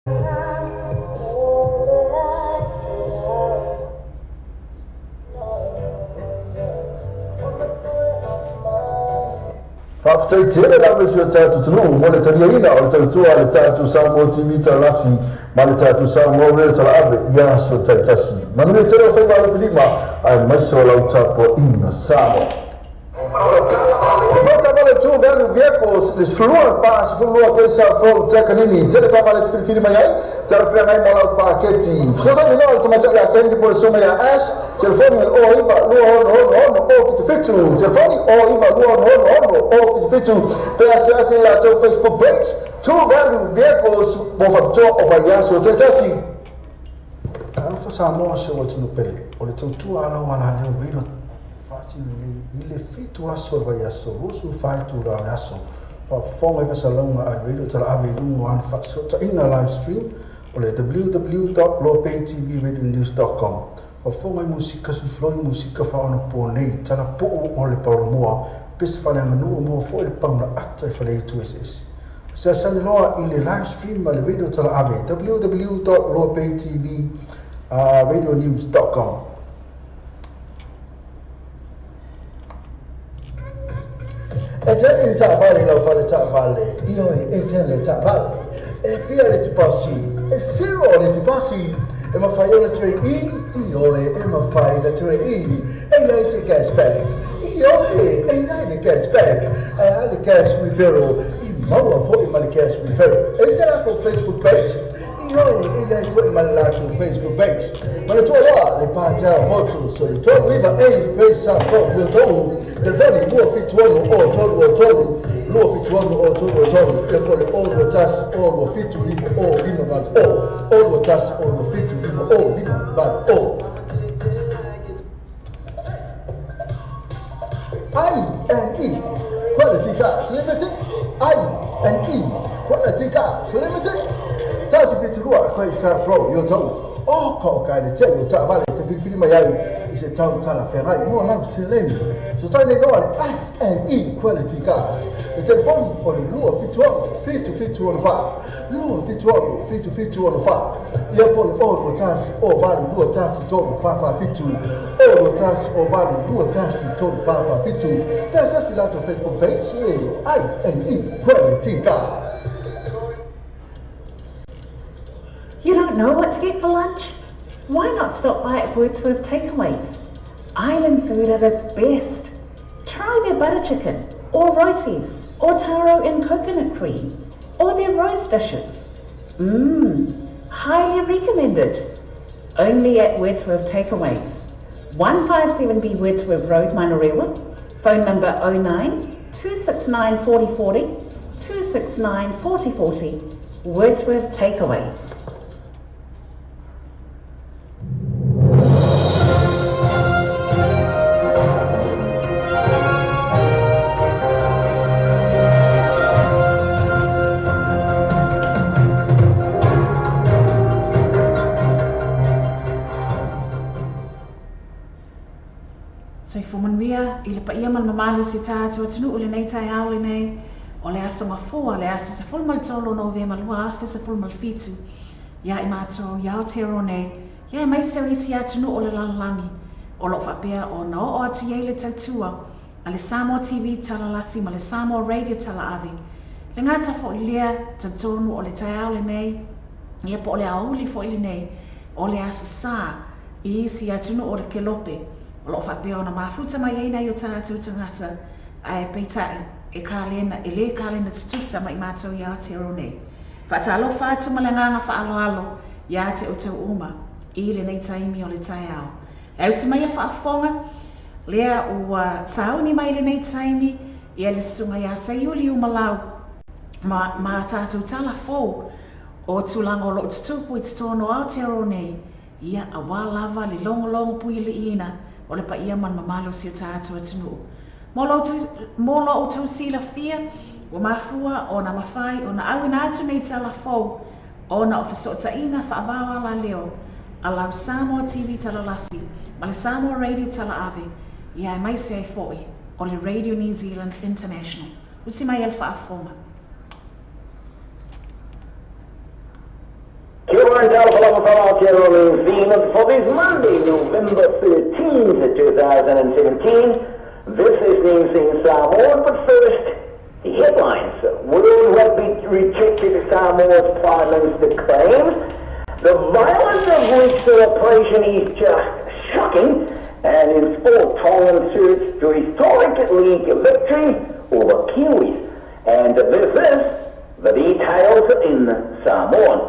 Faafetai tele lava i si o tatou atunuu mo le taliaina o le tautua a le tatou Samoa TV Talasi ma le tatou Samoa Radio Talaave i aso taitasi. Manuia tele o faiva alofilima aemaise o lau tapuaiga Samoa. Taavale True Value Vehicles, le 12 42 keisa fou Takanini, tele taavale te filifili mai ai, talafeagai ma lau paketi. Fesoasoani loa le tamaitai ia Candy po o le susuga ia Ash, telefoni o 09 266 077, telefoni 09 266 077, pe asiasi i latou Facebook page, True Value Vehicles mo faapitoa o vaiaso taitasi. Talofa Samoa si ou atunuu pele, o le tautua a lau alaleo Radio faatino nei i le 7 aso o le vaiaso, 24 itula o le aso. Faafofoga i fasalauga a Radio Talaave i luga o ana faafesootaiga live stream o le www.lopaytvradionews.com. Faafofoga i musika sulufuloi musika faaonaponei, talapuu o le paolomoa, pese faaleaganuu moa foi le pauna ata i faleaitu eseese. Asiasani loa i le live stream ma le Radio Talaave www.lopaytvradionews.com. E tele ni taavale i lau fale taavale, ioe e tele taavale. E fia le tupasi, e zero le tupasi. E mafai ona trade in, ioe e mafai ona trade in. E iai se cashback, ioe e iai le cashback. Ae a le cash referral, i maua foi ma le cash referral. E se latou Facebook page, ioe e iai foi ma le latou Facebook page. Manatua loa le Patel Motors o le 39 A Face Up Road, Uatou, telefoni 276 o 323, 276 o 323, ia po o le 0 21 o 27 5 o 5 8 o, 0 21 o 27 5 o 5 8 o. I and E Quality Cars Limited, I and E Quality Cars Limited, tasi fitu lua Face Up Road, Uatou. O ka o ka le te o taavale te filifili mai ai i se tau talafeagai mo lau seleni. So tai nei loa le I and E Quality Cars. Le telefoni o le 276 7714, 276 7714. Ia po le 0 21 o 8 2 1 3 4 4 7, 0 21 o 8 2 1 3 4 4 7. Pe asiasi latou Facebook page I and E Quality Cars. You don't know what to get for lunch? Why not stop by at Wordsworth Takeaways? Island food at its best. Try their butter chicken, or rotis, or taro and coconut cream, or their roast dishes. Mmm, highly recommended. Only at Wordsworth Takeaways. 157B Wordsworth Road, Manurewa. Phone number 09 269 4040, 269 4040. Wordsworth Takeaways. Soifua manuia i le paia ma le mamalu o si o tatou atunuu i lenei taeao lenei o le aso Gafua, le aso 13 o Novema 2017, ia i matou i Aotearoa nei, ia aemaise o isi atunuu o le lalolagi o lo o faapea ona oo atu i ai le tautua a le Samoa TV Talalasi ma le Samoa Radio Talaave. Le gata foi lea, talitonu o le taeao lenei, ia po o le aoauli foi lenei o le Aso Sa i isi atunuu o le Kelope o lo o faapea ona mafuta mai ai nai o tatou tagata, ae peitai e kalena, e lē kalena tutusa ma i matou i Aotearoa nei. Faatalofa atu ma le agaga faaaloalo iā te outou uma i lenei taimi o le taeao. E ausi mai a faafofoga lea ua sauni mai lenei taimi ia le susuga iā Seiuli Umalau ma ma tatou tala fou o tulaga o lo o tutupu i totonu o Aotearoa nei, ia auā lava le logologo puialiiina o le paia ma le mamalu o si o tatou atunuu. Mo lo mo lo outou silafia, ua mafua ona mafai ona auina atu nei tala fou ona o fesootaiga faavao alaleo a lau Samoa TV Talalasi ma le Samoa Radio Talaave, ia aemaise ai foi o le Radio New Zealand International. Usi mai e le faafofoga. Aotearoa New Zealand for this Monday, November 13th, 2017. This is News in Samoan, but first, the headlines. World Rugby rejected Samoa's Prime Minister claims. The violence of which celebration is just shocking, and in sport, Tongan search to historic league victory over Kiwis. And this is the details in Samoan.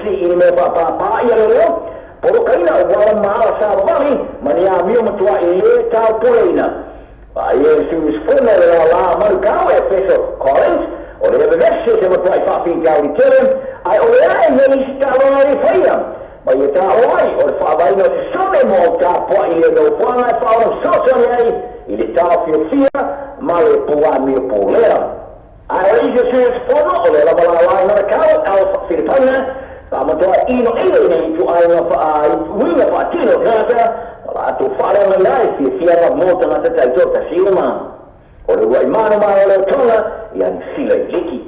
malosi i le mea faapāpā ia leoleo polokaina ua maala savavali ma ni amio matuaʻi lē taupuleina. Ai e siusufono le lalā manukau e Feso Collins o le vevese se matuaʻi faafitauli tele ae o le ae nei isi taaloga e faia ma ia taalo ai o le faavaina o se sone mo au tapuaʻi le nofoaga e faaonososoani ai i le taofiofia ma le puamio pulea. Ae o le isi o siusufono o le lava lalā i Manukau Alf Filipaina faamatoa inoino ina ituaiga uiga faatino tagata ma latou faaleagaina ai fiafia ma mo tagata taitoatasi uma. O le uaʻi mano o le otoga ia Niu Sila i liki.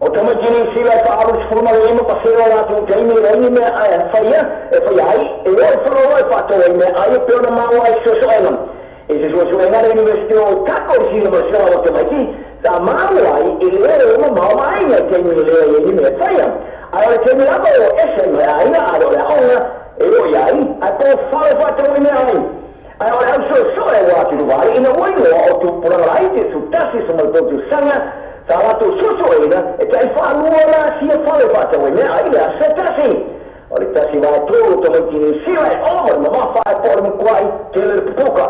O tamaiti Niu Sila e 45 pasene o latou taimi e leai ni mea ae faia e faia ai e o i fagaloa e faatau ai mea ai e pei ona maua ai fesoasoaga. E se suasuaga le University o Otago i sila ma le sala o tamaiti sa maua ai e lē o mamao ma aiga i taimi e leai ai ni mea faia. Ae o le taimi lava o ese ai ma aiga a le o le aoga e o iai ae po fale faatau ai mea ai. Ae o le ausoesoe ua atuluvai ina ua iloa o tupulaga laiti e sutasi sa maletolu tausaga sa latou suesueina e taʻifaalua lasia fale faatau ai mea ai le aso e tasi. O le tasi vaetolu o tamaiti Niu Sila e oma le mamafa ae po o le matuaʻi tele le pupuka.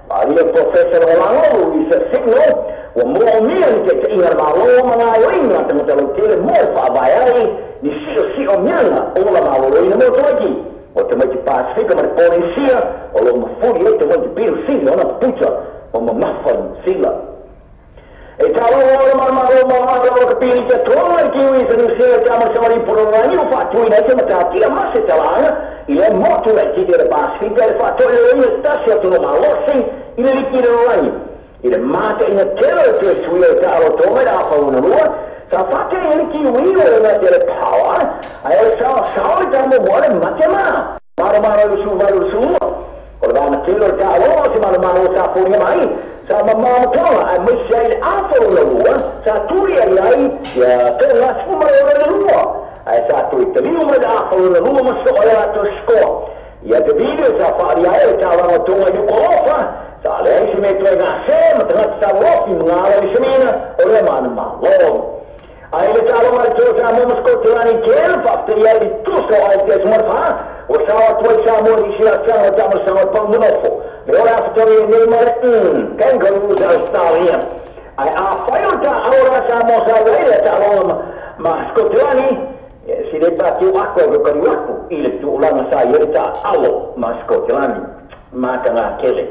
Malia Profesa Lagolago Luisa Signal ua moomia ni taitaʻiga le mālō ma gaoioiga tagata lautele mo le faavae ai ni siʻosiʻo miaga ola malōlōina mo tamaiti. O tamaiti Pasifika ma le Polesia o loo mafuli ai tamaiti pilosili ona puputa ma mamafa i Niu Sila. E taaloga o le malomalo maoae o ka pili tatoga i kiui sa Niu Sila tamasamali pololagi o faatuina ai se matatia ma se talaaga i le motu laititi o le Pasifika e le faatoʻiloina se tasi atuno malosi i le liki le lalagi. I le mataʻiga tele o toe suia o taalotoga i le afauna lua sa faateʻiga le kiui o le gate le power ae o le saosao le tamomoa le mate ma malomalo i le suvalu le sulua. O le vaga tele o le taaloga o se malomalo sa foliga mai sa mamao matoga ae maise ai le afauna lua sa tuli ai ai ia toga sefuma le lua ae sa toe taliu mai le afauna lua ma soo ai latou sikoa. Ia te video sa faalia ai le taaloga toga i Nukuʻalofa sa leai se mea toe gase ma tagata salolofi ma gala i semina o lea mana mālō. Ai le taaloga le tolo Samoa ma Skotelani tele faafetaia ai le tusa o ai te asumalefā ua sao atu ai Samoa i isi laasaga o taamalasaga o le paunonofo le o le afatalia i nei ma le Kangaroos Australia. Ae afai o le taao la Samoa sa ai le taaloga ma Skotelani si le patiu ako e kaliu aku i le tulaga sa i ai le taalo ma Skotelani mataga tele.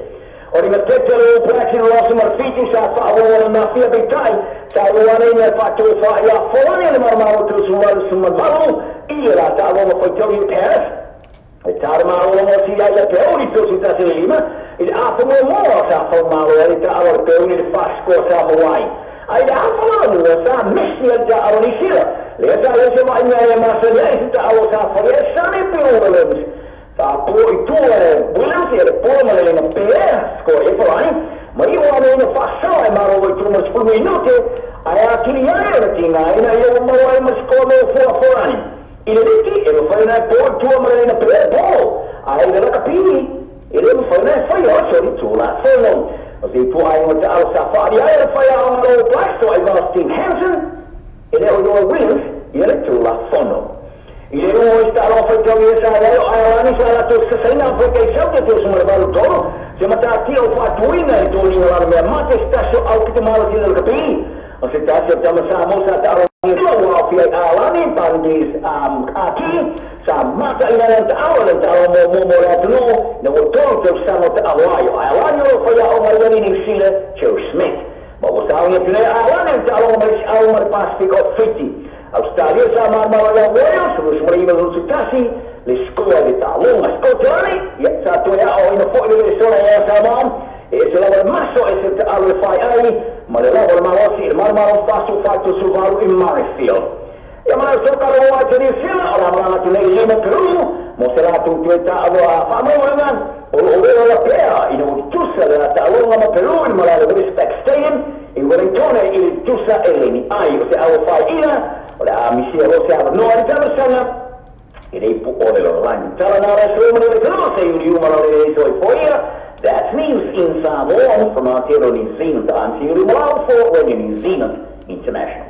O le gatete le All Blacks i le losi ma le Fiti sa faaauauana mafia peitai sa uana ina e faatofā ia folani le malomalo 38 i le la taaloga faitau i Paris. E tara malolo mo si ia ia peuli tosi tasi le lima i le afa muamua sa faumalo ai le taalo le peuli le fasikoa sa mauai. Ai le afa lamua sa mesi ai le taalo Niu Sila. Lea sa ia se maʻi mea e masani ai se taalo sa falia e sane peu Williams. Sa po i tua le Williams ia le polo ma le lega pea sikoa e falani. Ma i ua ane ina faasaoa e malo i tuma 10 minute ae atili ai o le tigaina ia ua maua ai ma sikoa mo fuafuani. I le liki e mafai ona e po i tua ma le lega pea polo. Ae i le lakapi e le mafai ona e faia o soli tulafono. O se ituaiga o taalo sa faalia ai le faiaoga le All Blacks o ai Steve Hansen e le o iloa Williams ia le tulafono. I le uo i taaloga faitau ia sa ai o Aelani sa latou sasaina Afrika i Saute 2083 se matatia o faatuina i toniga lalo mea mate se tasi o aupito malosi le lakapi. O se tasi o tama Samoa sa taaloga ua aofia ai Alani Bandis Aki sa mataʻina le taalo le taalo muamua mo le atunuu na ua 3 tausaga o taalo ai o Aelani o lo faiaoga i ali Niu Sila Joe Smith. Ma ua saogi atu nei Aelani le taaloga mai isi au ma le Pasifika o Fiti. Australia sa malomalo ia Warriors 29-21 le sikoa i le taaloga. Skotelani ia sa toe aoaina foʻi le lesola ia Samoa e se lava le maso e se taalo le fai ai ma le lava le malosi le malomalo fasu 4-8 i Murrayfield. Ia ma lau sokalo ai te Niu Sila o la malaga atu nei lima Peru mo se latou toe taaloa faamauaga o loo lela la pea ina ua tusa le taaloga ma Peru i le malae le Westpac Stadium i Wellingtone i le tusa e leni ai o se aua faiʻina o le a misia lo se avanoa i le tamasaga e lei po o le lalagi. Tala na le sua mani le talo se iuli uma la le soifoia. That's news in Samoa from Aotearoa New Zealand. I'm Siuli Malau for Radio New Zealand International.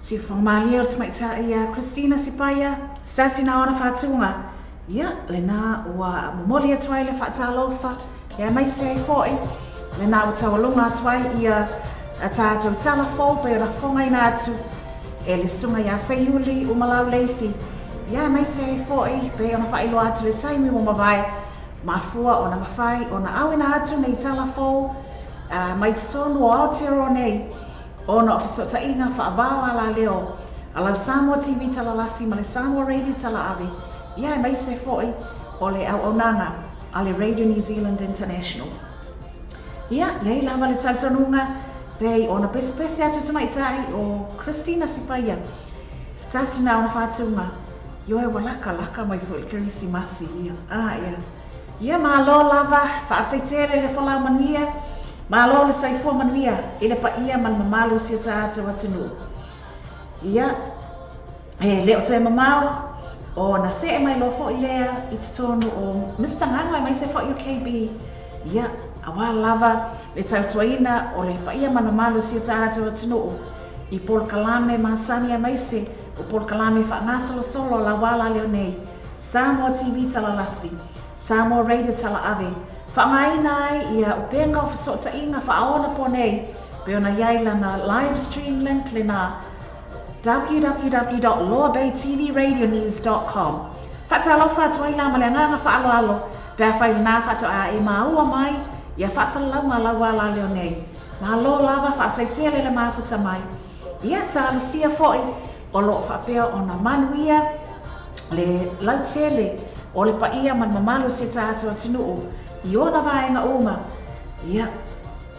Siufoga malie o le tamaitai ia Christina Sipaia, se tasi na ona faatuga. Ia, lena ua momoli atu ai le faatalofa, aemaise ai foi lena ua taualuga atu ai ia a tatou tala fou pei ona fofogaina atu e le susuga ia Seiuli Umalau Leifi, ia aemaise ai foi pei ona faailoa atu le taimi ua mavae mafua ona mafai ona auina atu nei tala fou mai totonu o Aotearoa nei ona o fesootaiga faavao alaleo a lau Samoa TV Talalasi ma le Samoa Radio Talaave, ia aemaise foi o le auaunaga a le Radio New Zealand International. Ia, e i ai lava le talitonuga pei ona pesepese atu tamaitai o Christina Sipaia, se tasi na ona faatuga, ioe ua lakalaka mai foi le Kerisimasi ia. Ah, ia. Ia, malo lava, faafetai tele le folau manuia, malo le soifua manuia i le paia ma le mamalu o si o tatou atunuu. Ia, e le o toe mamao, ona see mai loa foi lea i totonu o Mister Gago aemaise foi o KB. Ia, auā lava le tautuaina o le paia ma le mamalu o si o tatou atunuu i polokalame masani aemaise o polokalame faagasolosolo a lau ala leo nei, Samoa TV Talalasi, Samoa Radio Talaave, faaaogaina ai ia upega o fesootaiga faaonapo nei pei ona i ai lana live stream link lena www.loabaytvradionews.com. Faatalofa atu ai la ma le agaga faaaloalo pe afai lena faatoa e maua mai ia faasalalauga a lau ala leo nei. Malo lava, faafetai tele le mafuta mai. Ia talosia foi o loo faapea ona manuia le lautele o le paia ma le mamalu o si o tatou atunuu i ona vaega uma, ia,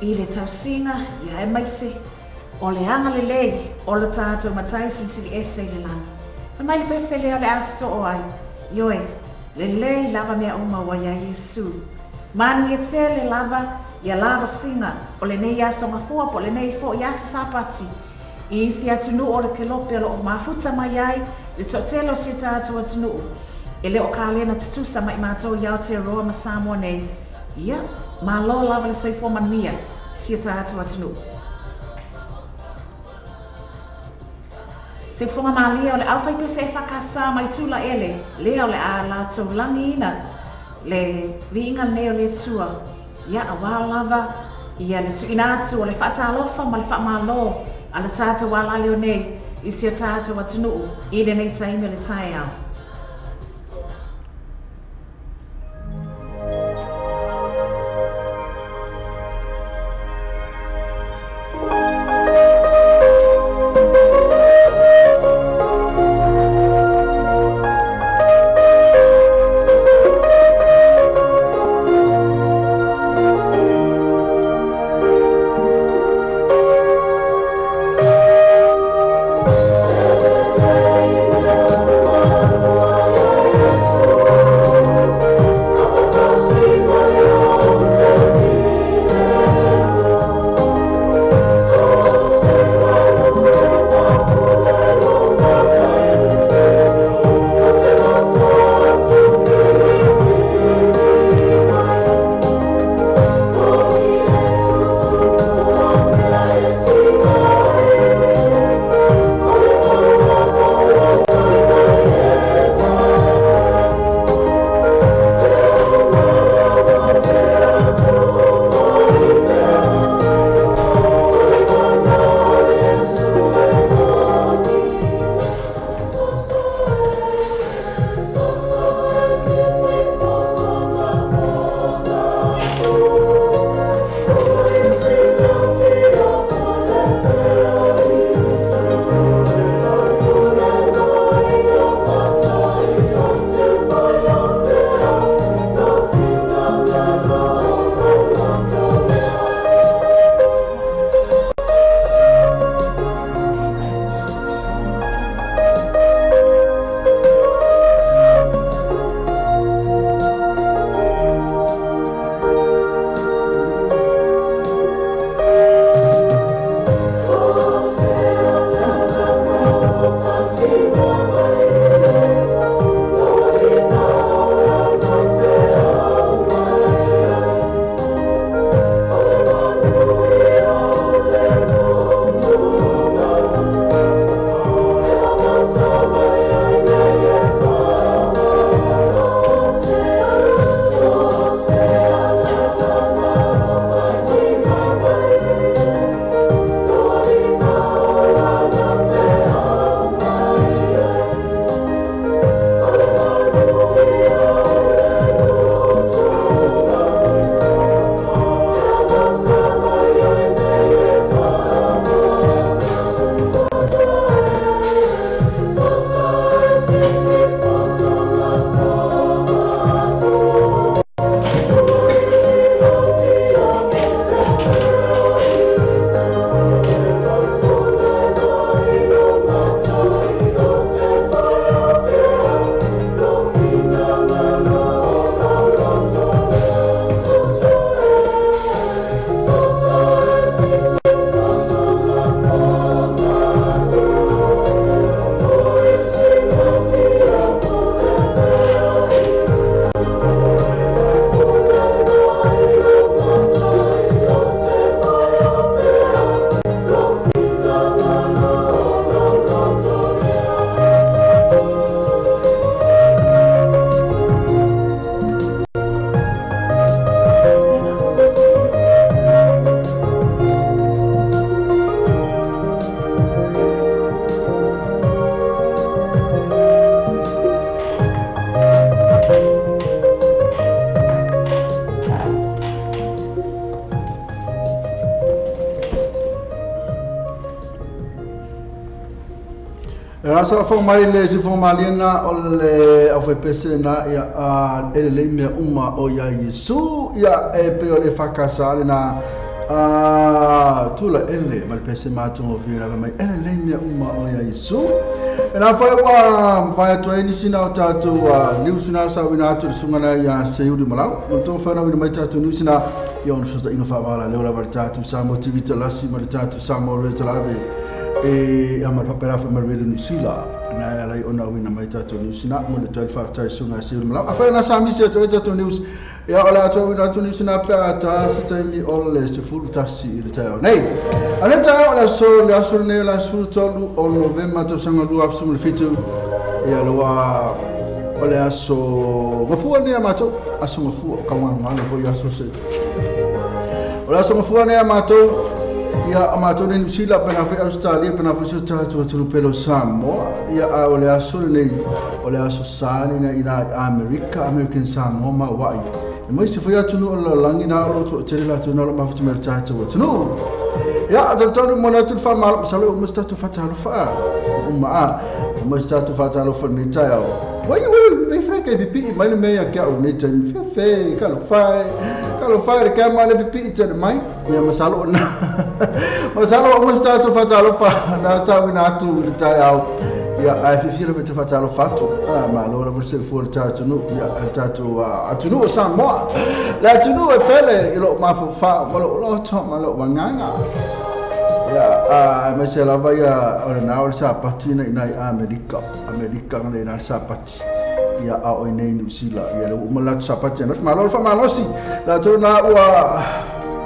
i le tausiga, ia, aemaise o le agalelei o lo tatou Matai Silisili Ese i le lagi. Fai mai le pese lea o le a sosoo ai, ioe, lelei lava mea uma ua iā Iesu. Manuia tele lava ia lavasiga o lenei aso Gafua po o lenei foi aso Sapati i isi atunuu o le Kelope o lo o mafuta mai ai le toatele o si o tatou atunuu e le o kalena tutusa ma i matou i Aotearoa ma Samoa nei. Ia, malo lava le soifua manuia si o tatou atunuu. Siufofoga malie o le aufaipese EFKS mai Tulaele lea o le a latou lagiina le viiga lenei o le Atua, ia auā lava ia le tuuina atu o le faatalofa ma le faamalo a le tatou alaleo nei i si o tatou atunuu i lenei taimi o le taeao. Rasa fo mai le si fo malina o le au pese na ia a ele le mea uma o ia Yesu ia e pe o le fakasa le na a tula ele mal pese ma tu o vira mai ele le mea uma o ia Yesu e na fa wa fa to ni sina o tatu news na sa wina atu sunga na ia Seuli Malau o to fa na wina mai tatu news na ia on so inga fa wala le ola tatu sa mo TV talasi ma tatu sa mo re talave e ama papera fa ma re Sila na ala ona wina mai tatu news na mo le 12 tai sunga Seuli Malau afa na sa mi se to tatu news ia ola atu wina atu news na pe ata se taimi o le se fulu tasi i le taeo nei ale taeo la so le aso nei la su tolu o November to sanga lu afu le fitu ia loa o le aso mafua nei matou aso mafua ka ngā fo ia so se o le aso mafua nei matou ia matou nei New Zealand pena foi Australia pena foi so tatu atu pelo Samoa ia o le aso nei o le aso sani na ina America American Samoa ma wai e mai se foi atu no la langi na o to tele la tu na lo mafuti me tatu atu no ia tonu mo na tu fa mal salo o msta tu fa talo fa o ma o msta tu fa talo fa ni taio wai wai fe ke pipi mai le mea kia o ni tai fe fe ka lo fa le ka ma le pipi te mai ia masalo na masalo o msta tu fa talo fa na sa wina tu le taio ia ai fi le fa talo fa tu ma lo la verse fu tatu no ia tatu atu no Samoa la tu no e pele i lo ma fa ma lo lo to ma lo wanganga ia a me se lava ia o na o sa pati na ina Amerika Amerika na ina sa pati ia a o nei New Zealand ia le uma la sa pati na ma lo fa malosi la tu na ua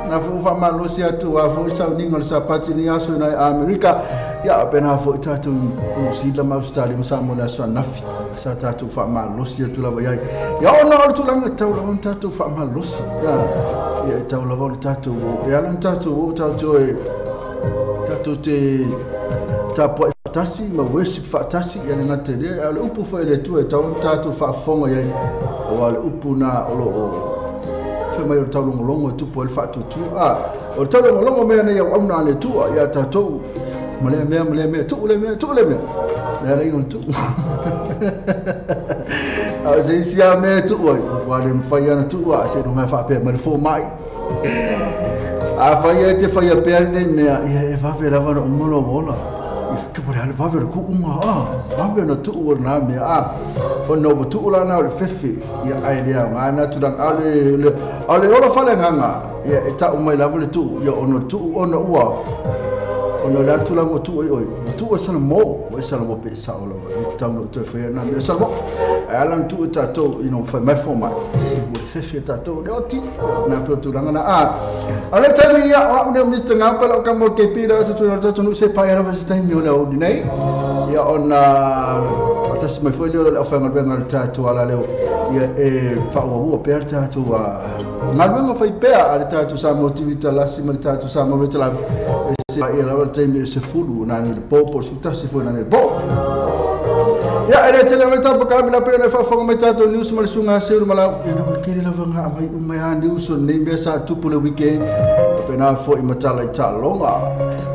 na fu fa malosi atu a fu sa ningo sa pati ni aso na Amerika ia pena fo tatu New Zealand ma Australia ma Samoa la sa nafi sa tatu fa malosi atu lava ia ia ona o tu langa tau la tatu fa malosi ia ia tau lava tatu ia lan tatu tatu e tatu te tapo tasi ma worship fa tasi ia le ngatele le upu fo ele tu e tau tatu fa fonga ia o le upu na o lo fe mai o tau longo tu po le fa tu tu a o tau longo me nei au na le tu ia tatu male mea tu le mea le le ngon tu a se sia me tu o wa le mfai ana tu a se no fa pe ma fo mai a fai te fai pe nei mea ia e va ve lava no molo mola ke pore ale va ve ku uma a va ve no tu o na mea a o no tu la na le fefe ia ai le nga na tu lang ale ale ora fale nganga ia e ta mai lava le tu ia ono tu ono ua ono la tu la tu oi oi tu o salmo o salmo pe sa o lo tau no te fe na me salmo ala tu ta to ino fa mai fo mai o fefe ta to le oti na pe tu langa na a ale tani ia o ne Mr Ngapa lo ka mo ke pi la tu tu no se pa era se tai mi o le o nei ia ona atas mai foi le o fa ngalo ta tu ala le ia e fa o pe ta tu a ngalo fa pe a ta tu sa motivita la si ma ta tu sa mo la ia lava taimi se fulu na le popo su tasi foi na le po ia ele tele mai tapo ka mila pe na fa fonga mai tato news ma le sunga seu ma la ia na kere lava nga mai uma ia news nei mea sa tupu le weekend pe na fo i matala i talonga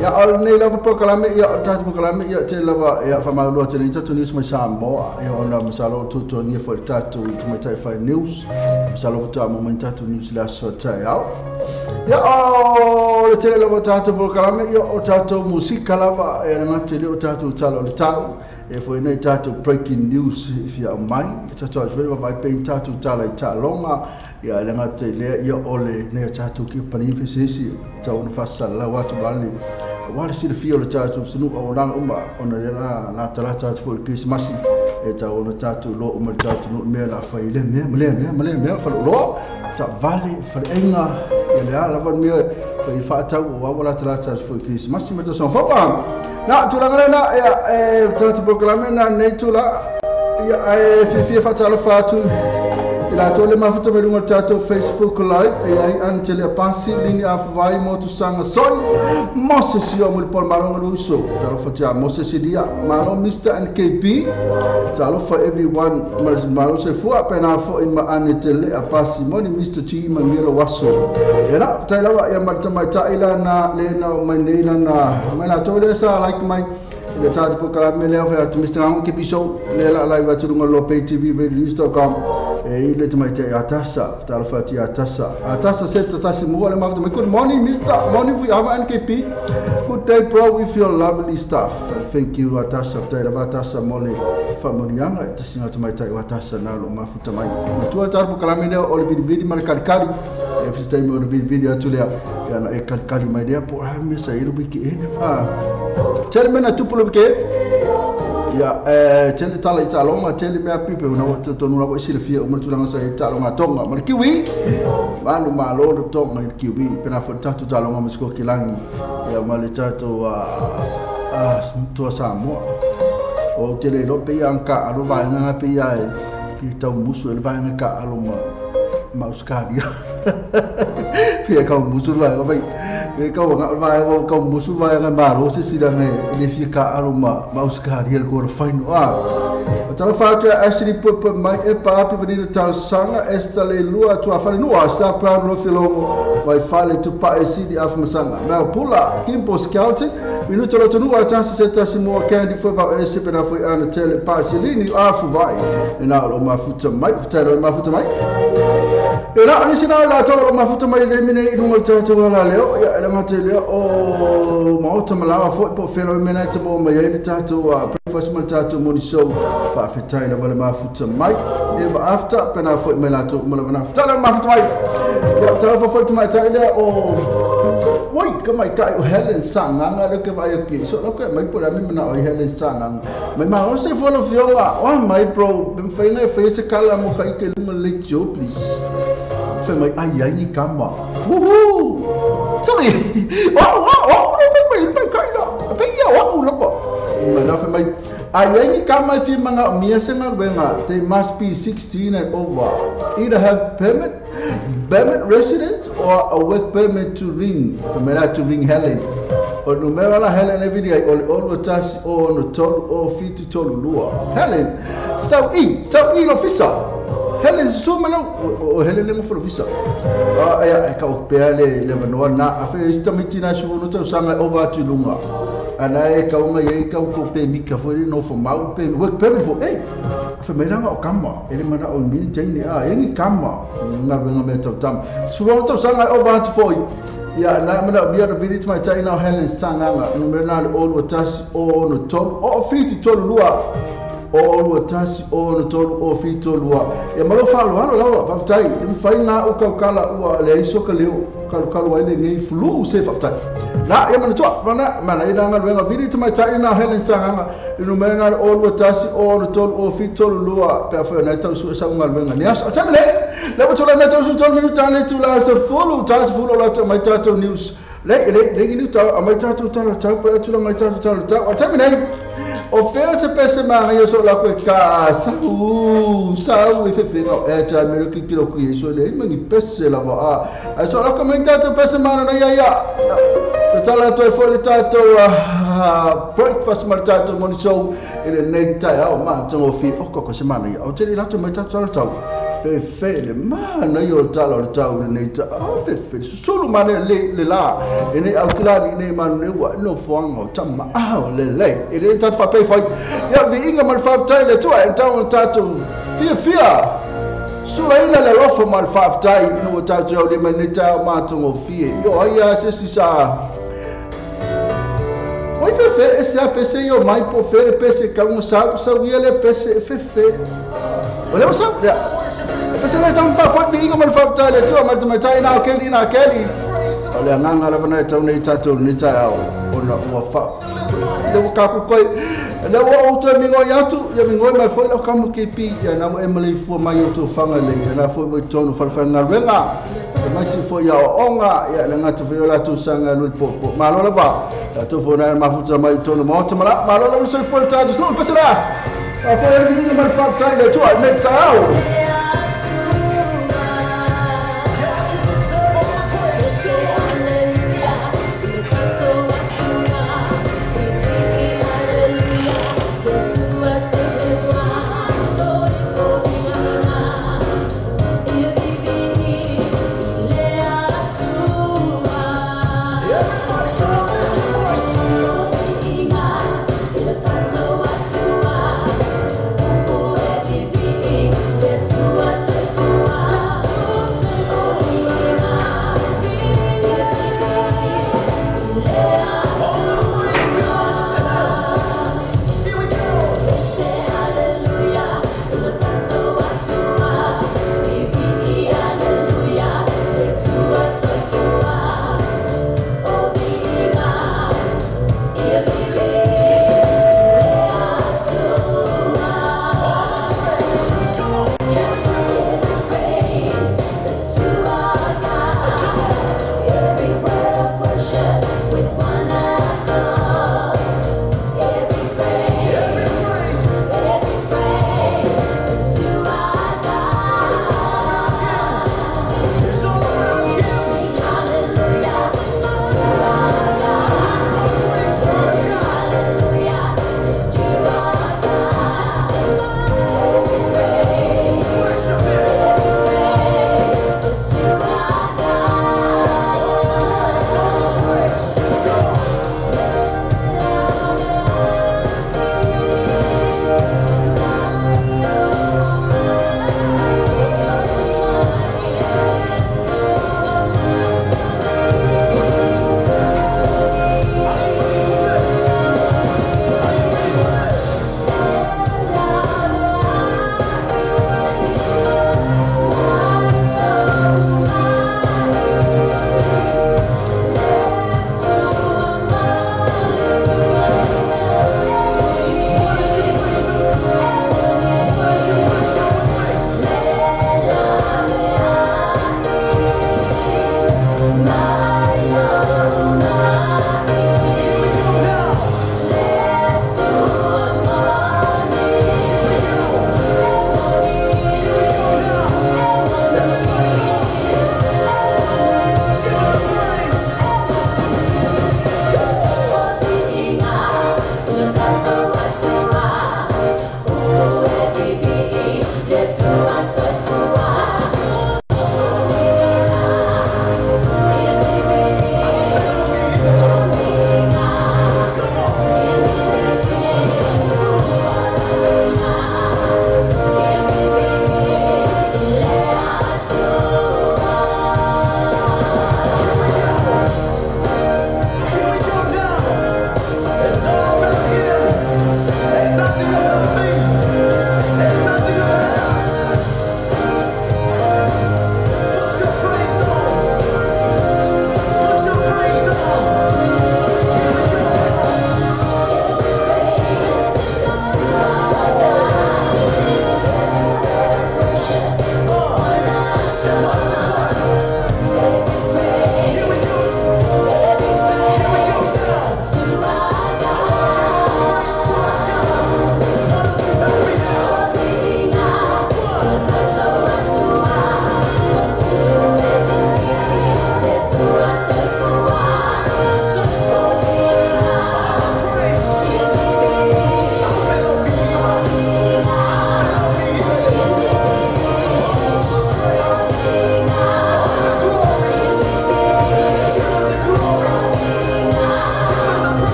ia o nei lava prokalame ia o tato prokalame ia tele lava ia fa ma lua tele tato news mai Samoa ia ona masalo tutu ni fo tato mai tai fa news masalo ta mo mai tato news la so tai au ia o le tele lava tato prokalame ia o tato musika lava e na tele o tato tala o le tau e foi nei tato breaking news if you mai tato a vela vai pe tato tala i talonga ia le ngatele ia ole nei tato ki pani fesesi tau na fasa la watu bali wale si le fio le tato sinu o na uma ona le la la tala tato fo Christmas e tau na tato lo uma tato no me la fa ile me me me me fa lo ta vale fa enga ia le ala va me fa fa tau o wala tala tato fo Christmas ma tato fa na tu la na ia e tato proclame na nei tu la ia e fi fa talo fa tu I latou le mafuta mai luga o le tatou Facebook Live e ai Angele Apasi Lini Afuvai Motu Sanga Soi Moses Sio mo le Paul Malonga Luso talofa tia Moses Ilia malo Mr NKP talofa everyone malo se fua pena fo in ma Angele Apasi moni Mr T Mamielo Waso e la tai lawa ia marta mai tai la na le na mai nei la na mai la tole sa like mai le tatou pokalame lea fa atu Mr Ngao ke piso le la live atu lunga lo pay tv radio.com e ile te mai te atasa talofa ti atasa atasa se tasi mo le mai. Good morning Mr. Morning for our NKP. Good day bro with your lovely staff. Thank you atasa tai la atasa mole fa monianga te singa te mai tai atasa na lo mafuta mai tua tatou pokalame lea o le vidi ma le kalikali e fista mo le vidi atu lea ia na e kalikali mai lea po a me sa ilu biki ene pa tele mena tupu ke ia tele tala i talonga tele mea pipe na o tonu la sile fia o matulanga sa i talonga tonga ma kiwi manu malo le tonga i kiwi pena fo tatu talonga ma sko kilangi ia ma le tatu a tua Samoa o tele lo pe anka alo vai nga pe ia e tau musu ele vai nga ka alo ma Australia fia ka musu vai vai e kau nga vai o kau musu vai nga maro se sira ngai le fia ka alo ma Australia le ko faino a o tala fa atu Ashley Pupa mai e pa api vanina tal sanga esta le lua tua fale nua sa pa no filongo mai fale tu pa e sidi af masanga ma pula kimpo scouting minuto lo tonu a tasi se tasi mo candy fo va e se pena foi ana tele pa silini afu vai e na lo mafuta mai tele mafuta mai e na ani sina la to lo mafuta mai le mine i lunga tatu la leo ia le matele o maota malawa fo po felo mena te mo mai le tatu a breakfast ma tatu mo ni so fa fetai la vale mafuta mai ever after pena fo mai la to mo la na tala mafuta mai ia tala fo fo mai tele o woi ka mai kai o Helen Sanga nga le ke vai ke so lo ke mai pula mi na o Helen Sanga mai ma o se fo lo fiola o mai bro ben fai na face kala mo kai ke le le jo please fe mai ai ai ni kama woohoo sorry oh oh oh mai mai kai la pe ia o lo po mai na fe mai ai ai ni kama fi manga mia senga wenga they must be 16 and over, either have permit residence or a work permit to ring for to ring Helen o numero la Helen every day o o tasi o no tolu o fitu tolu lua Helen sau i officer Helen su mana o Helen le mo officer a ya ka o pe le le no na a fe istamiti na su no tau sanga over tu lunga ana e ka uma e ka ko pe mika fo no fo mau pe work permit fo e fe me langa o kama ele mana o mi teine a e ni kama nga nga me tau tam su no tau sanga over tu fo ia na mana bia no vidi mai tai na Helen sanga nga no na o lo tasi o no tolu o fiti tolu lua o lua tasi o no tolu o fiti lua ia malo falo halo lawa fatai le fai na o kala ua le iso ka leo kalu kalu ai le nei flu se fatai na ia mana tua mana mana ida nga lwenga vidi mai tai na Helen sanga no mena o lua tasi o no tolu o fiti tolu lua pe fa na tau su sa nga lwenga ni as o tamle le bo tolu na tau su tolu minuta le tu la se fulu tasi fulu la mai tatu news le le le ni tau mai tatu tau tau pe tu la mai tatu tau tau o tamle o fera se pese ma yo so la ko ka sau sau e fe no e cha me lo ki ki lo ki so le ma ni pese la va a so la ko mai tatu pese ma na ya ya te tala to fo le tatu breakfast ma tatu mo so ile nei tai au ma to fi o ko ko se ma na o te la to mai tatu tau fe fe le ma na yo tala tau le nei ta o fe fe solo ma le le la e ne au kila ni ma ne wa no fo ngo ta ma a le le e le tatu fa pe fa ya vi inga mal fa tai le tua e tau tatu fia fia sula ila le lofo mal fa tai no tatu le ma ne ta ma to ngo fie yo ai a se si sa oi fe fe esse a PC yo mai po fe PC ka um sa sa ia le PC fe fe olha só ya PC le tau fa fa vi inga mal fa tai le tua ma tai na keli na keli ole nganga la bana tau nei tatu ni ta au ona ua fa le ka ku koi le o te mingo atu ia mingo mai foi lo kamu kepi ia na Emily fo mai o to fanga le na foi tonu fa fa na wenga mai ti fo ia onga ia le ngata fo la tu sanga lu po po malo la ba to fo na ma fu mai tonu mo te mala malo la so fo ta just no pesela a fo le ni mal fa ta le tu ne ta au.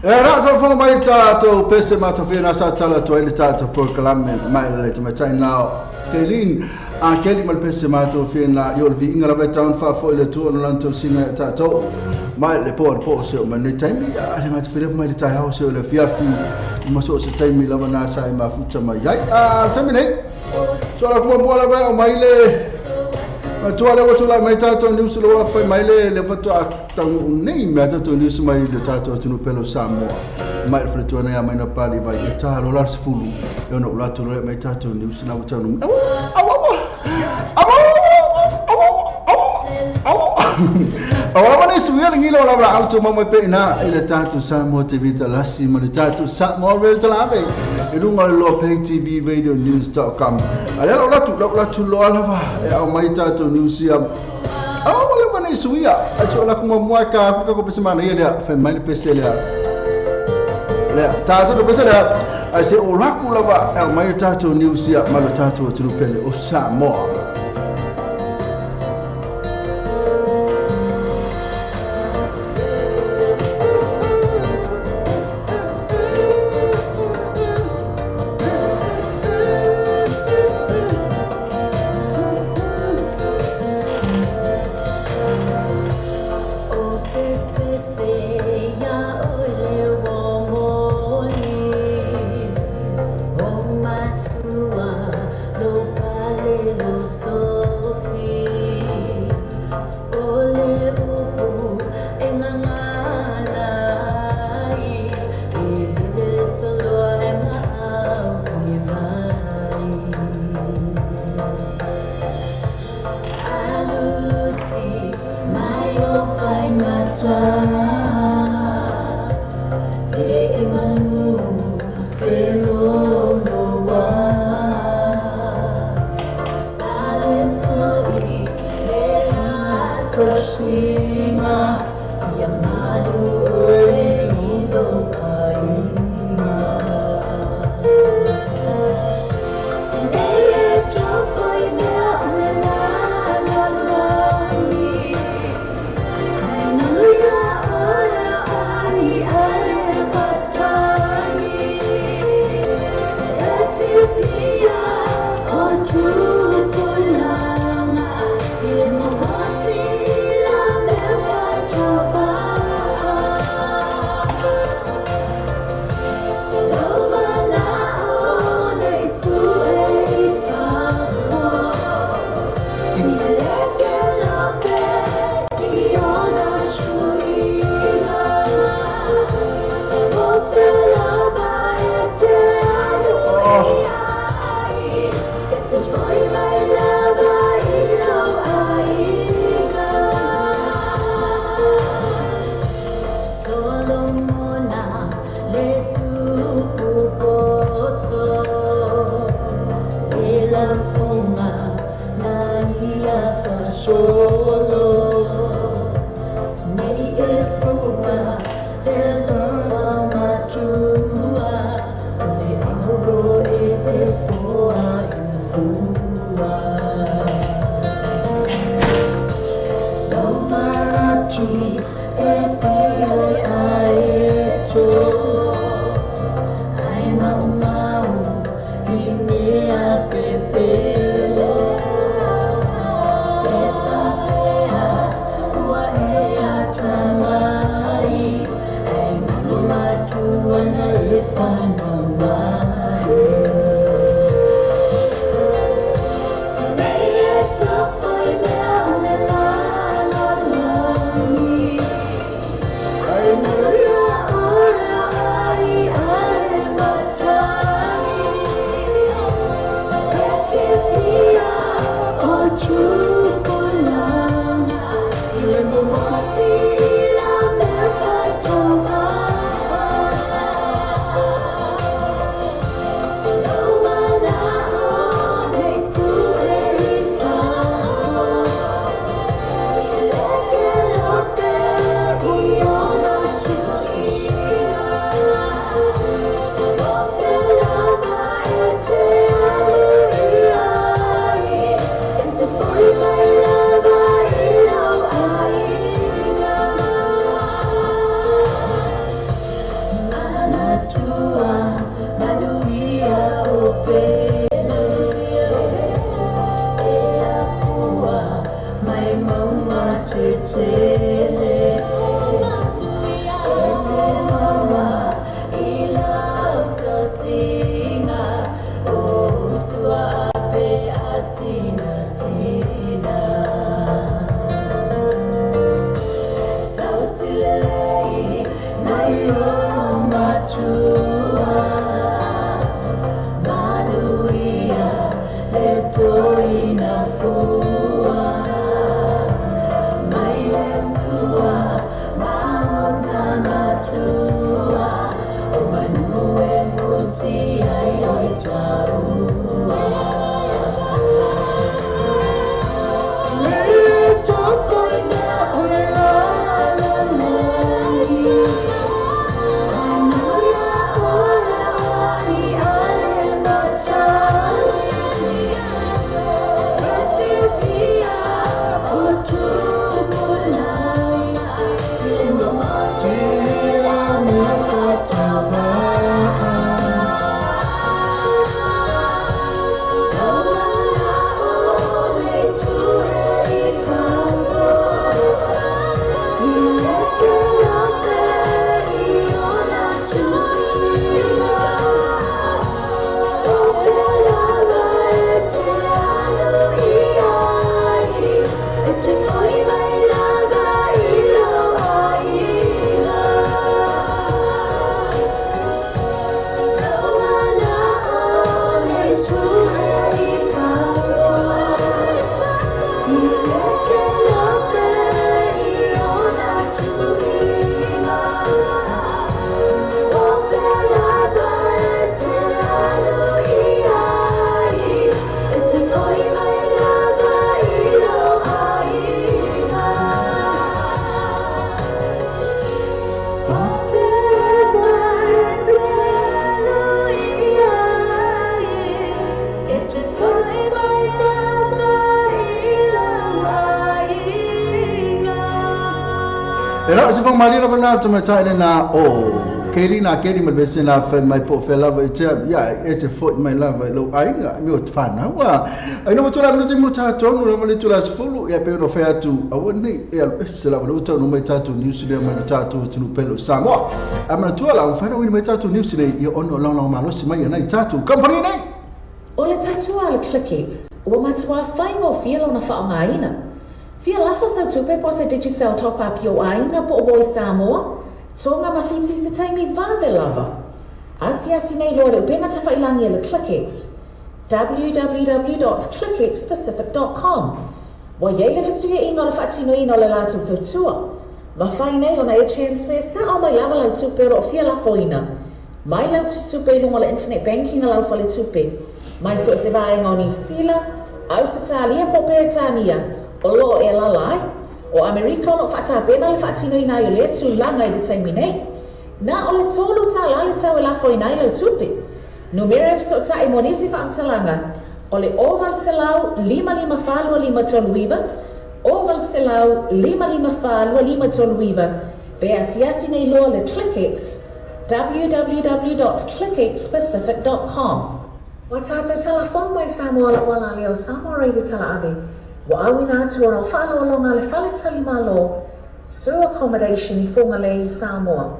E ra sa fo mai tātou pese matawhia nā sa tala tua i le tātou prokalame mai le tamatai nā Kelin a Keli ma le pese matawhia nā i o le viinga lava e taun whaafo i le tua no lan tau singa e tātou mai le po po se o mane taimi a le matawhia mai le tai hao se o le fiafi maso se taimi lava nā sa i mafuta mai ai a taimi nei so la kuma mua lava o mai le tua le watu lai mai tātou news loa fai mai le fatua tau nei mea tātou news mai le tātou atunu pelo Samoa mai le tua nei mai na pali vai e tā lo la sefulu e ono ula tu mai tātou news na watu nu au au au au au au au suia le ngilo la auto mo pe na i le tātou Samoa TV talasi ma le tātou Samoa Radio Talave e lunga le lo pay TV radio news.com ale lo latu lo alava e au mai tātou news ia au le mane suia a tso la kuma mua ka ko pese mana ia le fa mai le pese le le tātou pese le a se o raku lava au mai tātou news ia ma le tātou atunu pele o Samoa. Oh, E se fong mali la bana to mata le na o keri na keri ma bese na fa mai po fe lava te ya e te fo mai lava lo ainga mi o tfana wa ai no tula no te mo ta to no le tula sfulu ya pe no fe atu awani e al se la lo to no mai ta to news le mai ta to tunu pelo Samoa amana tua la fa no mai ta to news le i ono la la malo si mai na ta to company nei o le tatua le ClickX o matua whaingo fia lona whaongaina. Fia lafo sau tupe po se Digicel top up yo ainga po o Samoa, tonga mawhiti se taimi vave lava. Asiasi nei loa le upenga tawhailangi e le ClickX, www.clickxpacific.com. Wa iei le whistuia inga o le whaatino ina o le lātou tautua. Mawhai nei ona e transfer sa o mai lava lau tupe ro o fia lafo ina. Mai lau tupe lunga le internet banking a lau whale tupe. Mai so se vaenga o New Zealand, Ausitalia po Peretania, o loo e lalai, o Amerika o lo whaatapena le whaatino ina i le tūlanga i le taimi nei. Nā o le tōlu tā la le tau e lafo ina i lau tupe. Numera e so ta e monisi whaamtalanga, o le 0 5 5 4 2 5 3 9, 0 5 5 4 2 5 3 9, pe asiasi nei loa le ClickX, www.clickxpacific.com. Wa tātou telefon mai Samoa la wala leo Samoa Radio Tala Ave. Wa awina atu ona whaalolonga le whaletali malo, Su Accommodation i Whangalei Samoa.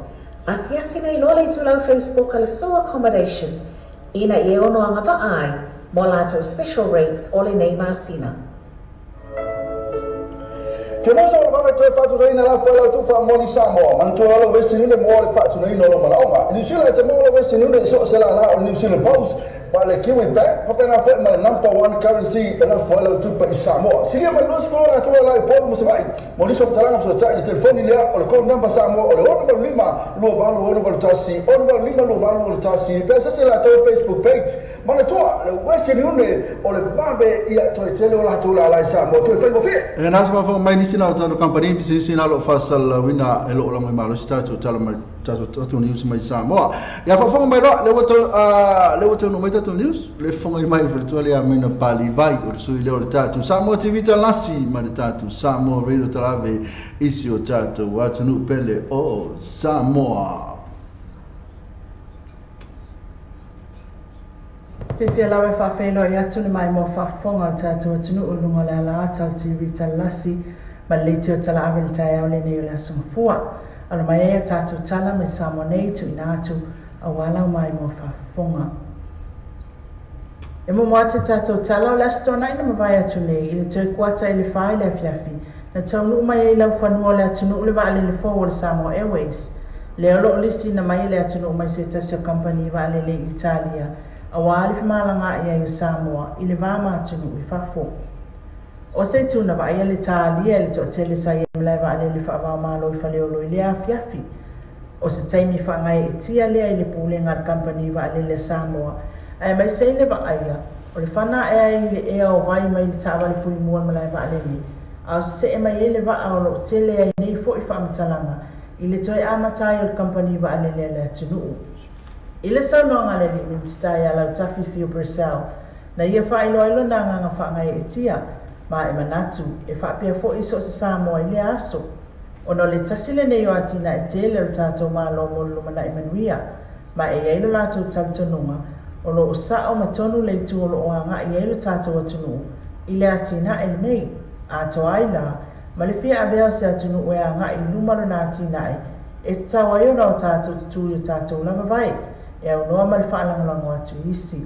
Asiasi nei loa le tulau Facebook ale Su Accommodation, ina i e ono anga vaai, mo lātou special rates o le nei masina. Ke mosa o le toe whātunaina la whalau tu wha Samoa. Manatua ala Western Union mo le whātunaina o lo manaonga. New Zealand te mo le Western Union so se la la o New Zealand Post. Pa le Kiwi Bank, papena whae ma le number one currency e la whalau tu pa i Samoa. Silia mai los whalau la tua la i Paul Musavai. Mo liso mtalanga so tai telefoni lea o le call number Samoa o le 6 5 2 8 8 1 6 5 2 8 1. Pe se la toe Facebook page. Manatua le Western Union o le vave ia toe tele o la tua la i Samoa. Toe whaingo fie. E nasa whawha mai nisi na o tātou company, bisisi na lo whasal wina e lo o mai malo si tātou tala mai tātou news mai Samoa. Ia whawhanga mai roa, le wato no mai tātou news, le whanga mai whatua lea mai na pali vai o sui leo le tātou Samoa TV talasi mai le tātou Samoa Radio Talave isi o tātou atunu pele o Samoa. Le fia lawe whawhelo i atu le mai mō whawhonga o tātou atunu ulunga le ala ata o TV talasi ma le teo tala awe le tai au le nei o le aso mafua. Alo mai ea tātou tala me Samoa nei tu ina atu a walau mai mō whawhonga. E mo ate tātou tala o le aso tōna ina mawai atu nei i le toe kuata i le whai le afiafi na taunu mai ei lau whanua o le atunu le vaa le le fō o le Samoa Airways. Le olo o lisi na mai le atunu mai se tasi o kampani vaa le le Italia. A wā le whamalanga ia i o Samoa i le vā mātunu i whafo. O se tūna vaia le tālia le to'atele sa ia mlae vaa le le whaawā malo i whaleolo i le afiafi. O se taimi whangai e tia lea i le pūlenga le kampani vaa le le Samoa. Ae mai sei le vaaia, o le whana ea i le ea o vai mai le tāwale fui mua mlae vaa le le. A o se e mai e le vaa o lo tele ai nei fo i whaamatalanga i le toe amatai o le kampani vaa le le le atunuu. I le saunoaga le alii Minista ia Lautafi Fio Purcell, na ia whaailoailo nā nganga whaangai e tia, ma e manatu e whaapea fo iso se Samoa i le aso. Ono le tasi le nei o atina e tele o tātou mālo mo le lumana i manuia, ma e eilo lātou tautonunga, o lo o sao matonu le itu o lo o anga i eilo tātou atunuu, i le atina e nei, atoa ai la, ma le fia avea o se atunuu e anga i luma lo nā atina e, e te tau ai ona o tātou tutu i o tātou lava vai. E au noa ma le whaalangolango atu isi.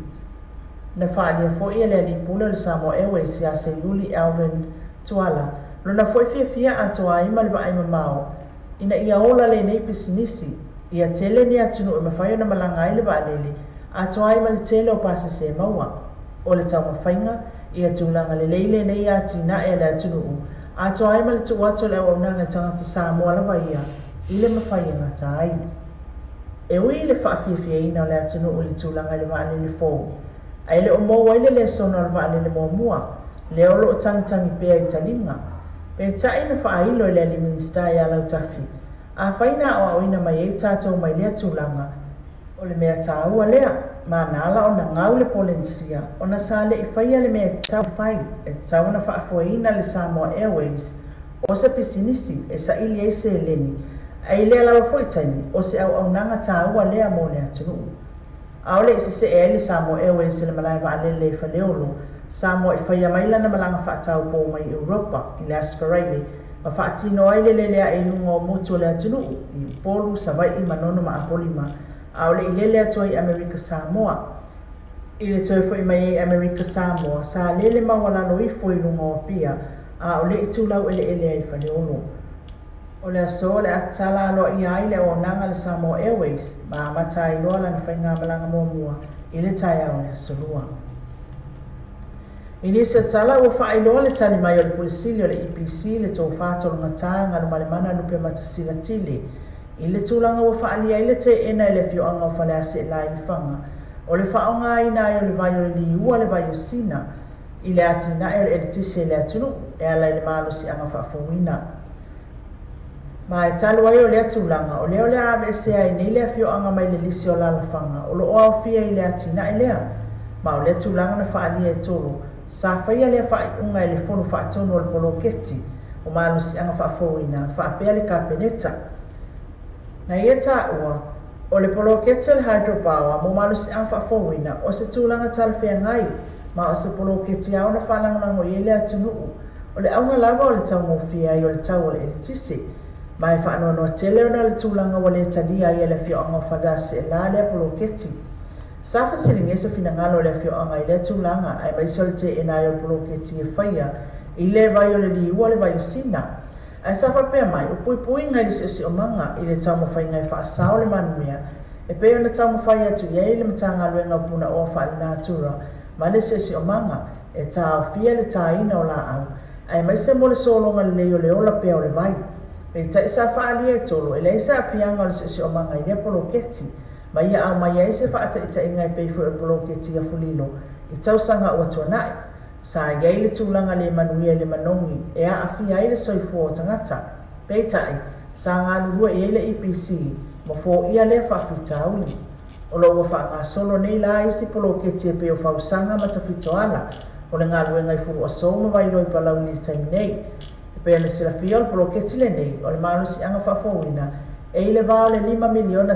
Na whaalia fo ia le alipula le Samoa Airways ia se Luli Alvin Tuala. Lona fo i fia fia atoa ai ma le vaai mamao. Ina ia ola le nei pisinisi. Ia tele ni atunu e mawhai ona malanga ai le vaalele. Atoa ai ma le tele o pasese maua. O le taumawhainga ia tūlanga le leile nei atina e le atunu. Atoa ai ma le tuu atu o le auaunaga i tagata Samoa lava ia i le mafai e gata ai. E ui i le faafiafiaina o le atunuu i le tulaga i le vaalele fou, ae le o maua ai le lesona o le vaalele muamua, lea o lo o tagitagi pea i taliga. Peitai na faailo e le alii Minisita ia Lautafi, afai na aoaoina mai ai tatou mai lea tulaga, o le mea taua lea, ma na ala ona gau le Polenisia ona sa le i faia le mea e tatau ona fai, e tatau ona faafoeina le Samoa Airways o se pisinisi e saili ai seleni, ae i lea lava foi taimi, o se auaunaga taua lea mo le atunuu. Aole i sese'e ai le Samoa Airways i le malae vaalele i Faleolo, Samoa i faia mai lana malaga faataupou mai Europa i le Aso Faraile ma faatino ai le lele ae i luga o motu o le atunuu i Upolu, Savai'i, Manono ma Apolima, a o le i lele atu ai i Amerika Samoa. I le toe foi mai ai i Amerika Samoa, sa lele maualalo ifo i luga o Apia, a o le i tulau eleele ai i Faleolo. O le aso o le a tatala aloaia ai le auaunaga a le Samoa Airways ma amata ai loa lana faigamalaga muamua i le taeao o le Aso Lua. I nisi o tala, ua faailoa le tali mai o le Pule Sili o le EPC, le Tofa Tologata Galumalemana Lupematasila Tile, i le tulaga ua faaalia ai le teena e le afioaga o Faleaseela i Lefaga o le faaaogaina ai o le vai o le Liua le vai o Sina i le atinae o le eletise i le atunuu e ala i le malosiaga faafouina. Ma e talu ai o lea tulaga, o lea o le a aveesea ai nei le afioaga mai le lisi o alaalafaga o lo o aofia i le atinae lea. Ma o lea tulaga na faaalia e Tolo, sa faia lea faaiuga e le Fono Faatonu o le Poloketi o Malosiaga Faafouina faapea le Kapeneta. Na ia taua, o le poloketi o le hydropower mo malosiaga faafouina o se tulaga talafeagai ma o se poloketi ao ona faalagolago i ai le atunuu. O le auga lava o le taugofie ai o le tau o le eletise. Ma e faanoanoa tele ona o le tulaga ua le talia ai e le afioaga o Faleaseela lea poloketi. Sa fesiligia se finagalo o le afioaga i lea tulaga aemaise o le teena ai o le poloketi e faia i le vai o le Liua le vai o Sina. Ae sa faapea mai, o puipuiga i le siosiomaga i le taumafaiga e faasao le manumea e pei ona taumafai atu i ai le Matagaluega o Punaoa Faalenatura ma le Siosiomaga e taofia le tāina o laau aemaise mo le sologa lelei o le ola pea o le vai. Peitai sa faaalia e Tolo e leai se aafiaga o le siosiomaga i lea poloketi ma ia aumai ai se faataitaiga e pei foi o le poloketi i Afulilo i tausaga ua tuanai. Sa i ai le tulaga le manuia i le manogi e aafia ai le soifua o tagata. Peitai, sa galulue i ai le EPC ma foia lea faafitauli. O lo o ua faagasolo nei la isi poloketi e pei o Fausaga ma Tafitoala o le galuega i Fuluasou ma Vailoa i Palauli i le taimi nei. E pei ona silafia o le poloketi lenei o le malosiaga faafouina e i le va o le $5 miliona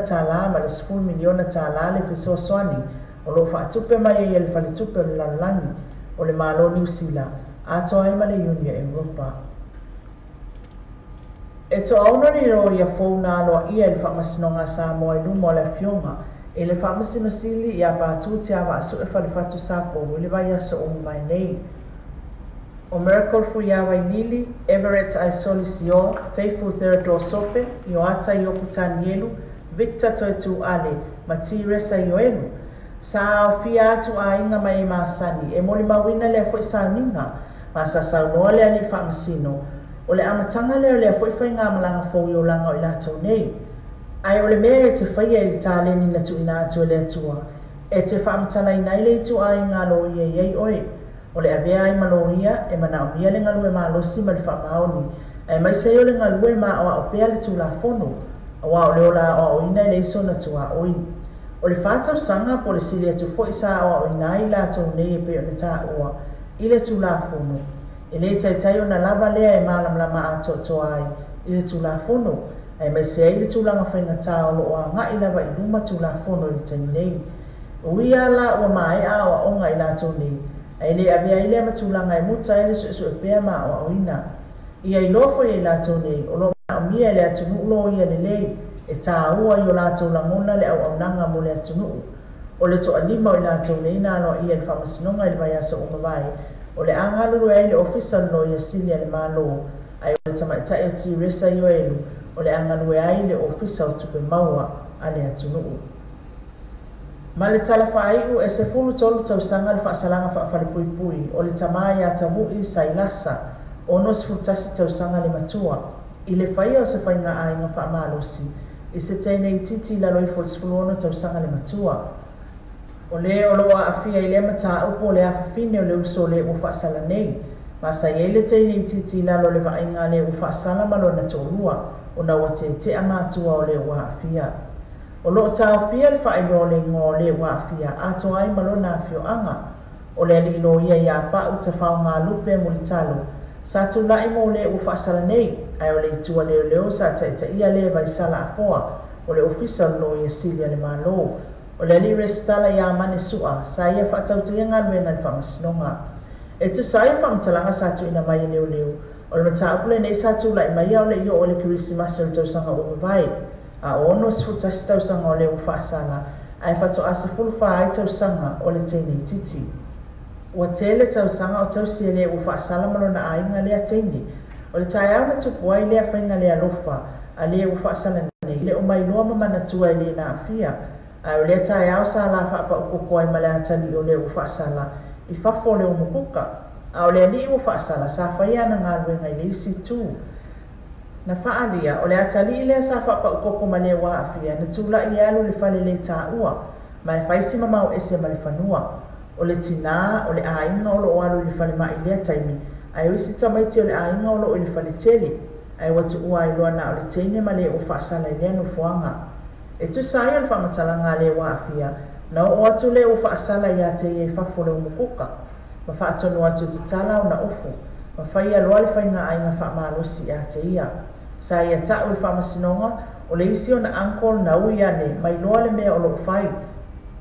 ma le $10 miliona le fesoasoani o lo o faatupe mai ai e le Faletupe o le Lalolagi o le Malo o Niu Sila atoa ai ma le Iuni a Europa. E toaono ni loia fou na aloaia e le Faamasinoga a Samoa i luma o le Afioga i le Faamasino Sili ia Patu Tiavaasue Falefatu Sapolu i le vaiaso ua mavae nei. O Miracle Fuiavailili, Everett Aisoli Sio, Faithful Theodore Sofe, Ioata Iopu Tanielu, Victor Toetu Ale ma Tiresa Ioelu. Sa aofia atu aiga ma e masani e molimauina lea foi sauniga ma sa saunoa le alii faamasino o le amataga lea o lea foi faigamalaga fou i olaga o i latou nei. Ae o le mea e te faia i le taleni na tuuina atu e le Atua e te faamatalaina ai le ituaiga loia e i ai oe. O le avea ai ma loia e manaomia le galue malosi ma le faamaoni, aemaise ai o le galue ma aoao pea le Tulafono, aua o le ola aoaoina e leai sona tuaoi. O le fa tausaga po o le sili atu foi sa aoaoina ai i latou nei e pei ona taua i le Tulafono. E le taitai ona lava lea e malamalama atoatoa ai i le Tulafono, aemaise ai le tulaga faigata o lo o agai lava i luma Tulafono i le taimi nei. E ui lava la ua maea aoaoga i latou nei, ae le avea ai lea ma tulaga e muta ai le suesue pea ma aoaoina. Ia iloa foi e i latou nei o lo o manaomia e le atunuu loia lelei e taua i o latou lagona le auaunaga mo le atunuu. O le toalima o i latou nei na aloaia e le Faamasinoga i le vaiaso ua mavae, o le a galulue ai le Ofisa o le Loia Sili a le Malo, ae o le tamaitai o Tiresa Ioelu o le a galue ai le Ofisa o Tupe Maua a le atunuu. Ma le tala faaiu, e 13 tausaga le faasalaga faafalepuipui o le tama ia Tavu'i Sailasa 61 tausaga le matua, i le faia o se faigaaiga faamalosi i se teine itiiti i lalo ifo o le 16 tausaga le matua. O le o loo aafia i lea mataupu o le afafine o le uso o le ua faasala nei, ma sa i ai le teine itiiti i lalo o le vaaiga a le ua faasala ma lona toalua, ona ua tetea matua o le ua aafia. O loo taofia le faailoa o le igoa o le ua aafia atoa ai ma lona afioaga. O le alii loia ia Pau Tafaogalupe Mulitalo, sa tulai mo le ua faasala nei, ae o le itu a leoleo sa taitaia le Vaisala Afoa o le Ofisa o le Loia Sili a le Malo. O le alii resitala ia Mane Sua, sa ia faatautaia galuega i le faamasinoga. E tusa ai o faamatalaga sa tuuina mai e leoleo, o le mataupu lenei sa tulai mai a o le i oo i le Kerisimasi o le tausaga ua mavae, a o 61 tausaga o le ua faasala, ae faatoa 14 ai tausaga o le teine itiiti. Ua tele tausaga o tausi e le ua faasala ma lona aiga lea teine. O le taeao na tupu ai lea faiga le alofa a le ua faasala nei, le o mailoa ma manatua e le na aafia. Ae o lea taeao sa la faapau ai ma le atalii o le ua faasala i fafo o le umukuka. A o le alii ua faasala sa faia ana galuega i le isi itu. Na faalia o le atalii lea sa faapau ma le ua aafia na tula'i e alu i le fale le taua, ma e fai si mamao ese ma le fanua. O le tinā o le aiga o loo alu i le falemai i lea taimi, ae o isi tamaiti o le aiga o loo i le faletele, ae ua tuua ai loa na o le teine ma le ua faasala i lea nofoaga. E tusa ai o le faamatalaga a le ua aafia, na oo atu le ua faasala ia te ia i fafo o le umukuka, ma faatonu atu e tatala ona ofu, ma faia loa le faigaaiga faamalosi ia te ia. Sa ia tau i le faamasinoga, o le isi ona uncle na ui ane mai loa le mea o loo fai,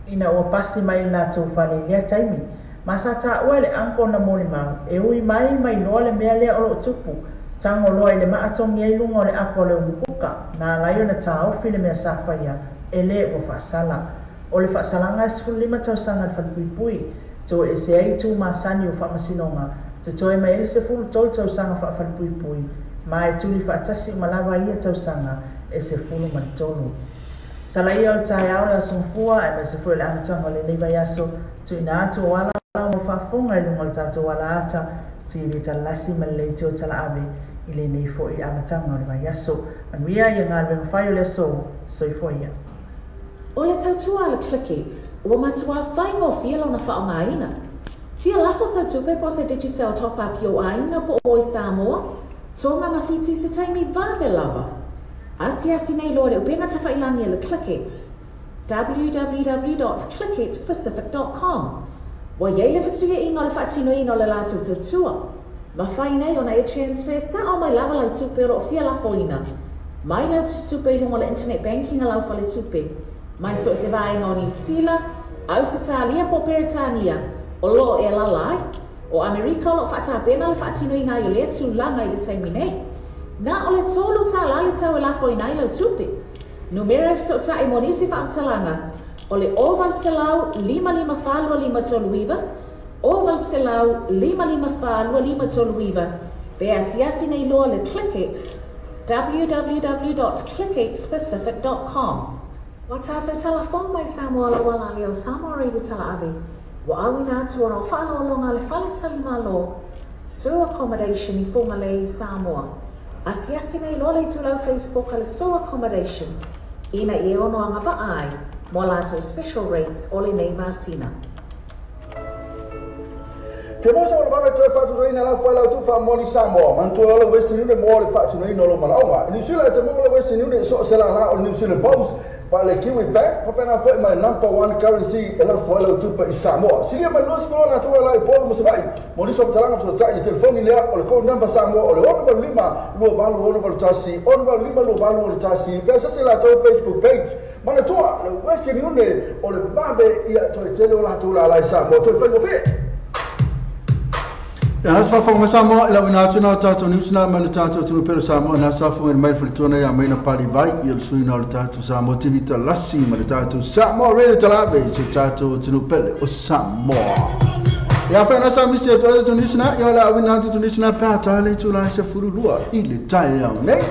ina ua pasi mai le latou fale i lea taimi. Ma sa taua e le uncle na molimau, e ui mai mai loa le mea lea o loo tupu, tago loa i le maatogi ai luga o le apo o le umukuka, na ala ai ona taofi le mea sa faia e le ua faasala. O le faasalaga e 15 tausaga i le falepuipui, toe ese ai itu masani o faamasinoga, totoe mai ai le 13 tausaga faafalepuipui, ma e tuli faatasi uma lava ia tausaga e 13. Tala ia o le taeao le aso gafua, aemaise foi o le amataga o lenei vaiaso, tuuina atu o ala mo faafofoga i luga o le tatou alaata TV talalasi ma le leitio talaave i lenei foi amataga o le vaiaso. Manuia ia galuega fai o le aso, soifua ia. O le tautua a le ClickX, ua matuā faigofie lona faaaogaina. Fia lafo sau tupe po o se Digicel top up i ou aiga po o i Samoa, Tonga ma Fiti i se taimi vave lava. Asiasi nei loa i le upega tafailagi a le ClickX, www.clickxpacific.com. Ua i ai le fesuiaiga o le faatinoina o le latou tautua. Mafai nei ona e transfer sao mai lava lau tupe o loo fia lafoina mai lau tusitupe i luga o le internet banking a lau faletupe, mai so o se vaega o Niu Sila, Ausetalia po o Peretania o loo e alaala ai. O Amerika o loo faatapena le faatinoina ai o lea tulaga i le taimi nei. Na o le $3 le tau e lafoina ai lau tupe. Numera e fesootai mo nisi faamatalaga o le 0800 554 2539, 0800 554 2539, pe asiasi nei loa le ClickX, www.clickxpacific.com. Ua tatou tala fou mai Samoa lau ala lea o Samoa Radio Talaave, ua auina atu ona o faaaloaloga a le Fale Talimalo, Sue Accommodation i Fugalei, Samoa. Asiasi nei loa le itulau Facebook a le Sue Accommodation ina ia e ono agavaa ai mo a latou special rates o lenei masina. Fia maua sau vave toe faatinoina lau failautu faamoli Samoa. Manatua loa le Western Union mo le faatinoina o lou manaoga. I New Zealand e te maua le Western Union i so o se lala o le New Zealand Post, pa le Kiwi Bank, faapena foi ma le number one currency e lafo ai lau tupe i Samoa. Silia mai 20 latou lala i Upolu ma Savaii. Mo nisi o faamatalaga fesootai i le telefoni lea o le code number Samoa o le 685 2861 685 2861 pe asiasi i latou Facebook page. Manatua le Western Union o le vave ia toe tele o latou lala i Samoa toe faigofie. Ia na se faafofoga mai Samoa i lauina atu na o tatou news na mai le tatou atunuu pele o Samoa na se faafofoga mai le faletua ia mai na pali vai ia le suiina o le tatou Samoa TV talasi ma le tatou Samoa Radio Talave i se tatou atunuu pele o Samoa. Ia whai na sa misi atu ai news na ia le awina atu news na pea tā le tū lai se furu lua i le taeao nei.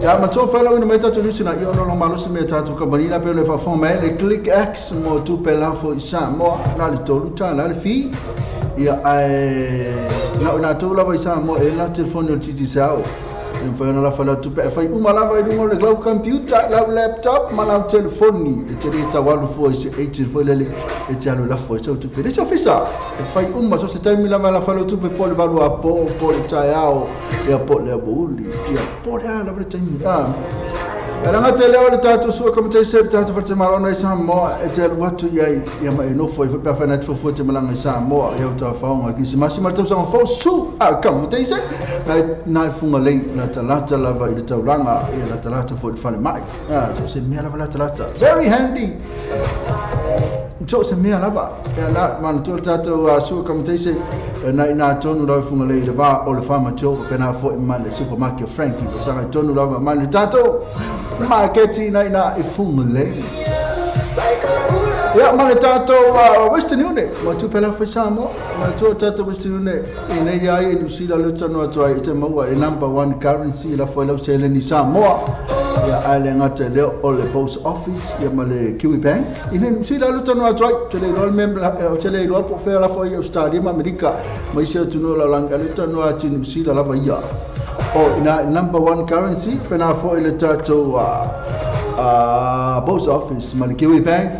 Ia matua whai lau ina mai tatou news na ia ono lo malosi me tatou kamani na pe le faafofoga mai le Click X mo tupe lafo i Samoa na le $3 le fee. Ia ae Na o na tau lava i Samoa e la telefoni o le Digicel. E mafai ona lafa lau tupe e fai uma lava i luga o le lau computer, lau laptop ma lau telefoni. E te le tau alu fua i se agent foi lele e te alu lafo ai sau tupe. Le se ofisa e fai uma so se taimi lava e lafa lau tupe po o le 8 apo, po o le taeao, ia po o le aoauli, ia po o le a lava le taimi. E laga te leo le tatou sua kamataise le tatou faletamalono i Samoa e te alu atu i ai ia ma e nofo ai foi pe afai na te fuafua te malaga i Samoa i au tafaoga le Kirisimasi ma le tausaga fou su a kamataise na e fugalei latalata lava i le taulaga ia latalata foi i le falemai so se mea lava latalata very handy so se mea lava ia la manatua le tatou sua kamataise na ina tonu lava fugalei i le va o le Farmer Joe pena foi ma le supermarket o Frankie o sanga tonu lava ma le tatou maketi na ina i fugalei ia ma le tatou Western Union ma tupe la foi Samoa ma tua tatou Western Union i nei ai i New Zealand le tanu atu ai i te maua e number one currency la foi lau seleni Samoa ia ai le ngata leo o le post office ia ma le Kiwi Bank i nei New Zealand le tanu atu ai te le iloa le te le iloa po fea la foi Australia ma Amerika ma isi atu no la langa le tanu atu New Zealand lava ia o ina number one currency pena foi le tatou post office ma le Kiwi Bank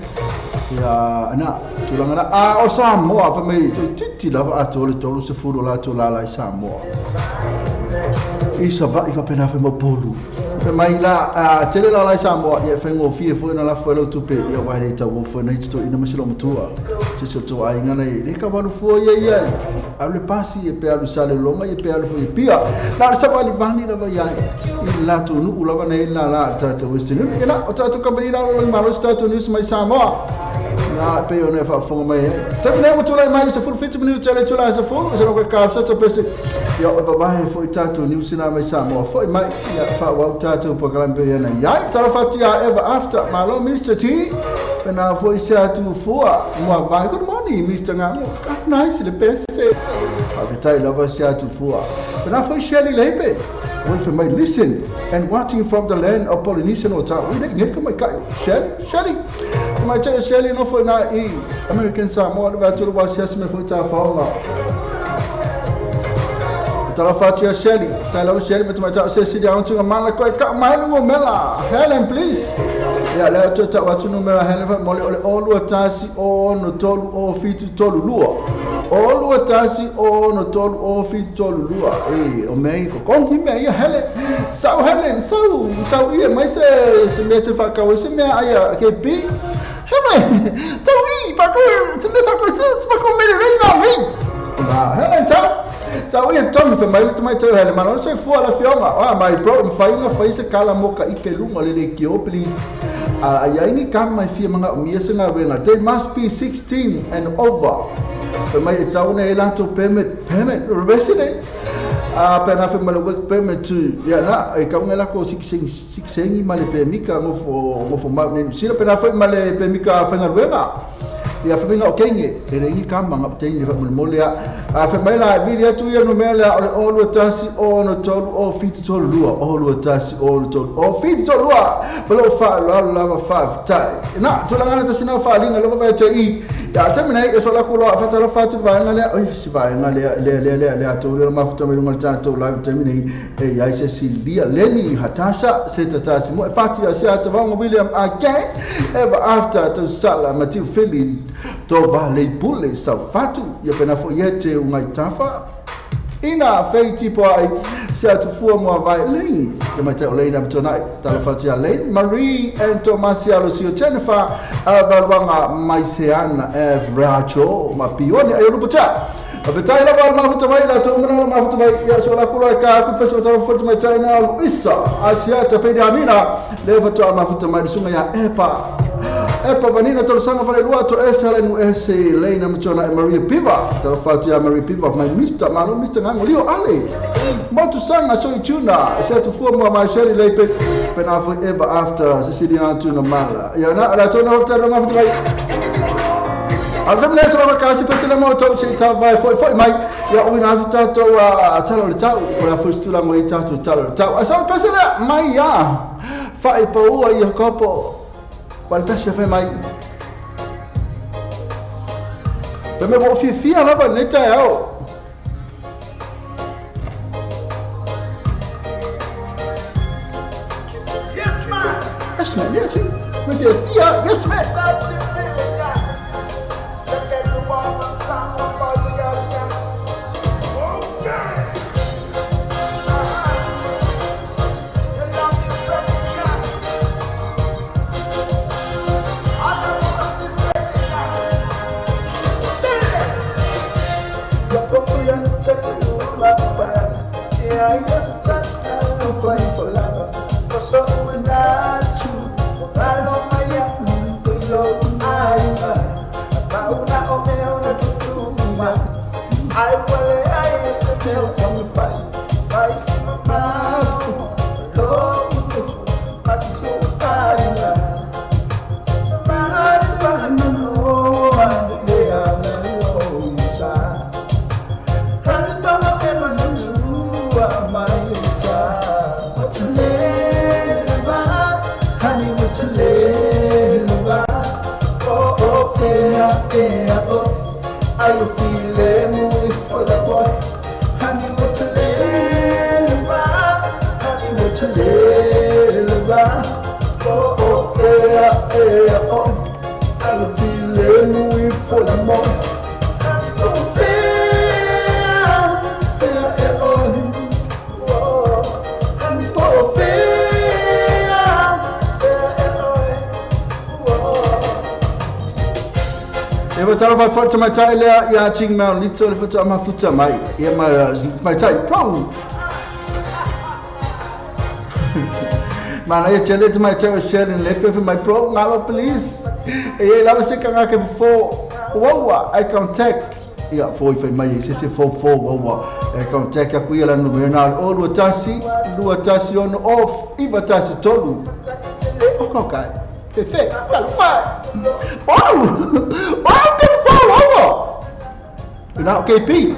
ia na tulaga na a o Samoa fa mai toeitiiti lava atoa le 30 latou lala i Samoa i Savaii faapena fai ma Upolu fai mai la tele lala i Samoa ia e faigofie foi ona lafo ai lau tupe ia aua e le tauofo ai nai totoina ma si loomatua se si o tou aiga nei le kawalu fua ia ia alu le pasi e pe alu Salelologa ia pe alu foi i Apia na o le savalivali lava ia i le latou nuu lava nei lala tatou Western Union ia la o tatou kamupani la o malo se tatou news mai Samoa na pei ona e faafofoga mai ai taimi nei ua tulai mai se 17 minute le itula e 10 se loka ka sa pese ia o babahe foi tatou news na mai Samoa foi mai ia faaauau tatou program pe ia na iai talofa atu ia ever after malo Mr T pena foi se atu fua mua vai good morning Mr Ngamo nice le pese faafetai lava se atu fua pena foi Shirley Leipe Wait for my listen and watching from the land of Polynesian o ta ui nei ka mai kai Shirley Shirley mai te Shirley no foi na i American Samoa le vatu le wasiasi me foi ta faoga talofa atu ia Shirley tai lau Shirley me te mai tau Cecilia auntunga mana koe ka mai lungo mela Helen please ia lea tu tau atu numera Helen fa mole ole o lua tasi o no tolu o fitu tolu lua o lua tasi o no tolu o fitu tolu lua e o mei ko kongi mea ia Helen sau Helen sau sau ia mai se se mea te whakawe se mea aia ke pi Helen tau i pako se mea pako se pako mele rei na mi na Helen sau sau ia tonu fe mai le tamai tau Helen mana o se fua la fioga ah my bro mawhainga whai se kala mo ka ike lunga le le kio please ai ai ni kama mai fia manga o mia se ngā wenga they must be 16 and over fe mai e tau nei latou permit resident pena fe mai le work permit tu ia na e kau ngai lako siksengi ma le pemika ngofo mau nei sila pena foi ma le pemika whaingaluega ia fe mai o kenge e le ingi kama ngā pteini fa mole a fe mai la vili atu ia no mea lea o le o lua tasi o no tolu o fitu tolu lua o lua tasi o no tolu o fitu tolu lua fa lo fa lava faafetai na tulaga le tasi na faaaliga lava vai atu i ia taimi nei e sola ku loa fatalofa atu le vaega lea oi se vaega lea lea lea lea lea tou lea mafuta mai luga le tatou live taimi nei e iai se silia Leni Hatasa se tatasi mo e pati a se atavaoga William Ake ever after tau sala Matiu Fili to valei pule saufatu ia pena foi e te ungai tafa ina fei tipo ai se atu fua moa vai lei ia mai te o lei na mtonai talofa atu ia Lane Marie and Tomasia Lucio Jennifer Avaluanga Maiseana F Racho ma Pione ai lupu tia Apetai lava al mafuta mai la tou mana mafuta mai ia so la kula ka ku peso talo futa mai tai na Luisa Asiata Pedi Amina le fatu mafuta mai sunga ya Epa Epa vanina talo sanga fale lua to S L N S Leina mtona Maria Piva talo fatu ya Maria Piva my Mr Malo Mr Ngango Leo Ale Motu sanga so ituna se atu fua mo mai Shirley Leipe pena foi ever after Cecilia Antuna Mala ia na la tona hofta mafuta mai Alzam le talo ka si pese le mo tau che ta vai foi foi mai ia o ina tatou a talo le tau o la fustu la mo i tatou talo le tau asa pese le mai ia fai paua ia kopo wal pese fe mai pe me vo fiafia lava le taeao Yes man, yes. Yes man. Forte mai tai lea ia ching mau little le foto ama futa mai ia mai tai pro mana ia challenge mai tai sharing le pe my pro ngalo please e lava se kanga ke fo wawa I contact ia fo i mai se se fo fo wawa I contact aku ia la numero na o lua tasi on off iva tasi tolu okay fe fa oh oh Now KP.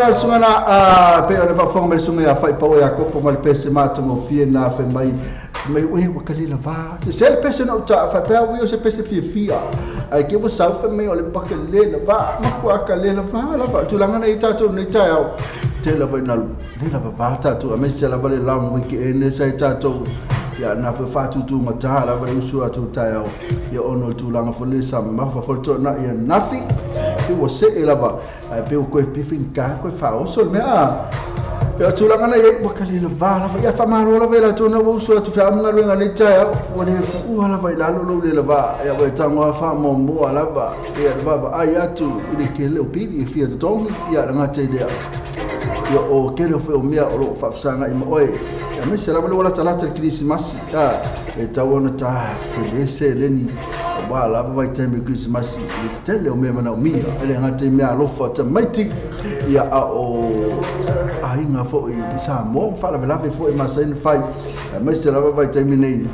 Mai sungana pe ole fa mai sunga fa pa ya ko mal pese ma to fie na fa mai mai we wakali la va se le pese no ta fa pe we se pese fie fia ai ke bo sa fa mai ole pa ke le la va ma ko ka le la va la va tu la ngana ita to ni ta ya te la va na le la va ta tu ame se la va le long week ene sa ita to Ia na foi faatutuga tā lava le usu atu taeao ia ona o le tulaga foi le sa mamafa foi le toanai ia nafi pe ua see lava ae pe ua koe pefigā koe faaoso le mea pe o tulaga na iai ua kali lava lava ia faamalo lava i latou na ua usu atu feamugaluega nei taeao ua le kuua lava i lalo lou le lava ia ua e tagoa faamuamua lava ia le vaavaai atu i le kele o pili e fia totogi ia le gata i lea ia o kele o foi o mea o loo faafesagai ma oe ia maise lava le ua latalata le kerisimasi a e tau ona ta tele seleni ua lava vaitaimi o kerisimasi le tele o mea manaomia e le gata i mea alofa tamaiti ia a o aiga foi i Samoa ma faalavelave foi masani fai maise lava vaitaimi nei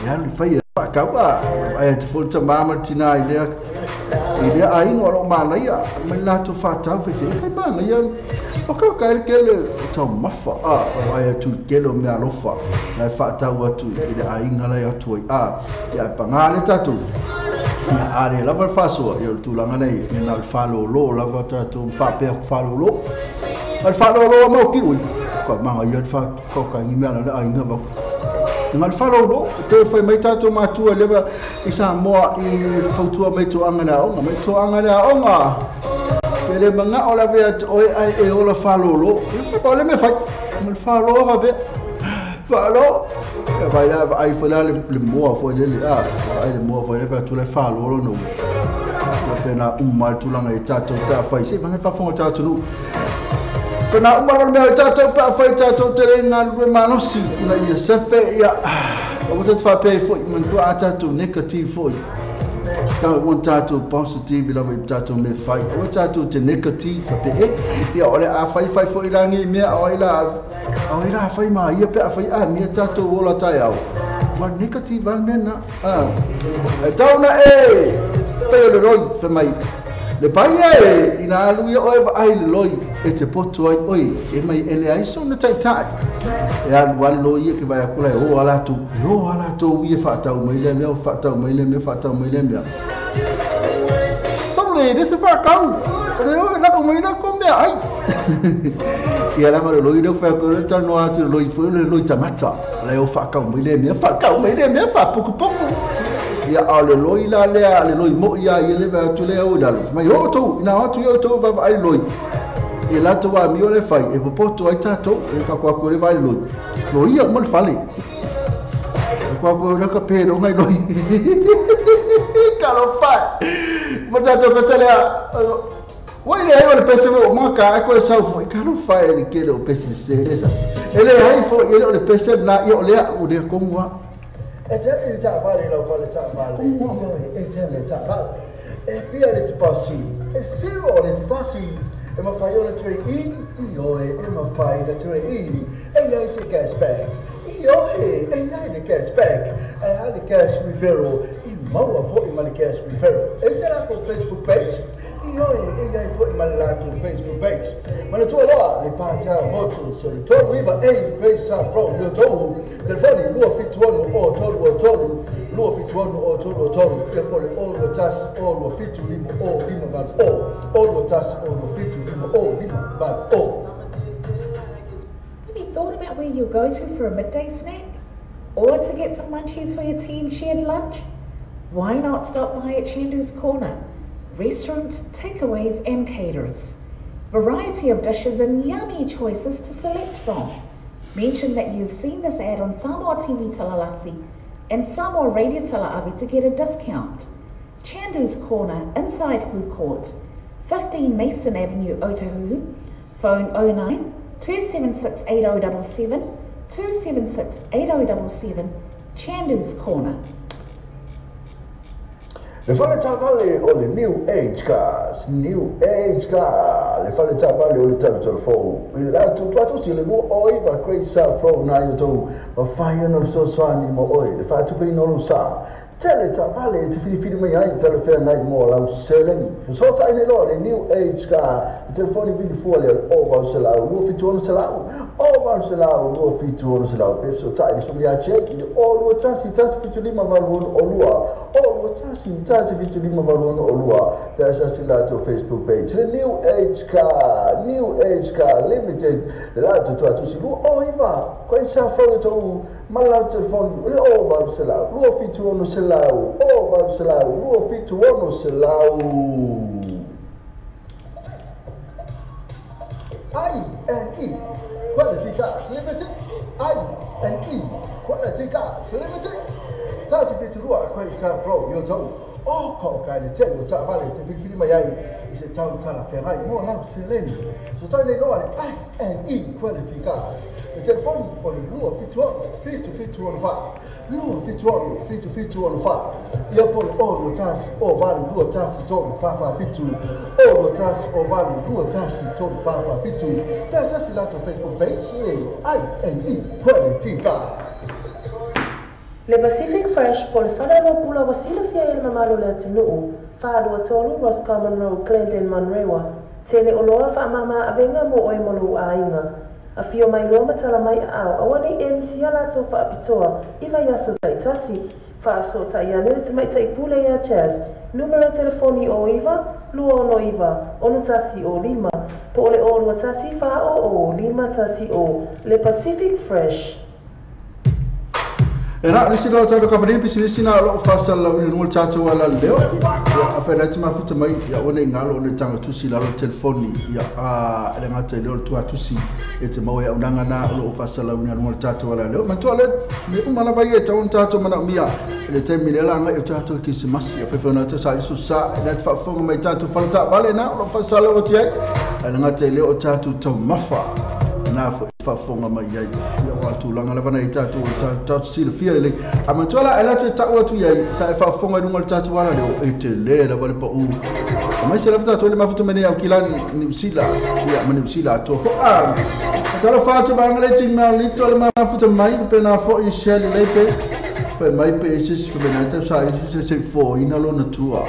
e alu fai faakau a e te foi tamā ma le tinā i lea aiga o loo manaia mai latou faatau fete e kai manaia o kau ka ele kele o taumafa a o ai atu i kele o mea alofa la e faatau atu i le aiga lai atu ai a ia e pagā le tatou ia a le lava le faasoa ia o le tulaga nei ia na o le faalōlō lava tatou faapea faalōlō a le faalōlō mau kilu ka manga ia le faakaukaigi mea la le aiga vau nga le faalōlō te fai mai tatou matua leva i Samoa i fautua mai toaga le aoga mai toaga le aoga pe le magao lave atu oe ai e ola faalōlō pa le mea fai ma le faalō ga faalō e vai la ai foi la le moa foi le a ai le moa foi le fa tu le faalō no ia pe na uma le tulaga i tatou pe afai se manga faafofoga tatou nu pe na uma le mea i tatou pe afai tatou te le galulue malosi ina ia sefe ia o tatou faapea foi manatua a tatou negative foi tau want tatou positive lava i tatou mea fai o tatou te negative ka pe e ia o le a fai fai foi lagi mea o ai la fai ma ia pe a fai a mea tatou ola taeao ma negative al mea na a e tau na e pe o le roi fe mai le pai e ina alu ia oe vaai le loi e te poto ai oe e mai ele ai so na taitai e alu alu loi ia ke vai akula e o ala tu ia faatau mai le mea faatau mai le mea faatau mai le mea Tole de se faakau le o la ko mai na ko mea ai ia la le loi le fa ko le tano atu le loi foi le loi tangata le o faakau mai le mea faakau mai le mea faapukupuku ia a le loi la lea le loi mo ia ia le va tu le o la mai o tu ina atu ia tu va ai loi e la tu va mi o le fai e popoto ai tatou e ka ko le vai loi loi ia mo le fale ko ko le ka pe ro ngai loi ka lo fai mo tatou pese le Oi le ai o le pese o maka ko e sau foi ka lo fai le ke le o pese se ele ai foi ele o le pese la ia o le o le kongua E te le taavale lau fale taavale ioe e te le taavale e fia le tupasi e zero le tupasi e mawhai o le ture i ioe e mawhai le ture i e iai se cashback ioe e iai le cashback e a le cash referral i maua foi ma le cash referral e se lako Facebook page ioe e iai foi ma le lako Facebook page ma le tua loa le pātao motu so le tolu iwa e face sa from yo tolu telefoni 271 o tolu o tolu 271 o tolu o tolu e po le o lua tasi o lua fitu lima o lima valu o o lua tasi o lua fitu lima o lima valu o. Have you thought about where you'll go to for a midday snack? Or to get some munchies for your team shared lunch? Why not stop by at Chandu's Corner? Restaurant, takeaways and caterers. Variety of dishes and yummy choices to select from. Mention that you've seen this ad on Samoa TV Talalasi and Samoa Radio Talaavi to get a discount. Chandu's Corner, inside Food Court, 15 Mason Avenue, Otahuhu. Phone 09 276 8077, 276 8077, Chandu's Corner. Le fale taavale o le New Age Cars, New Age Car, le fale taavale o le talu fou. I la tu tu si le lu oi va great south road na yo tu, va fai ona fesoasoani mo oe, le faatupeina o lou sa. Tele taavale te filifili mai ai tele fea ngai mo lau seleni. Fesoatai nei loa le New Age Car, le telefoni vili fua le o vau se lau, 276 lau, o vau se lau, 276 lau. Pe fesoatai le suaga ia Jake i le o lua tasi tasi fitu lima valu ono o lua, o lua tasi tasi fitu lima valu ono o lua. Pe asasi latou Facebook page. Le New Age Car, New Age Car Limited, le latou tuatusi lua o iwa, koe sa fau e tau Ma lau telefoni o le o 800 276 o 800 276. I&E Quality Cars Limited. I&E Quality Cars Limited. Tasi fitu lua koe sa flow yo tau. O ko ka le te yo ta vale te filifili mai ai i se tau tala ferai mo lau seleni. So tai nei loa le I&E Quality Cars. Le telefoni o le 276 7714 276 7714. Ia po le o 21 o 8 21 3 4 4 7 o 21 o 8 21 3 4 4 7. Pesa si lato Facebook page le I&E Quality Cars. Le Pacific Fresh po le fale o pula ua silafia e le mamalu o le atunuu, 423 Roscommon Road, Glendale, Manurewa. Tele o loa whaamama awenga mo oe mo lou āinga. A fio mai loa matala mai a au, aua nei e misia latou whaapitoa, i vai aso taitasi, whaaso tai ane le tamaitai pule ia Chaz, numero telefoni o 9, 269, 61 o 5, po o le o 21 wha o o 5 o, le Pacific Fresh. E na nisi lau tātou kapani pisinisi na lo fasa lau ni nul tātou ala leo. Ia a whai te mafuta mai ia one i ngalo one tanga tusi lalo telefoni ia a le ngata i leo tua tusi e te mau e au nanga na lo fasa lau ni nul tātou ala leo. Matua le me umala vai e taun tātou mana mia le te mi le langa e tātou ki se masi a whai whai sa isu sa e na te whaafonga mai tātou whalata vale na lo fasa lau ti ai. Le ngata i leo tātou tau mafa na whaafonga mai ai ia wa tūlanga lava nei tātou tātou silafia lelei. A matua la e latou e ta'u atu iai sa e faafofoga i luga o le tatou ala leo e telē lava le pa'ū. A mai se lava tatou i le mafuta mai nei au kilani Niu Sila ia ma Niu Sila atoa fo'a. Talofa atu vaega le tigmaulito le mafuta mai pena fo'i Shelley leipe fai mai pe e sisi famenai tau sa i sisi se fo'oina lona tua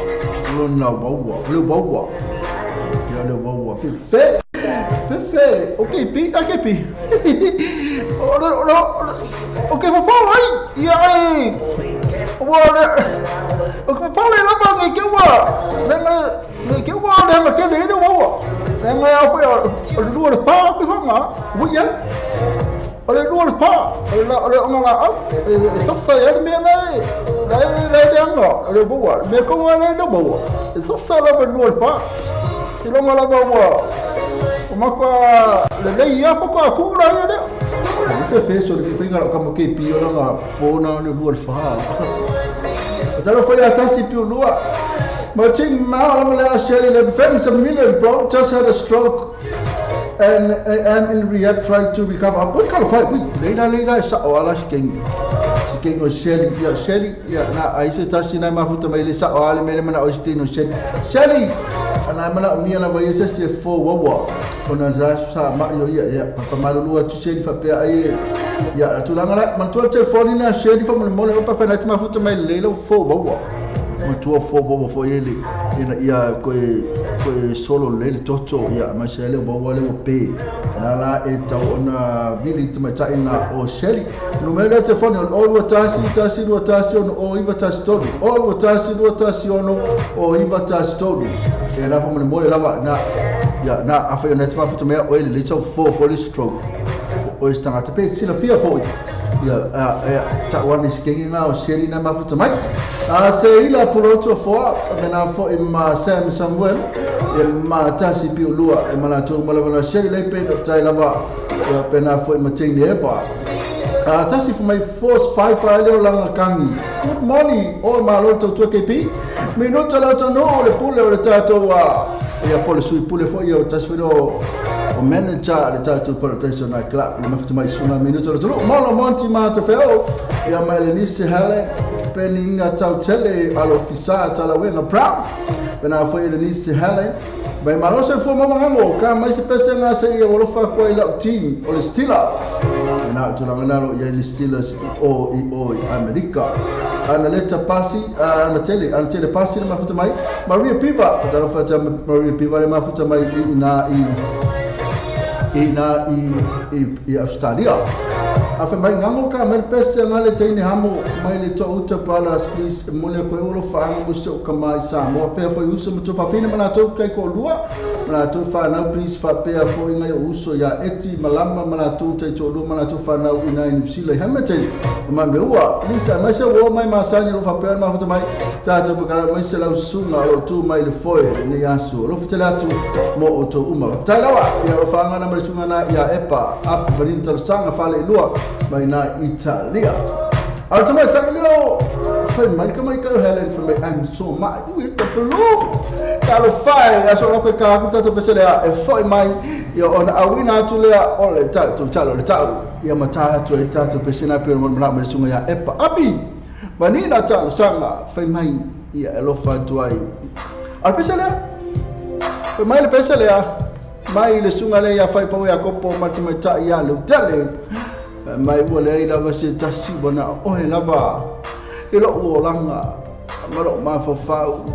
lona uaua le uaua ia le uaua fefe fefe okay pi okay pi ora ora okay papo ai ia ai ua le okay papo le lava ngai ke ua le ngai ke ua le ma ke le le ua le ngai au pe o le lua le pa ke fanga ua ia o le lua le pa o le ona la au e sasa ia le mea nei le le le anga le ua me ko ua le le ua e sasa la me lua le pa i longa lava ua o maka le lei ia poko a kura ia lea. O fe so le feinga o kamo ke pio langa fona le lua le fa. O talo foi a tasi pio lua. Ma ching ma la le Shelley le fence a million bro just had a stroke and I am in rehab trying to recover. What kind of fight we leila leila sa o ala sking. Sking o Shelley ia Shelley ia na ai se tasi na mafuta mai le sa o ale mele mana o stino Shelley. Shelley ana mana mia la vai se se fo wawa ona za sa ma yo ia ia pa malulu atu Shelley fa pe ai ia tulanga la mantua telefoni na Shelley fa mo mo le pa fa na mafuta mai le fo wawa matua fo wawa fo ele ina ia koe solo le le toto ia ma se le wawa le pe na la e tau ona vili te mai na o Shelley no me le telefoni o lua tasi tasi lua tasi ono o iva tasi tolu o lua tasi lua tasi ono o iva tasi tolu e la fa mo le lava na ia na a fa ona te mafuta mai o ele le tau fo fo le stroke o e tangata pe silafia foi ia ia ta wani skingi na o Shelley na mafuta mai a se ila puloto foa mena fo i ma Sam Samuel e ma tasi piu lua e mana tau malawana Shelley le pe tai lava ia pena fo i ma tini e pa a tasi for my force 5 fa leo langa kangi good morning o malo tau tua KP minuta la tau no le pule o le tātou a ia po le sui pule fo ia o tasi fo o manager le tātou Paradise Night Club le mafuta mai suna minuta la tau malo Monty Matafeo ia mai le nisi hele peninga tau tele alo fisa talawenga Brown pena fo le nisi hele mai malo se fo mama ka mai se pese nga se ia wolofa ko ila team o le Steelers na tulanga nalo ia le Steelers o i o Amerika ana leta pasi ana tele pasi le mafuta mai Maria Piva talofa ta Maria Piva le mafuta mai i na i I na i Australia. A fa mai ngango ka mai pese nga le teine hamo mai le to uta pala please mole ko ulo fa mo so ka mai sa mo pe fo uso mo to fa fina mana to kai ko lua mana to fa na please fa pe fo inga uso ya eti malama mana to tai to lua mana to fa na ina in sila hamete ma me ua please mai se wo mai masani lo fa pe ma fa mai ta ta ka mai se la usunga lo tu mai le foi ni aso lo fa atu mo o to uma tai lawa ya fa nga na mai sunga na ya epa ap marin tal sanga fa le lua mai na Italia. Alto mai Italia. Fai mai ka mai ka Helen fa mai I'm so mai with the flu. Talo fai aso la ka ku ta pesele e foi mai yo ona awina tu le o le ta tu talo le ta ya mata tu e ta tu pesena pe mo na mai sunga ya epa abi. Manina talo sanga fai mai ya elo fa tu ai. Al pesele. Fai mai le pesele mai le sunga le ya fai pa ya kopo mati mai ta ya le tale. Mai ua le lava se tasi wana ohe lava i lo ua langa ma lo mafafau.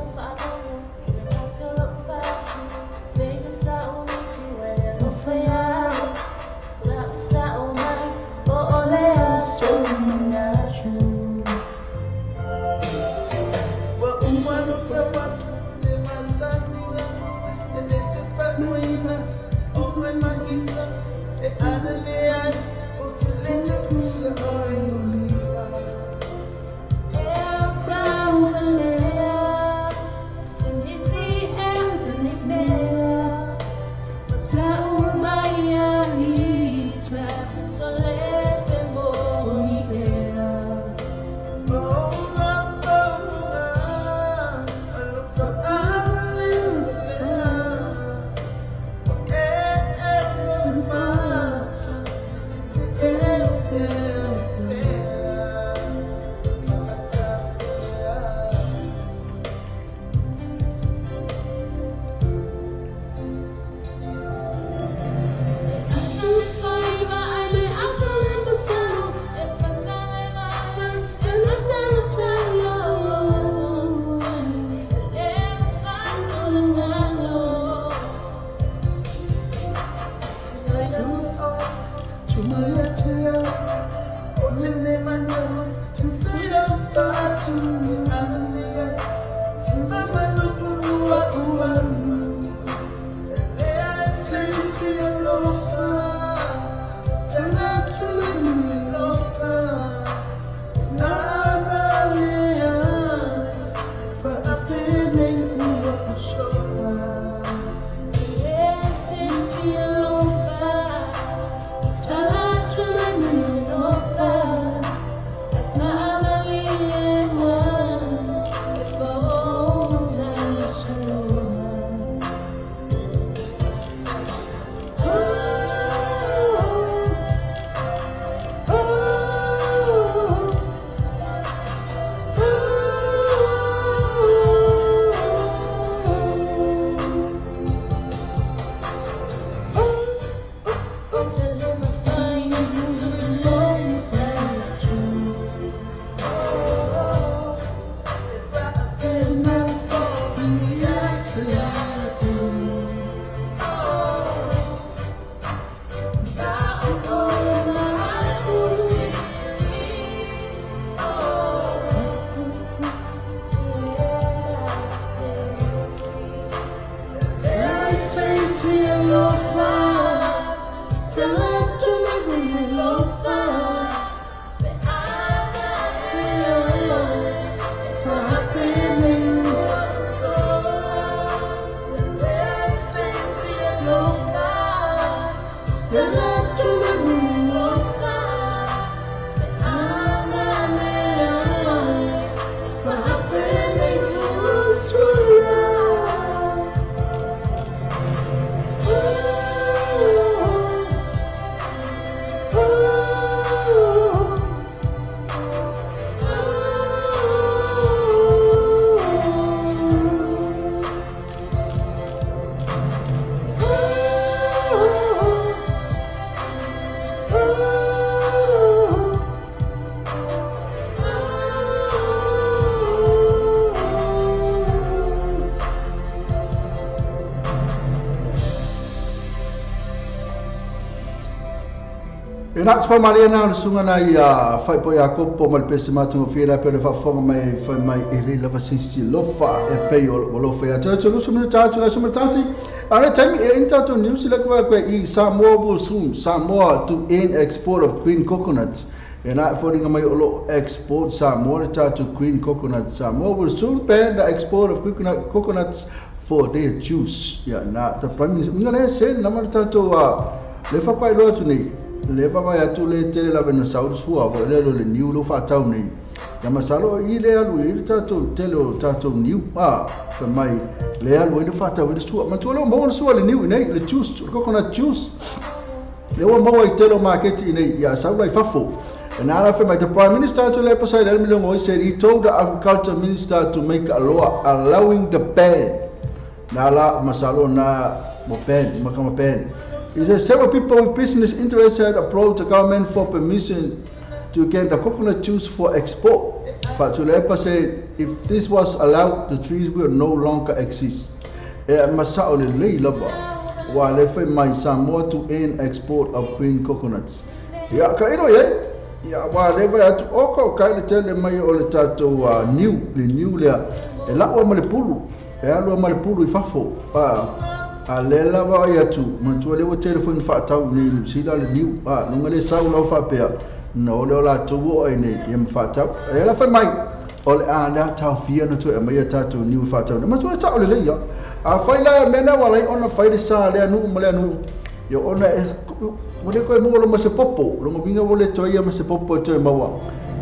E na tfa malia na le sunga na ia fai po ia kopo ma le pese matunga fia pe le faafofoga mai fai mai e le lava sisi lofa e pe o lofa ia tau tau lusu minuta atu la suma tasi ale taimi e inta to New Zealand kwa kwa i Samoa will soon Samoa to end export of green coconuts. E na fodinga mai o lo export Samoa to green coconuts. Samoa will soon ban the export of coconuts for their juice. Ya na the prime minister ngale se na ma tatou le fa kwa ilo atu nei le baba ya tu le tele la vena saul sua bo le lo le niu lo fa tau nei ya masalo i le alu i tatou tele o tatou niu a fa mai le alu i le fa tau le sua ma tu lo mo sua le niu nei le juice coconut juice le o mo i tele market i nei ya saul ai fafo. And I my the Prime Minister to le pasai le milongo said he told the agriculture minister to make a law allowing the ban na la masalo na mo ban makama ban. He says several people with business interests had approached the government for permission to get the coconut juice for export. But Tuilaepa said if this was allowed, the trees will no longer exist. Masao le lei lava wa le fai mai Samoa to end export of green coconuts. Ya ka ilo ye ya wa le vai atu oko ka le tele mai o le tatou niu le niu lea e laua ma le pulu e alua ma le pulu i fafo pa a le lava ai atu matua le o telefoni faatau nei New Zealand le niu a nunga le sau lau faapea na o le o latou o ai nei ia ma faatau e la fai mai o le a lea taofia na toe aumai ia tatou niu faatau nei matua e sao lelei ia a fai la mea na ua lai ona fai le sa lea nuu ma lea nuu ia ona e ua le koe maua lo ma se popo logo uiga ua le toe ia ma se popo e toe maua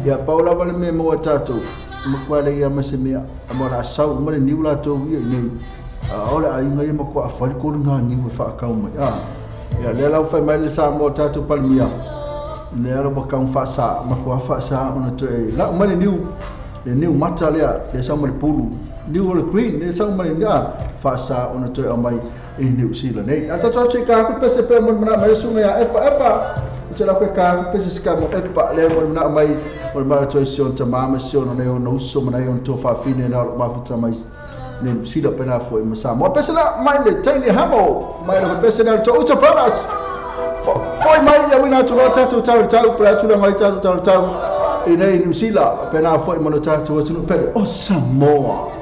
ia pau lava le mea maua tatou matua le ia ma se mea ma la sau ma le niu latou ia i nei o le aiga ia matua afai le kolu ngā niu e whaakau mai. Ia lea lau whai mai le Samoa tātou palimia. Lea lau wakau whaasa, matua whaasa ona toe. Lau mai le niu mata lea, lea sau mai le pulu. Niu o le green, lea sau mai le whaasa ona toe au mai i New Zealand nei. A tātou atu i kā ku pese pē mo mana mai sunga ia epa epa. I te lau koe kā ku pese sika mo epa lea mo mana mai mo mana toe sion tamama sion o nei o nauso mana i o tō whawhine na o mafuta mai New Zealand pena foi ma Samoa. Pese la mai le Taylor Hamo mai le pese na to Uta Brothers. Foi mai ia wina tu tatu tau tau pela tu mai tau tau tau i nei New Zealand pena foi ma tatu atu pele o Samoa.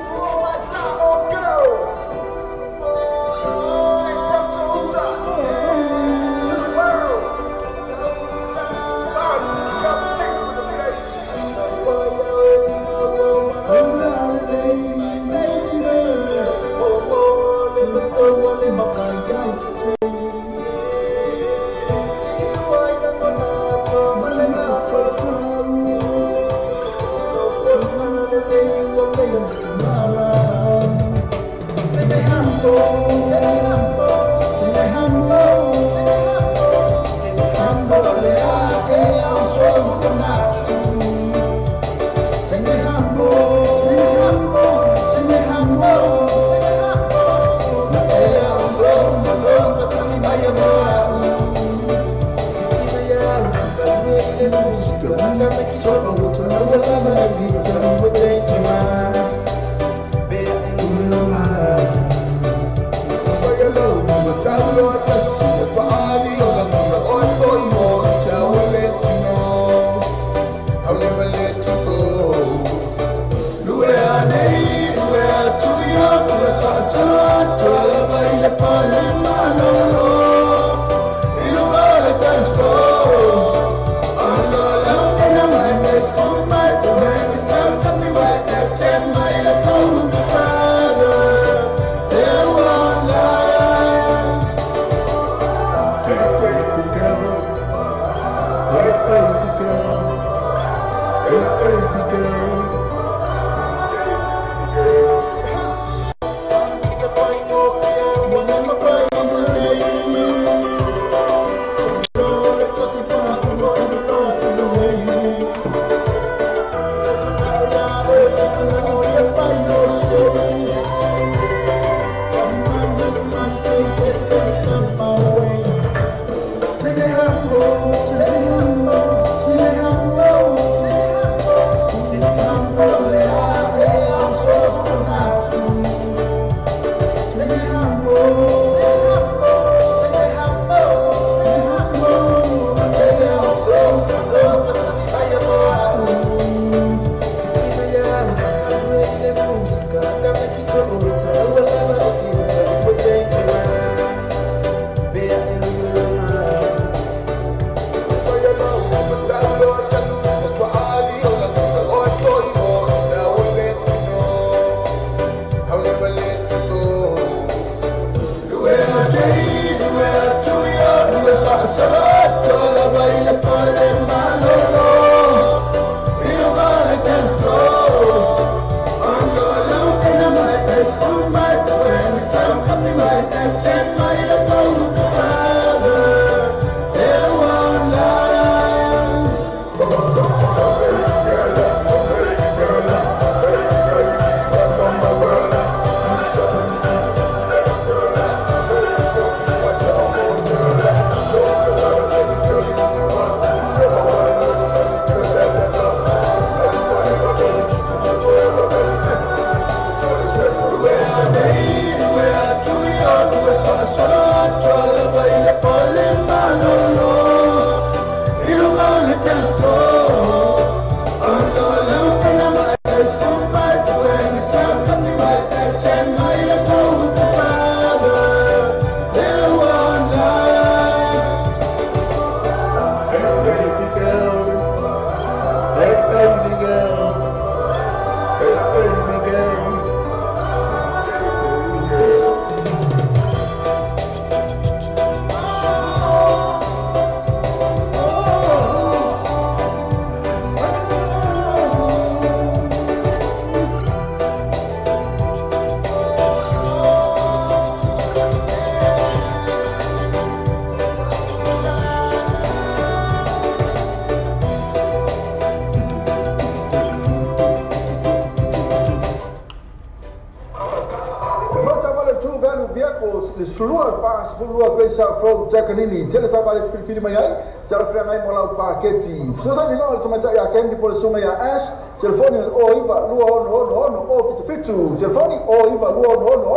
le 12 Great South Road Takanini tele taavale te filifili mai ai talafeagai mo lau paketi. Fesoasoani loa le tamaitai ia Candy po le susuga ia Ash. Telefoni o le 09 2 6 6 0 77, telefoni o 9 2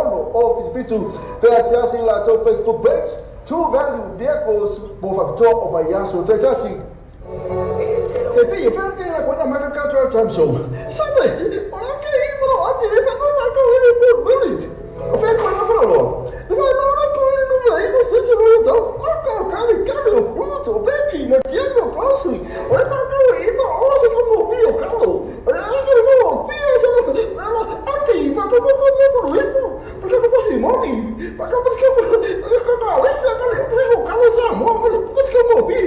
6 6 0 77, pe asiasi i latou Facebook page True Value Vehicles mo faapitoa o vaiaso taitasi. Ke pe yo fera ke la kona maka ka drive time so. Sabe, o la ke i mo ati e pa no ma ko e po bullet. O fe ko na falo. E va no na ko no me no se se lo to. O ko ka le ka le o to beti mo tiendo ko si. O le pa ko e mo o se ko mo pi o ka lo. O le ko ko pi o se no ati pa ko ko ko ko ko le ko. Pa ko ko si mo ni. Pa ko ko ko ko ka le sa ka le ko ka lo sa mo ko ko ko mo pi.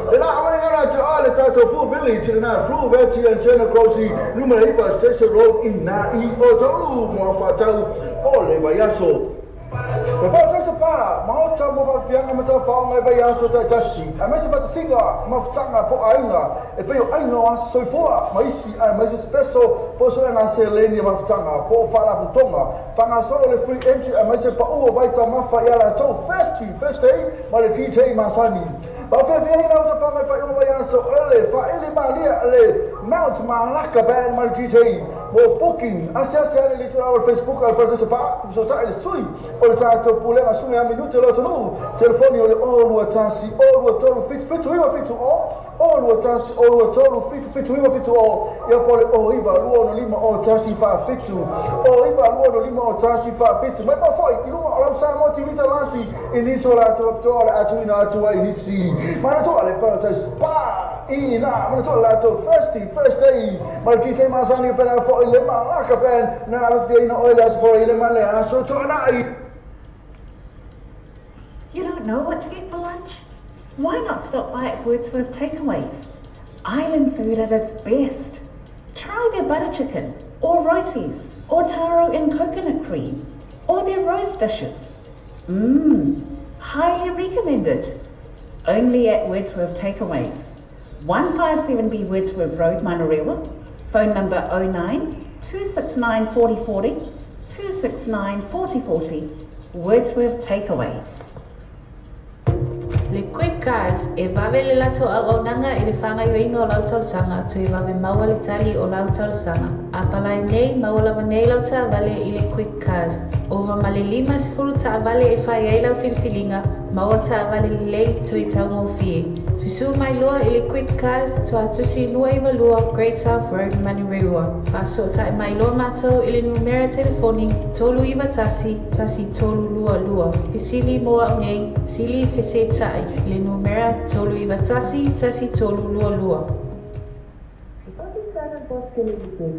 E la awale ngana te ale tātou Full Village i na Flu Veti and Jenna Grossy numera 9 Station Road i nā i o tolu mo whātau o le vaiaso. Pe pā tau se pā, maota mo whawhianga ma tau whaonga e vaiaso tai tasi. A mese whatasinga, mafutanga po ainga, e pei o ainga o aso soifua, ma isi ai ma isi speso, po so ngā se leni mafutanga, po whalaputonga. Whanga solo le free entry a maise pa ua waita mafa i ala tau first first day, ma le DJ Masani. Pa fe fe hina o whanga whai o vaiaso, ele, whaele malia, le Mount Malaka Band ma le DJ. Mo booking, ase ase ane le tula o Facebook al pa se pa, so ta ele sui, o le tātou pulega sunga a minute lo tonu, telefoni o le o 2 1 o 2 3 7 7 9 7 o, o 2 1 o 2 3 7 7 9 7 o, ia po le o 9 2 5 o 1 4 7, o 9 2 5 o 1 4 7, mai pa foi, i lunga o lau Samoa TV talasi, i nisi o latou apitoa le atuina atu ai nisi. Mana toa le Paradise Spa, i nā, mana toa latou first first day, ma le DJ Masani pena foi le Malaka Band, na na fia ina oile aso fora i le male aso toa nai. You don't know what to get for lunch? Why not stop by at Wordsworth Takeaways? Island food at its best. Try their butter chicken, or rotis, or taro and coconut cream, or their roast dishes. Highly recommended. Only at Wordsworth Takeaways. 157B Wordsworth Road, Manurewa. Phone number 09 269 4040, 269 4040. Wordsworth Takeaways. Le Quick Cars e vave le lato auaunaga i le fagaioiga o lau talosaga toe vave maua le tali o lau talosaga. Apalai nei maua lava nei lau taavale i le Quick Cars. Ova ma le 50 taavale e fai ai lau filifiliga, maua taavale lelei toe taugofie. Susū mai loa i le Quick Cars Tuatusi 292 Great South Road, Manurewa. Faasotai mai loa matou i le numera telefoni 391 1322. Fesili mo au nei, sili fesetai i le numera 391 1322. Pakistan Bosque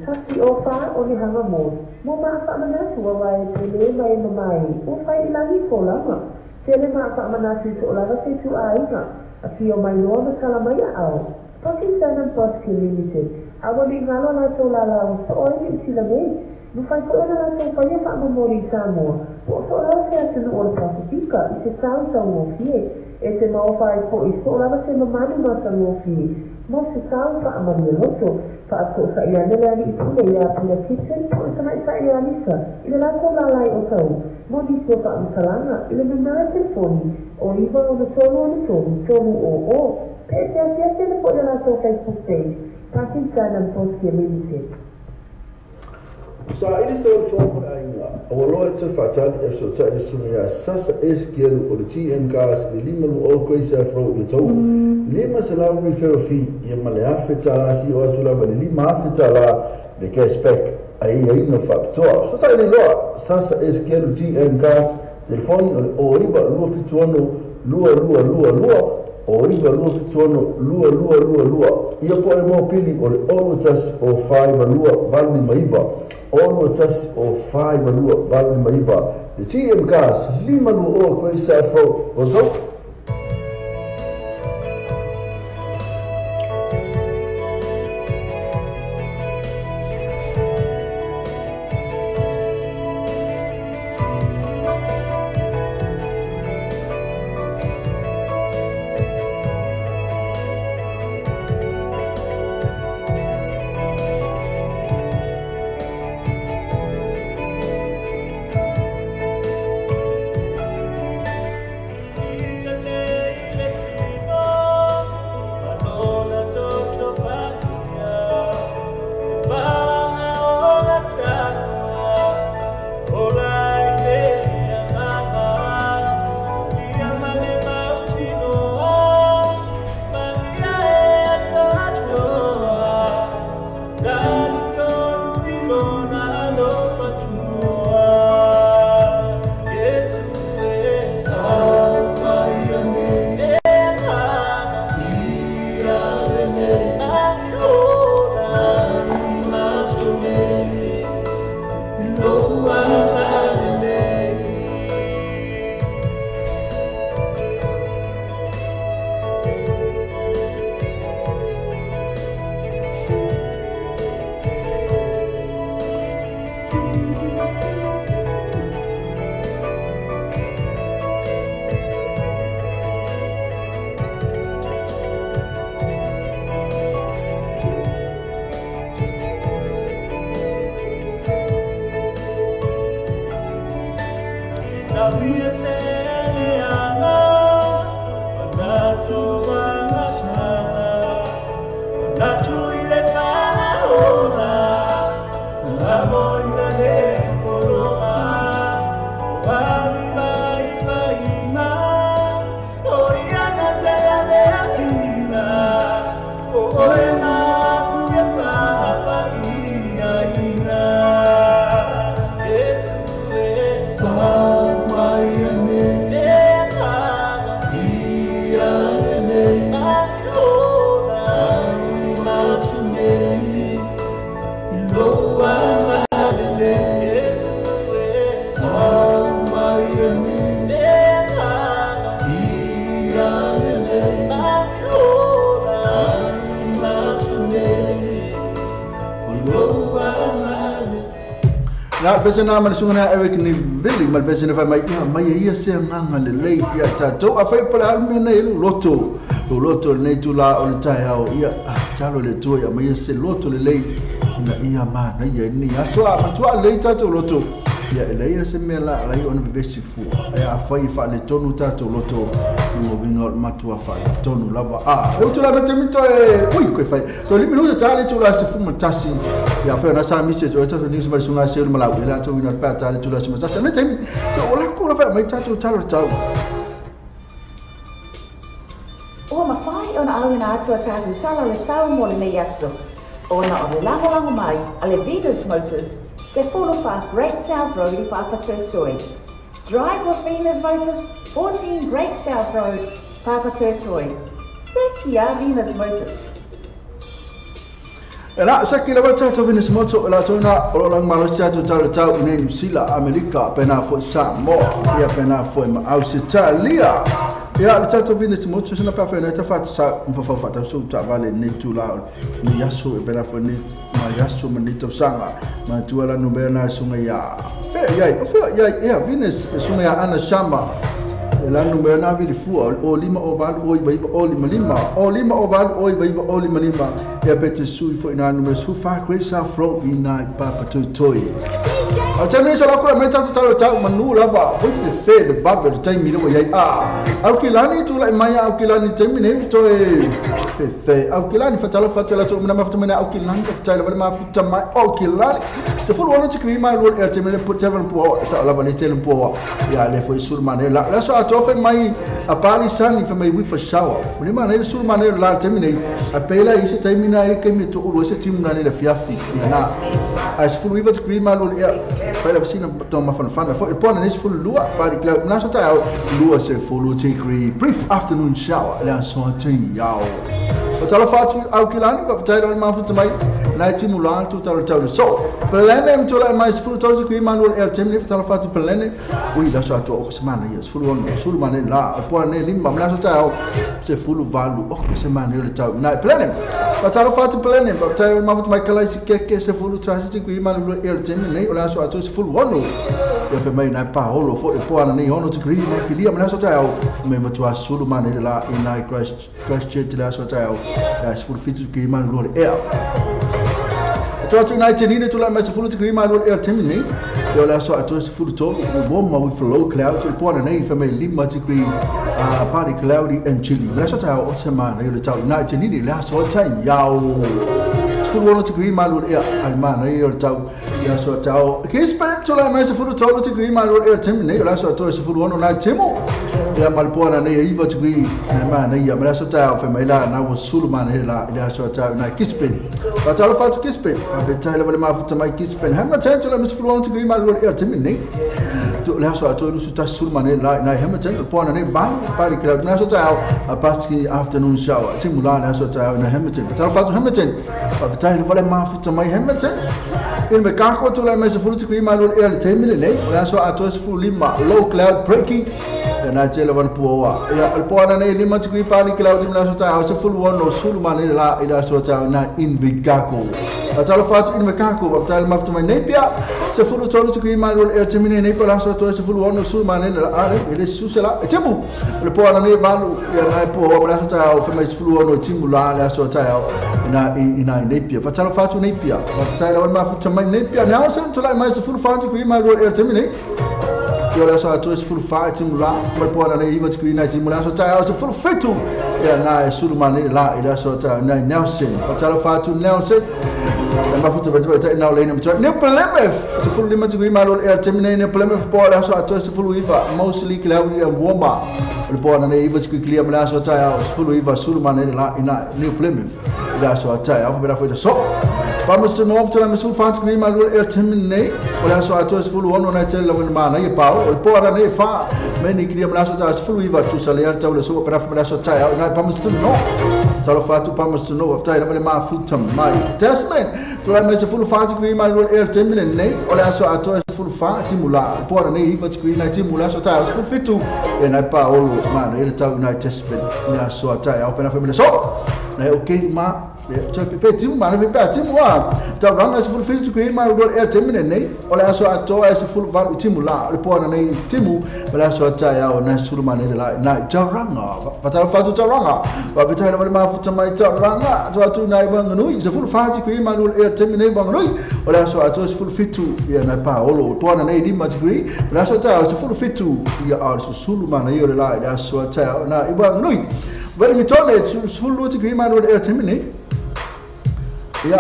Tasi o fa o le hanga mo. Mo ma whaamanatu wa wai te le mai mamai. O whai ilangi fo lama. Te le ma whaamanatu to lava te tu aiga. A fio mai loa ma tala mai a au. Pakistan and Bosque Limited. Awa li ngalo la tau la la o so oi ni sila mei. No whai ko ena la tau whaia whaamamori i Samoa. Po so lava se atunu o le Pasifika i se tau tau ngofie. E te mao whai po i so lava se mamanu ma tau ngofie. Mo se tau whaamari loto. Whaato sa ia nele ali i pule ia pula kitchen po i tamai sa ia alisa. I le latou lalai o tau. Mo nisi o whaamtalanga i le numera telefoni o 9 6 3 3 o o. Pe te asia le po i le latou Facebook page. Pakistan and Bosque Limited. Sa ili sa fo mo ainga. O lo e te whaatani e so tai sunga ia sasa eskielu o le GM Gas le lima lu o koe sa fro i tau. 500 referral fee ia ma le 1000 tala si o atu lava le 5000 tala le cashback ai ai no whaapitoa. So tai le loa sasa eskielu GM Gas telefoni o le o 9 2 7 6 2 2 2 2 o 9 2 7 6 2 2 2 2, ia po le mo pili o le 6 1 o 5 2 8 5 9, 6 1 o 5 2 8 5 9, le GM Gas 5 2 o koe sa fro o tau. Na pese na ma sunga na Eric ni Billy ma pese na fa mai ia mai ia se nganga le lei ia tatou a fai pala me na ilu loto loto nei tula o le taeao ia talo le tua ia mai se loto le lei na ia ma na ia ni aso a matua lei tatou loto ia ele ia se mea la lai ona vevesi fua ia afai fa le tonu tatou loto no vinga matua fa le tonu lava a eu tula me temito e ui ko fai so limi lu ta le tula se fu matasi ia fa na sa mi se to tatou ni se sunga se ma la ila to wina pa ta le tula se matasi ne temi to ola ko la fa mai tatou talo tau. Ua mawhai ona au ina atu a tātou tala le sau mo le nei aso. Ona o le langolango mai a le Venus Motors se 45 Great South Road i Papatoetoe. Drive with Venus Motors, 14 Great South Road, Papatoetoe. Sekia Venus Motors. Ela sa ki lava tātou Venus Motors la tona o lang malo tātou tala tau nei New Zealand, Amerika, pena fo Samoa, ia pena fo ma Australia. Ia le tātou Venus Motors na pa fa na ta fa sa fa fa ta so ta vale nei tula ni yaso e pena fo ni ma yaso ma ni tau sanga ma tua la no bena sunga ya. Fe ia fe ia ia Venus sunga ya ana shamba. La numero na vili fua o lima o valu o iva iva o lima lima o lima o valu o iva iva o lima lima e pete sui fo ina numero su fa Great South Road ina Papatoetoe. O tēnei sa lako mai tātou talo tau manu lava hoi te fe le vave le taimi le iai a au ki lani tula mai au ki lani taimi nei toe fe fe au ki lani fatalo fatalo to mna mafuta mena au ki lani fatalo wale mafuta mai au ki lani se fulu ono tikri mai lo e taimi le put seven po sa lava le tele po ya le foi sul mane la la so ato fe mai a pali sani fe mai wi fa shower le mane sul mane la taimi nei a pela i se taimi na e ke me to ulu se timu na le fiafi na as fulu iva tikri mai lo e Fai la to mafana fo e pona nes fulu lua pari cloud na so ta lua se fulu degree brief afternoon shower la so te yao. O tala fatu au kilani pa tai lo mafuta mai na ti mulan tu tala tala so plane to la mai fulu to ki manuel el temni tala fatu plane ui la so to o semana yes fulu on sulu mane la pona ne limba la so ta se fulu valu o semana le tau na plane pa tala fatu plane pa tai lo mafuta mai kala si ke se fulu transit ki manuel el temni nei la so to se fulu ono ia fe mai na paolo fo e poana nei ono degree mai filia ma so tau me matua sulu mane la ina Christchurch la so tau ya se fulu fitu ki manuel le e to to na tenine to la mai se fulu degree manuel e temni ia la so to se fulu to warm with low clouds e poana nei fe mai lima degree party cloudy and chilly la so tau o se mane le tau na tenine la so tau yao fulu ono degree manuel e al mane le tau ya so tau Kispen to la mai se fulu to degree manuel e temni la so to se fulu ono na temo ya malpoana nei iva degree na mane ya la so tau fe mai la na wo sulu mane la la so tau na Kispen pa tau fa to Kispen pa be tai le ma futa mai Kispen ha ma to la mai se fulu ono degree manuel e temni to la so to lu su ta sulu mane la na ha ma ten poana nei va party cloud na so tau a pasti afternoon shower timula la so tau na Hamilton pa tau fa to Hamilton pa be tai le ma futa mai Hamilton in me kako to la mai se fulu degree manuel e temni nei la so to se fulu lima low cloud breaking na tele wan poa ya al poana nei lima degree party cloud la so tau se fulu ono sulu mane la ila so tau na in bigako pa tau fa to in mekako pa tau maftu mai nepia se fulu tolu degree manuel e temni nei pa la so to se fulu ono sulu mane la ale ele susela e temu le poana nei valu ya la po la so tau fe mai fulu ono timula la so tau na ina nepia pa tau fa to nepia pa tau wan mafuta mai nepia na so to la mai se fulu fa degree manuel e temni ia la so to se fulu fa timula ma poana nei iva degree na timula so tau se fulu fitu ia na sulu mane la ila so tau na Nelson pa tau fa to Nelson ma futa ba ta na lena mto ne Plymouth se fulu lima degree manuel e temni ne Plymouth po la so to se fulu iva mostly cloudy and warmer le poana nei iva degree clear ma so tau se fulu iva sulu mane la ina New Plymouth ila so tau fa ba so Vamos no to la mesul fa degree manuel e temni o la so to se fulu ono na tele la mana ia pau o poana nei fa meni clear ma so tau se fulu iva tu sale tau le so para fa so tau na vamos no tau fa tu vamos no tau la ma futa mai Desmond to la mesul fulu fa degree manuel e temni nei o la so to se fulu fa timula poana nei iva degree na timula so tau se fulu fitu e na paolo mana ele tau na Desmond na so tau pena família so na okay ma Pe timu mana pe timu wa Tauranga se fulu fitu kui ma ro e temine nei o le aso atoa se fulu valu timu la le poana nei timu ma le aso taia o na sulu mana le la na Tauranga fatalo fatu Tauranga wa vitai le ma futa mai Tauranga to atu nai Wanganui se fulu fati kui ma ro e temine Wanganui o le aso atoa se fulu fitu ia na paolo poana nei lima tikui ma le aso taia se fulu fitu ia a sulu mana ia le la le aso taia na Wanganui Wellington sulu tikui ma ro e temine. Ya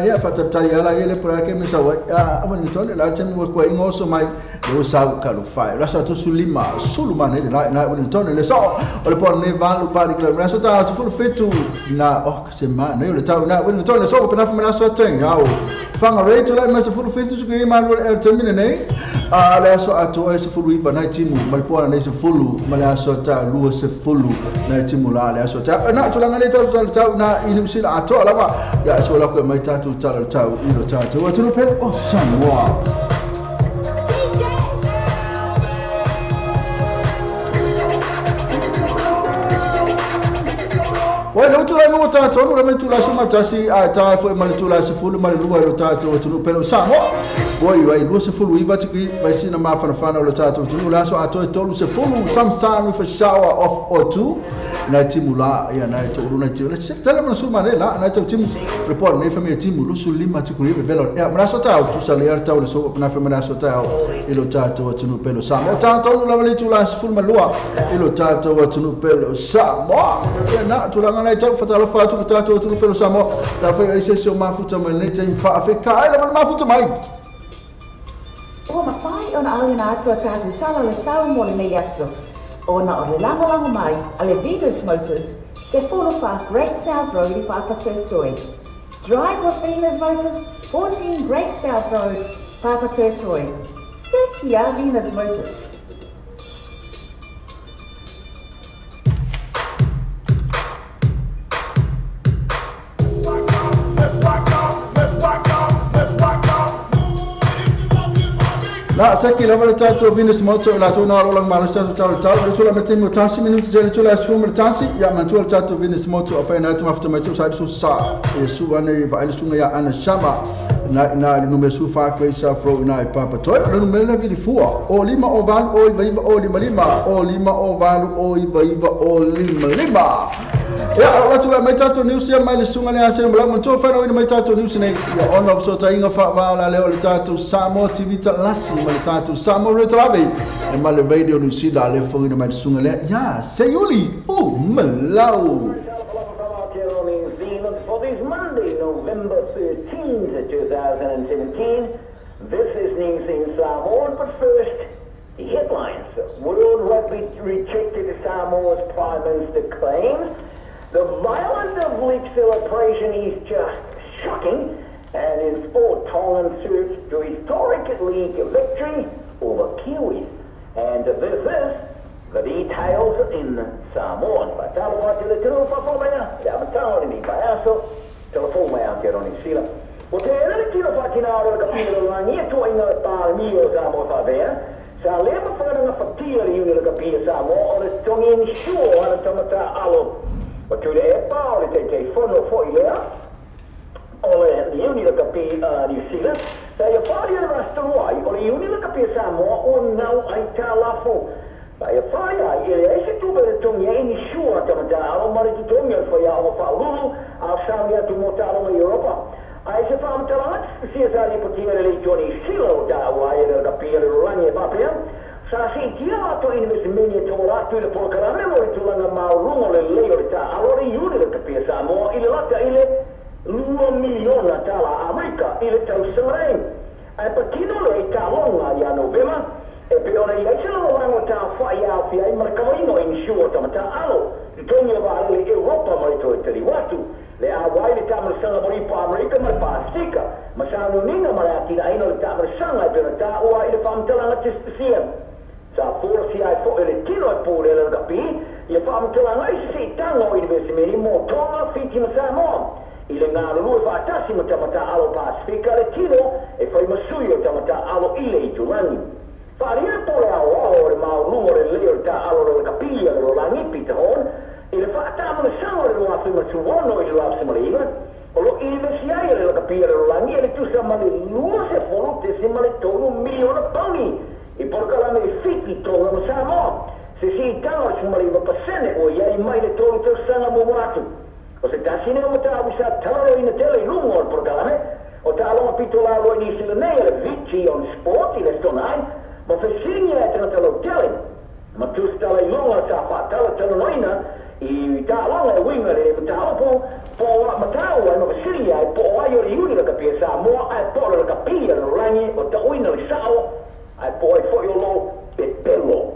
ya fatatali ala ele por que me sawa a wani la temi wo ko ingoso mai lo sa ka lo fai la sa to sulima suluma ne la na wani tole le so o le pon ne valu pa di la so ta so fu fetu na oh se ma ne le ta na wani tole so ko na fu na so ten ya o fanga re to la ma so fu fetu ku ma lo el temi ne a la so ato se fu iva na timu mal pon ne se fu ma la so ta lu se fu na timu la la so ta na to la ne ta ta na inu sila ato la ba ya so la ko mai tatu tala tau ilo tatu wa tunu pe o Samoa. Wai le tula no tatu no le tula so matasi a ta fo ma le tula se fulu ma le lua lo tatu tunu pe o Samoa. Wai wai lu se fulu iva tiki vai sina ma fana fana lo tatu tunu la so ato tolu se fulu samsan with a shower of or two na timu la ya na to na timu le tele mo suma le la na to timu report ne famia timu lu sulima tikuri velo ya mra so ta tu sa le ta le so na famia so ta ilo tatu tunu pe o Samoa tatu no la le tula se fulu ma lua ilo tatu tunu pe o Samoa ya na tula na tau fatalo fatu tatu tunu pe o Samoa la foi ai se so ma futa mai le te fa Afrika ai la ma futa mai. Ua mawhai ona au ina atua tātou tala le tau mo le nei aso. Ona o le langolango mai a le Venus Motors se 45 Great South Road i Papatoetoe. Drive with Venus Motors, 14 Great South Road, Papatoetoe. Sekia Venus Motors. La saki la vale tato Venus Moto la tona rolang malusa tato tato tula metemo tasi minuti zele tula summer tasi ya mantul tato Venus Moto afaina tmafta mato sa su sa su ane va ile sunga ya ana shama na na numero su fa kwesa fro na papa toy le numero na vili fua o lima o val o iva iva o lima lima o lima o val o iva iva o lima lima ya la tula mai tato news ya mai sunga le ase mla mo fana ina mai tato news ne ya on of so ta inga fa va la le o tato Samoa TV ta lasi ma le tato Samoa Retrabe e ma le radio New Zealand le fo ina mai sunga le ya seyuli o malau. For this Monday, November 13th, 2017, this is News in Samoa, but first, the headlines. World Rugby rejected Samoa's Prime Minister claims. The violence of league celebration is just shocking, and in sport, Tongan surged to historic league victory over Kiwis. And this is the details in Samoan. Ai whaia, i le ese tupe le tongi e ni shua tamataro, mare tu tongi al whaia o whaululu, a sami atu mo taro mai Europa. Ai se whaamatalat, si e sari potia le leitoni sila o tāua ai le kapia le rolangi e whapea, sa se tia ato investimeni e tō rātu i le polokarame mo le tūlanga maurungo le leo le tā alore i uni le kapia Samoa i le lata i le 2 miliona tala Amerika i le tau sangarei. Ai patino le i tālonga ia Novema, e pe ona i aisela o tā whai au ai marakawaino i nishua tamata alo i tongi o vaalele Europa mai toi tari watu le a wai le tāmarasanga mori pa Amerika ma Pasifika ma sānuninga ma le atina aina le tāmarasanga e pena tā ua i le whaamtalanga tispasia sa fōra si ai fo ele tino e pōre le kapi i le whaamtalanga i sisi i tanga o investimeni mō Tonga, Fiti ma Samoa i le ngā lulue whaatasi ma tamata alo Pasifika le tino e whai masui o tamata alo ile i tulangi. Wharia pōre ao ao re maurungo re leo tā alo re kapia le rolangi Peter Horn i le whaatamana sango re roa whima tuono i le roa 2019 o lo investi ai le lakapi le langi le tusa ma le 20.3 miliona pauni i polokalame e fiti tonga ma Samoa se siitaga o le 19% ua iai mai le 3 tausaga muamua atu. O se tasi nei o mataupu sa talanoaina tele i luga o le polokalame o taaloga pito lalo i Nisila nei e le VT on Sport i le Aso Toonai ma fesiligia e tagata lautele ma tusitala i luga sa faatalatalanoaina i taaloga e uiga le mataupu po o matau ai ma fesili ai po o ai o le iuni lakapia Samoa ae po o le lakapia le lalolagi o ta'uina le sa'o ae po ai fo'i o loo pepelo.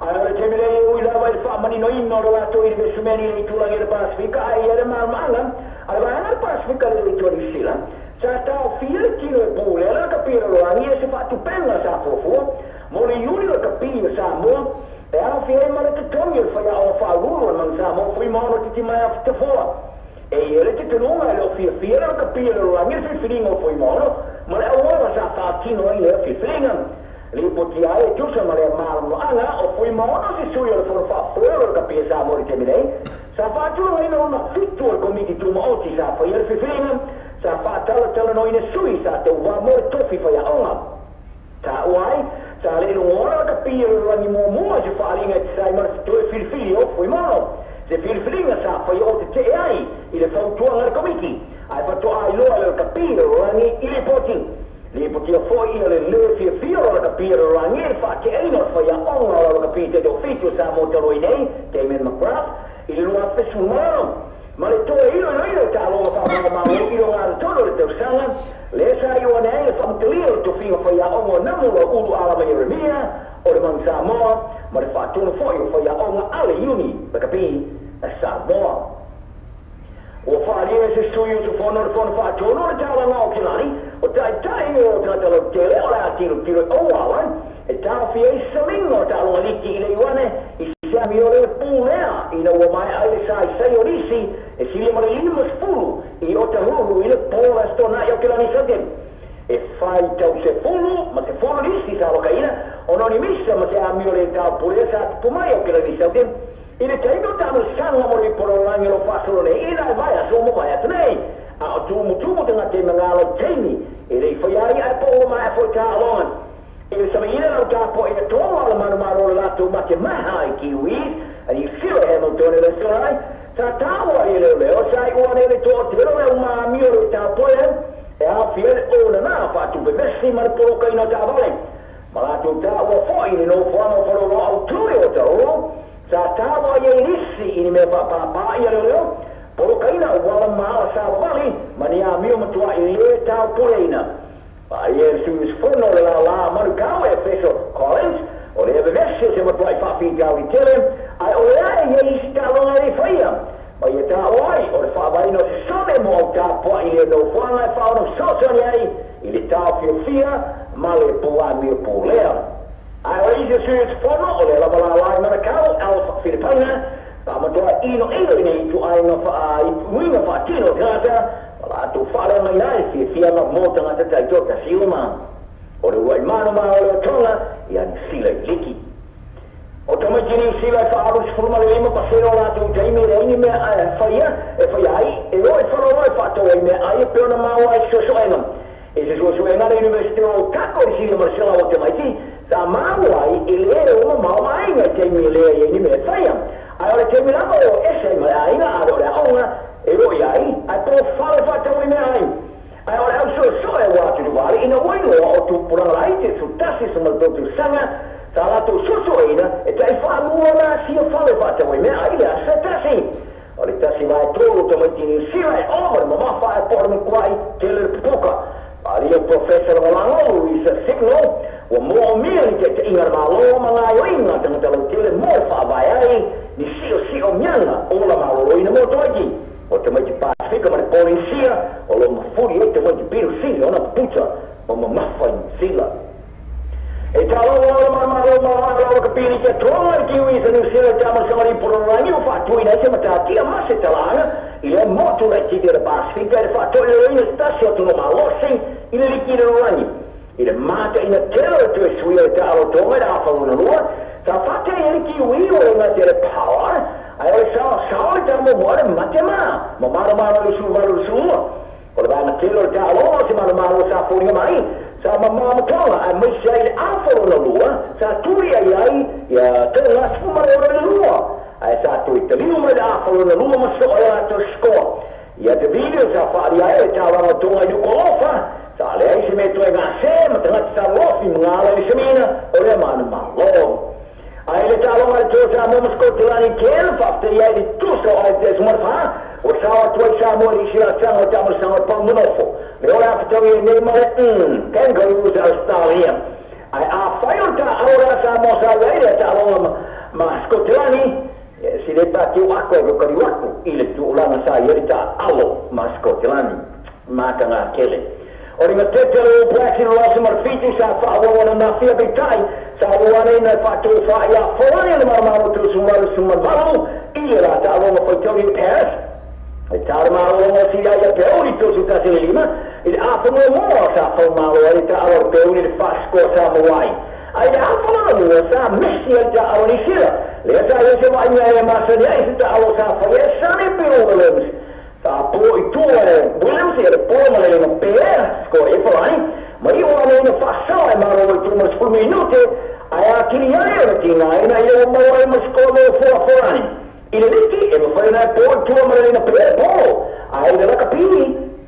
Ae o le taimi nei e ui lava i le fa'amaninoina o le latou i le mesumeni le itulagi le Pasifika ae ia le malamaga a le vaega le Pasifika le itu a Niusila sa taofia le tino e pulea le lakapia lalolagi e se fa'atupega sa fuafua mo le iuni lakapia Samoa e aofia ai ma le totogi o le faia'oga fa'aululu a le Manu Samoa Fuimaono titimai afatafoa. E ia le tetenuga e le o fiafia le lakapia lalolagi le filifiliga o Fuimaono ma le auala sa fa'atino ai lea filifiliga. Lipoti ai e tusa ma le malamaaga o Fuimaono se sui o le fono fa'afoe o le lakapia Samoa i le taimi nei sa fa'atulagaina ona 7 o le komiti tuma'oti sa faia le filifiliga sa fa'atalatalanoina sui sa tauvā mo le tofi faia'oga. Ta'ua ai sa le'i logona lakapia lalolagi muamua se fa'aliga e tasai ma le toe filifili o Fuimaono se filifiliga sa faia o tete'e ai i le fautuaga a le komiti ae fato'a iloa le lakapia lalolagi i lipoti. Lipotia fo'i ia le lē fiafia o lakapia lalolagi le fa'ate'aina o le faia'oga o lakapia te to'afitu o Samoa talu ai nei Damien McGrath i le 2016 ma le toe iloiloina o taaloga fa'amāmālo i logatotonu o le tausaga lea sa iuane ai le fa'amatalia o le tofiga faia'oga o namu ua ulu alama Ieremia o le Manu Samoa ma le fa'atonu fo'i o faia'oga a le iuni lakapi a Samoa. Ua fa'alia e se sui usufono le fono fa'atonu le taulaga o Kilani o ta'ita'i o tagata lautele o le a tilotilo i ouala e taofia ai saliga o taaloga liki i le ioane i se amio le pulea ina ua mae'a ai le saisai o nisi e silia ma le 50 i Otahuhu i le pō le Aso Toonai o Kilani Saute. E fai tau 10 ma 10 nisi sa alokaina ona o ni misa ma se amio le taupulea sa tupu mai o Kilani Saute i le taimi o ta'amilosaga mo le ipololagi o lo fa'asolo nei ina e vai aso mo vai atu nei a o tumutumu tagata i magalo taimi e le'i faia ai ae po ua maea fo'i ta'aloga. I le samaina lau tapo'i e toga o le manumalo le latou matemaha i Kiwis a Niu Sila e Hamilton e le Aso sa tāua i leoleo sa i ua nei le to'atelo le aumaamio le tapoe e aofia le onanā fa'atupe mesi ma le polokaina o ta'avale ma latou tāua fo'i le nofoaga o faloloa autue o taolo sa tāua ai ai nisi i ni mea fa'apāpā ia leoleo polokaina uala maala savavali ma ni amio matua'i lē taupuleina. Ai e sui usufono le lalā Manukau e Feso Collins o le vevesi o se matua'i fa'afitauli tele ae o le ae ia isi taaloga e lei faia ma ia ta'o ai o le fa'avaina o se sone mo au tapua'i le nofoaga e fa'aono fesoasoani ai i le taofiofia ma le puamio pulea. Ae o isi o sui usufono o le lava lalā i Manukau Alf Filipaina fa'amatoa inoino i nei itu'aiga uiga fa'atino o tagata ma latou fa'aleagaina ai fiafiaga mo tagata ta'itoatasi uma. O le ua'i manu ma o le otoga ia Niusila i liki. O tamaiti Niusila e fa'alusifurumalelima% o latou taimi e leai ni mea e faia e faia ai e o e faloloa e fa'atau ai mea ai e pe ona maua ai suesuega. E se suesuega le University o Otago i silia ma le 100 o tamaiti sa maua ai e lē o mamao ma aiga i taimi e leai ai ni mea e faia. Ae o le taimi lava o ese ai ma le aiga a o le a'oga e o'i ai ae po fale fa'atau ai mea ai. Ae o le ausuesu'e ua atuluvale ina ua iloa o tupulaga laiti e sutasi sa ma le tautusaga sa latou suesueina e ta'i fa'alua la asia fale fa'atau ai mea ai le aso e tasi. O le 1/3 o tamaiti Niusila e ova le mamafa ae po o le matua'i tele le popoka. Fa'alia profesa lagolago Luisa Signal ua mo'omia ni ta'ita'iga le mālō ma gaioiga tagata lautele mo le fa'avae ai ni si'osi'o miaga o la malōlōina mo tamaiti. O tamaiti Pasifika ma le Polinisia o lo mafuli ai tamaiti pito sili ona puta ma mamafa i Niusila. E tāloga o le manumalo ma kapili kia toga le Kiwi sa Niusila e ta'amalosaga le ipololagi o fa'atuina ai se matatia ma se talaaga i lea motu laititi o le Pasifika e le fa'ato'iloina se tasi o atuno malosi i le liki le lalolagi. I le mata'ina tele o le toe suia o le ta'alotoga i le afa lona lua sa fa'ata'i ai le Kiwi o le gati le power Ai o le sao sao le ta mo mo le matema mo maro maro le su valu su o le vaega tele o le taaloga o se malomalo sa foliga mai sa mamā matoga ae maise ai le afa lona lua sa tuli ai ai ia toga 16-2 ae sa toe taliu mai le afa lona lua ma soo ai latou sikoa. Ia te video sa faalia ai le taulaga o toga i Nuku'alofa sa leai se mea toe gasē ma tagata salolofi ma gala i le semiina o lea mana mālō. Ae le taaloga le toa Samoa ma Sikotilani tele faafetai ai le tusa o ai te sumara o sao atu ai Samoa i isi laasaga o taamalasaga o le paumanofo le o le afataui ai nei ma le Kangaroos Australia. Ae afai o le taalo lea Samoa sa i ai lea taaloga ma Sikotilani se le patiu ako e kokaliu aku i le tuulaga sa i ai le taalo ma Sikotilani mataga tele. O le gatete o le Blacks i le losi ma le fitu sa faaauau anafia peitai sa ua ane ina e faatofā iā folani le malomalo 38 i le la taaloga faitauli i Paris. E tā le malologa o sili ai ia Peuli 31-5 i le afa muamua sa faumalo ai le taalo a le Peuli i le faasikoa Samoa ai. Ae i le afa lona lua sa misi ai le taalo a Nisila lea sa i ai se vaaiga e masani ai se taalo sa faia e Sonny Bill Williams. Sa po i tua e Williams ia le po ma le lega pea sikoa e Folani ma iu ane ina faasaoa e malolo i tua ma le 10 minute ae atili ai o le tigaina ina ua maua ai ma sikoa mo foa Folani. I le liki e mafai ona e po i tua ma le lega pea e polo ae i le lakapi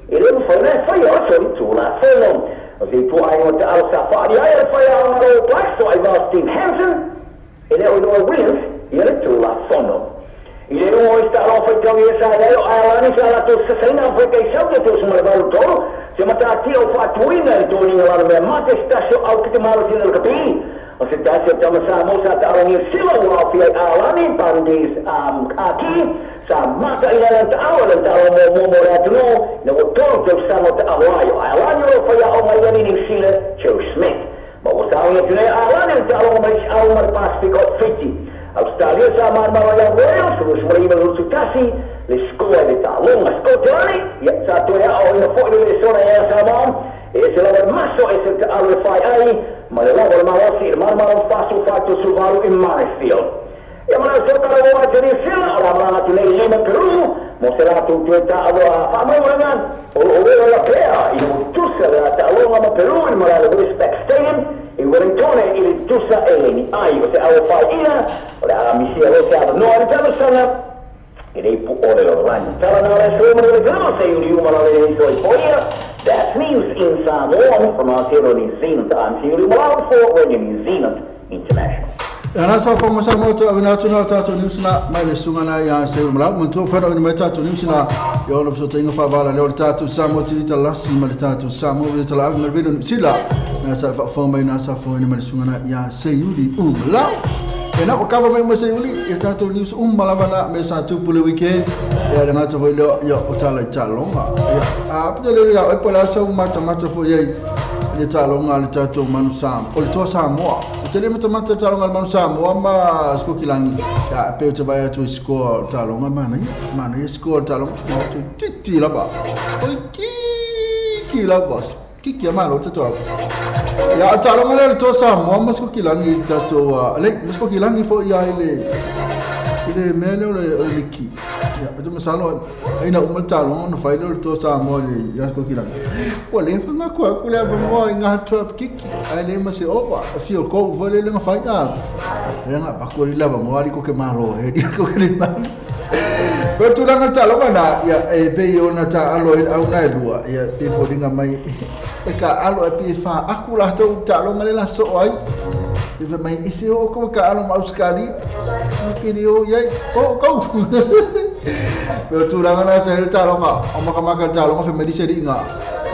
e le mafai ona e faia o soli tulafono. O se ituaiga o taalo sa faaali ai a le faiaoga o All Blacks o Aiva Steve Hansen e le o iloa Williams ia le tulafono. I le uga o isi taaloga faitauli e sa i ai o Aelani sa latou sasaina Afrika i Sauti 83 se matatia o faatuina i le toniga lana mea mate se tasi o au kite malosina le kapili. O se tasi o tama Samoa sa taalogia sila ua aofia ai Aelani Bandis Aki sa mataʻina lana taalo lana taaloga muamua mo le atunuu ina ua tolu tausaga o taalo ai. O Aelani o lo o faiaoga ai ani Niu Sila Joe Smith ma ua saogi atu nei Aelani le taaloga mai isi au ma le Pasifika o Fiti. Australia sa maromaro ia Wales 29-21 le sikoa i le taaloga. Sikotilani ia sa toe aoaoina foʻi le lesona ia Samoa e ese lava le maso ese le taalo e fai ai ma le lava o le malosi i le maromaro 44 38 i Murrayfield. Ia ma lau soka lau atu Niu Sila o la malaga atu nei lima Peru mo se latou toe taaloa faamaumalaga o loo ola la pea ina ua tusa le la taaloga ma Peru i le malae o le Westpac Stadium i Wellingtone i le tusa e leni ai o se aua faaiina o le a misia loa se avanoa i le talosaga e le ipu o le lalolagi. Tala na o le aso ma le lama se uli uma la le iso i foia. That's news in Samoan from Aotearoa New Zealand. I'm Siuli Malau for Radio New Zealand International. Ia na sa fo sa mo to avena tu na tatou news na mai le sunga na ia se mala mo to fana ni mai tatou news na ia ona so tenga fa vala le o tatou sa mo ti ta lasi ma le tatou sa mo le tala ma le sila na sa fa fo mai na sa fo ni mai le sunga na ia se yuli um la e na o kava mai mo se yuli ia tatou news um malava na me sa tu pule weekend ia le ngata fo le ia o tala i talonga ia a pete le ia e pola sa mata mata fo ia le taaloga a le tatou manu Samoa o le toa Samoa. O tele matamata taaloga a le manu Samoa ma Sikokilagi ia pe o te vaai atu i sikoa o le taaloga manaia manaia sikoa o le taaloga ma o te kiki lava o le kiki lava kiki a malo te toa ia o taaloga lea o le toa Samoa ma Sikokilagi i le tatou le ma Sikokilagi foi ia i le i le mea lea o le liki. Ia, o te masalo, aina uma le taaloga ona fai lea o le toa Samoa i le ia Sikokilagi. Ua leva nga koe aku le avanoa i ngā trap kiki, ae le ma se ova, field goal foi le lenga fai a. Le nga paku ali le avanoa ali ko ke malo e di ko ke le mai. Ko tūranga taaloga na, ia, e pei ona ta alo e au na e lua, ia, pe foliga mai, e ka alo e pe wha aku latou taaloga le la soo ai. E fai mai, e se o ko ka alo ma Australia, ke le o iai, o kou. Pe o tūranga na sa hele taaloga, o makamaka taaloga fai mai se liinga.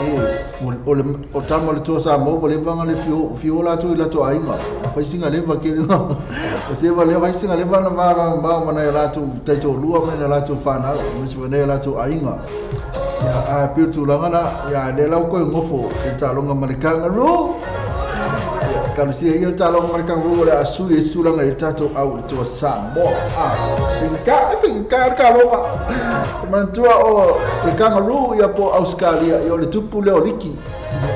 E, o le o tama o le toa Samoa, ua leva nga le fio, fio latou i latou aiga. Fai singa leva ke le o se va le fai singa leva na va va ma ma na latou taitoalua ma na latou whanau, ma se na latou aiga. Ia, a pe o tūranga na, ia, le lau koe ngofo i taaloga ma le kangaroo. Ia, kalusia ia le taaloga ma le kangaroo o le a sui e tūranga i le tatou au i le toa Samoa. A, finka, e finka le taaloga. Manatua o le kangaroo ia po Australia, ia o le tupu leo liki.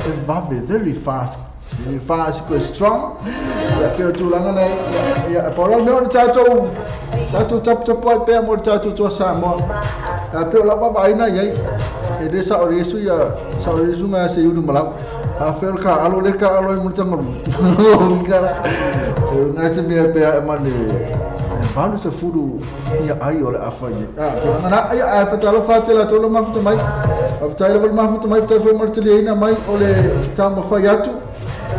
E vave, very fast. E fast ko strong. Ia peo tūlanga nei. Ia paola mea o le tātou tātou tapu ai pea mo le tātou tua Samoa. Ia peo lau vavaina iai. E le sa o le Iesu ia sa o le Iesu nga se iulu malau. A feo ka alo le ka alo i mo le tangalu. Nga se mea pea e mane valu se fulu ia ai o le afa i. Tūlanga na ia ai whatalo whātela tōlo mafuta mai. Whatai lava le mafuta mai whatai fo martali aina mai o le tamawhai atu.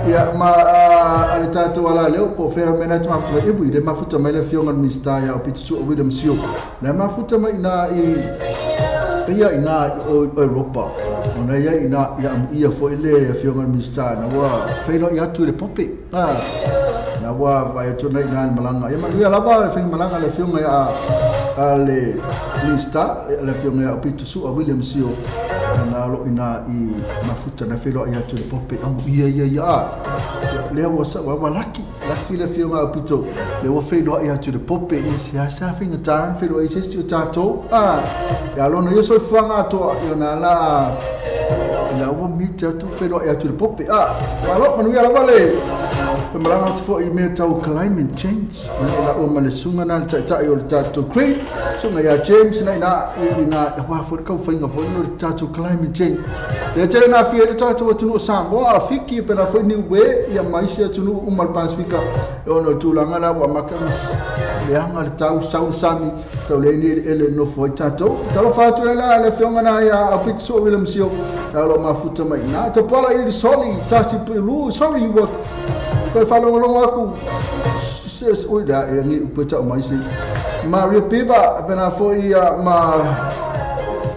Ia ma a le tātou ala leo po whera mena te mafuta mai ibu i le mafuta mai le fionga Minista ia o Peter Sua William Sio. Le mafuta mai ina i ia ina o Europa. Ona ia ina ia ia fo ile fionga Minista na wa whailo i atu le pope. Na wa vai atu nei na malanga. Ia manuia lava le fionga malanga le fionga ia a le Minista le fionga ia o Peter Sua William Sio. Na lo ina i mafuta na whailo i atu le pope amu ia ia ia. Lea ua sa wa laki laki le fionga o Pito le ua whailo i atu le pope ia se asa whinga tān whailo i sesi o tātou. Ia lona ia soifuanga atoa ia nā la la ua mite atu whailo i atu le pope. Malo manuia lava le malanga atu fo i mea tau climate change. La ua ma le sunga na le taitai o le tātou Cree sunga ia James na ina ina wā fo kau whainga fo ino le tātou climate change. Le tele nā whia le tātou atunu o Samoa a Fiki pena fo Niue ia maisi atunu umal Pasifika e ono tūlanga la ua makamis le anga le tau sau sami tau le ni ele no fo i tātou. Talo whātu e la le whionga nā ia a Peter Sua William Sio na lo mafuta mai nā te pala i soli tasi pelu sorry ua koe whalongolongo aku ses oi da e ngi upe tau mai si Maria Piva pena fo ia ma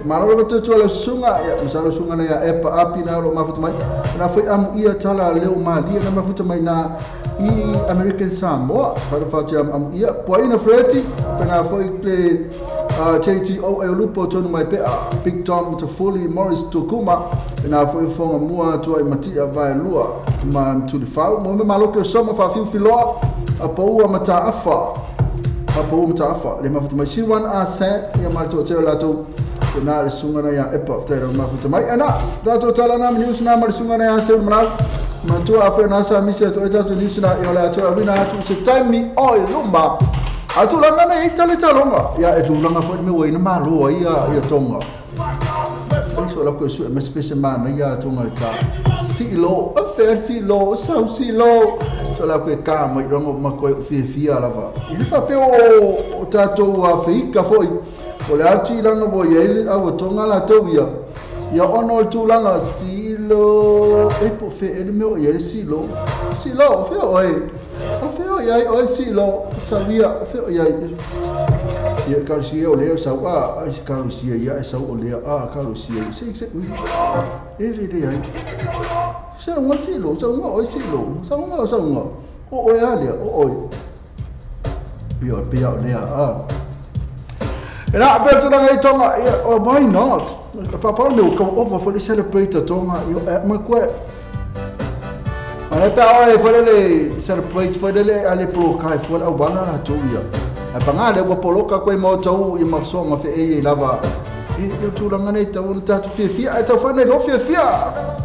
Marolo watutu ala sunga ia masalo sunga na ia epa api na ro mafuta mai na foi amu ia tala leo malia na mafuta mai na i American Samoa para fati amu ia poina freti pena foi tle JTO e lupo tonu mai pe Big Tom to Fully Morris Tokuma pena foi fonga mua tua i matia vai lua ma tulifau mo me maloke soma fa fiu filoa a paua mata afa a paua mata afa le mafuta mai C1 a sa ia malto te lato na le sunga na ia epa te rau mafuta mai ana tātou tala nā news na ma le sunga na ia se malau matua afe na sa misi atu e tātou news na ia le atu awina atu se taimi o i lumba atu langa na i tale talonga ia e tūlanga fo i me waina maloa ia tonga so la ko su me spese mana ia tonga ka silo a fair silo sau silo so la ko ka mai rongo ma ko fia lava i fa pe o tātou a feika foi o le atu i langa bo ia ile au tonga la tau ia ia ono le tūlanga silo e po fe ele meo ia le silo silo fe oe o fe o ia oe silo sabia fe o ia ia karusia o lea sau a ai karusia ia e sau o lea a karusia se se ui e ve le ai se unga silo se unga oe silo sa unga sa unga o oe a lea o oe ia pia o lea a And I bet you tonga, oh, why not? Papa no come over for the celebrate tonga. You my que. Ana pa oi for le celebrate for le ale pro kai for au bana na tu ia. A panga le poloka koe mo tau i maso ma fe e lava. E tu langa nei tau ta tu fia fia e tau fa nei lo fia fia.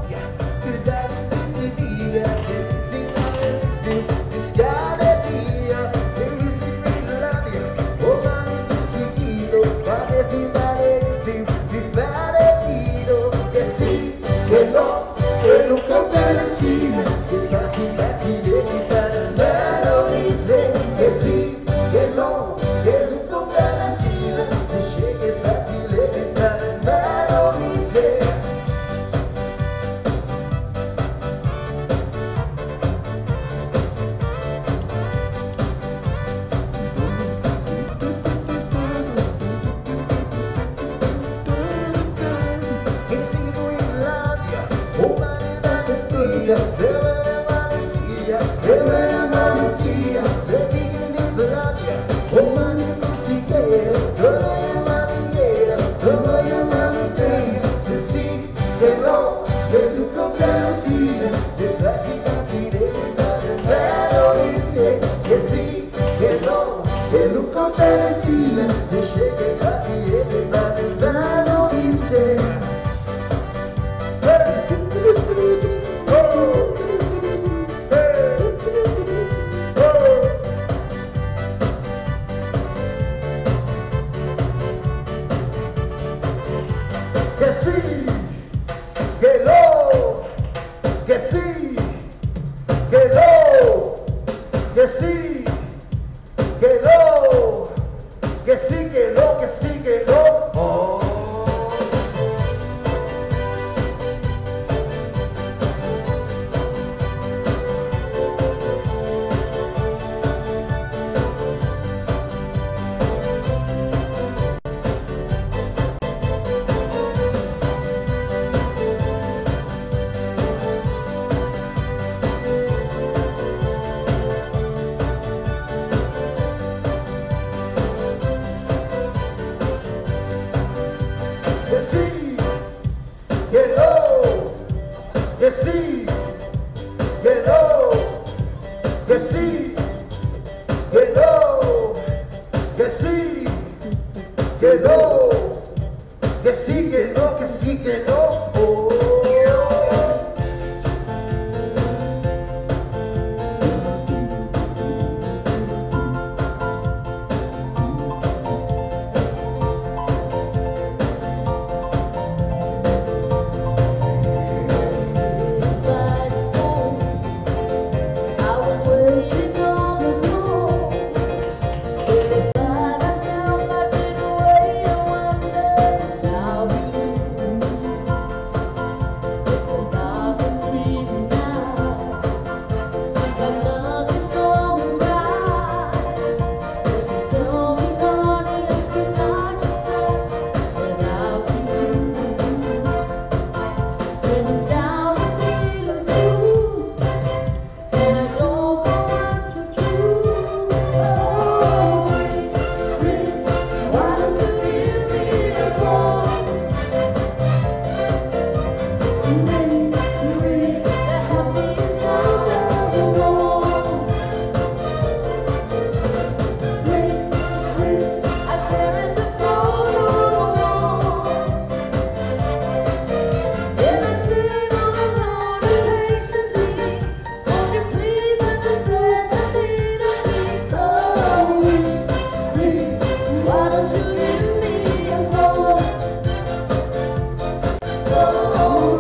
Why don't you leave me alone? Oh,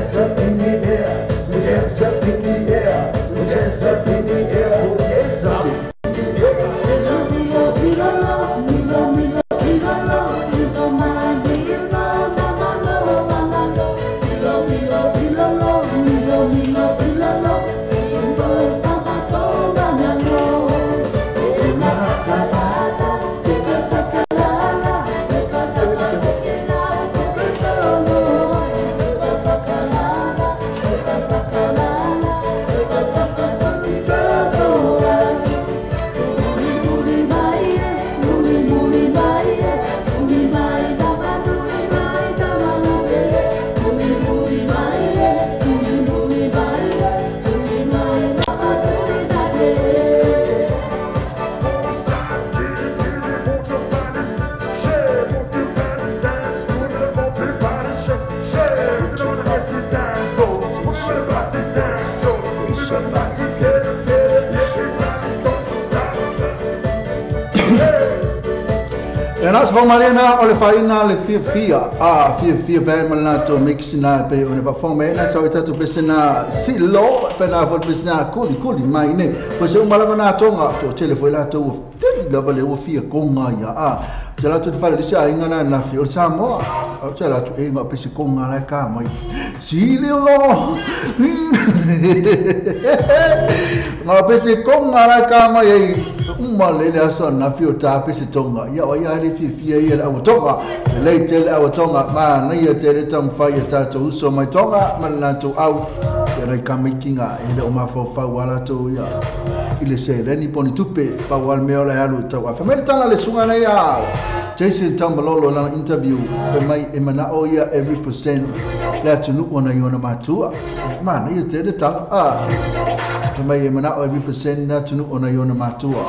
Hands up in the air. Hands up in the air. Hands up in the air. Hands up in the air. Marina o le faina le fia a fia pe malato mixina pe o ne pa fong me na sa ita tu pesena silo pe na fo pesena kuli kuli mai ne po se malava na tonga to tele foi la to te la vale o fia konga ia a te la tu fale lisa inga na na fi o Samoa o te la tu e nga pese konga la ka mai silo nga pese konga la ka mai uma lele aso na fi o ta pese tonga ia o ia le fi fia ia au tonga le tele au tonga ma na ia tele tam fa ia ta to uso mai tonga man na to au ia le kamikinga ele o ma fo fa wala to ia ile se le ni poni tupe pa wal me ola alu tau fa mel tala le sunga na ia Jason Taumalolo la interview pe mai e mana o ia every percent la tunu ona iona matua ma na ia tele tala a pe mai e mana o every percent la tunu ona iona matua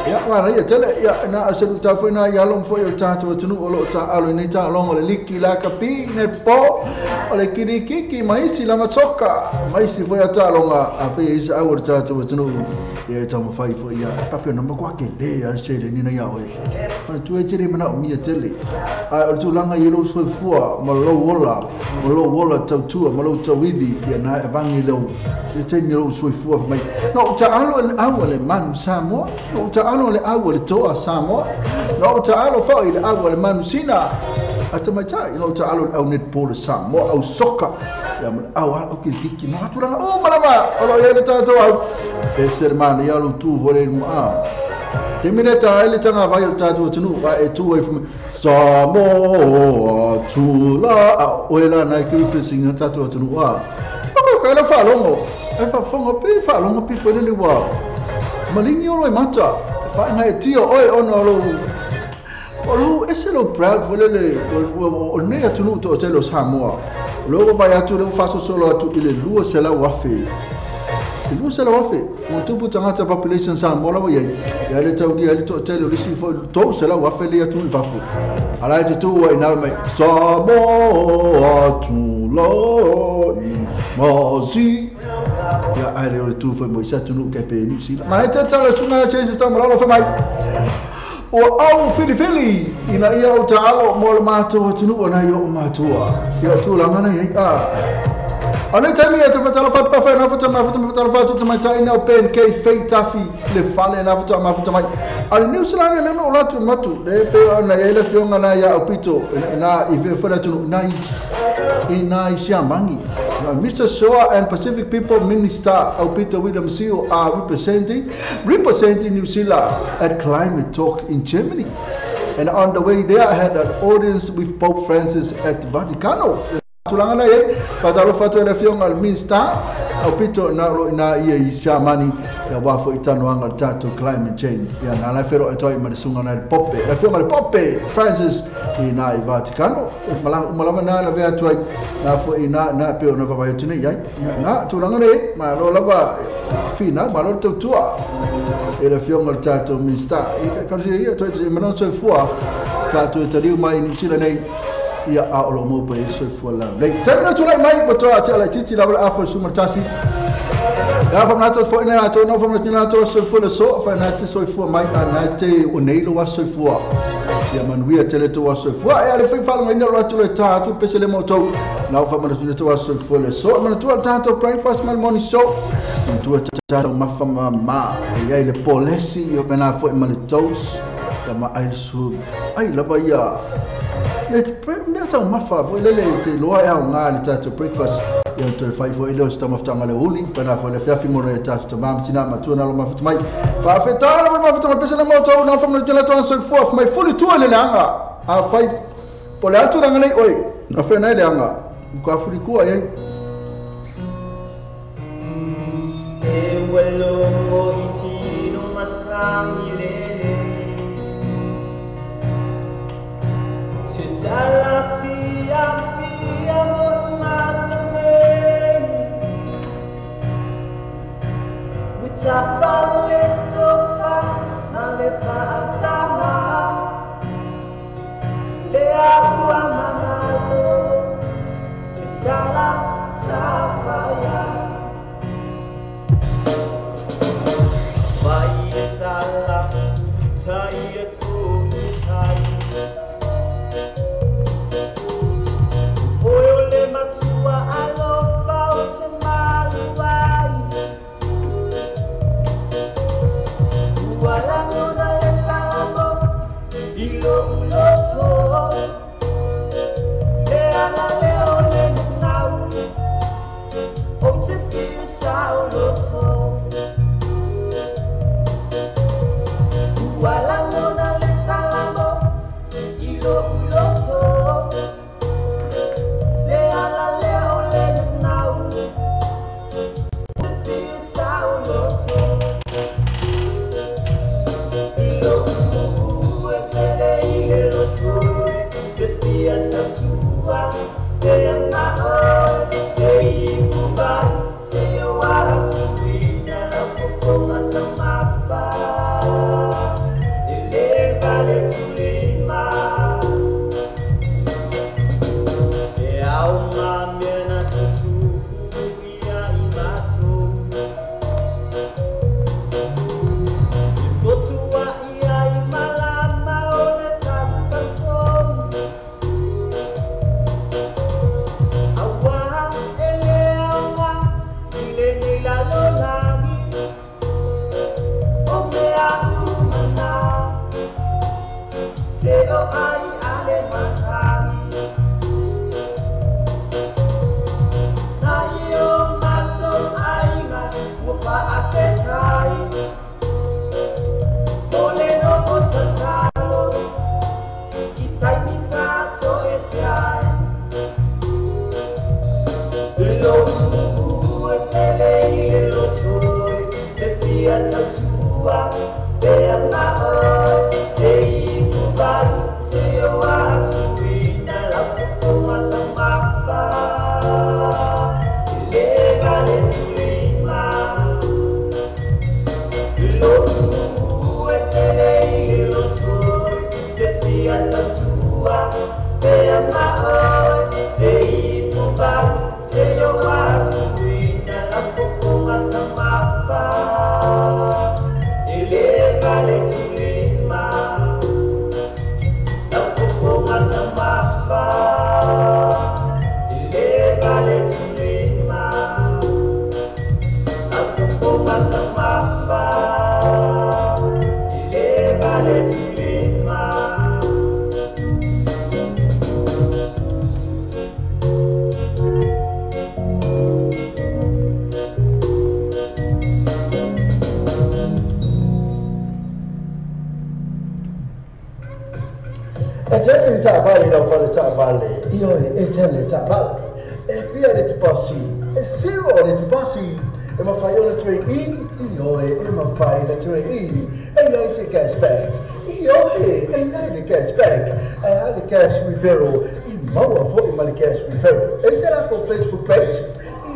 ia wala ia tele ia na aselu ta foi na ia lom foi o tatu tunu o lo ta alo ni ta longo le liki la kapi ne po o le kiri kiki maisi la matsoka maisi foi ata longa a fe isa au tatu tunu ia ta mo fai foi ia pa fe na mo kwa ke le a se le ni na ia oi o tu e tele mana o mia tele a o tu langa ia lo soifua ma lo wola tautua ma lo tauivi ia na vangi lo te te ni lo soifua mai no ta alo le au le manu Samoa no ta alo le au le toa Samoa no ta alo foi le au le manu Sina ata mai tai no ta alo au netball Samoa au soka ia ma au au ki tiki ma tu o malama o lo ia le tatou au e sermana ia lo tu vore mo a te mine ta ele tanga vai o tatou tunu vai e tu ai Samoa tula o ela na ki pesinga tatou tunu a o ka la fa longo e fa fongo pe fa longo pe foi le wa malingi o e mata fa na e tio oi ono lo o lo ese lo proud foi le o ne atunu to te lo Samoa lo vai atu le fa solo atu ile lua se la wafe lu se la wafe mo tupu tangata population Samoa la ia ia le tau dia le to te le si fo to se la wafe le atu i fafu ala te tu ai na mai Samoa tu lo ma si ia ai le tu fo mo sa tu nu ke pe ni si ma te ta le sunga che se ta ma lo fa mai o au fili fili ina ia o ta alo mo le matua tunu ona ia o matua ia tu la ngana ia a Ane taimi e te whatala whatapa na whata ma whata whatala whata mai tai na pen ke fei tafi le fale na whata ma whata mai. Ale New Zealand le no latu matu le pe ona ia le fionga na ia o pito na i fe fara tunu na i na i siamangi. Mr. Soa and Pacific People Minister Aupito William Sio are representing New Zealand at Climate Talk in Germany. And on the way there I had an audience with Pope Francis at Vaticano. Tulanga na ye fatalo fato le fionga al minsta au pito na ro na ia i siamani ia wafo i tanoanga le tatou climate change ia na la fero e toi ma le sunga na le pope la fionga le pope Francis i na i Vaticano malama na la vea tuai na fo i na na pe ona vavai atu nei ia na tulanga na ye ma lo lava fina ma lo tautua e le fionga le tatou minsta i ka ia toi te mana soifua tatou e taliu mai i New Zealand nei ia a o lo mo pe soifua la. Lei, tēmina tūlai mai, mo toa te ala titi la wala afo sumartasi. Ya fa mna to fo ina to no fa mna to so fo le so fa na te so fo mai na te o nei lo so fo. Ya manuia tele to so fo e ale fa fa ngai ro to le ta tu pese le mo to. Na fa mna to so fo le so mna to ta to breakfast mal morning show. To ta ma fa ma ya ile polesi yo mena fo ma le toast. Ya ma ai so ai lava ya. Le pre ta ma fa fo le le te lo ya nga le ta to breakfast. Ia toe fai fo ile o sta maftanga le uli pana fo le fiafi mo re ta ta mam sina ma tu na lo mafut mai fa fe ta la mafut mai pese le mo to na fa mo le to so fo mai fuli tu le anga a fai po le atu ranga nei oi na fe nei le anga ko afuri ku ai e welo mo itino matangi lele se tala fia fia mo Tafale tofa na le faatanga le agua manalo se sala safaya vai sala tai tu tai oyo le matua alofa o te maluai.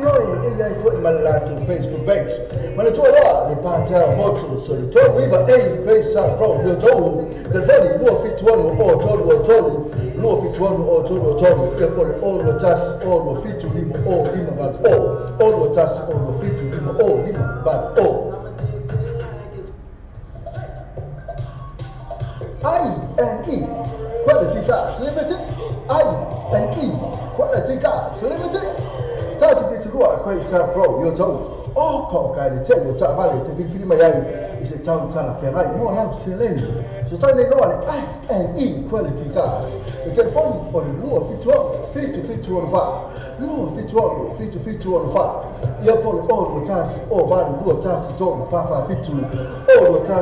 Ioe, e iai foi ma le latou Facebook page. Manatua loa le Patel Motors o le 39 A Grace Road i Otahuhu. Telefoni 276 o 323 276 o 323 ia po o le 021 o 27 5 o 5 8 o 021 o 27 5 o 5 8 o. I&E Quality Cars Limited. I&E Quality Cars Limited. Tasi fitu lua Grace Road i Otahuhu. O ka o ka le tele o taavale te filifili mai ai i se tau talafeagai mo lau seleni. So tai nei loa le I&E Quality Cars. Le telefoni o le 276 7764 276 7764 ia po le o 21 o 8 21 3 4 4 7 o 21 o 8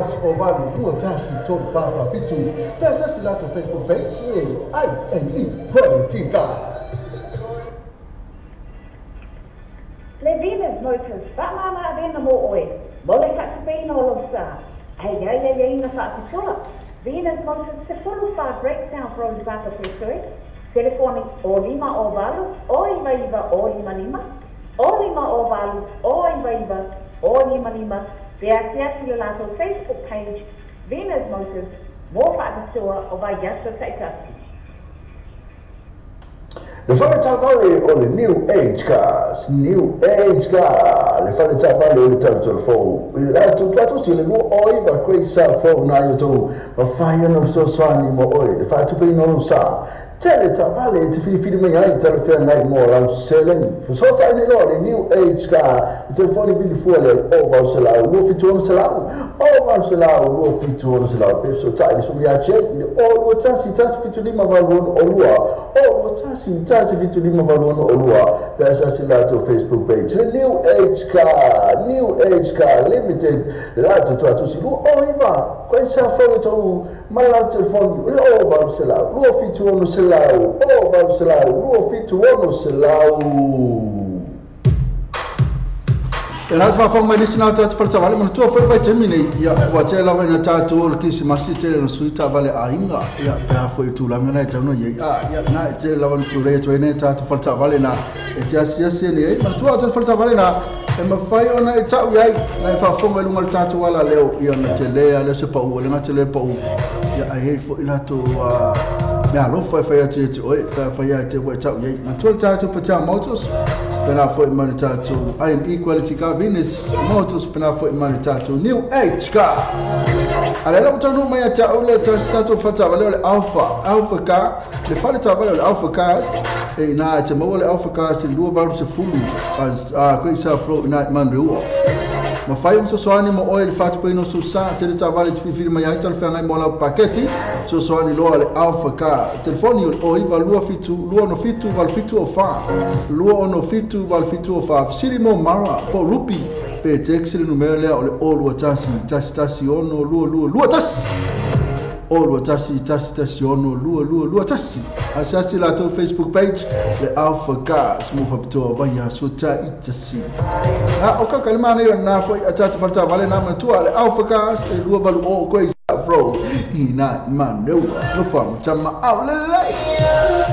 21 3 4 4 7. Pe asasi latou Facebook page e I&E Quality Cars. Le Venus Motors, whaamama avena mo oe, mo le whaatupeina o lau sa, ai ai ai ai na whaapitoa. Venus Motors, se fulu wha Great South Road Vaka Pesue, telefoni o lima o valu, o iwa iwa o lima lima, o lima o valu, o iwa iwa o lima lima, pe asiasi le latou Facebook page, Venus Motors, mo whaapitoa o vai aso taitasi. Le fale taavale o le New Age Cars, New Age Car, le fale taavale o le tautolo fou. I le latou tuatosi le lua o iva Great South Road nai o tou, ma whai ana fesoasoani mo oe, le faatupeina o lou sa. Tele taavale e te filifili mai ai talafeagai mo lau seleni. Fesoatai nei loa le New Age Car, le telefoni vilifua le o vau selau, 276 selau, o vau selau, 276 selau. Pe fesoatai le sumia J i le o 21 175 8 o 2, o 21 175 8 o 2. Pe asasi latou Facebook page. Le New Age Car, New Age Car Limited, le latou tuatusi lua o iva, koe sa fau e tau ma le latou telefoni, le o vau selau, 276 selau, o vau selau, 276 selau. E nā se whawhanga mai nisi nā tātou whaletawale, mana tua whai vai temi nei, ia, ua te lawa ina tātou o le kisi masi te le sui tāvale a inga, ia, pe a fwoi tūlanga nei tauno iei, a, ia, nā, e te lawa na tūrei atu ai nei tātou whaletawale nā, e te asiasi nei, ei, mana tua tātou whaletawale nā, e mawhai ona e tau iai, nā e whawhanga i lunga le tātou ala leo, ia, na te lea, leo se pau, le ngā te lea pau, ia, ai hei fwoi lātou, mea alofa e whai atu e te oe, pea whai ai te oe tau iei. Mana tua le tātou Patel Motors, pena fwoi mai le tātou I&E Quality Car Venus Motors, pena fwoi mai le tātou New Age Car. A le lau taunu mai a tāu le tātou whatawale o le Alpha, Alpha Car, le whale tāwale o le Alpha Cars, e ina e te maua le Alpha Cars i 280 a koe South Road ina i Manreua. Ma whai o sosoani mo oe le whatupeina o susa, te le tāwale te whiwhiri mai ai talawheangai mo lau paketi, sosoani loa le Alpha Car. Telefoni o iwa 27 207 87 o 4, 207 87 o 4, Fisiri mo mara, po rupi, pe te eksili numera lea o le o 21 11 6 2 2 2 1. O 21 11 6 2 2 2 1. Asiasi latou Facebook page, le Alpha Cars, mo whapitoa vai a sota i tasi. A o kaka le mana i o nā whai a tātou whaletawale nā matua le Alpha Cars e 28 o Grace Road i nā maneua. No whangu tama au lelei.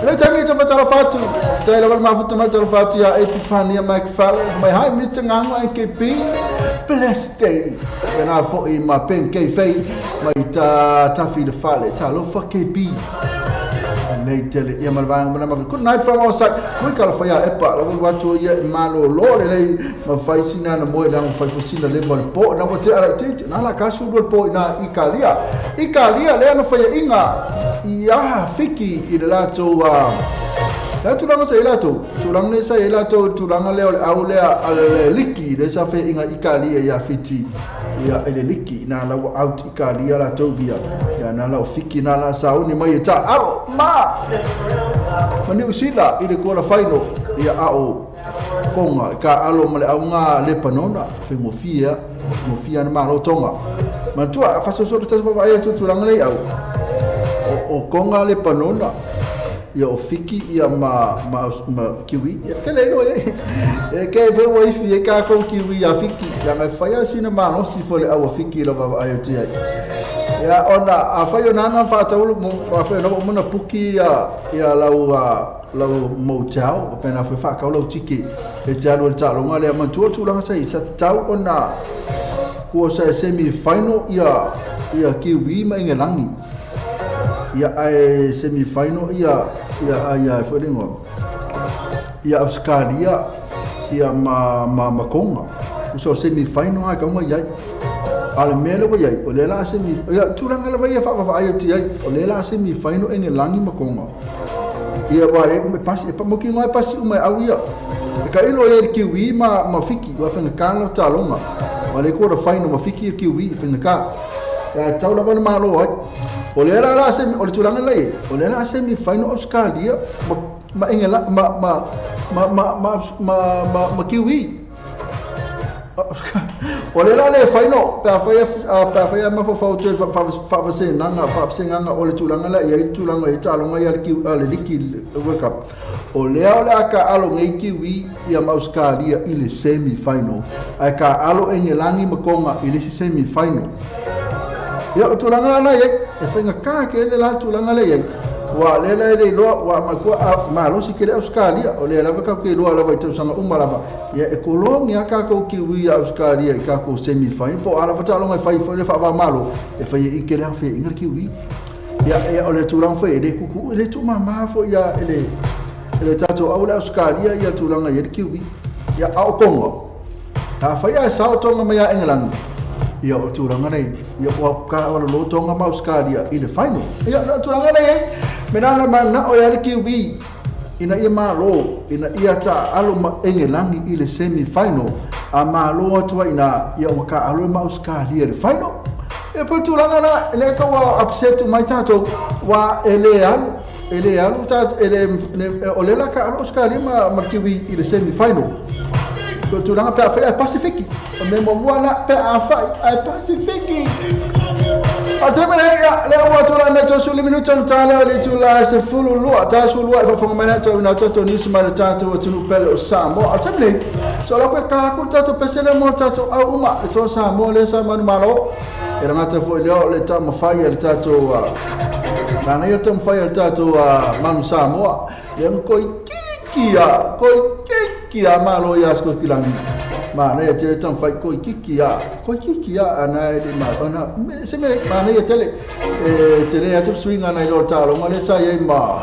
Le tangi te whatara whatu. Tai lawa le mafuta mai tala whatu ia Epifania McFarlane. Mai hai Mr. Ngangwa NKP. Blessed day. Pena fo i ma pen K Fei. Mai ta tawhi le whale. Ta lofa KB. Nei tele ia malvanga mana ma good night from our side. Kui kala whai a epa. La wulu atu ia e malo lo le lei. Ma whai sina na moe lango whai fosina le mo le po. Na mo te ara te nā la kasu le po ina i kalia. I kalia le ana whai inga. I aha fiki i le latou la tūlanga sa i latou, tūlanga nei sa i latou, tūlanga leo le au lea a le liki, le sa whai inga i kalia ia fiti, ia ele liki, nā lau out i kalia latou via, ia nā lau fiki, nā la sauni mai e tā aro, ma! Mani usila i le kuala whaino, ia ao konga, ka alo ma le au ngā Lepanona, whai ngofia, ngofia na malo tonga. Matua, whasoso le tasa whawa e tūlanga nei au, o konga Lepanona, ia o fiki ia ma kiwi ia ke le lo e ke ve o ifi e ka ko kiwi ia fiki ia ngai whai a sina malosi fo le au fiki la vava ai te ai ia ona a whai o nana whataulu mo a whai o mona puki ia lau lau motel pena foi whaakau lau tiki e te alu e le taaloga lea manatua le tulaga sa i sa tatau ona kua sa e semi final ia Kiwi ma Ingelangi ia ae semi final ia ia foi le igoa ia Australia ia ma Konga uso semi final ai kaunga iai a le mea le ua iai o lea la semi ia tulaga lava ia faavavaai atu iai o lea la semi final Engelangi ma Konga ia wa e pasi e pamoki ngai pasi uma e au ia e ka ilo ia le Kiwi ma Fiki ua faigata lau taaloga ma le quarter final ma Fiki e Kiwi faigata ia tau lava na malo ai o lea la semi o le tulaga la ia o lea la semi final Australia ma Engela ma Kiwi o le la le final pe afai mafaufau toe faavasegaga o le tulaga la ia i le tulaga i taaloga ia le liki World Cup o lea o le a kaalo nei Kiwi ia ma Australia i le semi final ae kaalo Engelangi ma Konga i le isi semi final ia o tulaga la ia e faigata tele la tulaga la ia ua le la le iloa ua makua malosi ke le Australia o le lava ka ke iloa lava i tausaga uma lava ia e kologi a kākou Kiwi ia Australia i kākou semi final po o a lava taaloga e fai foi le faavamalo e fai e ike le afeaiga le Kiwi ia o le tulaga foi e le kuku'u e le tuumamā foi ia e le tatou au le Australia ia tulaga ia le Kiwi ia a o Konga afai ae sao tonga mai ia Engelangi ia o tulaga nei ia ua kaavalo tonga ma Australia i le final ia o tulaga nei mena la mana o ia le Kiwi ina ia malo ina ia taalo ma Engelangi i le semi final a malo atu ai ina ia o kaalo ma Australia i le final e po tulaga la le ka ua upset mai tatou wa e le alu tatou e le o le la kaalo Australia ma Kiwi i le semi final ko tulaga pe afai ai Pasifiki o me muamua la pe afai ai Pasifiki a te mea ia le ua tulaga me tosu minuta na tale o le tulaga se fulu lua tasu lua e fafoga mai na tau na tatou news mai le tatou atunuu pele o Samoa a te mea so la koe kākou tatou pesele mo tatou au uma le toa Samoa le sa manu malo e rangata foi lea o le taumafai a le tatou manaia taumafai a le tatou manu Samoa le koi kiki a koi kiki a malo ia Skokilangi manaia tele taumafai koi kiki a ana e le ma ona se me manaia tele e tele atu suiga nai lo taaloga le sa iai ma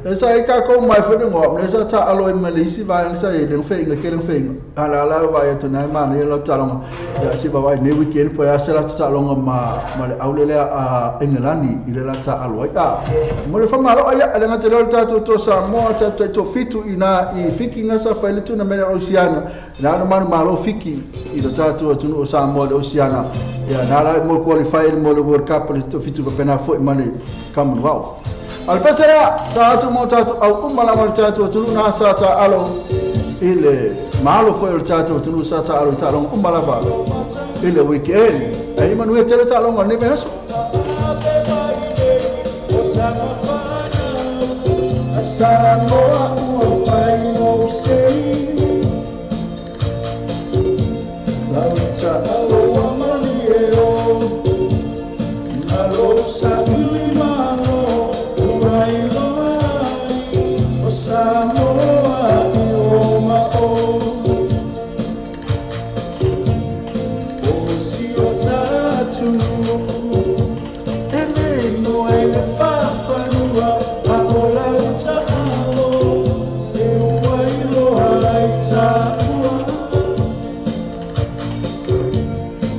le sa i kākou mai foi le le sa taalo ai ma le isi vaega le sa iai le feiga ke le feiga ala la vai atu nai manaia lau taaloga ia si vavai nei weekend po ia se latou taaloga ma le aulele a Engelani i le la taalo ai a mo le whamalo ia le ngate leo le tatou toa Samoa tatou taito fitu ina i Fiki nga sa fai le tunamene o Oceania na manu malo Fiki i le tatou atunuu o Samoa le Oceania ia na la mo qualify mo le World Cup le fitu papena foi ma le Commonwealth al pesera tatou mo tatou au uma lava le tatou atunuu na sa taalo i le malo foi o le tatou atunuu sa taalo i taaloga uma lava i le weekend ai manuia tele taaloga o lenei vaiaso. Samoa ua fai mo sei lau taalo ua malie o malo sa ili malo ua iloa ai o Samoa i o ma o o si o tatou e le moe le faafalua a o lau taalo se ua iloa ai taua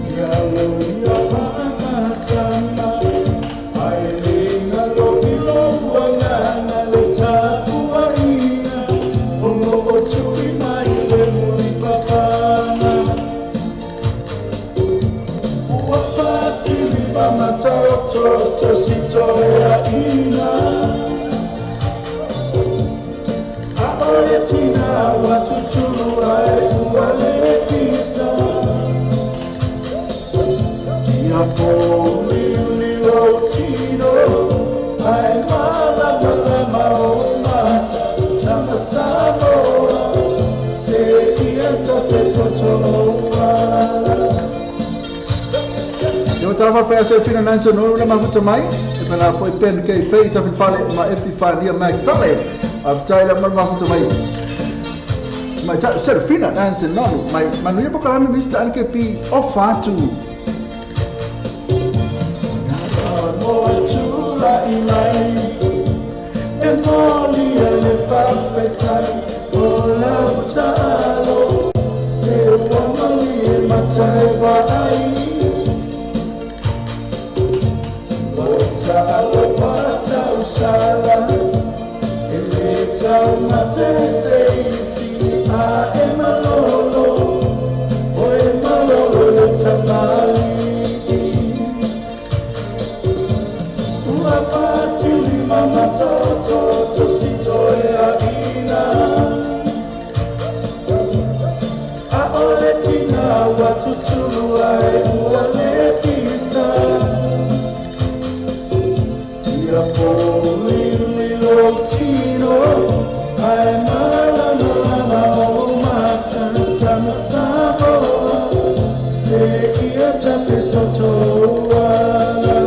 ia lo ia faamatama ai le galo i lou agaga le tapuaiga o loo tui mai le mulipapaga ua fatiliva mataototo sitoeaina a o le tina ua tutulu ae ua lefisa ia pouliuli lou tino ae malamalama o mata tama Samoa se ia tafetoto lou ala. Yo O tala fa se fina nanso no le mafuta mai e pena foi pen ke fei ta fale ma Epifania Mac Fale af taila ma mafuta mai mai ta Serafina Nancy no mai manuia pokalame Mr. NKP Ofatu E moli ele fafetai o lau talo se ua mali e matai vaai o talo patausala e le tau mate se isi a e malolo o e malolo le tamali ua patili mama toto tosito e aina a ole tina wa tutulu ai ua le pisa ia poli lilo tino ai malama lama o mata tamasamoa se ia tafetoto ala.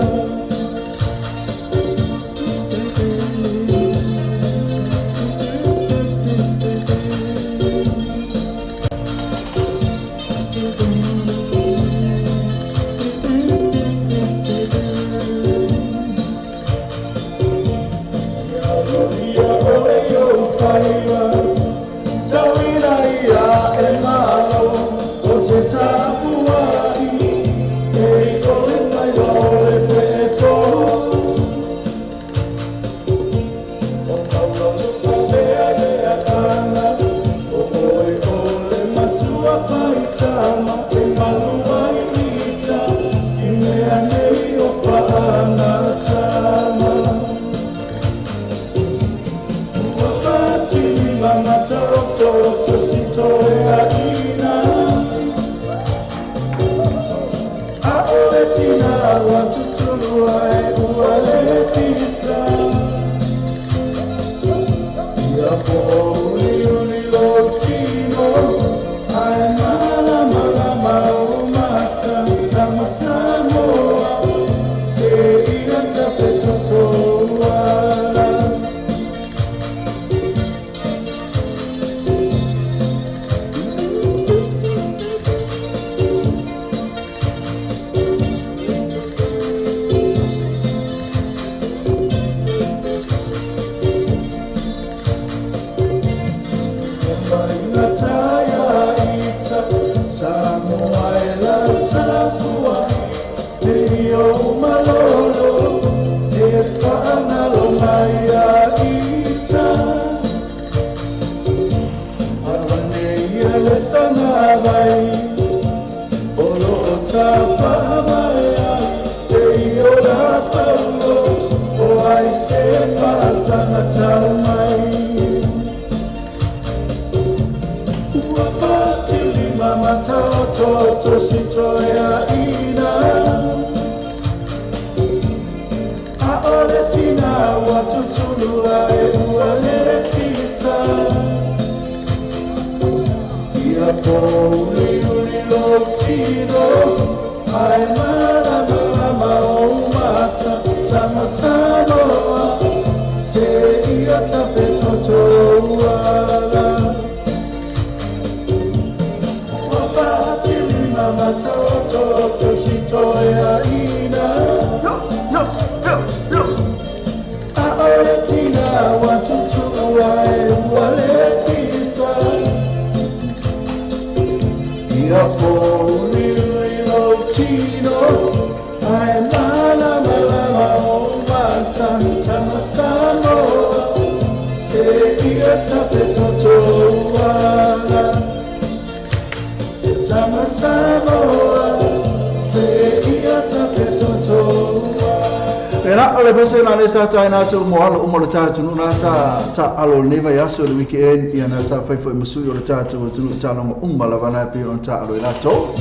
Sa taina tu mo alo mo ta tu na sa ta alo neva ya so le weekend ia na sa fai foi musu o ta tu tu ta lo umma la bana pe on ta alo la to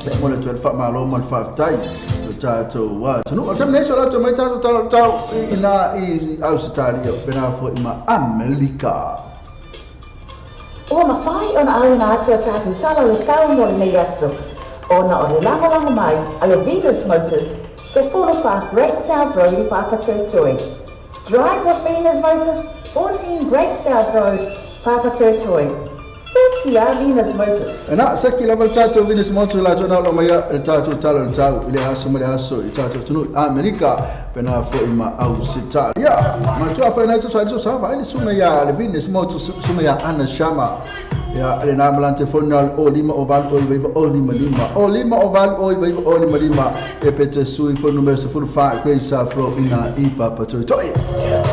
le mo le tu fa ma lo mo fa tai ta tu wa tu no tam ne so la tu mai ta tu ta ta ina i Australia pena foi ma Amerika o ma fai on au na tu ta tu ta lo sa mo le yaso. Ona o le lagolago mai a le Venus Motors, 14 Great South Road i Papatoetoe. Drive with Venus Motors, 14 Great South Road, Papatoetoe. Seki a Venus Motors. Na seki lava le tatou Venus Motors la tona lo mai le tatou tala le tau i le aso ma le aso i tatou tunu Amerika pena foi ma Australia. Ma tua fa na tsa tsa sa va le suma ya le Venus Motors suma ya Anna Shama. Ya le na malante fona o lima o val o iva o lima lima o lima o val o iva o lima lima e pete sui fo numero se fu fa kwesa fro ina i papa toi toi.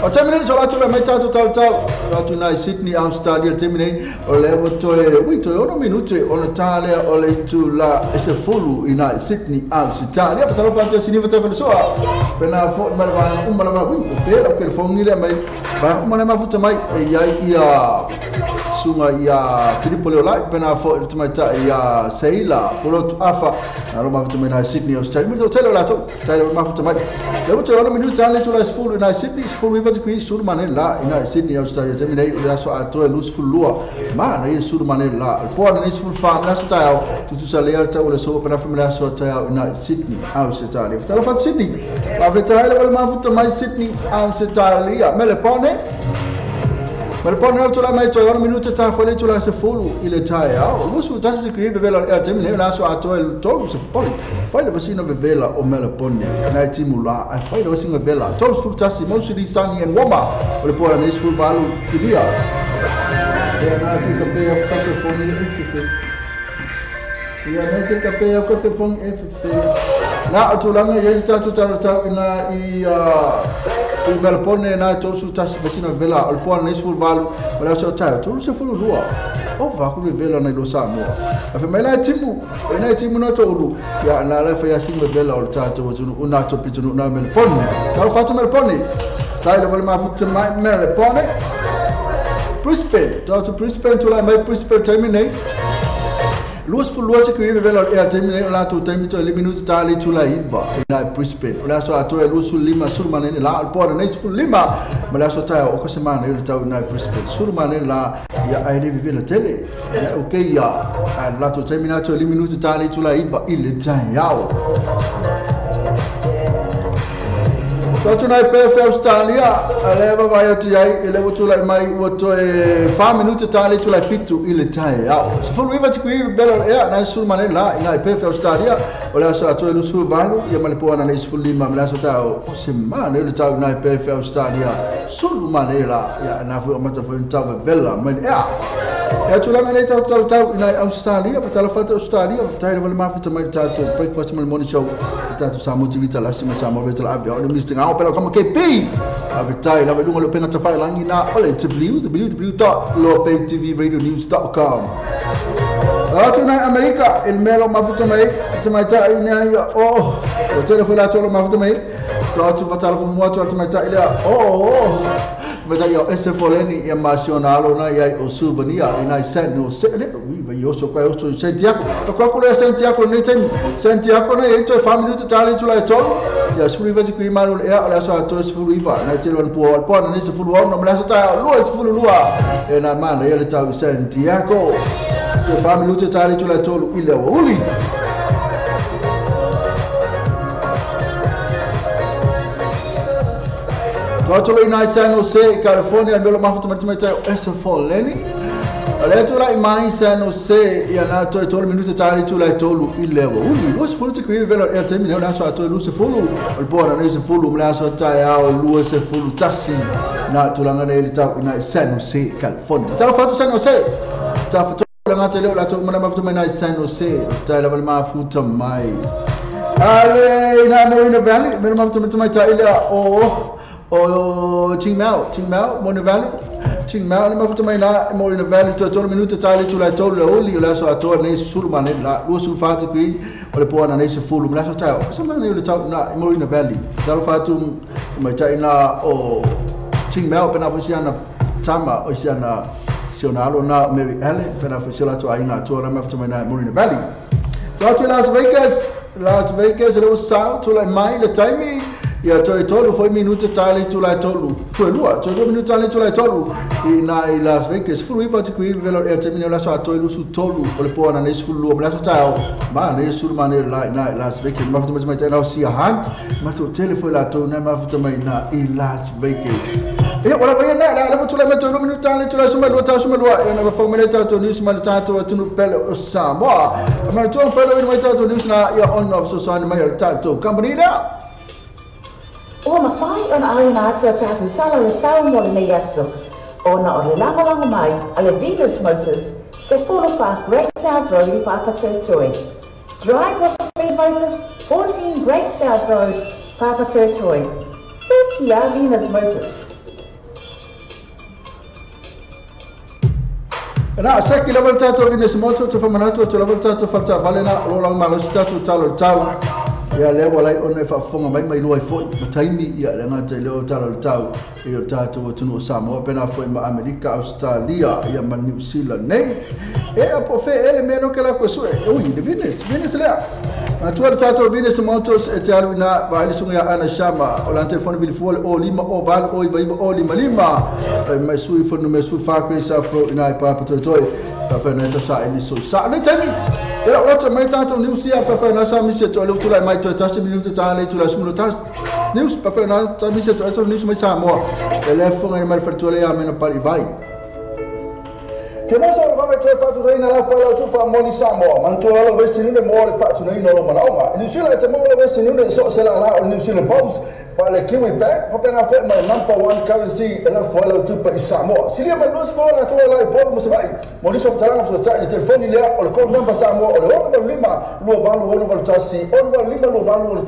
O temine so la tu le meta to tau tau la tu na Sydney Australia temine o le toe ui toe ono minute o tale o le tu la se fulu ina Sydney Australia pa talo fa te sini fa te soa pena fo ma va uma la ui o pe la ke fongi le mai va uma le mafuta mai ia ia sunga ia Filipo Leolai pena fo te mai ta ia Seila polo afa na lo mafuta mai na Sydney Australia mo tele la to tele mafuta mai le toe ono minute le tu la fulu ina Sydney fulu iva te kui suru mane la ina Sydney Australia temine o le aso a toe lus fulu ma na suru mane la fo na ni fulu fa na style tu tu sa le ta o le so pena family so ta ina Sydney Australia tala fa Sydney va vetra le mafuta mai Sydney Australia Melbourne Melbourne o tula mai toe ono minute ta fo le tula se fulu i le tae ao lusu tasi ki vela e temine na so a toe tolu se poli fai le vasina vela o Melbourne na timu la ai fai le vasina vela tolu fulu tasi mostly sunny and warmer o le pola nei fulu valu ilia e na si ka pe ka te fo ni e fe ia na si ka pe ka te fo e fe na o tulanga ia tatu tatu ina i i Melbourne na tolu tasi vasina vela o le pola nei fulu valu o le aso tae tolu se fulu lua o va ku vela na lo Samoa a fe mai la timu e na timu na tolu ia na la fa ia singa vela o le tatou tunu una to pitunu na Melbourne tau fatu Melbourne tai le ma futu mai Melbourne Brisbane tau to Brisbane tu la mai Brisbane terminate Luas fu lua te kui vela e a terminate la to terminate le minuti ta le tu la iva na Brisbane la so a to luas fu lima sul manene la al pona nei fu lima ma la so ta o ko se mana le tau na Brisbane sul manene la ia ai le vela tele ya okay ya la to terminate le minuti ta le tu la iva ile ta yao Tatu nei PF Australia, leva vai atu ai, leva tu lai mai ua toe 4 minuti ta le tu lai fitu i le tae ao. Se fulu iwa te kui bela ea, nai sulu mane la, i nai PF Australia, o le aso atoe lu sulu valu, ia male poana nei sulu lima, male aso tau, o se mane le tau nai PF Australia, sulu mane la, ia nā fui o mata fui tau vela, mai ea. Ia tulaga nei tau tau tau i nai Australia, patala fata Australia, fatai wale mafuta mai tātou, breakfast mai morning show, tātou Samoa TV talasi ma Samoa Veta ave, o le Mr. Ngao pela kama KP. Ave tai lava lunga lo penga tafai langi na ole www.lopetvradionews.com. Atu nai Amerika il melo mafuta mai te mai tai nei o o telefona tolo mafuta mai to atu patala mo atu mai tai le o ma tai o ese foleni ia masionalo na ia o souvenir ina sen no se le wi va yo so kwa o so Santiago to kwa ko le Santiago nei tem Santiago nei e to 5 minuti tali tu la to ia suri va ku imanu e ala so to suri va na te lon po po na se fulu no la so ta lu se fulu lua e na mana ia le tau Santiago te 5 minuti tali tu la to ile uli Tuatolo ina San Jose, California, melo mafuta matimata ese foleni. Ale tu la mai San Jose, ia na to to minuto tali tu la tolu ile uli. Lu se fulu te kui velo e termine la so to lu se fulu. O bona ne se fulu mla so ta ya o lu se fulu tasi. Na tulanga ne le tau ina San Jose, California. Ta fatu San Jose. Ta fatu la ngate le la to mana mafuta mai San Jose. Ta la mafuta mai. Ale ina Moreno Valley, melo mafuta mai ta ile o o Qingmao, Moreno Valley, Qingmao, le mafuta mai na Moreno Valley, to tolu minuto tali tu la tolu oli la so ato nei sulu mane la lu su fati qui o le poana nei se fulu la so ta o sa mane le tau na Moreno Valley, talo fatu mai tai na o Qingmao pena fosiana tama o siana sionalo na Mary Ellen pena fosiala to aina to na mafuta mai na Moreno Valley. To Las Vegas, Las Vegas le usau to la mai le taimi Ia toe 3 foi minuta ta le itula e 3. Toe 2 minuta le itula e 3 i na i Las Vegas. 19 te kui velo e te mine o le aso atoa i 23 o le po ana nei 12 ma le aso taeao. Ma nei sulu ma nei la i na i Las Vegas. Mafuta mai mai tēnā o Sia Hunt. Ma tō tele foi lātou nai mafuta mai na i Las Vegas. Ia, wala vai na, la la tula mai 3 minuta le tula suma lua tau suma lua. Ia na whau mele tātou news ma le tātou atunu pele o Samoa. Ma le tuang whailo mai tātou news na ia on of so sani mai o tātou company lea. Ua mawhai ona au nā atu a tātou tala le tau mo le nei aso. Ona o le langolango mai a le Venus Motors se 44 Great South Road i Papatoetoe. Drive with Venus Motors, 14 Great South Road, Papatoetoe. Sekia Venus Motors. Na seki lava le tātou Venus Motors te whamanatu atu lava le tātou whata valena o lo lang malo si tātou talo le tau. Ia lea wala i ona e whaafonga mai mai lua i foi. Ma taimi ia le ngata i leo talo le tau i o tātou atunu o Samoa. Pena foi ma Amerika, Australia, ia ma New Zealand nei. E a po fe ele mea no ke la koe sue. Ui, le Venus, Venus lea. Ma tua le tātou Venus Motors e te alu ina vaele sunga ia Ana Shama. O lan telefoni vili fua le o 5 o 8 o 9 9 o 5 5. Mai sui fonu me sui whakwe sa fro ina i Papatoetoe. Pa whanau e sa eli so sa. Nei taimi. E la loto mai tātou news ia pa whanau sa misi atu ale utula mai toe tasi minuta tā le tula sumulo tasi. News pa whanau sa misi atu atu news mai Samoa. E le funga ni mai whatua le a mena pali vai. Ke masa o le toe whātureina la whalau tu wha moni Samoa. Manatua ala Western Union mo le whātureina o lo manaonga. I New Zealand te mo le Western Union so se la la o New Zealand Post. Pa le Kiwi Bank, pa pena whae mai number 1 currency e la whalau tu pa i Samoa. Silia mai luas whalau tua la i polu masawai. Mo niso mtalanga fusata i telefoni lea o le call number Samoa o le 6 5 2 8 6 8 1 6 5 2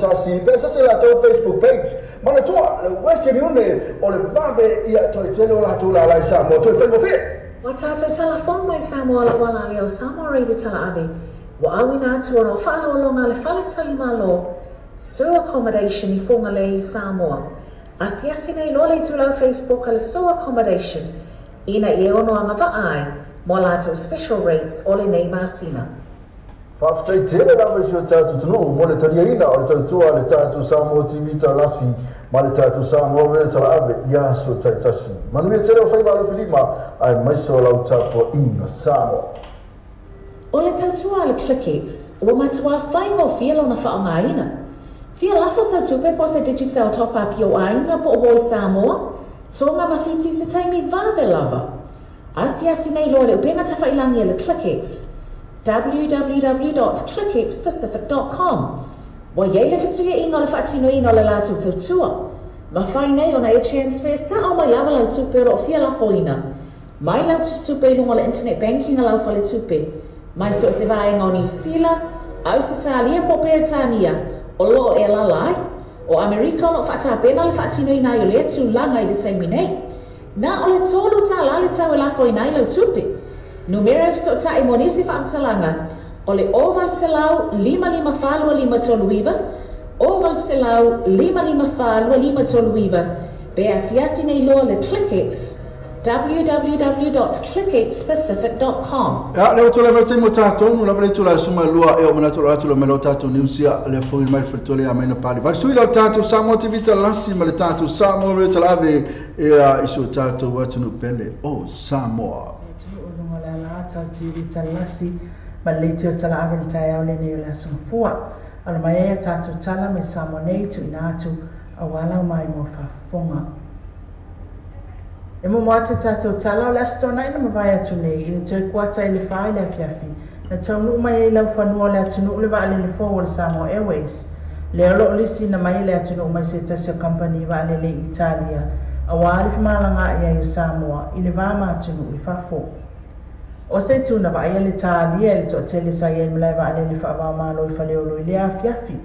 8 6 1. Pesa se la tau Facebook page. Manatua le Western Union o le vave ia toi tele o la tula la i Samoa. Toi whai mo Wa tātou tala fong mai Samoa la wala leo Samoa Reida tala ave. Wa awina atu ono whaalolonga le whale tali malo. So accommodation i whonga le Samoa. Asiasi nei loa le tulau Facebook ale so accommodation. Ina i e ono anga vaai mo lātou special rates o le nei masina. Whaafutai tele lava si o tātou tunu mo le taliaina o le tautua le tātou Samoa TV talasi ma le tātou Samoa le tala ave ia so taitasi. Manuia tele o whaiva alo filima ai maiso lau tapo ina Samoa. O le tautua le ClickX, ua matua whainga o fia lona whaongaina. Fia lafo sa tupe po se Digicel top up i o ainga po o Samoa, tonga mawhiti se taimi vave lava. Asiasi nei loa le upenga tawhailangi le ClickX. www.clickxpacific.com. Wa iei le whisuia inga o le whaatino ina o le lātou tautua. Ma whai nei ona e transfer sa o mai lava lau tupe o lo fia lafo ina. Mai lau tupe i lunga le internet banking a lau whale tupe. Mai so se vaenga o New Zealand, Australia po Peretania, o lo e lalai, o Amerika o lo whaatapena le whaatino ina i o le tūlanga i le taimi nei. Nā o le tōlu tā la le tau e lafo ina i lau tupe. Numera so ta i monisi whaamtalanga o le 0 5 5 4 2 5 3 9 0 5 5 4 2 5 3 9 pe asiasi nei loa le ClickX www.clickxpacific.com. Ya le tole mai temo tātou no lava le tula suma lua e o mana tula atu le melo tātou news ia le foi mai fetole a mai na pali. Vai sui la tātou Samoa TV talasi ma le tātou Samoa re talave e a iso tātou atunu pele o Samoa. Tau TV talasi ma le teo tala ave le taeao le nei o le aso mafua. Ala mai ai a tātou tala me Samoa nei tu ina atu a walau mai mo whafonga. E momo atu tātou tala o le aso tōna ina mawai atu nei i le toe kuata i le whai le afiafi. Na taunu mai ai lau whanua le atunuu le vaalele fou o le Samoa Airways. Le olo o lisi na mai le atunuu mai se tasi o company vaalele i Italia. A wā le whimalanga ia i o Samoa i le vā ma atunuu i fafo. O se tūna vaai le tālia le to'atele sa iai malae vaalele whaawā i whaleolo i le afiafi.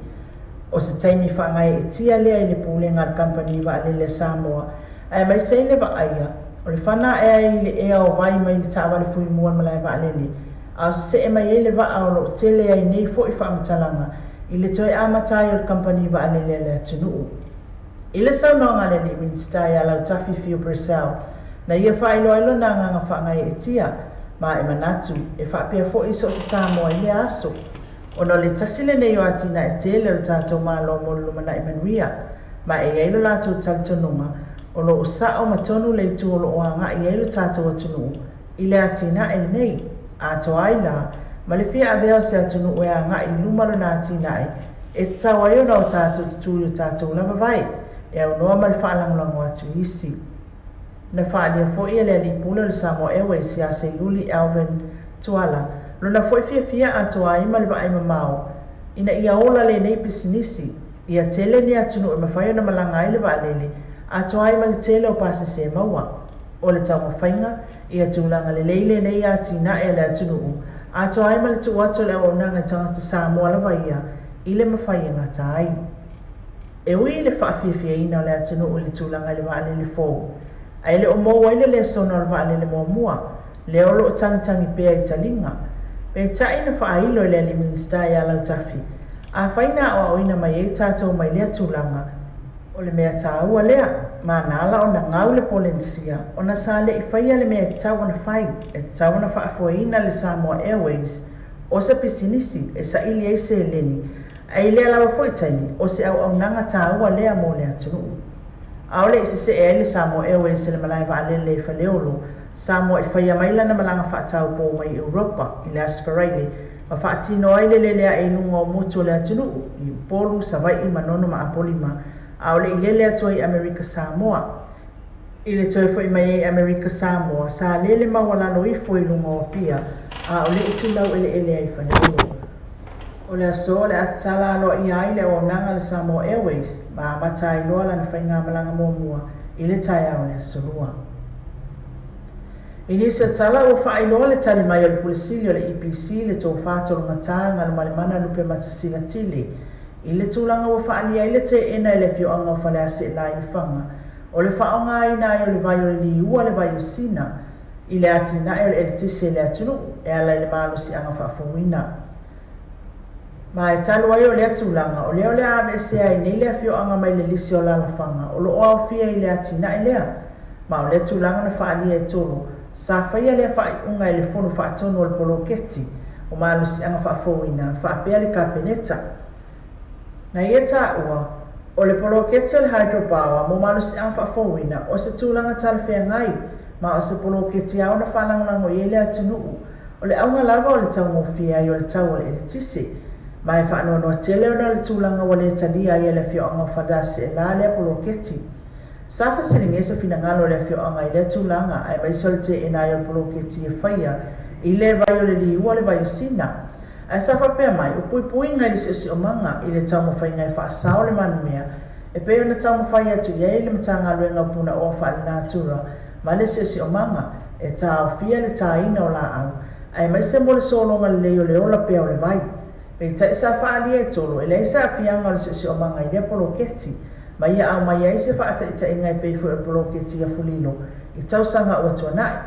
O se taimi whangai e tia lea i le pūlenga le company vaalele Samoa. Ae mai se le vaaia, o le whana e ai le ea o vai mai le tāwale fui mua le malae vaalele. A o se e mai e le vaa o lo tele ai nei fo i whaamatalanga i le toe amatai o le company vaalele le atunuu. I le saunoanga le ni Minsta ia lau tafi fio Brazil, na ia whaeloelo nā nganga whangai e tia, ma e manatu e whaapea fo iso se Samoa i le aso. Ona le tasi le nei o atina e tele o tātou mālo mo le lumana i manuia. Ma e i ai lo latou talitonuga, o lo o sa'o ma tonu le itu o lo o agai i ai lo tatou atunuu i le atinae lenei, atoa ai la ma le fia avea o se atunuu e agai i luma lona atinae e tatau ai ona o tatou tutū i o tatou lava vae e aunoa ma le faalagolago atu i isi. Na faaalia foi e le alii pule o le Samoa Airways ia Seiuli Alvin Tuala lona foi fiafia atoa ai ma le vaai mamao ina ia ola lenei pisinisi, ia tele ni atunuu e mafai ona malaga ai le vaalele atoa ai ma le tele o pasese e maua. O le taumafaiga ia tulaga lelei lenei atinae a le atunuu atoa ai ma le tuu atu o le auaunaga i tagata Samoa lava ia i le mafai e gata ai. E ui i le faafiafiaina o le atunuu i le tulaga i le vaalele fou, ae le o maua ai le lesona o le vaalele muamua, lea o lo o tagitagi pea i taliga. Peitai na faailo e le alii Minisita ia Lautafi, afai na aoaoina mai ai tatou mai lea tulaga, o le mea taua lea, ma na ala ona gau le Polenisia ona sa le i faia le mea e tatau ona fai, e tatau ona faafoeina le Samoa Airways o se pisinisi e saili ai seleni, ae i lea lava foi taimi, o se auaunaga taua lea mo le atunuu. Aole i sese'e ai le Samoa Airways i le malae vaalele i Faleolo, Samoa i faia mai lana malaga faataupou mai Europa i le Aso Faraile ma faatino ai le lele ae i luga o motu o le atunuu i Upolu, Savai'i, Manono ma Apolima, aole i lele atu ai i Amerika Samoa. I le toe fo'i mai ai i Amerika Samoa, sa lele maualalo ifo i luga o Apia, a o le i tulau eleele ai i Faleolo. O le aso o le a tatala aloaia ai le auaunaga a le Samoa Airways ma amata ai loa lana faigamalaga muamua i le taeao o le Aso Lua. I nisi o tala ua faailoa le tali mai o le Pule Sili o le EPC le Tofa Tologata Galumalemana Lupematasila Tile i le tulaga ua faaalia ai le teena e le afioaga o Faleaseela i Lefaga o le faaaogaina ai o le vai o le liua le vai o Sina i le atinae o le eletise i le atunuu e ala i le malosiaga faafouina. Ma e talu ai o lea tulaga, o lea o le a aveesea ai nei le afioaga mai le lisi o alaalafaga o lo o aofia i le atinae lea. Ma o lea tulaga na faaalia e Tolo, sa faia lea faaiuga e le Fono Faatonu o le Poloketi o Malosiaga Faafouina faapea le Kapeneta. Na ia taua, o le poloketi o le hydropower mo malosiaga faafouina o se tulaga talafeagai ma o se poloketi ao ona faalagolago i ai le atunuu. O le auga lava o le taugofie ai o le tau o le eletise. Ma e faanoanoa tele ona o le tulaga ua le talia ai e le afioaga o Faleaseela lea poloketi. Sa fesiligia se finagalo o le afioaga i lea tulaga aemaise o le teena ai o le poloketi e faia i le vai o le liua le vai o Sina. Ae sa faapea mai, o puipuiga i le siosiomaga i le taumafaiga e faasao le manumea e pei ona taumafai atu i ai le Matagaluega o Punaoa Faalenatura ma le Siosiomaga e taofia le taina o laau aemaise mo le sologa lelei o le ola pea o le vai. Peitai sa faaalia e Tolo e leai se aafiaga o le siosiomaga i lea poloketi ma ia aumai ai se faataitaiga e pei foi o le poloketi i Afulilo i tausaga ua tuanai.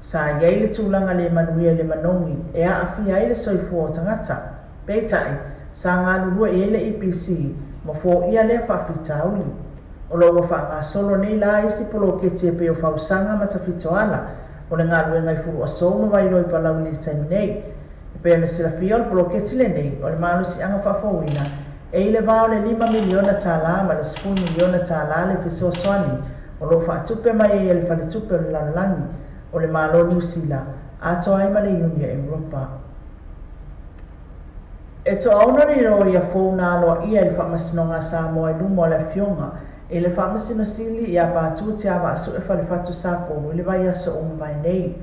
Sa i ai le tulaga le manuia i le manogi e aafia ai le soifua o tagata. Peitai, sa galulue i ai le EPC ma foia lea faafitauli. O lo o ua faagasolo nei la isi poloketi e pei o Fausaga ma Tafitoala o le galuega i Fuluasou ma Vailoa i Palauli i le taimi nei. E pei ona silafia o le poloketi lenei o le malosiaga faafouina e i le va o le $5 miliona ma le $10 miliona le fesoasoani o lo o faatupe mai ai e le Faletupe o le Lalolagi o le Malo o Niu Sila atoa ai ma le Iuni a Europa. E toaono ni loia fou na aloaia e le Faamasinoga a Samoa i luma o le Afioga i le Faamasino Sili ia Patu Tiavaasue Falefatu Sapolu i le vaiaso ua mavae nei.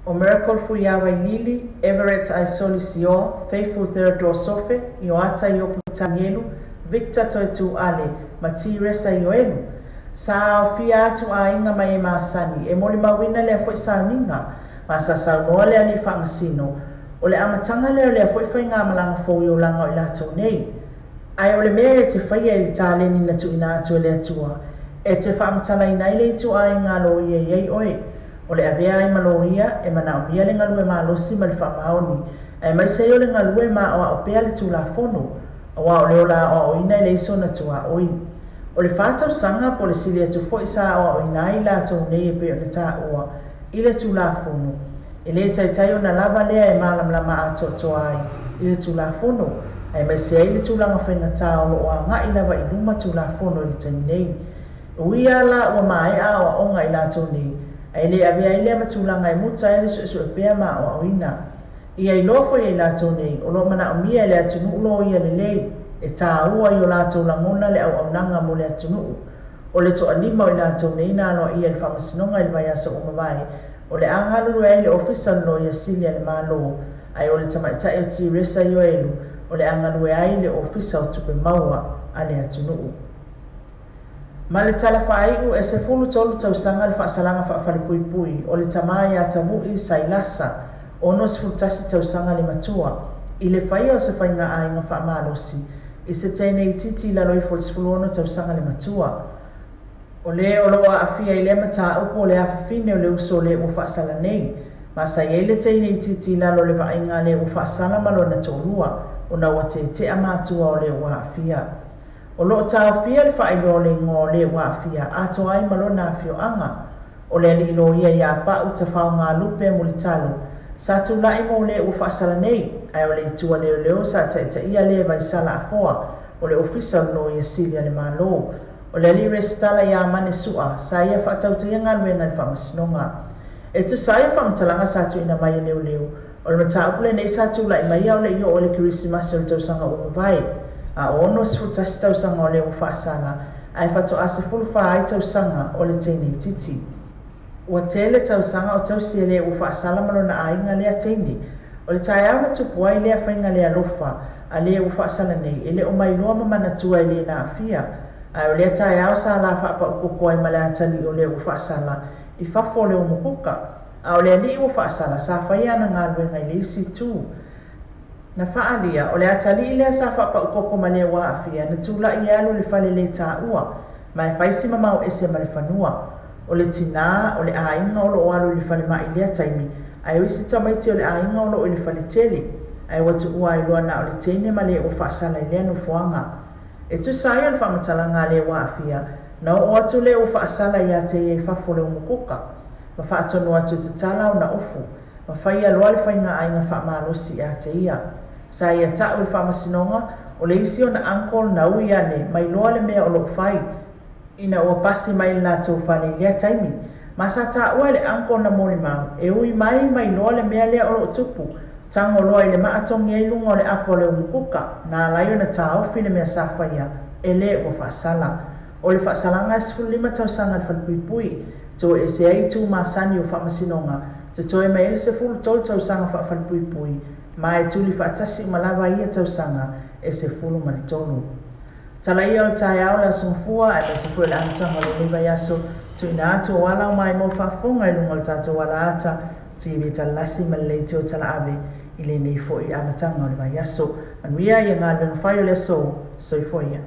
O Miracle Fuiava Ilili, Everett Aisoli Sioa, Faithful Theodore Sofe, Ioata Iopu Tanielu, Victor Toetu Ale ma Tiresa Ioelu. Sa aofia atu aiga ma e masani e molimauina lea foi sauniga ma sa saunoa le alii faamasino o le amataga lea o lea foi faigamalaga fou i olaga o i latou nei. Ae o le mea e te faia i le taleni na tuuina atu e le Atua e te faamatalaina ai le ituaiga loia i ai oe. O le avea ai ma loia e manaomia le galue malosi ma le faamaoni, aemaise ai o le galue ma aoao pea le Tulafono, auā o le ola aoaoina e leai sona tuaoi. O le fa tausaga po o le sili atu foi sa aoaoina ai i latou nei e pei ona taua i le Tulafono, e le taitai ona lava lea e malamalama atoatoa ai i le Tulafono. Aemaise ai le tulaga faigata o lo o agai lava i luma Tulafono i le taimi nei. E ui lava la ua maea aoaoga i latou nei, ae le avea ai lea ma tulaga e muta ai le suesue pea ma aoaoina. Ia iloa foi e i latou nei, o lo o manaomia e le atunuu loia lelei, e taua i o latou lagona le auaunaga mo le atunuu. O le toalima o i latou nei na aloaia i le Faamasinoga i le vaiaso ua mavae, o le a galulue ai i le Ofisa o le Loia Sili a le Malo, ae o le tamaitai o Tiresa Ioelu o le a galue ai i le Ofisa o Tupe Maua a le atunuu. Ma le tala faaiu, e 13 tausaga le faasalaga faafalepuipui o le tama ia Tavu'i Sailasa, 61 tausaga le matua, i le faia o se faiga aiga faamalosi i se teine itiiti i lalo ifo o le 16 tausaga le matua. O le o lo o aafia i lea mataupu o le afafine o le uso o le ua faasala nei, ma sa i ai le teine itiiti i lalo o le vaaiga a le ua faasala ma lona toalua, ona ua tetea matua o le ua aafia. O lo o taofia le faailoa o le igoa o le ua aafia atoa ai ma lona afioaga. O le alii loia ia Pa'u Tafaogalupe Mulitalo sa tulai mo le ua faasala nei, ae o le itu a leoleo sa taitaia le Vaisala Afoa o le Ofisa o le Loia Sili a le Malo. O le alii resitala ia Mane Su'a sa ia faatautaia galuega i le Faamasinoga. E tusa ai o faamatalaga sa tuuina mai e leoleo, o le mataupu lenei sa tulai mai a o le i oo i le Kerisimasi o le tausaga ua mavae, a o 61 tausaga o le ua faasala, ae faatoa 14 ai tausaga o le teine itiiti. Ua tele tausaga o tausi e le ua faasala ma lona aiga lea teine. O le taeao na tupu ai lea faiga le alofa a le ua faasala nei, e le o mailoa ma manatua e le na aafia. Ae o lea taeao sa la faapa'ukoko ai ma le atalii o le ua faasala i fafo o le umukuka. A o le alii ua faasala sa faia ana galuega i le isi itu. Na faaalia, o le atalii lea sa faapa'ukoko ma le ua aafia na tula'i e alu i le fale le taua, ma e fai si mamao ese ma le fanua. O le tinā o le aiga o lo o alu i le falemai i lea taimi, ae o isi tamaiti o le aiga o lo o i le faletele, ae ua tuua ai loa na o le teine ma le ua faasala i lea nofoaga. E tusa ai o le faamatalaga a le ua aafia, na oo atu le ua faasala ia te ia i fafo o le umukuka, ma faatonu atu e tatala ona ofu, ma faia loa le faiga aiga faamalosi ia te ia. Sa ia ta'u i le Faamasinoga, o le isi ona uncle na ui ane mai loa le mea o loo fai, ina ua pasi mai le latou fale i lea taimi. Ma sa taua e le uncle na molimau, e ui mai mai loa le mea lea o loo tupu, tago loa i le maa togi ai luga o le apo o le umukuka, na ala ai ona taofi le mea sa faia e le ua faasala. O le faasalaga e 15 tausaga i le falepuipui, toese ai itu masani o Faamasinoga, totoe mai ai le 13 tausaga faafalepuipui, ma e tuli faatasi uma lava ia tausaga e 13. Tala ia o le taeao le Aso Gafua aemaise foi o le amataga o lenei vaiaso, tuuina atu o ala uma ai mo faafofoga i luga o le tatou alaata TV talalasi ma le leitio talaave i lenei foi amataga o le vaiaso. Manuia ia galuega fai o le aso. Soifua ia.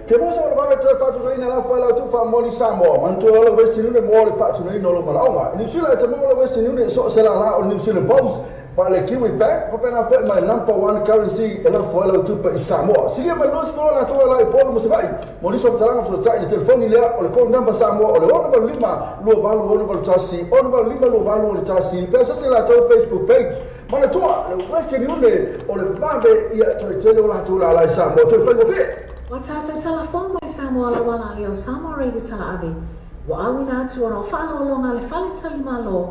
Ke mosa o le vave toe faatunaina la fai lau tu faamoli Samoa. Manatua loa le Western Union mo le faatunaina o lou malaoga. I New Zealand e te maua le Western Union i so o se lala o le New Zealand Post, ma le Kiwi Bank, faapena foi ma le number one currency e lafo ai lau tupe i Samoa. Silia mai 20 latou e la i Upolu ma Savaii. Mo nisi o faamatalaga fesootai i le telefoni lea o le call number Samoa o le 685 28 81 685 28 61 pe asiasi i latou Facebook page. Manatua le Western Union o le vave ia toe tele o latou lala i Samoa toe faigofie. Ua tatou talafou mai Samoa lauala lea o Samoa Radio Talaave ua auina atu ona o faaaloaloga a le Fale Talimalo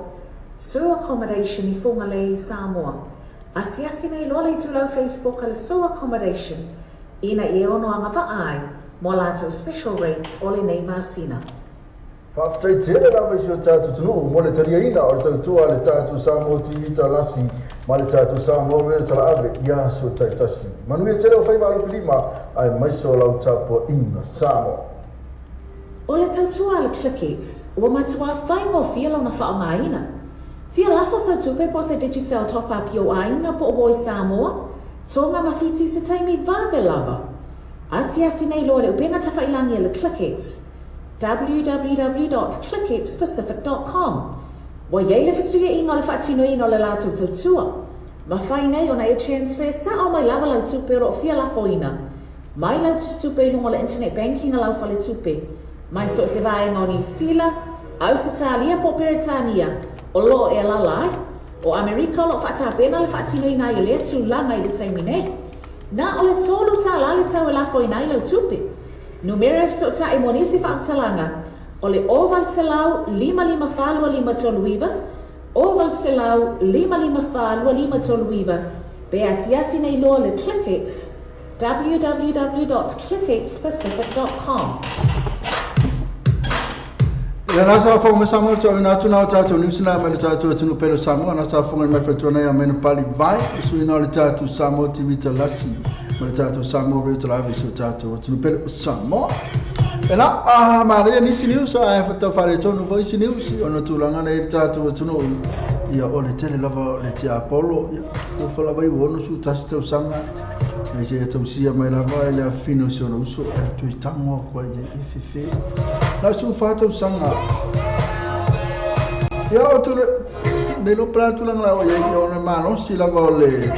Sue Accommodation i Fugalei i Samoa. Asiasi nei loa le itulau Facebook a le Sue Accommodation ina ia ono agavaa ai mo a latou special rates o lenei masina. Faafetai tele lava i si o tatou atunuu mo le taliaina o le tautua a le tatou Samoa TV Talasi ma le tatou Samoa Radio Talaave i aso taitasi. Manuia tele o faiva alofilima aemaise o lau tapuaiga Samoa. O le tautua a le ClickX, ua matuā faigofie lona faaaogaina. Fia lafo sau tupe po o se Digicel top up i ou aiga po o uo i Samoa, Tonga ma Fiti i se taimi vave lava. Asiasi nei loa i le upega tafailangi a le ClickX, www.clickxpacific.com. Ua i ai le fesuiaiga o le faatinoina o le latou tautua. Mafai nei ona e transfer sao mai lava lau tupe o lo o fia lafoina mai lau tusitupe i luga o le internet banking a lau faletupe, mai so o se vaega o Niu Sila, Ausetalia po o Peretania o lo o e alaala ai. O Amerika o loo faatapena le faatinoina ai o lea tulaga i le taimi nei. Na o le $3 le tau e lafoina ai lau tupe. Numera e fesootai mo nisi faamatalaga o le 0800 554 2539, 0800 554 2539, pe asiasi nei loa le ClickX www.clickxpacific.com. Ia na sa fonga Samoa tau ina atu na o tātou niusina mai le tātou atunu pele Samoa na sa fonga mai whatua nei a mena pali vai sui na o le tātou Samoa TV talasi ma le tātou Samoa Radio Talave so tātou atunu pele Samoa. E na, maria nisi news a whatau whare tonu fo isi news o na tūlanga nei le tātou atunu ia o le tele lava le tia Apollo ia o whala vai wono su tasi tau sanga e se tau sia mai lava e le afino si ona uso e tui tango koa i e fefe na su whatau sanga ia o tule nei lo pla tūlanga la o ia i ona malosi lava o le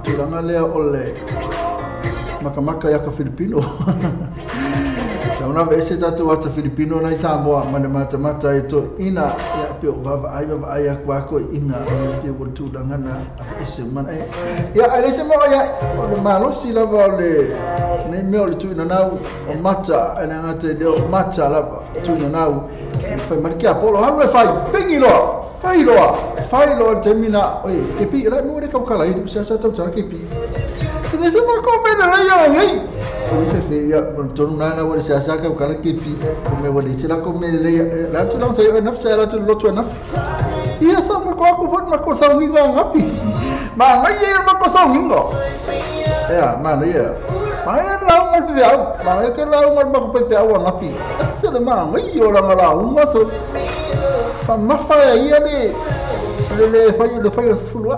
tūlanga lea o le makamaka ia ka Filipino. Una vez tātou ata Filipino nei Samoa ma le matamata e to ina ia pe o vava ai vava ai akua ko inga pe o tūlanga na ese mana e ia ale se mo ia o le malosi lava o le nei mea o le tuina nau o mata ana ngate le o mata lava tuina nau fai marki Apollo halu e fai pingi loa fai loa fai loa te mina oi ke pi la mo le kau kala i se sa tau tara ke pi te se ma ko me le ia ngai o te fe ia tonu nana wale se asa kau kala ke pi ko me wale se la ko me le la tu la se naf se la tu lo tu naf ia sa ma ko ko ma ko sa ngi ngapi ma ngai ia ma ko sa ngi ia ma ne ia ma ia la ma pe au ma ia ke la ma ko pe au ngapi se le ma ngai o la ma la ma so fa ma fa ia le le fai le fai fulua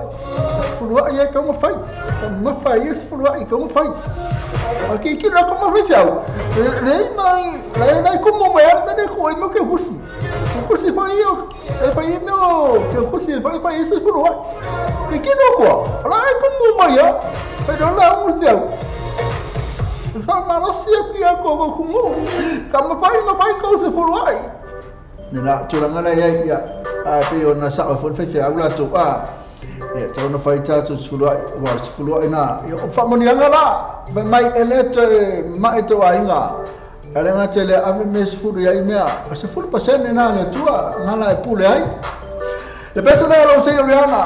fulua ia ka ma fai ma fa ia fulua ia ka ma fai aqui que não como fai fiau le mai le dai como me arme de ko mo que husi husi fai eu fai meu que husi fai fai isso fulua que que não ko lá como mai ya pero lá um fiau ma não sei que ko como kama fai ma fai ko se fulua nela tūlanga la ia ia a pe o na sa o fo fe au la tu a ia tau na fai tātou fulua wa fulua ina ia o faamonianga la mai ele te mai te wainga ale nga tele ave me fulu ia i mea o se fulu pasene na le tua na la e pule ai le peso le lo sei o le ana.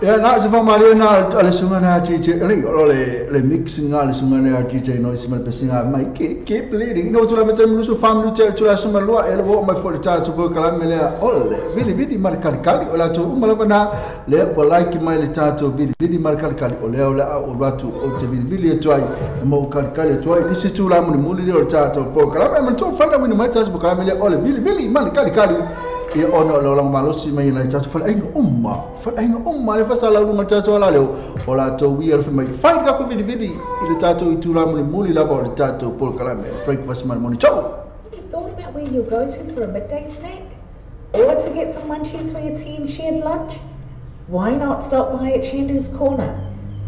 Ia na se whamaria na ale sunga na DJ le o le mixing le sunga na DJ noise ma pesinga mai keep leading no tula mete mulu family te tula suma lua e lo mai fo le tatu bo kala mele ole vili vili mar kali kali ola to umala bana le o like mai le tatu vili vili mar kali kali ole ole o ratu o te vili vili e tuai mo kali kali tuai nisi tula mu muli le tatu bo kala me to faida mu mai tatu bo kala mele ole vili vili mar kali kali ia ona o lang malosi mai lai tatu fal ainga umma le fasa lau lunga tatu ala leo o la to wi al mai fai ka ko vidi vidi i le tatu i tula muli la bo le tatu pol kalame breakfast man morning show. Have you thought about where you'll go to for a midday snack or to get some munchies for your team shared lunch? Why not stop by at Chandu's Corner?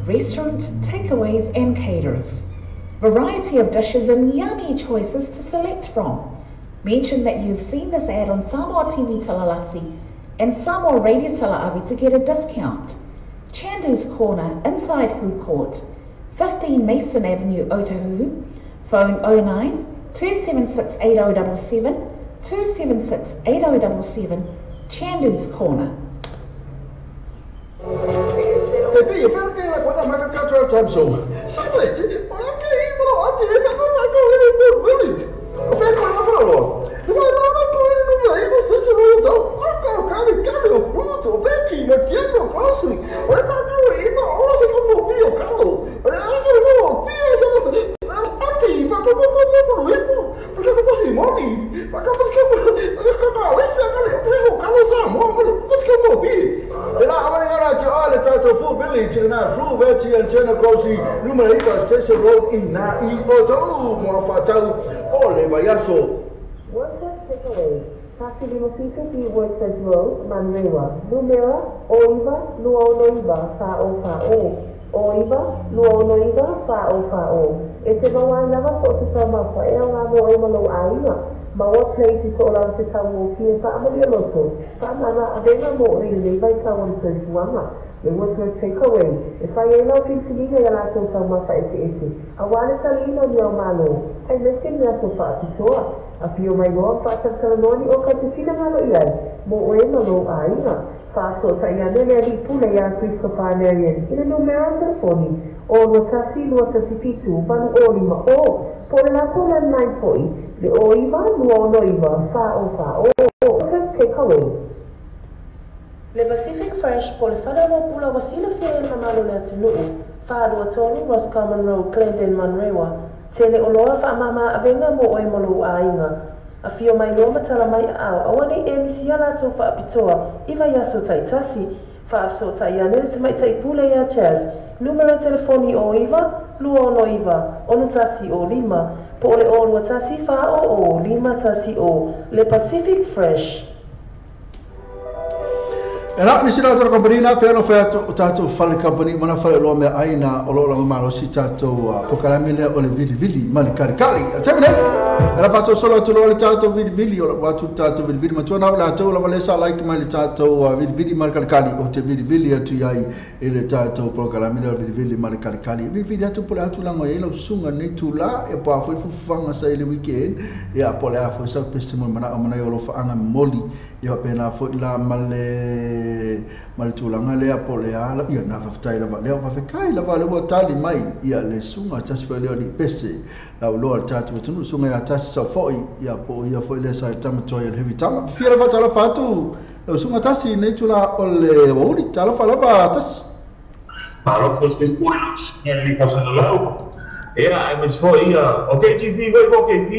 Restaurant, takeaways and caterers. Variety of dishes and yummy choices to select from. Mention that you've seen this ad on Samoa TV Talalasi and Samoa Radio Talaavi to get a discount. Chandu's Corner, inside Food Court, 15 Mason Avenue, Otahuhu. Phone 09 276 8077, 276 8077, Chandu's Corner. Manrewa, Numera, Oiva, Luonoiva, Fa'o Fa'o, Oiva, Luonoiva, Fa'o Fa'o. E te maua lava so te taumafa e au ngā mō e malo āinga. Maua plei te tō te tau mō ki e whaamali o loto. Whaamana a venga mō o le vai tau o le taufuanga. Le water takeaway. E whai e lau whitininga i a lātou taumafa e te ese. A wāle tali ina ni au malo. Hei mese ni aso whaapitoa. A pio mai loa whaataltalanoani o ka te tina ngalo i ai. Mō o e malo āinga. Whaaso ta ia nele ali pule ia Christopher Nerian. Ina numera telefoni. O lua tasi lua tasi pitu valu o lima o. Po le lātou landline foi. Le o iwa lua ono iwa wha o wha o. Take away. Le Pacific Fresh po le whanau pula wasila fia e mamalo le atunuu. Whaalua tolu Roscommon Road, Glendon, Manrewa. Tele o loa whaamama awenga mō oe malo āinga. A whio mai loa matala mai au, awane e misia lātou whaapitoa, iwa iaso taitasi, whaaso tai anele te mai taipule ia Chaz, numero telefoni o iwa, lua ono iwa, ono tasi o lima, po ole o lua tasi wha o o, lima tasi o, le Pacific Fresh. E la nisi la tara company na peno fa tatou fale company mana fale lo me aina o lo la malo si tatou pokalame le o le vili vili mali kali kali teme ne la paso solo to lo tatou vili vili o watu tatou vili vili matona la tatou la valesa like mali tatou vili vili mali kali kali o te vili vili atu iai e le tatou pokalame le vili vili mali kali kali vili vili atu pole atu lango e la sunga nei tula e pa foi fufanga sa ile weekend e a pole a foi sa pesimo mana mana o lo fa anga moli e pena foi la male male tulaga lea po o le a ia na faafetai lava lea faafekai lava le ua tali mai ia le suga tasi foi lea o lipese lauloa le tatou atunuu suga ia tasi saufo'i ia po o ia foi lea sa le tamatoa ia le hevitaga fia lava talofa atu lau suga tasi nei tula o le uauli talofa lava tasi. Malo ia ai mas foi ia o KGB foi po KP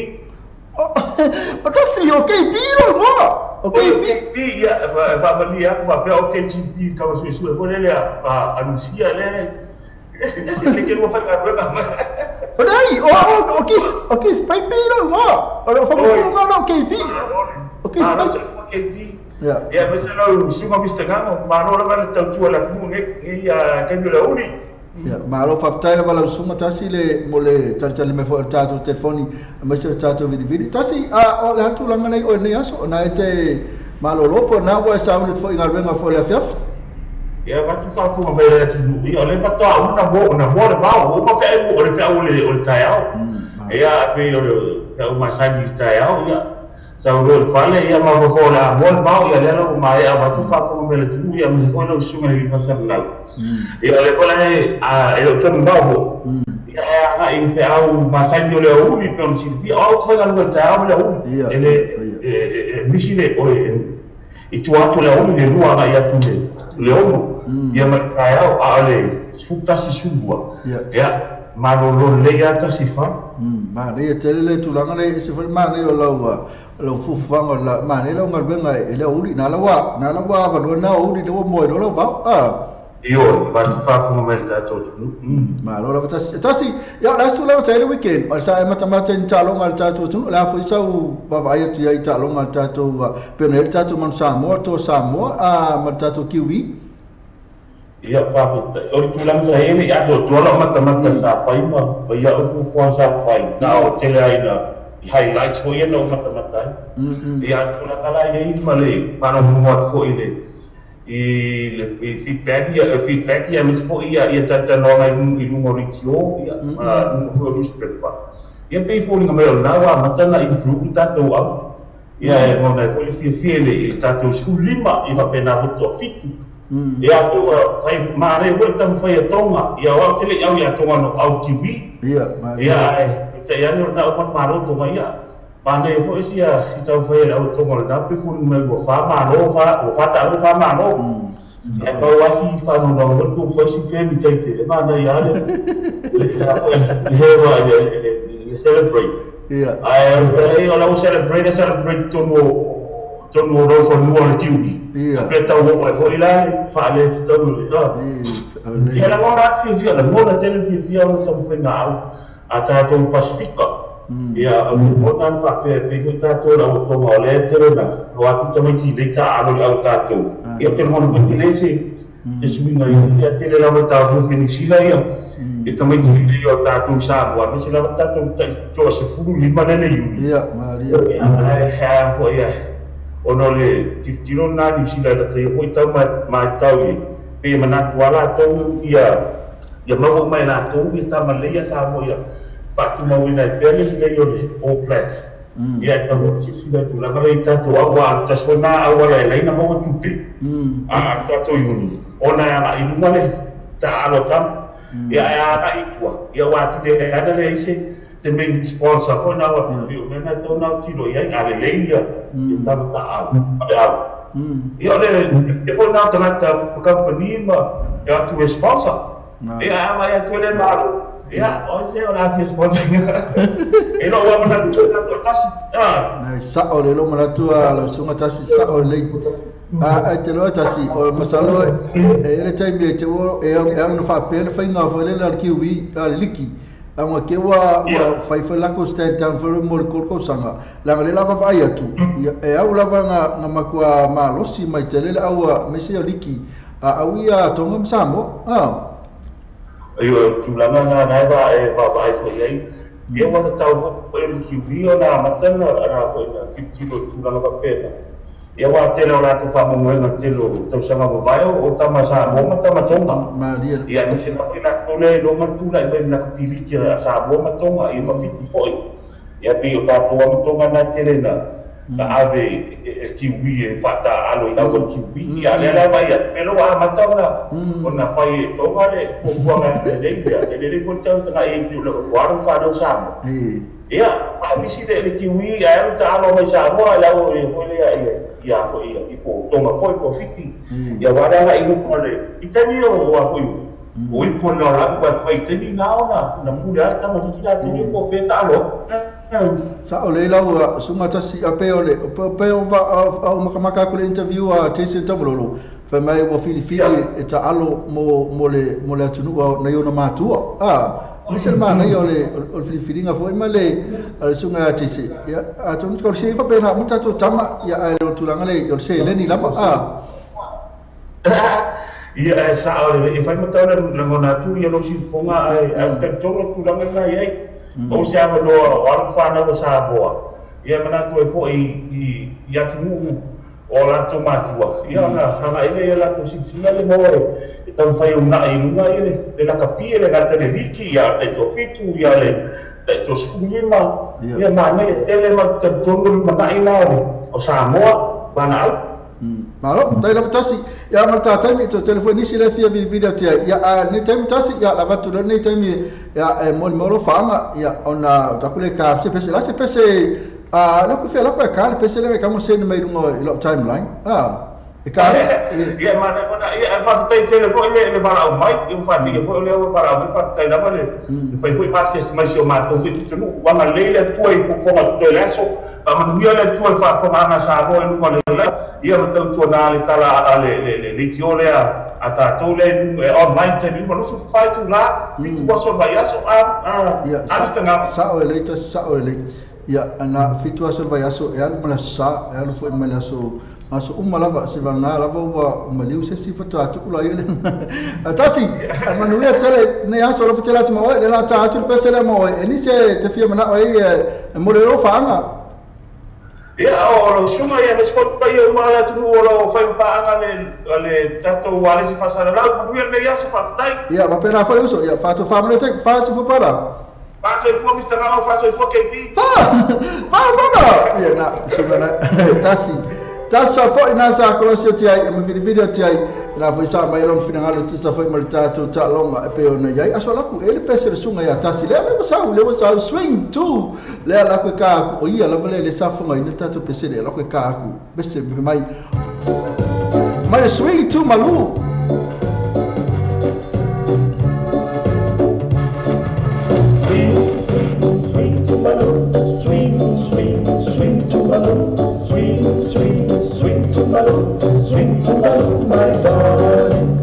o tasi o KP lo mo o KP ia fa malia fa pe o KGB ka o su foi le a anuncia le le que no fa ka o dai o que spy lo mo o lo fa no KP o que spy KP ia mas no si ma vista ngamo ma no la tau tu la mu ne ia ke le uri. Ia, malo faafetai lava lau suga tasi le mo le talitali mai foi o le tatou telefoni aemaise le tatou vilivili. Tasi, o le atulaga nei oe lenei aso, ona e te malolo po o na ua e sauni atu foi i galuega foi le afiafi. Ia, vatu faafuga mai le atunuu, ia, o le faatoa uma na mo le vao, uma feau o le feau o le taeao. Ia, pei o le feau masani i le taeao, ia. Sau lo fale ia ma fo la mo ba ia le lo ma ia ba tu fa ko me le tu ia me fo lo su me fa sa la. Ia le kola a e lo tonu ba fo. Ia a i fe au ma sa ni le o ni pe si fi au fa ga lo ta le o. Ele e misi le o i tu atu le o le lua ga ia tu le o. Ia ma ka au a le futa si subua. Ia ma lo le ia ta si fa. Ma le tele le tulaga le se foi ma le o lau lo fufuanga la ma le lo ngaluega e le uli na la wa va lo na uli le mo lo va a io va fa fu me ta to ma lo la tasi ya la su la sa le weekend o sa ma ta in ta lo ngal ta to la fu sa u va va ya ti ta lo ngal ta to pe ne ta to man sa mo to sa mo a ma ta to kiwi ia fa fu o tu la sa ele ya to to la mata sa fai ma ia o fu fu sa fai na o tele ai na highlights foi no mata ia tu la kala ia i male pa no mo fo ile i le feedback ia mis fo ia ia tata no ngai i lungo ritio ia ma fo newspaper ia pe fo ni me na wa mata na improve tato au ia e mo na fo le fi le tato su lima i va pena fo to fitu ia tu fai ma re fo tam fai tonga ia wa tele au ia tonga no au kiwi ia ma ia te ia no na o ma ro tonga ia ma ne fo sia si tau fai au tonga na pe fo me go fa ma ro fa o fa ta ro fa ma ro e pa wa si fa no no tu fo si fe mi te te ma na ia le le wa le celebrate ia ai o la celebrate to no ro fo no le kiwi ia pe tau o fo ila fa le tau le ia la mora fi fi la mora tele fi fi o tau fo na au a tatou Pasifika. Ia o nan pa pe pe ko tatou la o tonga o le tele na o atu tamaiti le ta alo au tatou. Ia te hon fo tele se te suinga ia tele la o tatou finisila ia. E tamaiti le o tatou sa mo me se la tatou to se fulu lima le le iu. Ia Maria. Ia ha fo ia. O no le tiro na ni sila te fo tau ma tau i pe mana tuala tou ia ia mau mai la tou ia tamale ia sa mo ia patu mau ina pele le yo le o plus ia tau si si la tu la mara ta tu awa ta sona awa la ina mau tu pe a ta to yuni ona ya i numa le ta alo tam ia ya na i tua ia wa ti le ana le ise te main sponsor ko na wa pi o na to na tiro ia a le le ia ta ta au ia le e fo na ta ta company ma ia tu sponsor ia ma ia tu le malo ia o se o la fi sponsor e no wa mana tu na to tasi ah na sa o le lo mana tu a lo sunga tasi sa o le a te lo tasi o masalo e le time te o e no fa pele fa nga fo le la kiwi a liki a nga ke wa fa fa la ko stand down for mo ko sanga la le la va ia tu e au la va nga makua malosi mai te le au me se liki a au ia tonga msamo ah io tu la na na va e va va fo ia ia wa tau fo e kiwi o na matana na fo na tiro tu la va pena ia wa tele o la tu fa mo na tele tau sanga mo vai o ta ma sa mo ma ta ma tonga Maria ia ni se na fo na ko le lo ma tu la i na piliki a sa mo ma tonga ia ma fiti fo ia pe o ta to ma tonga na tele na na ave e kiwi e fata alo ina o kiwi ia le la vai ia pelo a matanga ona fai e tonga le fo kuanga le ia le le fo tau tanga e piu le waru fa do sa ia a misi le kiwi ia ta alo mai sa mo la o le fo le ia ia fo ia i po tonga fo po fiti ia wara la i ko le i tani o wa fo o i po na la pa fai tani na ona na pule ta mo ki la tani ko fe ta alo Sa o le lau sunga tasi a pe o le pe o va au makamaka ko le interview a Jason Tamololo fa mai o filifili e ta alo mo mo le atunu na iona matua a me se ma na o le o filifilinga fo ma le sunga Jason ya a tonu ko se fa pe na muta to tama ya a lo tulanga le o se le ni lava a ia sa o le e fai mata le ngona tu ia lo si fonga a te toro tulanga na ia o se ava no o whānau o Samoa. Ia mana tu e fo i atu o lato matua. Ia na hanga ile ia lato sisina le moe e tau whai o na i lunga ile le lakapia le ngata le riki ia te tō fitu ia le te tō sfungima. Ia manaia tele ma talitonu le mana'i na o Samoa vanaau. Malo, tai lava tasi. Ia ma ta taimi to telefoni nisi le fia vilivili atu ai. Ia nei taimi tasi ia lava tu nei taimi ia e mo mo faanga ia ona ta kule ka se pese la se pese a la ku fia la ku ka le pese le ka mo se mai lunga i lo timeline. E ka ia ma na ia fa tai telefoni le vala mai i fa ti fo le vala mai fa tai lava le fai foi ma se mai se ma to fi tu wa ma le le tu ai fo ma to le so manuia le tua faafofoga Samoa i luga o le ia ma tautuana le tala le leitio lea a tatou lea e online taimi uma loso fai tu la fitu aso le vaiaso a le Sa'o e lei tasi sa'o e lei ia ana fitu aso le vaiaso e alu ma le aso sa e alu fo'i ma le aso aso uma lava se vaga lava ua maliu se si fatoa tuku la ia le tasi manuia tele nei aso lofa tele atu ma oe le la ta atu le pese lea ma oe e nisi e te fia mana'o ai e mo le lou faaga. Ia o lo sunga ia le sport pa ia uma la tu o lo fai paanga le tatou ale si fasala la manuia nei aso faafetai. Ia mapena foi uso ia fa tu fa mo te fa su para. Fa so fo Mr. Ngao fa so fo KP. Fa fa para. Ia na sunga na tasi. Tasa foi na sa kolosio ti ai ma video ti ai na foi sa mai long finangalo tu sa foi malta tu ta longa e pe ona iai aso la ku ele pese le sunga ia tasi le le sa swing tu le la ku ka ku ia la vale le sa fonga ina tato pese le la ku ka ku pese mai mai swing tu malu. Swing to malu, swing swing swing to malu, swing swing swing to malu, swing to malu, my darling.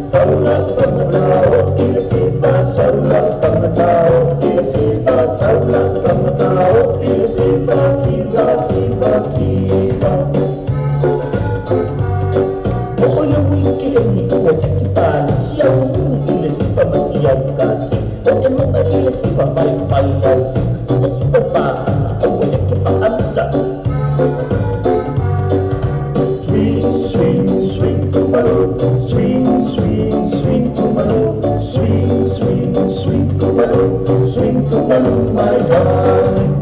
Saula pamatao ilisifa, saula pamatao ilisifa, saula pamatao ilisifa, siva siva siva. Oyo wikile ni kuwasikipali, siya ilisifa masiya kasi. Oye mo ilisifa pai pai pai, ilisifa pa. Swing, swing, swing to malu, swing, swing, swing to malu, swing, swing, swing to malu, swing to malu, my darling.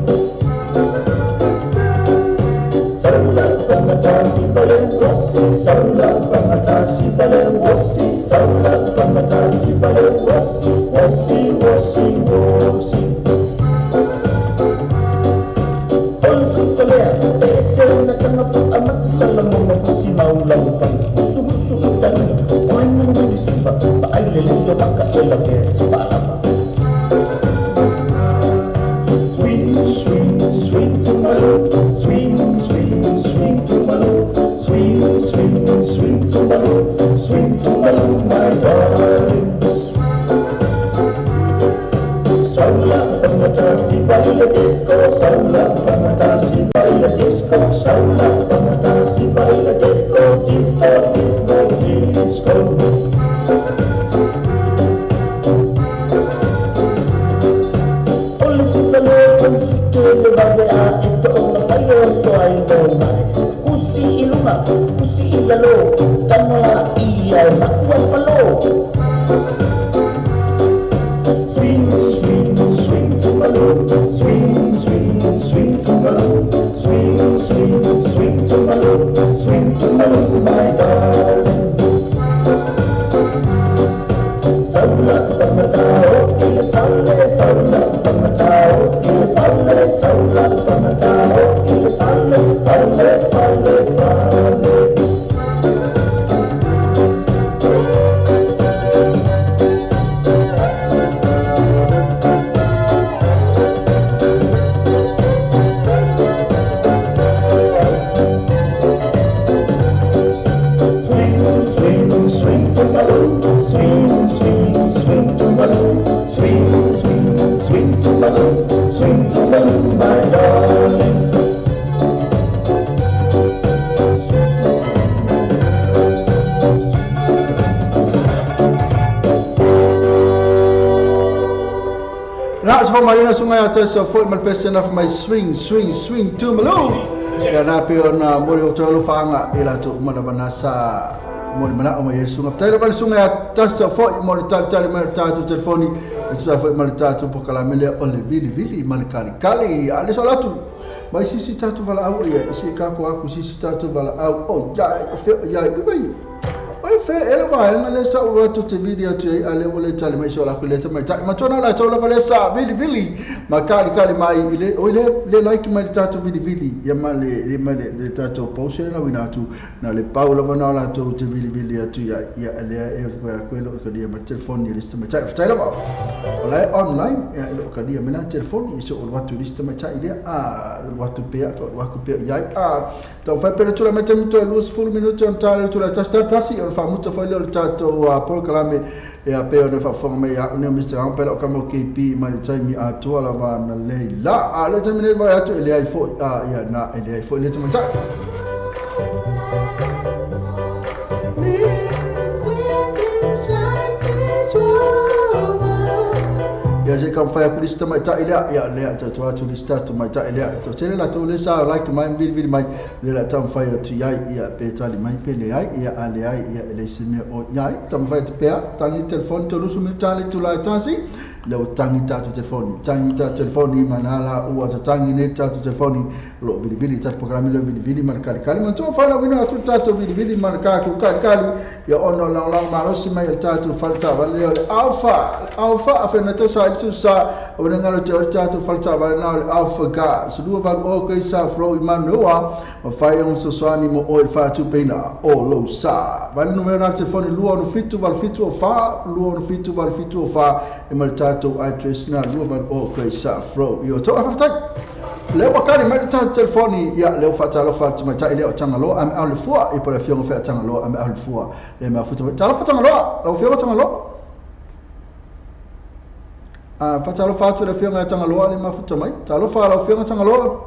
Saula pamatasi bale wasi, saula pamatasi bale wasi, saula pamatasi bale wasi, wasi, wasi, wasi. Swing, swing, swing to malu, swing, swing, swing to malu, swing, swing, swing to malu, swing to malu, my darling. Saula pamatasi baila disco, saula pamatasi baila disco, saula pamatasi baila disco, disco, disco, disco. Swing, swing, swing to malu, swing, swing, swing to malu, swing, swing, swing to malu, swing to malu, my darling. Saula pamatao ile pale, saula pamatao ile pale, saula pamatao ile pale, pale, pale, pale. Swing to malu, my darling. Na so mai sunga ia tasi foi mal pese na mai swing swing swing to malu. Ia na pe ona mo le tolo faanga e la to mana bana sa Mo le manao mai e sunga. Faafetai lava le susuga ia Tasa foi mo le talitali mai o le tatou telefoni e tusa ai foi ma le tatou polokalame lea o le vilivili ma le kalikali. A o le sola atu mai sisi tatou valaau ia se kako aku sisi tatou valaau o iai o fea o iai ui oi fe ele vaega le sa ua atu te vili atu ai a le ua le tali mai so la le tamaitai matua la tau lava le sa vilivili ma kalikali mai i le oi le like mai le tatou vilivili ia ma le tatou post na wina atu na le pau lava na latou te vilivili atu ia ia lea e koe lo kalia ma telefoni le tamaitai faafetai lava o la e online ia lo kalia me la telefoni i so o atu le tamaitai lea a lo atu pea to lo aku pea iai a tau fai pele tula me te mito e 20 minuti on tale tula tasi tasi o faamuta foi lea o le tatou polokalame ia pe o le faafofoga mai au nei o Mr. Ang pela o kama o KP mai le taimi atoa lava na lei la a le taimi nei vai atu e leai foi a ia na e leai foi le tamaitai. Ia se ka mawhai aku lista mai tai lea, ia lea tau atu lista atu mai tai lea. Tau tele la tau le sa like mai vili vili mai le la tau mawhai atu iai ia pe tali mai pe le ai ia a le ai ia le se mea o iai. Tau mawhai atu pea, tangi telefoni tau lusu mi tali tu lai tasi. Leo tangi tātou telefoni, tangi tātou telefoni manala ua ta tangi nei tātou telefoni lo vili vili tātou programi lo vili vili mar kali kali mantua whana wina atu tātou vili vili mar kaku kali kali ia ono lang lang malosi mai tātou falta vale le alpha alpha afena tau sa isu sa o ngalo te tātou falta vale na le alpha ga so lua val o kai sa fro i manua o fai on so soani mo o fa tu pena o lo sa vale numero na telefoni lua no fitu val fitu o fa lua no fitu val fitu o fa e mal tātou address na lua val o kai sa fro i o tau faafetai lea ua kali mai le tatou telefoni ia lea ua faatalofa atu mai tai lea o Tagaloa a me au le fua i po le afioga fea Tagaloa a me au le fua le mafuta mai talofa Tagaloa lau afioga Tagaloa a faatalofa atu le afioga ia Tagaloa le mafuta mai talofa lau afioga Tagaloa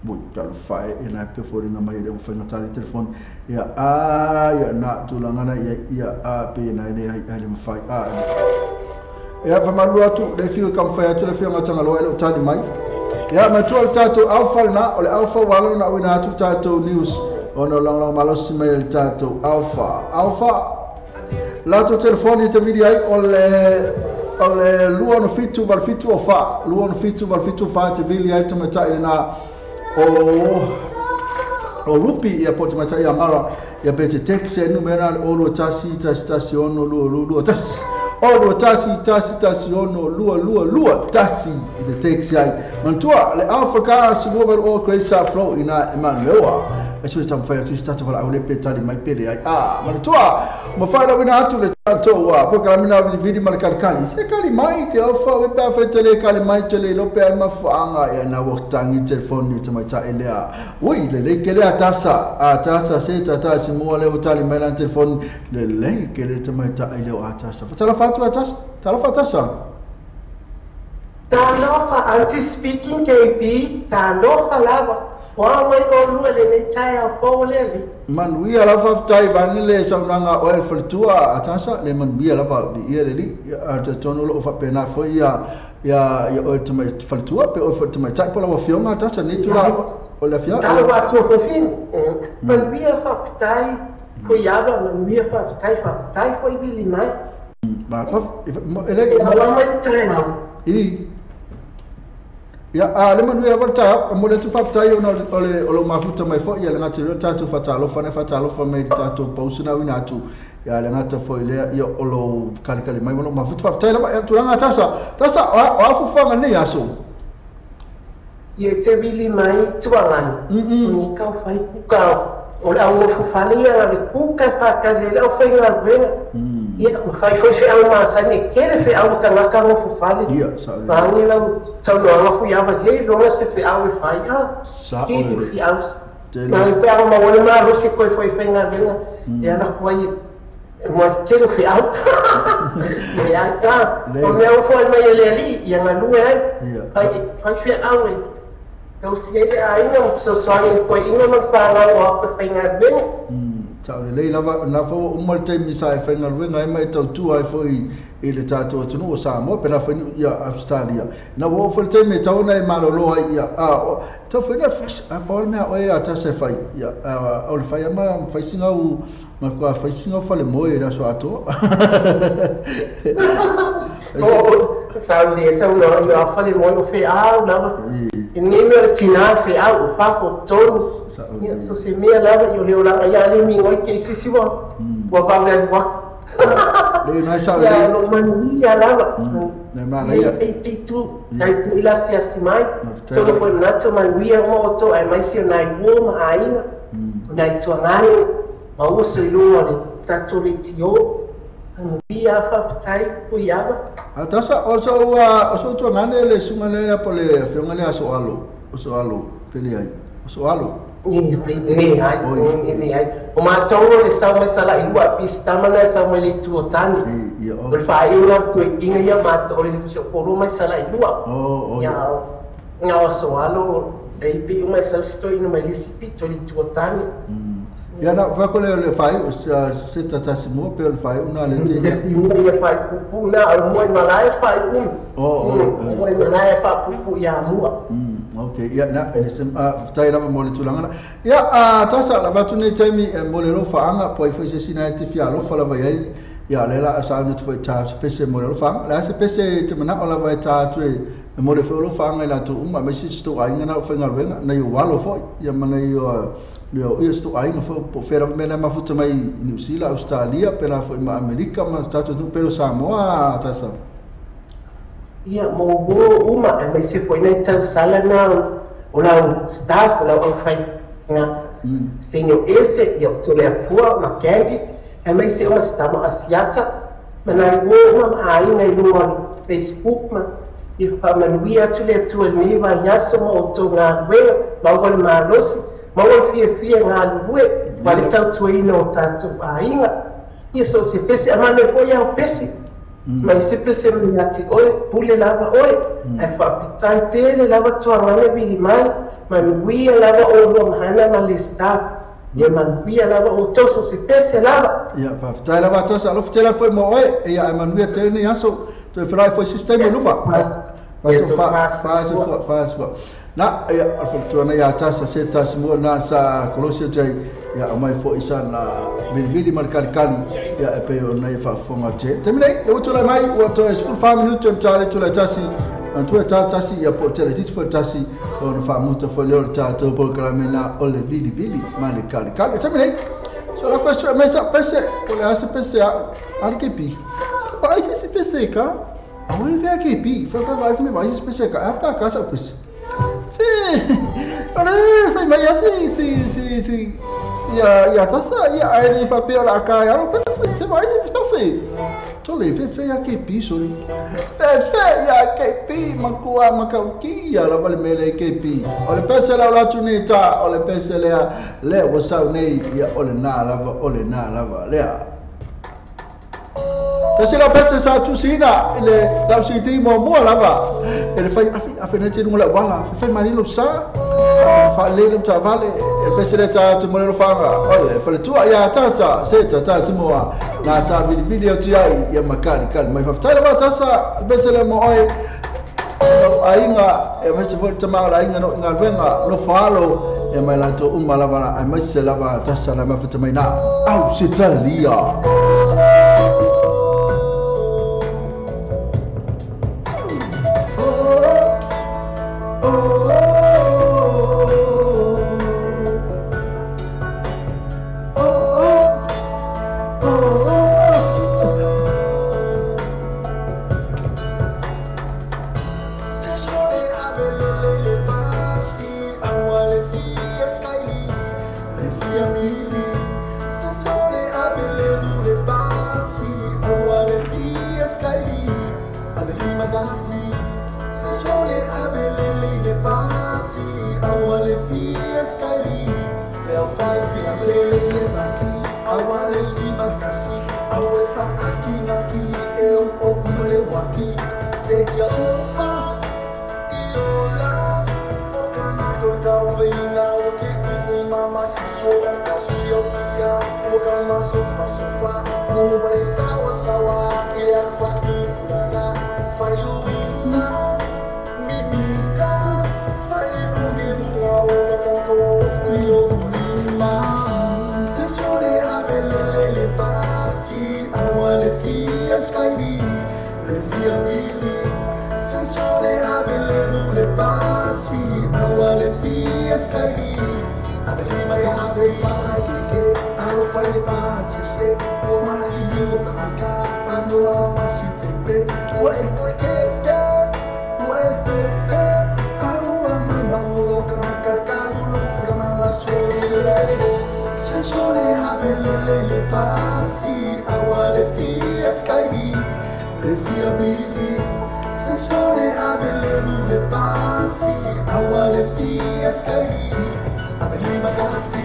ui talofa e na pe foliga mai le mafaiga tali telefoni ia a ia na tulaga ia ia a pe na le ai ai le mafai a ia famalu atu le fiu ka mafai atu le afioga Tagaloa e le o tali mai ia matua le tatou alpha lena o le alpha ua ala ona auina atu tatou news ona o lagolago malosi mai le tatou alpha alpha latou telefoni te vili ai o le 267 87 o fa 267 87 o fa te vili ai tamaitai lena o rupi ia po tamaitai ia mara ia pe te text e numera le 0 1 1 1 6 2 2 2 1 0 1 1 1 6 2 2 2 1 i te text ai mantua le alpha ka silver o kwesa flow ina Emmanuel e sui tamfai atu tatou vala le pe tali mai pele ai a mantua mafai la wina atu le tatou a programina vili ma le kalikali se kali mai ke alpha we pa fe tele kali mai tele lo pe al mafuanga ia na wo tangi telefoni te mai ta elea ui le le ke le atasa atasa se tata si mo le tali mai la telefoni le le ke le te mai ta elea atasa fatala fatu atasa talofa atasa. Talofa, auntie speaking KP, talofa lava. Wa mai o lua le nei tai au fo le. Manuia lava faafetai vangi le saunoaga o le faletua atasa le manuia lava viia le alii a talitonu o loo faapena foi ia ia ia oe tamai faletua pe oe foi tamaitai po o lau afioga atasa nei tulaga o le afioga. Talofa atu fofini. Manuia faafetai foi ava manuia faafetai faafetai foi vili mai. Ma ele e mai le taeao. I ia a le manuia lava le taeao mo le atu faafetai ona o le o lou mafuta mai foi ia le gata i lea tatou faatalofa na faatalofa mai i le tatou pausi na auina atu ia le gata foi lea ia o lou kalikali mai ma lou mafuta faafetai lava ia tulaga tasa tasa o a fuafuaga nei aso ia te vili mai tualani ni kau fai kuka o le au fofale ia le kuka whakale le au whaingaluega ia mawhai foi wheau masani kele wheau ka ngaka ngo fofale ia sa maangi lau saunoaga fui ava hei loga se wheau e whai a sa kele o le wheau tele maangi pe au mawale malosi koe foi whaingaluega e ala kuai mo kele wheau e a ka o le mea o mai e le ali ia ngalue ai ia whai whai wheau e tausia ai le aiga ma fesoasoani i le koeʻiga ma le fanau o au e faigaluega. Sa o le lei lava na fo uma le taimi sa e faigaluega ai ma e tautua ai foi i le tatou atunuu o Samoa pe na foi ia Australia. Na ua oo foi le taimi e tatau ona e malolo ai ia tau foi na a pau le mea oe a tasi e fai ia o le fai ama fai singa u ma kua fai singa fale moe le aso atoa. O sa le sa no ia fale moe o feau lava. I nei mea o le tinā feau o fafo tonu. Ia so se mea lava i o le olaga ia le migoi ke i sisi ua ua vave alu atu. Le nai sa Ia lo manuia lava. Le manaia. E tu tai tu ila asiasi mai. Tolo foi manatu manuia uma o outou aemaise o nai uo ma aiga. O nai tuagane ma uso i luga o le tatou leitio. Manuia faafetai Puiava. A tasa o so ua o so tuagane le suga le po le afioga le aso alo o so alo pele ai o so alo. Le ai le ai o matou o le sau mai sala'i lua pistama na sau mai le itu o tane. O le faaiuga tuaiga ia matou o le siopolua mai sala'i lua. Ia o aso alo e pei uma e sau se toeaina mai le isi pito i le itu o tane. Ia na fa ko le fai o se tata si mua pe o le fai una le te. Se mua ia fai pupu na o mua i malae fai umi. Mua i malae fa pupu ia mua. Okay, ia na e se faafetai lava mo le tulaga na. Ia tasa lava atu nei taimi mo le alofaanga po ai foi se isi na e te fia alofa lava i ai. Ia le la sa ni foi ta se pese mo le alofaanga. Le a se pese te manao lava e ta atu e mo le foi alofaanga i latou uma aemaise se tou aiga na o faigaluega nai o alo foi ia ma nai o ia se tou aiga foi po o fea lava mea la e mafuta mai i Niu Sila, Australia, pe la foi ma Amerika ma tatou atunuu pe o Samoa tasa. Ia mo uo uma aemaise foi nai tausala na o lau staff o lau aufaigaluega Senior ese ia o Toleafua ma Candy aemaise o ma Asiata ma nai uo uma ma aiga i luga o le Facebook ma ia faamanuia atu le Atua i lenei vaiaso ma outou galuega maua le malosi maua le fiafia e galulue ma le tautuaina o tatou aiga. Ia so o se pese amanu foi au pese mai se pese mai ia te oe pule lava oe ae faapefetai tele lava tuagane vili mai manuia lava olua mahana ma le staff ia manuia lava outou so se pese lava. Ia faafetai lava tasa alofa tele atu foi mo oe ia ae manuia tele nei aso toe felai foi sisi taimi i luma. Fa na ia o le fautuaga ia tasa se tasi mua na sa kolosi atu ai ia aumai foi sana vilivili ma le kalikali ia e pei ona ia faafofoga te taimi nei ia ua tulai mai ua toe 14 minute ona tale tulai tasi manatua e tala tasi ia po o tele titi foi tasi ona faamuta foi lea o le tatou polokalame na o le vilivili ma le kalikali. Taimi nei so la koe mai sa pese po le a se pese a'u a le kepi sa vaai se isi pese ka Aue vea kepi fa ka vaai me vaai se pese ka a pa ka sa pese se o le fai mai a se se se se ia ia tasa ia ae le faapea o le a ka alo pese se vaai se pese tole fe fe ia kepi sori fe fe ia kepi makua makaukia lava le mea le kepi o le pese la o latu nei ta o le pese lea lea ua sau nei ia o le nā lava o le nā lava lea. Tasi lau pese sa tusiina i le lau CD muamua lava e le fai afi afi nei te lunga le auala afi fai mani lou sa faalelei lau taavale e le pese lea ta atu mo le alofaga o le faletua ia tasa se tata simoa na sa vilivili atu ai ia makalikali mai faafetai lava tasa le pese lea mo oe lau aiga aemaise foi le tama o le aiga no i galuega nofo alo e mai latou uma lava aemaise lava tasa la mafuta mai na Ausetalia. sofa sofa mo sawa sawa ile alfatura fayuina mimika fayuge mo la kanko yo lima se sore abelele le pasi awa le fia skyli le fia mili se sore abelele le pasi awa le fia skyli abelele se ke alo fai pasi se o mali o ka ando ma si pepe o e ko ke o e fe fe alo ma ma lo ka ka ka lo ka ma la sole se sole abelele le pasi awa le fia skyli le fia mili se sole abelele le pasi awa le fia skyli abelele ma kasi.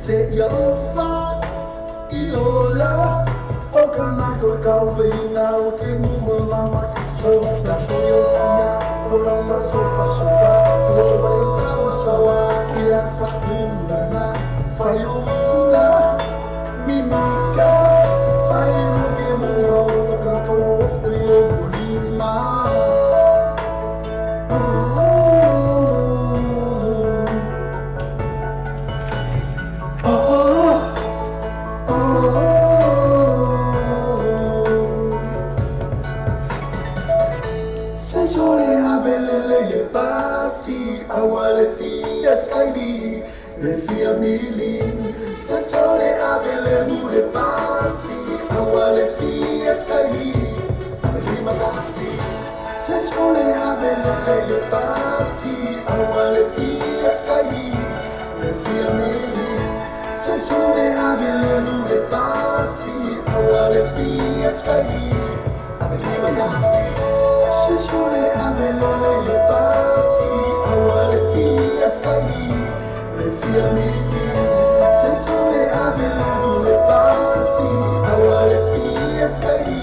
Se ia ofa iola o kanako kauvina o ke mama so da so yo ya o la sofa sofa o le sawa sawa ila fatura na fayuna mimika fayu ke mo la kanako yo lima. Le fia mili se sole abele mure pasi awa le fia skyli abele magasi se sole abele le pasi awa le fia skyli le fia mili se sole abele mure pasi awa le fia skyli abele magasi se sole abele le pasi awa le fia skyli le fia mili se sole abele le pasi awa le fia skyli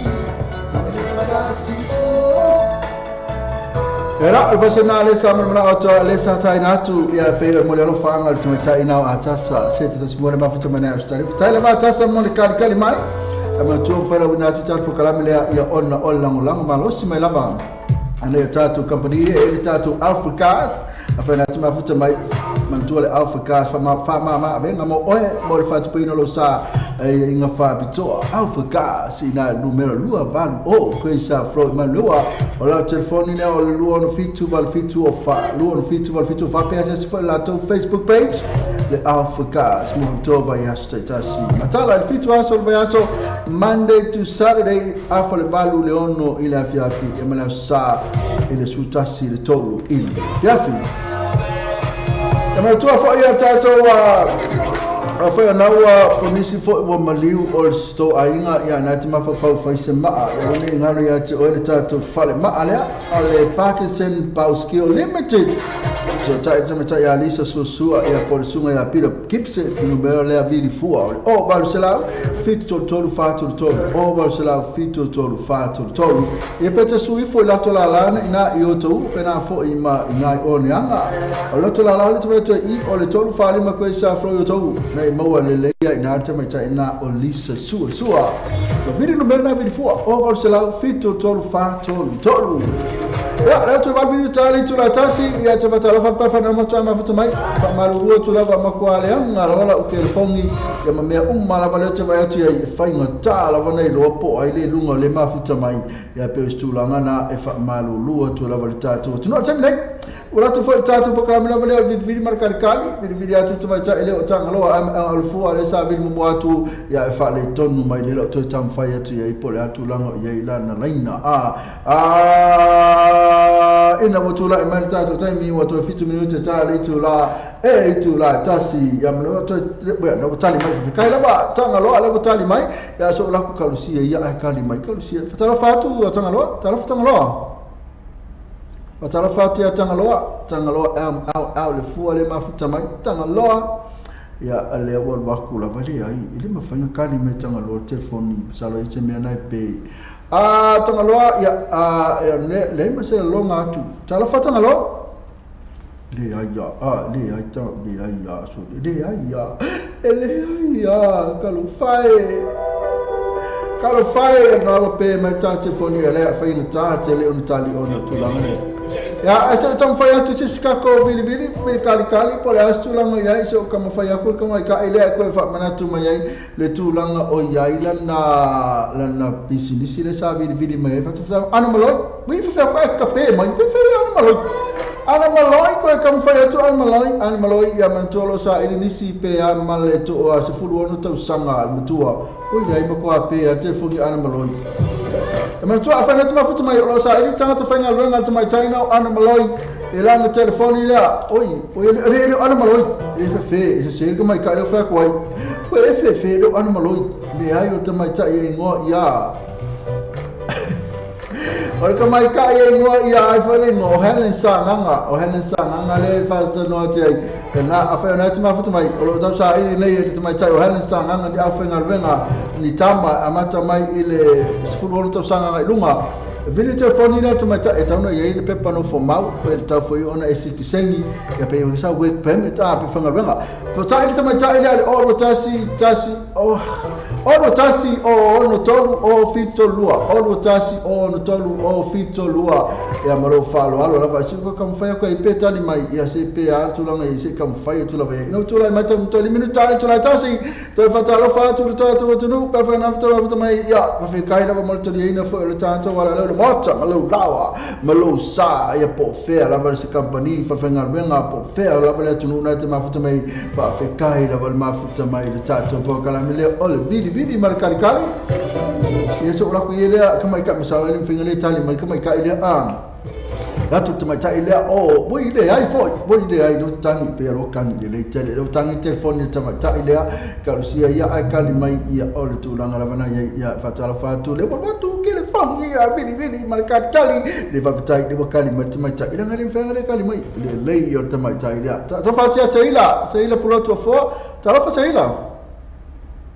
abele magasi. Era pasena le sa mana oto le sa tainatu ia pe mo le alofanga le taina atasa se te se mo le mafuta mana ostari tai le atasa mo le kali kali mai ama tu fara wina tu tal prokalame le ia onna olla lango malosi mai lava ane tatu company e tatu Africas afana tu mafuta mai mantua le Africas fa ma ma venga mo oe mo le fatu pino lo sa inga fa bitoa Africas ina numero lua valu o koisa fro manua o la telefoni ne o lua no fitu val fitu o fa lua no fitu val fitu fa pesa se la to Facebook page le Africas mo tova ya status matala le fitu aso le aso Monday to Saturday afa le valu le ono ila fi fi e mala sa ile sutasi le tolu ile fi Kama tua fo ia tātou a whai anaua komisi fo wa maliu o sto ainga ia nā te mawhakau whaise maa. Ia one ngaro ia te oe le tātou whale maa lea a le Parkinson Bauskio Limited. So tai te matai a Lisa Susua ia porisunga ia Peter Gibson numero lea vili fua. O valu se lau fitu tolu tolu wha tolu tolu. O valu se lau fitu tolu wha tolu tolu. Ia pete sui fo i lato la lana ina i o tau pena fo i ma inai o ni anga. O lato la lana te wetoe i o le tolu wha lima koe sa fro i o tau. Nei maua le leia ina te mai ina o Lisa Sua Sua. Ka viri numero na vili fua. O valu se lau fitu tolu wha tolu tolu. Ia, leo tu valu tali tu la tasi ia te vatalofa pa na moto ma futa mai pa malurua tu lava makua le anga la wala o ke fongi ia mamea umma lava le te vai atu ia whainga tā lava nei loa po ai le lunga le mafuta mai ia pe o stulanga na e wha malurua tu lava le tātou. Tino te nei, ua ratu fo tātou pa karamina lava leo vili marakalikali, vili vili atu te vai tā ele o tāngaloa alfua le sa vili mumu atu ia e wha le tonu mai le lo toi tamwhai atu ia ipo le atu langa ia ilana laina. Ina mo tula e mai tātou taimi wa toi 7 minute tā le itu la e itu la tasi ia mano toi na tali mai kai lava tangaloa lava tali mai ia so la ku kalusia ia ai kali mai kalusia fatala fatu tangaloa tala tangaloa. Fatalofa atu ia Tagaloa, Tagaloa au au au le fua le mafuta mai Tagaloa. Ia le ua alu aku lava le ai i le mafai ona kali mai Tagaloa le telefoni masalo ai se mea na e pe. A Tagaloa ia a ia le le ma se laloga atu. Talofa Tagaloa. Le ai ia a le ai ta le ai ia so le ai ia e le ai ia talofa e. Talofa e na ua pe mai ta telefoni e le fai na ta tele ona tali ona tulaga le. Ia, e se taumafai atu se isi kako vilivili, vili kalikali, po o le a se tulaga i ai, se o taumafai atu le tamaitai lea e toe faamanatu mai ai le tulaga o i ai lana lana pisinisi lea sa vilivili mai ai. Faatafataga, Ana Maloi, ui fefea koe e kape mai, fefea Ana Maloi. Ana Maloi koe taumafai atu Ana Maloi, Ana Maloi ia manatua o lo o saili nisi pe a ma le toa 16 tausaga le matua. Ui leai matua pe a telefoni Ana Maloi. E manatua afai na te mafuta mai o lo o saili tagata faigaluega a le tamaitai na o Ana Maloi e lana telefoni lea. Oi, oi e le le o Ana Maloi. E fefe, e sese le tamaitai lea o fai atu ai. Koe e fefe le o Ana Maloi. Leai o le tamaitai e igoa ia. O le tamaitai e igoa ia ai foi le igoa o Helen Sagaga, o Helen Sagaga lea e faatanoa atu ai. Na afai o na te mafuta mai, o lo o tausaili nei e le tamaitai o Helen Sagaga ni aufaigaluega ni tama e amata mai i le 16 tausaga agai luga. Vili telefoni lea tamaitai e tatau ona i ai le pepa nofomau, pe tatau foi ona e sitiseni, ia pe sa work permit a pe faigaluega. Pota'i le tamaitai lea i le 0 2 1 1 0 1 0 6 3 0 7 3 2 0 1 0 6 3 0 7 3 2 ia ma lou faaaloalo lava se ua taumafai atu ai pe tali mai ia se pe a tulaga i se taumafai atu lava i ina ua tulai mai tau 5 minute i tulai tasi toe faatalofa atu le tatou atunuu pe afai na fetauafuta mai ia faafetai lava mo le taliaina foi o le tatou ala leo le maota ma lou laoa ma lou sa ia po o fea lava se kampani faafaigaluega po o fea lava le atunuu na te mafuta mai faafetai lava le mafuta mai le tatou polokalame lea o le vilivili ma le kalikali ia so ulaku ia lea tamaitai masalo le mafaiga le tali mai tamaitai lea a atu tamaitai lea o ui le ai foi ui le ai lo tangi pe lo kangi le le tele lo tangi telefoni le tamaitai lea kalusia ia ai kali mai ia o le tulaga lava na ia ia faatalofa atu le ua atu ke le fangi ia vilivili ma le kalikali le faafetai le ua kali mai tamaitai ila le mafaiga le kali mai le lei o le tamaitai lea talofa atu ia Seila Seila Pulotu Afoa talofa Seila.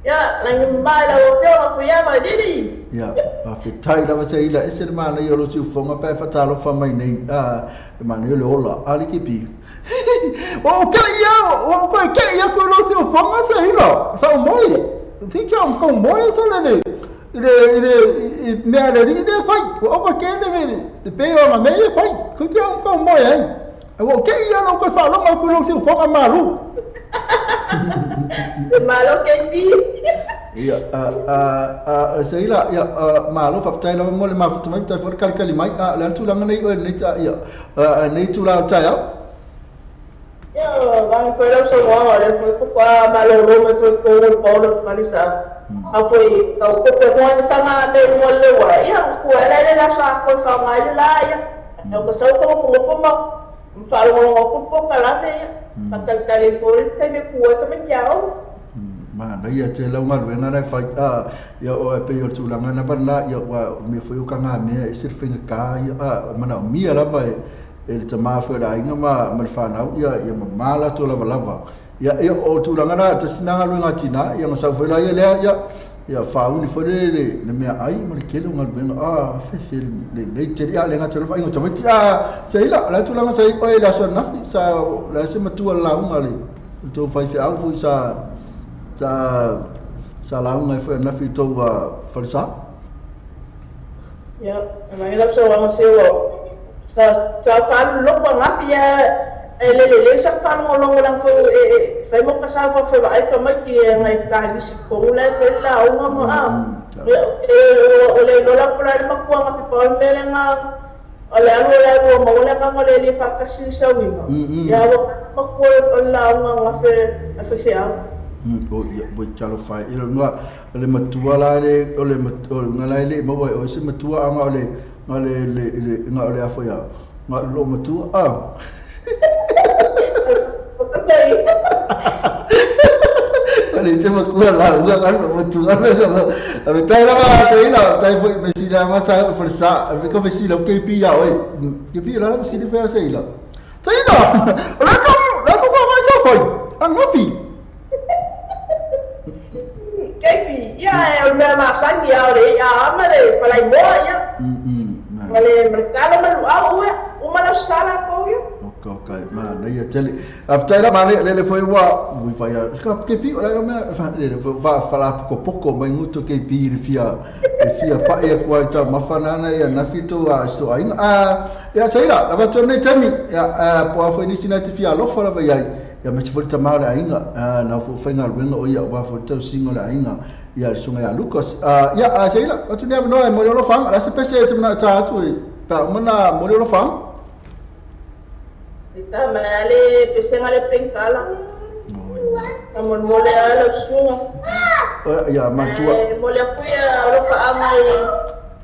Ia, lagi mai lau afioga Fuiava Lili. Ia, faafetai lava Seila, ese le manaia o lou siufofoga pe a e faatalofa mai nei, a, le manaia o le ola, a le kipi. Ua ou kei ia, ua ou koe kei aku i lou siufofoga Seila, faamoe, tiki au kaumoe sa le le, i le, i le, i mea le alii lea e fai, ua ou koe kei le, te pe o na mea ia e fai, tiki au kaumoe ai. Ua ou kei ia lou koe faalogo aku i lou siufofoga malu. Malo KP. Ia, a, Seila, ia, malo, faafetai lava mo le mafuta mai, faafetai foi le kalikali mai. A, le a le tulaga nei oe lenei ta, ia, nei itula o le taeao? Ia, vane foi lau saunoaga, lea foi faatoa malolo mai foi totonu o le paola o le falesa. A foi tau kope moa ni tama me lua le leua, ia, ua ela ele la sa koe whaonga ai le la, ia. Au ka sau ka ngofongofo ma mfaalogologo aku le polokalame, ia. Fatalitali foi le taimi e ku ai tamaiti aoga. Manaia tele lau galuega la e fai a ia o e pei o le tulaga lava lena ia ua mea foi o kagamea ese le faigata ia a manaomia lava e e le tamā foi o le aiga ma ma le fanau ia ia mamā latou lavalava ia ia o tulaga la tasi na galuega a tinā ia ma sau foi la ia lea ia ia faauli foi le le le meaai ma le tele o galuega a fefe lelei tele ia le gata o le faaiga o tamaiti a Seila la tulaga sa i oe i le aso ananafi sa o le a se matua le lauga le tou faifeau foi sa sa sa lauga ai foi ananafi i tou falesa. Ia, avane lau sauaga se ua sa sa faalologo angafi ia e le lelei sa faalogologo leaga foi e e fai mo ka sa faafevaai tamaiti e agai kahalisi totonu la e fai le lauga ma a ia e o le iloa la po o le a le matua gafi pau le mea lea o le alu o le alu ua maua le agaga o le Alii e faatasi i le sauiga ia ua matua o le lauga gafe a le faifeau. O ia ua talofa ai i le o le matua la le o le o le la e le maua e oe se matua a na o le na le le le na o le a foi a na o le matua a. Le se ma kua la ua ka no tu ka me tai la ma tai la tai foi me si la ma sa fo sa me ko si la ke pi ya oi ke pi la la si le fa se la tai la la ko la ko ma sa foi angopi ke pi ya o me ma sa ni ya le ya ma le pa la mo ya ma le mercado ma lu au o ma la sala ko ya. Okay, ma na ia tele. After la ma le le foi wa ui vai ska ke pi ola me fa le fa fa poko poko mai nguto ke pi le fia pa ia kwa ta mafana ia na fito a so ai a ia sei la la to ne temi ia po a foi ni sina te fia lo fa la vai ia me se foi ta ma le ainga na fo fa nga luenga o ia wa fo tau singo le ainga ia sunga ia Lucas ia sei la tu ne no mo lo fa la se pese te na ta tu pa mana mo lo fa. Ita male pesenga le pengkala. Amon mole ala sunga. Ya matua. Mole kuya lo fa amai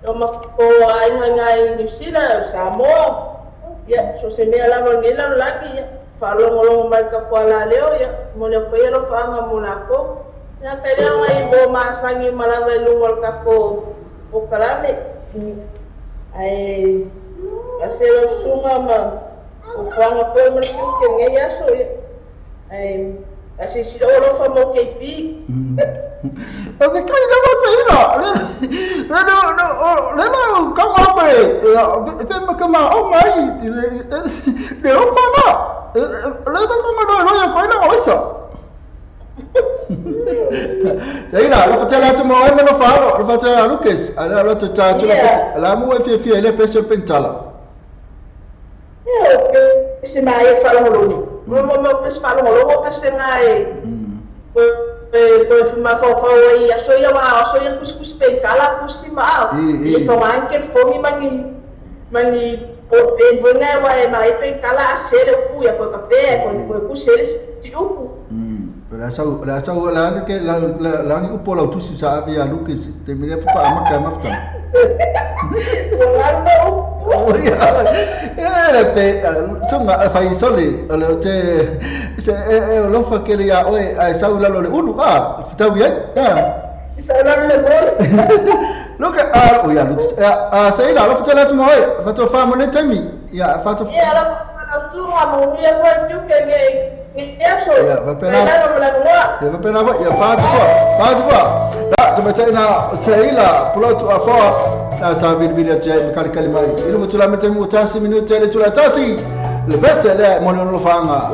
o mako ai ngai New Zealand Samoa. Ya so se me ala ngela laki ya. Fa longo longo mai ka kuala leo ya. Mole kuya lo fa anga mulako. Ya kaya ngai bo masangi malawe lungol kako o kalame. Ai aselo sunga ma o fanga foi mas que ngai aso ai asi si oro fa mo ke pi o que kai na ma sei la le no no le no ka ma pe pe ma ka ma o mai le o pa ma le ta ko ma no no ya ko na o sa sei la lo fa la tu mo ai me lo fa lo fa ta Lucas ala lo ta tu la la mo fi fi le pe se pentala. Eu pese mai falo moloni. Mo pese falo moloni, pese ngai. Poi ma fa fa ia so ia wa so ia kus pe kala kusi ma. E fa anche fomi mani mani po pe vona wa e mai pe kala sele ku ia ko kape ko ku sele ti uku. La sa la sa la ke la la ni upo la tu si sa avia Lucas te mire fa ma ka mafta. Oh yeah. Pe songa fa isole le te se lo fa ke le ya oi ai sa ula lo le ulu a fita bien ah sa ula le bol. Look a o ya Lucas a sei la lo fa la tu mo fa to fa mo ne temi ya fa to ya la tu ma mo ya fa tu ke nge ya so ya va pena ya va pena ya fa tu fa tu fa la tu me na sei la pulo tu a fa na sa bil bil ya kali kali mai ilu tu la mete mu tasi minute le tu la tasi le best le mo lo fanga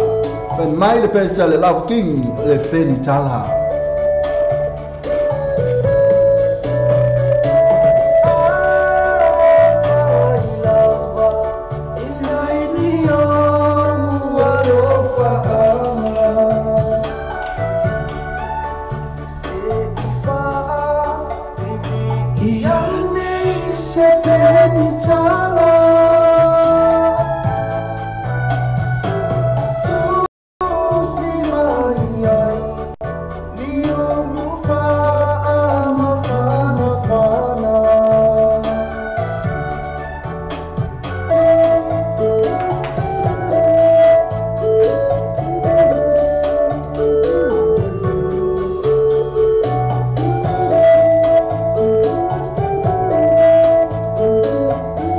ben mai le best le love king le penitala. Thank you.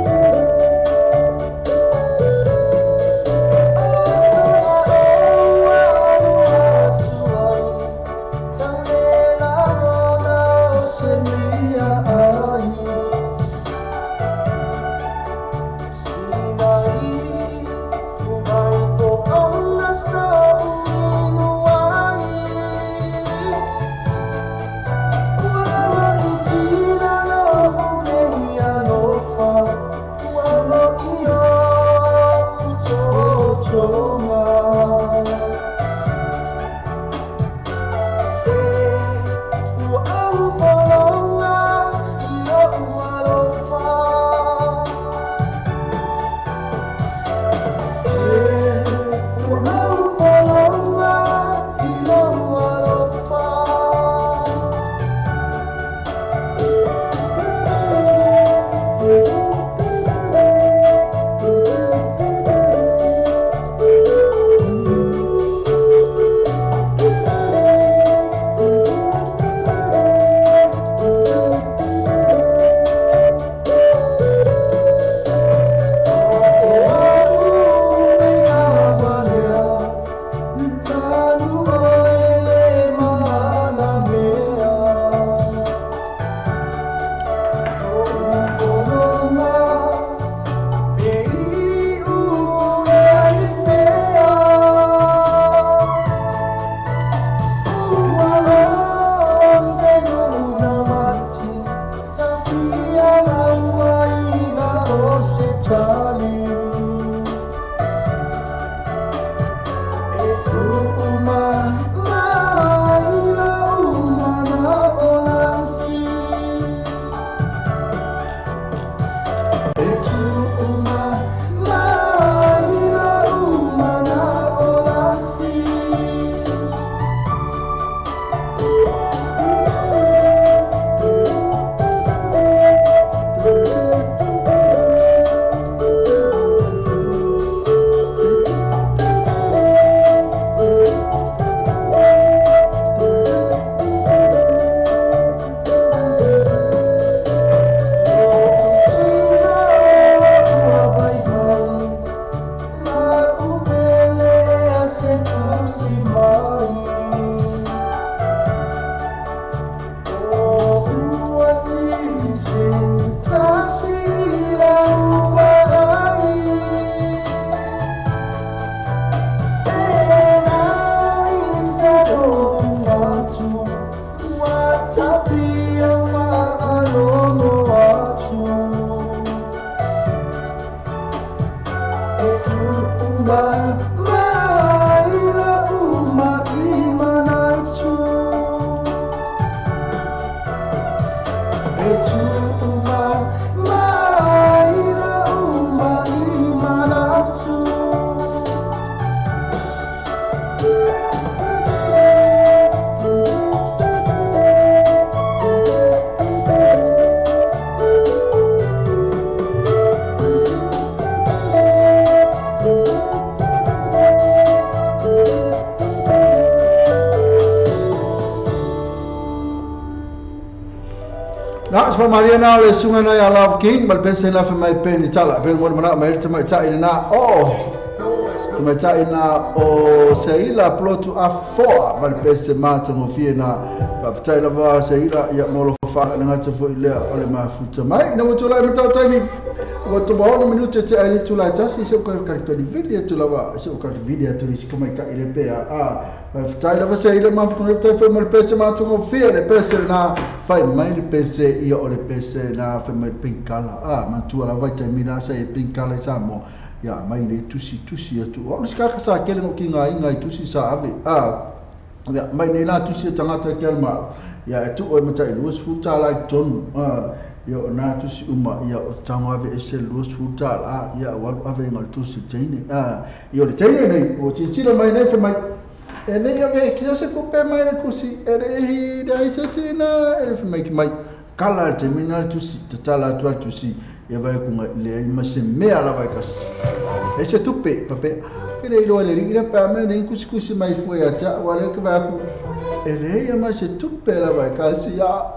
se tali e tu'u mai la'u mana'o lasi e tu'u mai la'u mana'o lasi. Maria na le sunga na ya Love King mal pese na mai pe ni tala pe mo mana mai te mai ta ina o mai ta ina o seila plotu a foa mal pese ma te mo fie na pa ftai la va seila ya mo lo fa na ngata fo ile o le ma futa mai na mo tula me ta taimi o to ba no minuto te ai tula ta si se ko ka to di video tula va se ko ka video to ni ko mai ka ile pe a ftai la va seila ma futa ftai fo mal pese ma te mo fie le pese na fai mai le pese ia o le pese na fai mai pinkala a matua la vai te mina sa e pinkala sa mo ia mai le tusi tusi atu o le ska sa kele mo kinga inga tusi sa ave a ia mai nei la tusi tangata ke ma ia e tu o mata i luas futa la ton a ia o na tusi uma ia o tango ave e se luas futa la ia o ave ngal tusi teine a ia o le teine nei o titila mai nei fai mai e nei ave ki se ko pe mai le kusi e re hi dai se se na e fe mai mai kala te mina tusi tala tu tusi ia vai ku le ma se me ala vai kas e se tu pe pape ke le lo le ri la pa me nei kusi kusi mai fu ya ta wa le ke va ku e le ia ma se tu pe la vai kasi ya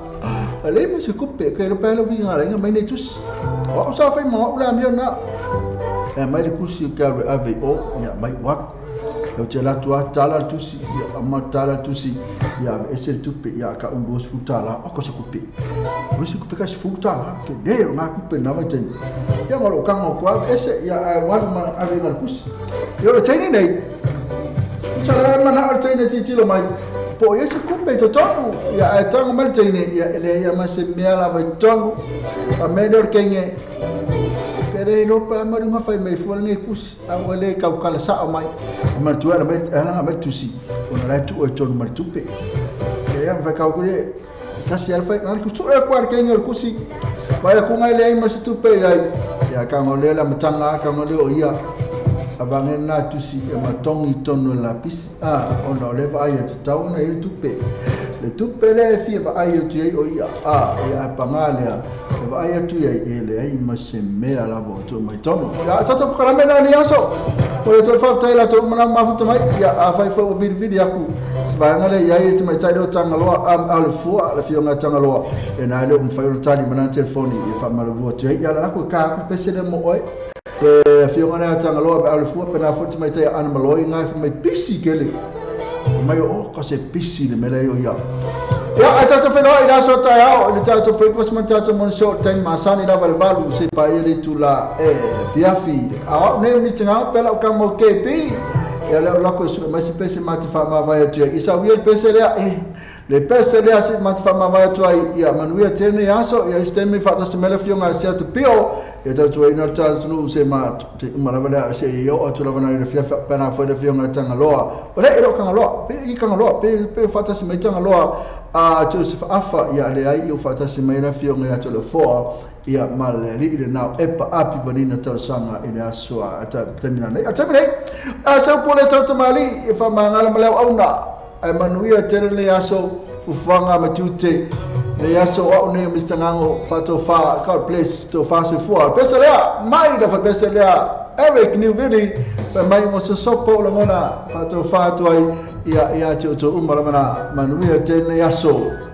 le ma se ku pe ke lo pa lo bi ngara mai nei tusi o sa fe mo la mi na e mai le kusi ka ave o ia mai wa eu te la tua tala tusi ia ama tala tusi ia ese tupe ia ka un dos futala o ko se kupe o se kupe ka se futala ke de o na kupe na vai ten ia ngolo ka ngo ko ese ia wa ma ave ngal kusi yo le teni nei sa la mana o teni ti ti lo mai po ese kupe to tonu ia e tango mal teni ia ele ia ma se mea la vai tonu a melhor quem é no pa ma runga fai mai fo ngai kus a wale ka kala sa mai ma tu ala mai ala mai tusi ona la tu o ton mal tupe e ya vai ka ko le kasi al fai ngal ku e ko ar ke ngal kusi vai ku ngai le ma se tupe ya ya ka ngole la matanga ka ngole o ia abange na tusi e matongi tono lapis a ona le vai e tau na il tupe le tupe le fi va ai tu ai o ia a e a pangale va ai tu ai e le ai ma se me ala vo to mai tono ya to to kala me na ni aso o le to fa tai la to mana ma fu mai ya a fai fo vi vi ya ku va ngale ya e te mai tai lo tanga lo am al fu ala fi nga tanga lo e na le um fai lo tali mana telefoni e fa ma lo tu ai ya la ko ka ku pese le mo oi e fi nga tanga lo al fu pe na fu te mai tai an ma lo ngai fa mai pisi kele mai o ka se pisi le mele yo ya ya a tata felo ila so ta ya le tata purpose man tata mon so tai masani la val valu se pa ele tu la e fiafi a ne mr nga pela ka mo kp ya le la ko su mai se pese ma te fa ma vai tu isa wi el pese le e Le pese lea si matawhamawai atu ai ia manuia tēnei aso ia isi taimi whaatasi mai le afioga ia Siata Pio ia tautuaina le tatou se ma te uma lava lea se i oo atu lava nai le fiafia pena foi le afioga ia Tagaloa. O lea e le o Tagaloa, pe i Tagaloa, pe whaatasi mai Tagaloa a Joseph Afa ia le ai i o whaatasi mai le afioga ia Tolefoa ia ma le alii le nao epa api vanina talosaga i le aso a taimi nei. A taimi nei, a seu po le tautamali e whamangala ma leo auna ai manuia tele le aso fufuaga ma tiute le aso au nei o Mr. Ngango whatofa. God bless to whasifua. Pesa lea, mai da whapesa lea Eric Newvili pa mai mo se sopo lagona whatofa atu ai ia te o uma lamana manuia tele aso.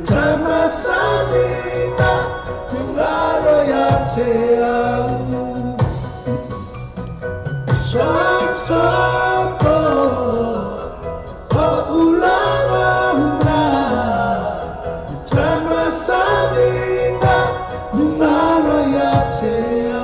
Tamasaninga Mingalo ya te au So so po O ulanga na Tamasaninga Mingalo ya te au.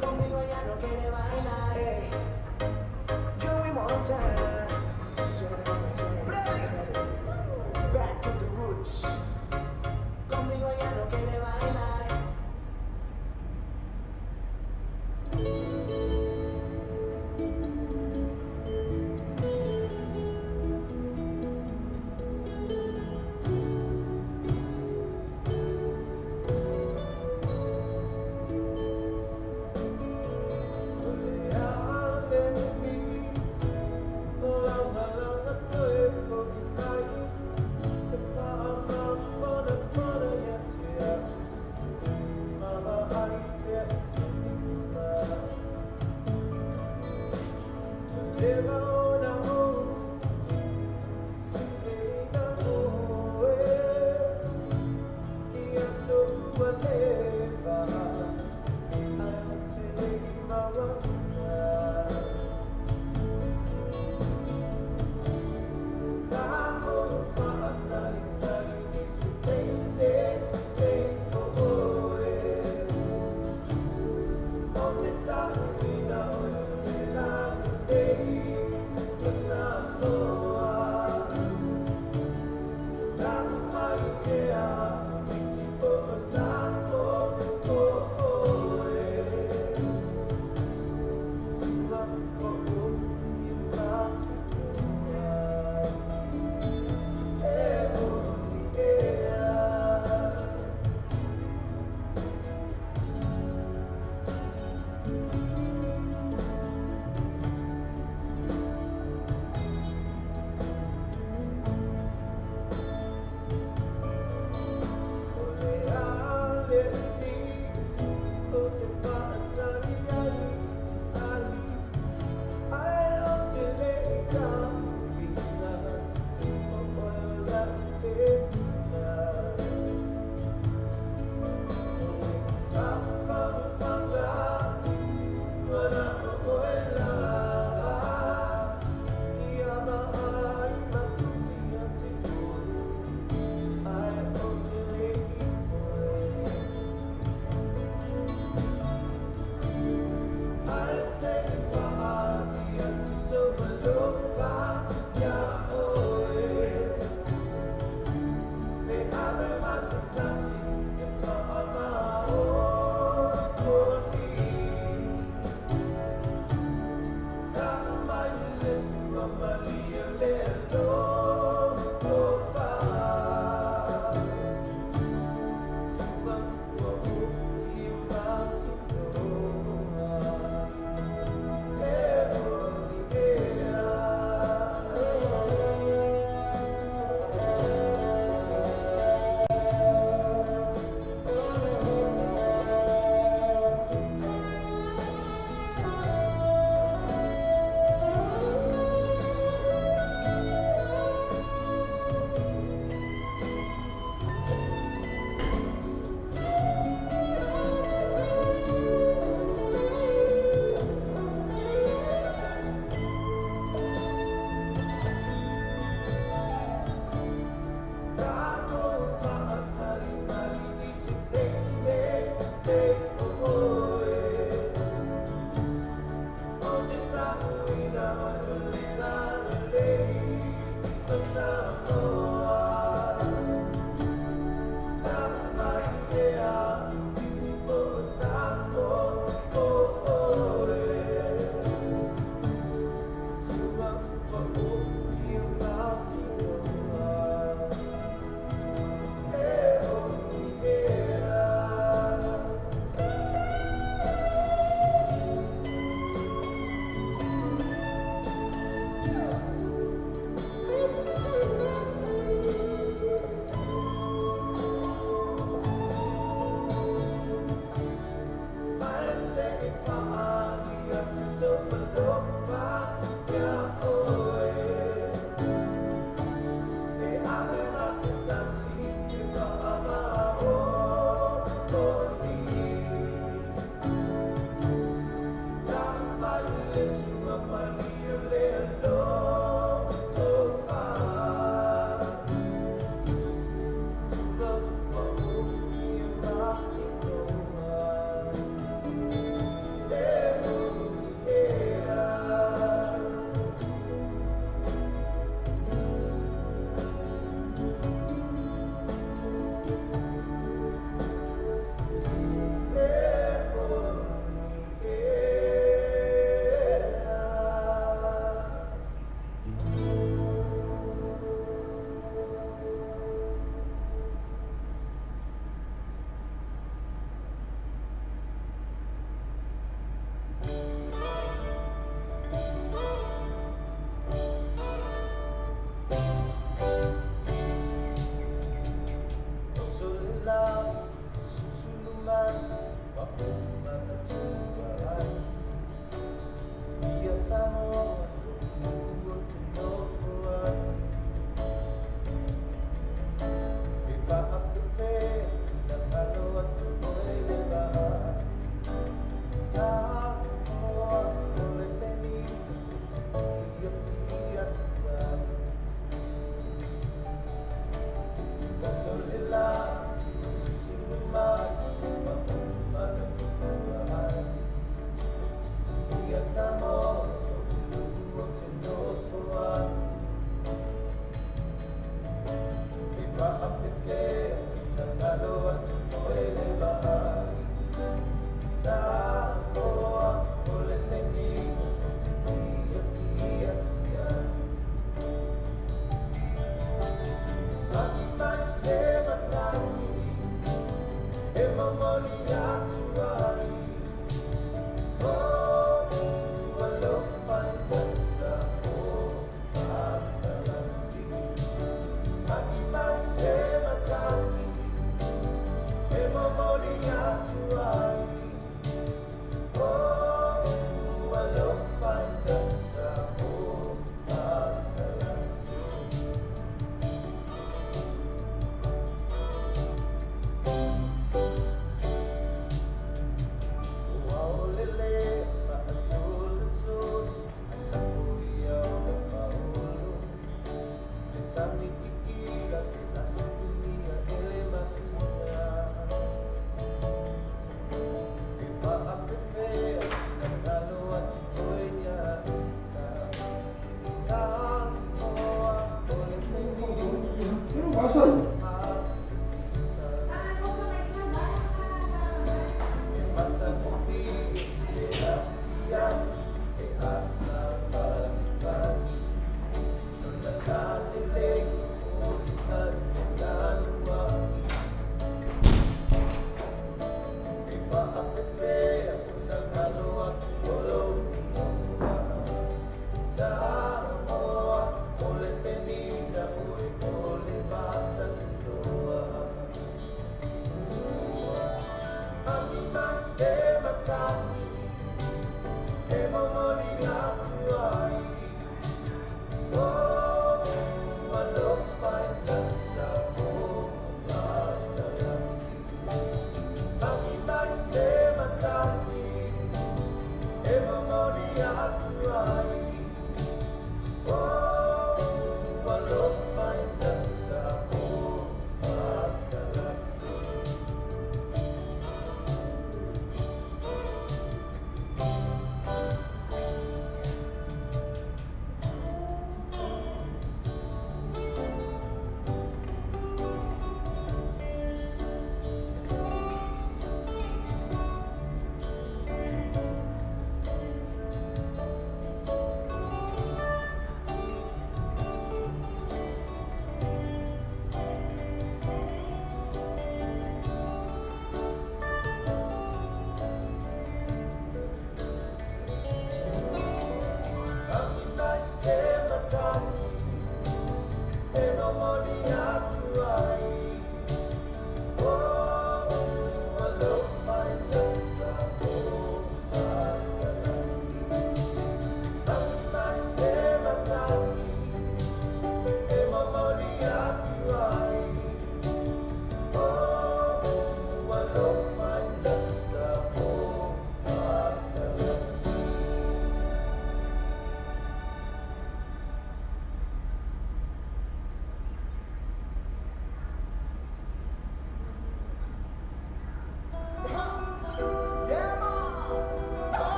Conmigo ya no quiere bailar. Joey Montana.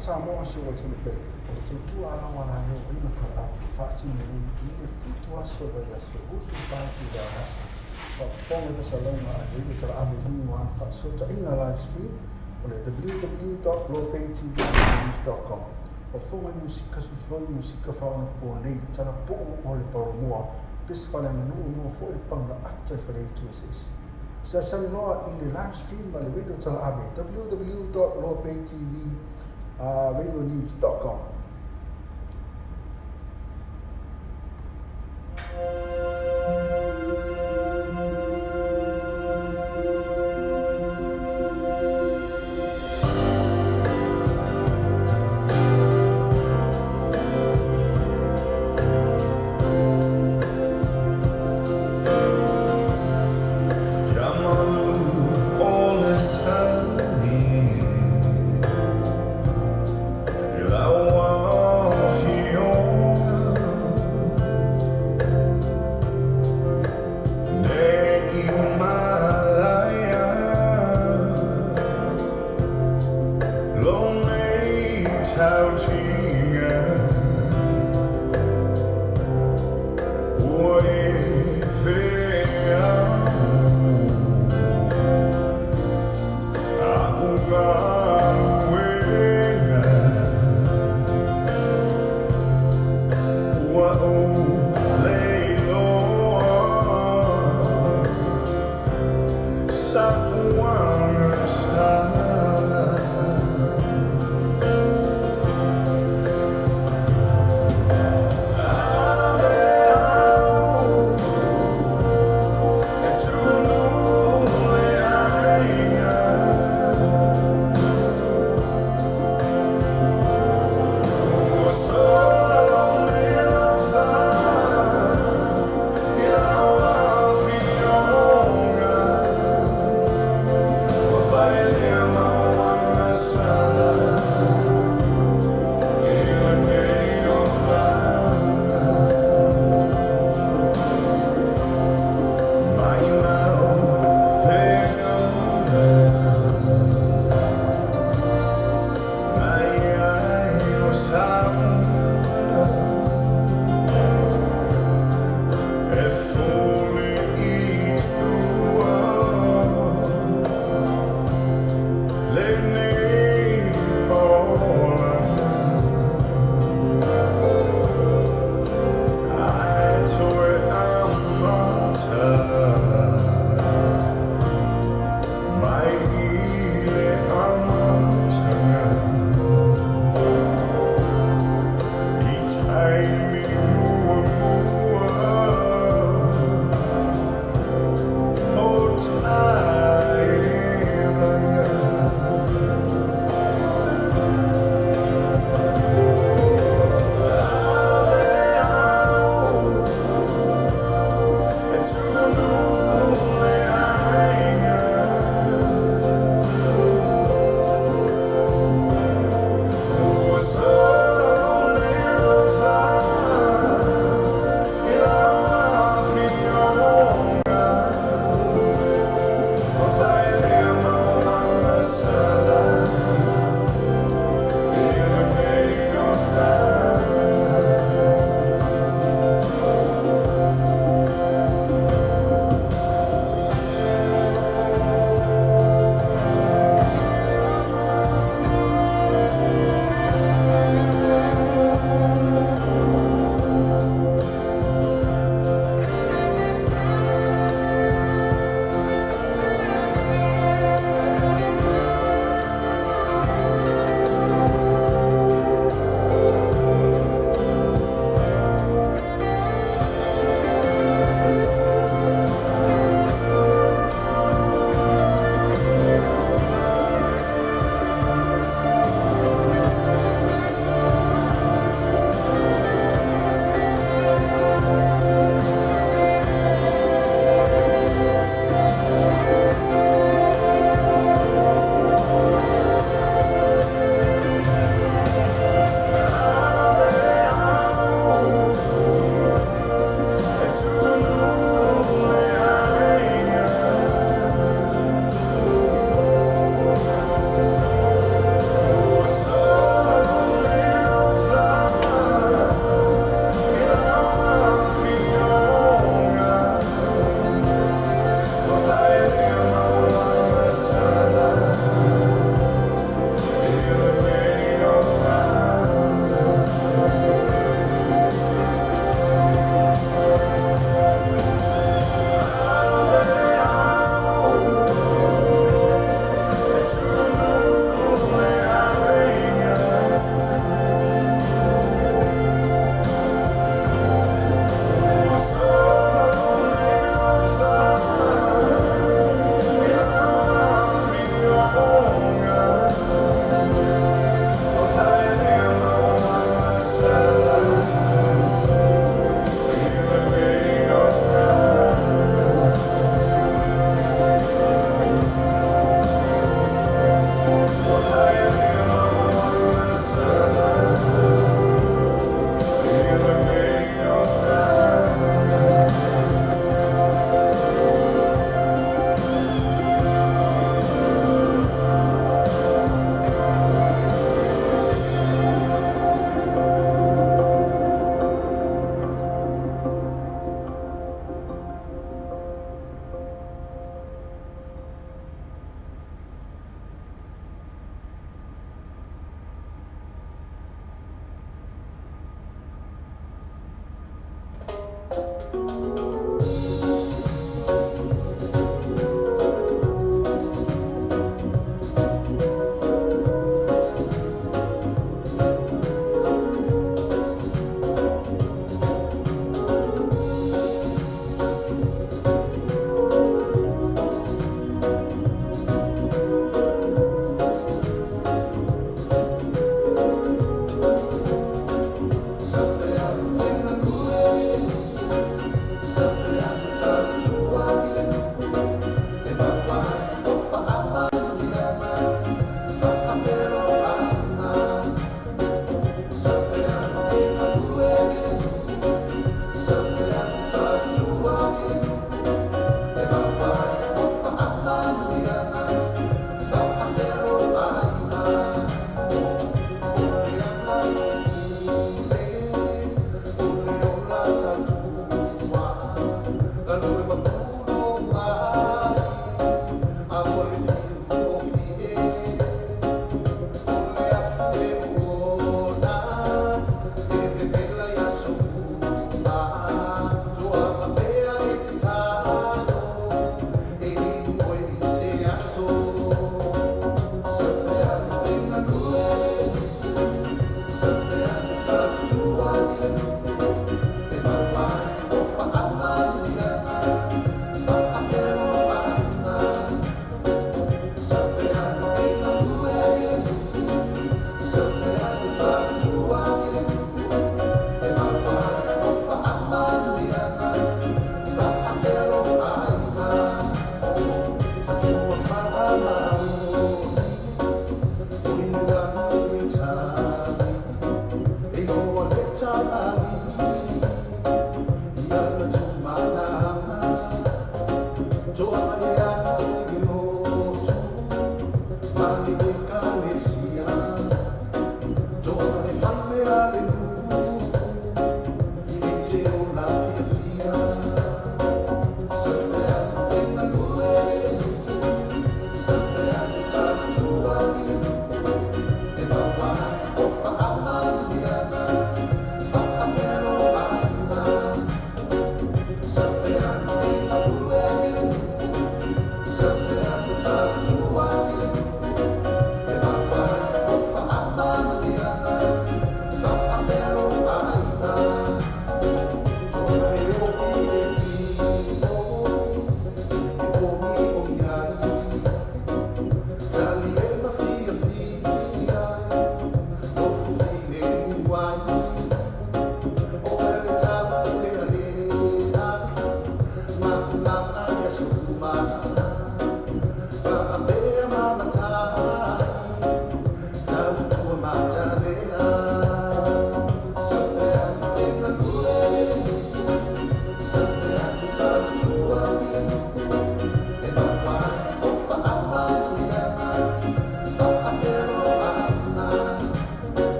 Samoa si o tunu pele. O le tautua ala wa la leo i matala apu whaatini nei i le fitu aso vai aso usu pāki la aso. Faafofoga le fasalauga a le tala ave i luga o ana faafesootaiga live stream o le www.lopaytvnews.com. Faafofoga i musika susuloi musika faaonapo nei talapuu o le paolomoa pese faaleaganuu mo foʻi le paga ata i faleitu eseese. Sasani loa i le live stream ma le radio tala ave www.lopaytvradionews.com.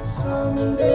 Someday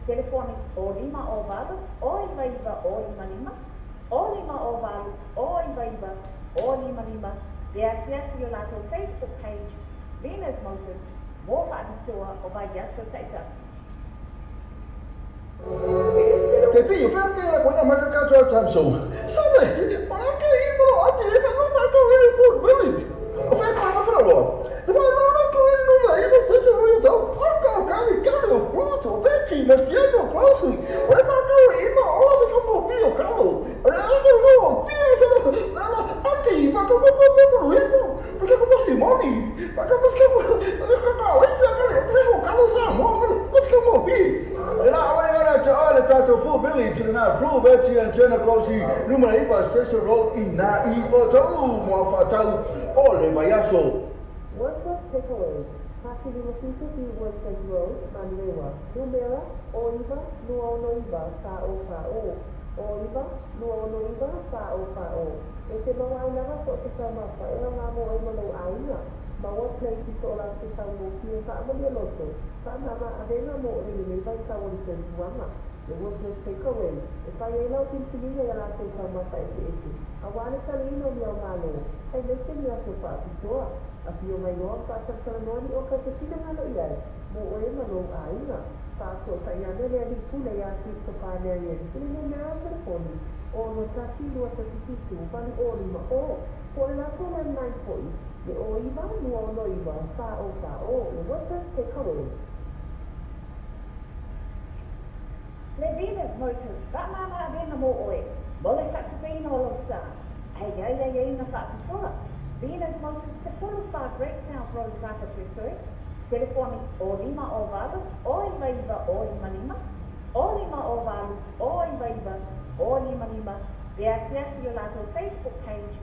Telefoni o lima o valu, o iva iva o lima lima, o lima o valu, o iva iva o lima lima, pe asiasi o latou Facebook page, Venus Motors, mo whaapitoa o vai aso taita. Te pi, whae te la koina maka katua tamso. Sabe, o la ke i mo ati e ma no mato e por minute. O whae koe na wharoa. E whae no na koe no na i mo sese mo i tau. O ka kani kani o puto, beki, me pieno kofi. O e maka i ma o se ka mo pi o kalo. O e ako no pi o se na na ati pa ko ko ko ko ko ko. Pa ko ko simoni. Pa ko ko ko ko ka o se ka le ko kalo sa mo ko ko mo pi. La le tato full Billy to the na fru Betty and Jenna Crossy numero ipa Station Road i na i o tau mo fatau o le vaiaso. Workforce Takeaway, Pasi Lima Fitu i Workforce Road, Manurewa, Numera, Oiva, Nuonoiva, Fa'o Fa'o, Oiva, Nuonoiva, Fa'o Fa'o. E te maua lava so te tau mawhaea ngā mo e malo āinga. Maua plei ki tō la te tau mō ki e whaamalia loto. Whaamama awenga mō o le lei vai tau o le tautuanga. Le Workforce Takeaway, e whai e lau pinpilinga ia lātou tau mata e te ete. A wāle taleina o mea o ngālo, hei leke ni aso whaapitoa. A whio mai loa whaatatalanoani o ka te tinangalo i ai, mō o e malo āinga. Whaatua taiana lea li pule ia Christopher Marion, i le mea o telefoni, o no tasi lua tasi fitu, valu o lima o, po e lātou landline foi, le o iwa, lua ono iwa, wha o wha o, le Workforce Takeaway. Le Venus Motors, whaamama awenga mō oe, mo le whatupeina o Losa, hei ai ai ai na whaapitoa. Venus Motors, te pulu wha Great South Road Whakatutui, telefoni o lima o valu, o iva iva o lima lima, o lima o valu, o iva iva o lima lima, pe asiasi o latou Facebook page,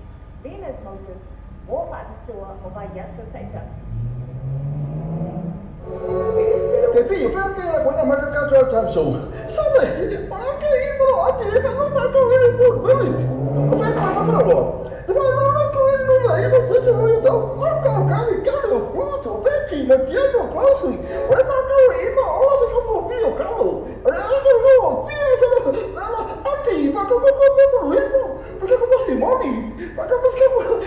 Venus Motors, mō whaapitoa o vai aso taita. Te pi, whae te la koina maka katua tamso. Sabe, o la ke i mo ati e ma no mato e por minute. O whae koe na wharoa. E whae no na koe no na i mo sese mo i tau. O ka kani kani o puto, beki, me pieno kofi. O e maka i ma o se ka mo pi o kalo. O e ako no pi o se na na ati pa ko ko ko ko ko pa ko ko simoni. Pa ko ko ko ko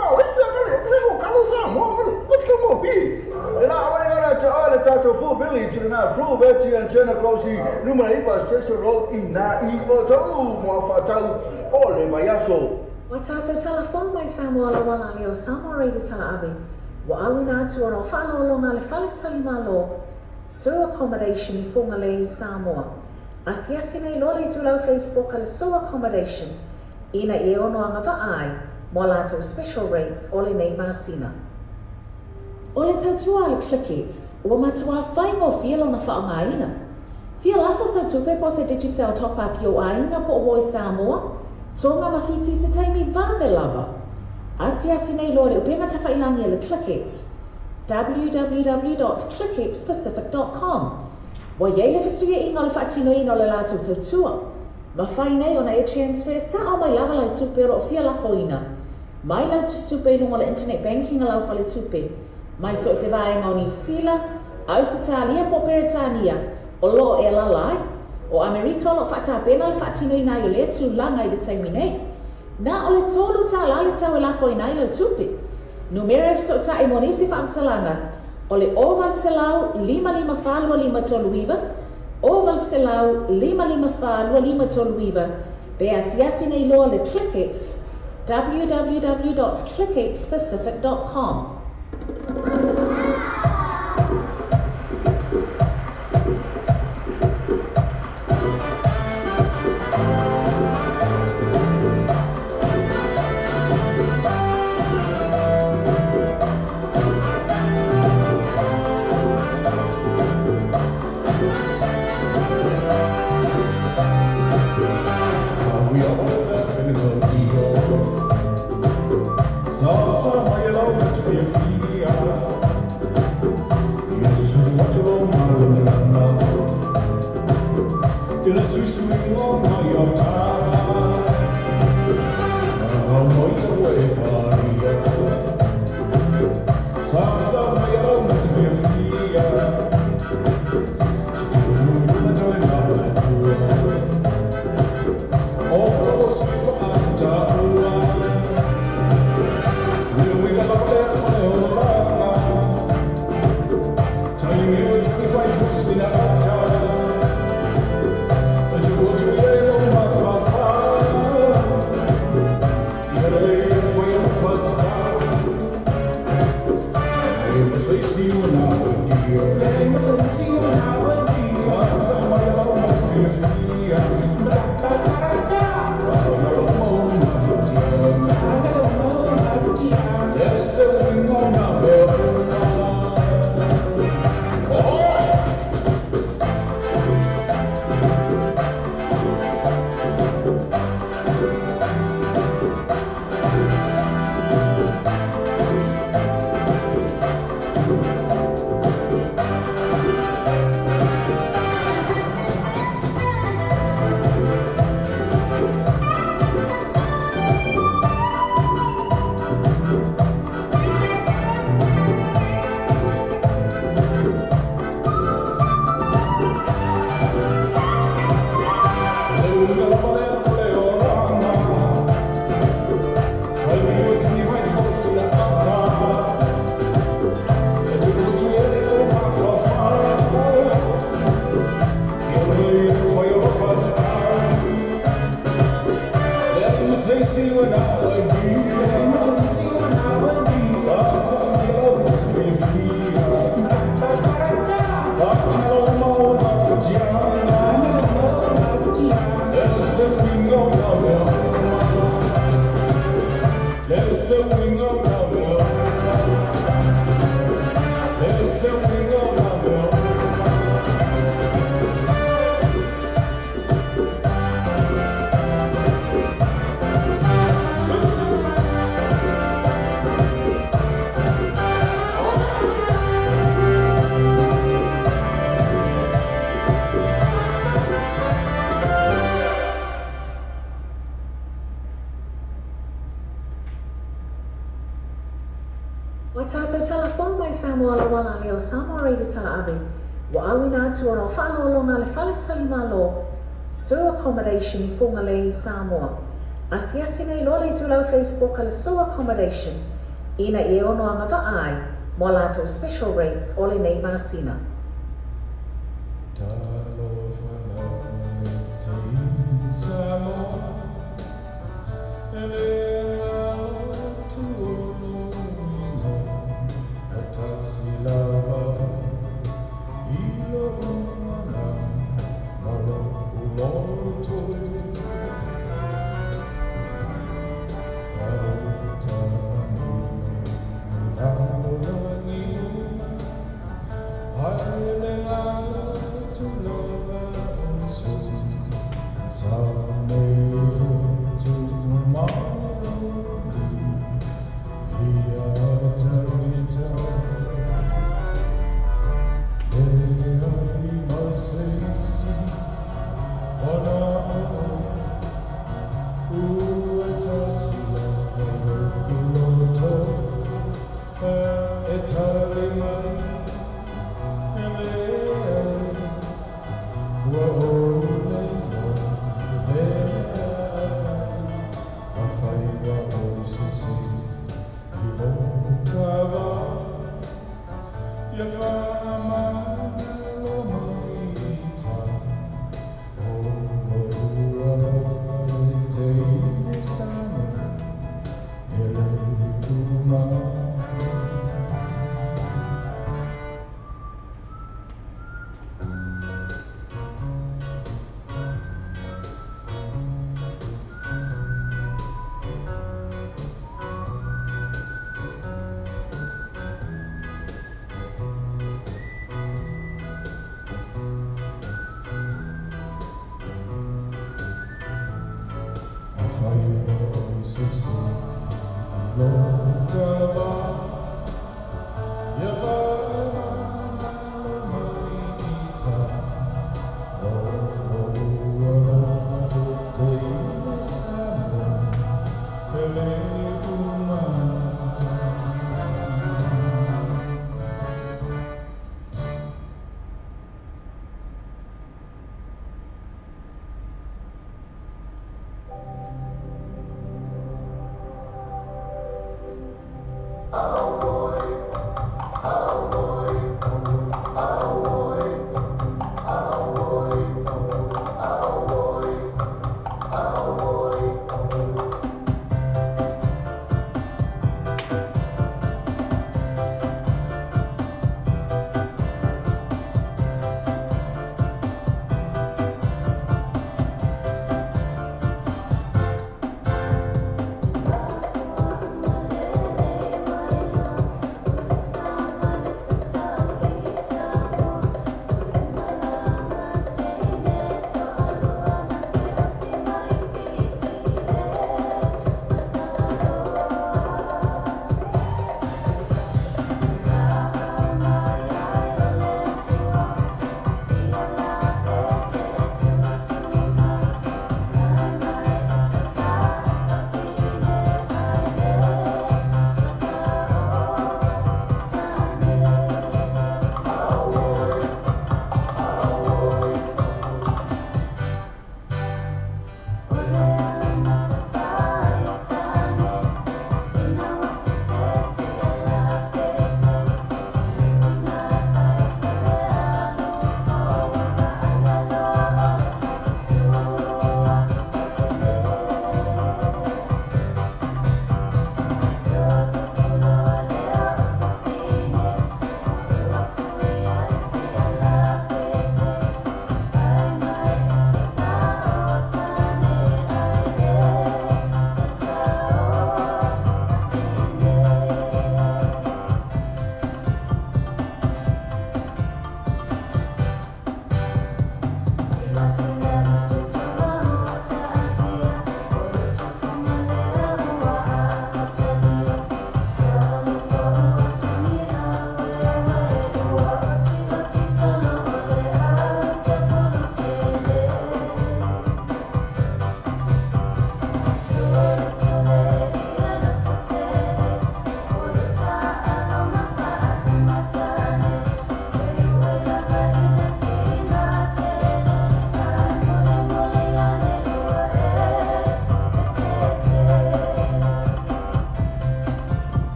ka o se ka le ko kalo sa mo ko ko mo pi. La le tato full Billy to the na fru Betty and Jenna Crossy numero ipa Station Road i na i o tau mo fatau o le vaiaso. Wa tātou telefon mai Samoa la wala leo Samoa Radio Tala Ave. Wa awina atu ona o whaalolonga le whale tali malo Sur Accommodation i Whangalei Samoa. Asiasi nei loa le tulau Facebook ale Sur Accommodation ina e ono anga vaai mo lātou special rates o le nei masina. O le tautua le ClickX, ua matua whainga o fia lona whaangaina. Fia lafo sau tupe po se Digicel top-up i o ainga po o oi Samoa, tōnga mawhiti se taimi vave lava. Asiasi nei loa le upenga tawhailangi le ClickX, www.clickxpacific.com. Wa iei le whisuia inga o le whaatino ina o le lātou tautua. Mawhai nei ona e transfer sa o mai lava lau tupe o lo fia lafo ina. Mai lau tupe lunga le internet banking a lau whale tupe. Mai so se vaenga o New Zealand, Ausitalia po Peretania, o lo e lalai, o Amerika o lo whaatapena le whaatino ina i o le tūlanga i le taimi nei. Nā o le tōlu tā la le tau e lafo ina i lau tupe. Numera e so ta e monisi whaamtalanga, o le o valselau lima lima whālua lima tolu iwa, o valselau lima lima whālua lima tolu iwa, pe asiasi nei loa le ClickX, www.clickxpacific.com. Accommodation i Fugalei, Samoa. Asiasi nei loa le itulau Facebook a le Sou Accommodation ina ia ono agava'a ai mo a latou special rates o lenei masina.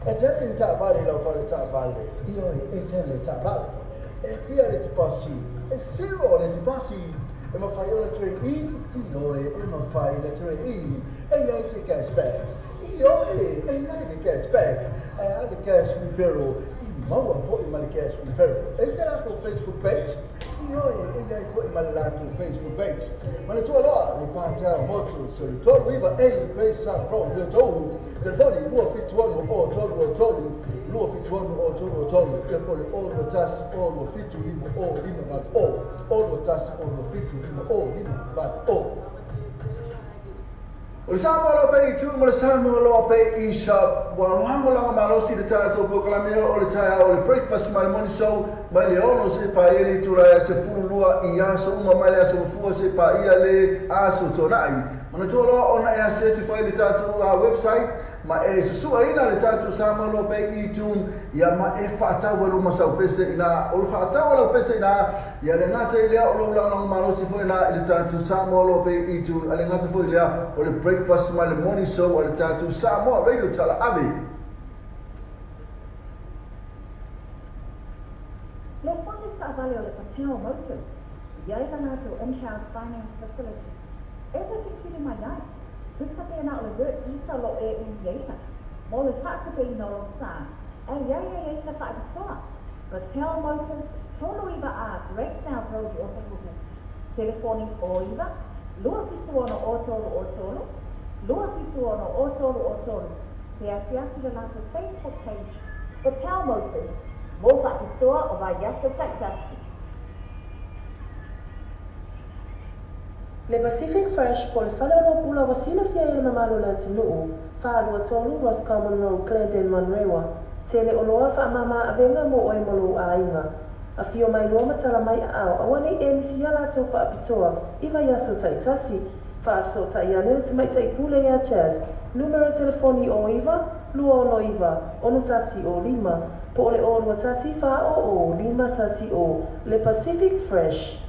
E te le taavale lau fale taavale, ioe e te le taavale. E fia le tipasi, e zero le tipasi. E mawhai o le ture i, ioe e mawhai le ture i. E iai se cashback, ioe e iai le cashback. E a le cash referral, i maua fo'i ma le cash referral. E se latou Facebook page, ioe e iai fo'i ma le latou Facebook page. Ma le tualoa, le Patel Motors, so le tolu iva e pesa from le tolu. Telefoni 271 o tolu o tolu, 271 o tolu o tolu. Ia po le o lua tasi o lua fitu lima o lima valu o. O lua tasi o lua fitu lima o lima valu o. O le Samoa loa pe i tu ma le Samoa loa pe i sa ua lagolago malosi le tatou polokalame o le taeao o le breakfast ma le morning show mai le 6 seia paia le itula e 12 i aso uma mai le aso Gafua seia paia le aso Toonai. Manatua loa ona e asiasi foi i le tatou website ma e susuaina le tatou Samoa loa pe i iTunes ia ma e faatau ai lou masaupese ina o le faatau a lau pese ina ia le gata i lea o lou lagolago malosi foi ina i le tatou Samoa loa pe i iTunes a le gata foi i lea o le breakfast ma le morning show a le tatou Samoa Radio Tala Ave. Le fale taavale o le Patel Motors, i ai la latou in-house finance facility. E te tilotilo mai ai, tusa pe na o le work visa o lo o e uiaina, mo le faatupeina o lou sa, e i ai ai ai na faapitoa. Patel Motors, 39A Great South Road i Otahuhu. Telefoni 09 276 o 3 o 3, 276 o 3 o 3. Pe asiasi le latou Facebook page, Patel Motors, mo faapitoa o vaiaso taitasi. Le Pacific Fresh po o le fale oloa pula ua silafia ai e le mamalu o le atunuu, 423 Roscommon Road, Glendale, Manurewa. Tele oloa faamama avega mo oe ma lou aiga. Afio mai loa ma tala mai aao, aua nei e misia latou faapitoa i vaiaso taitasi. Faafesootai ane le tamaitai pule iā Chas, numera telefoni o 9 269 61 o 5, po o le o 21 4 o o 5 1 o. Le Pacific Fresh.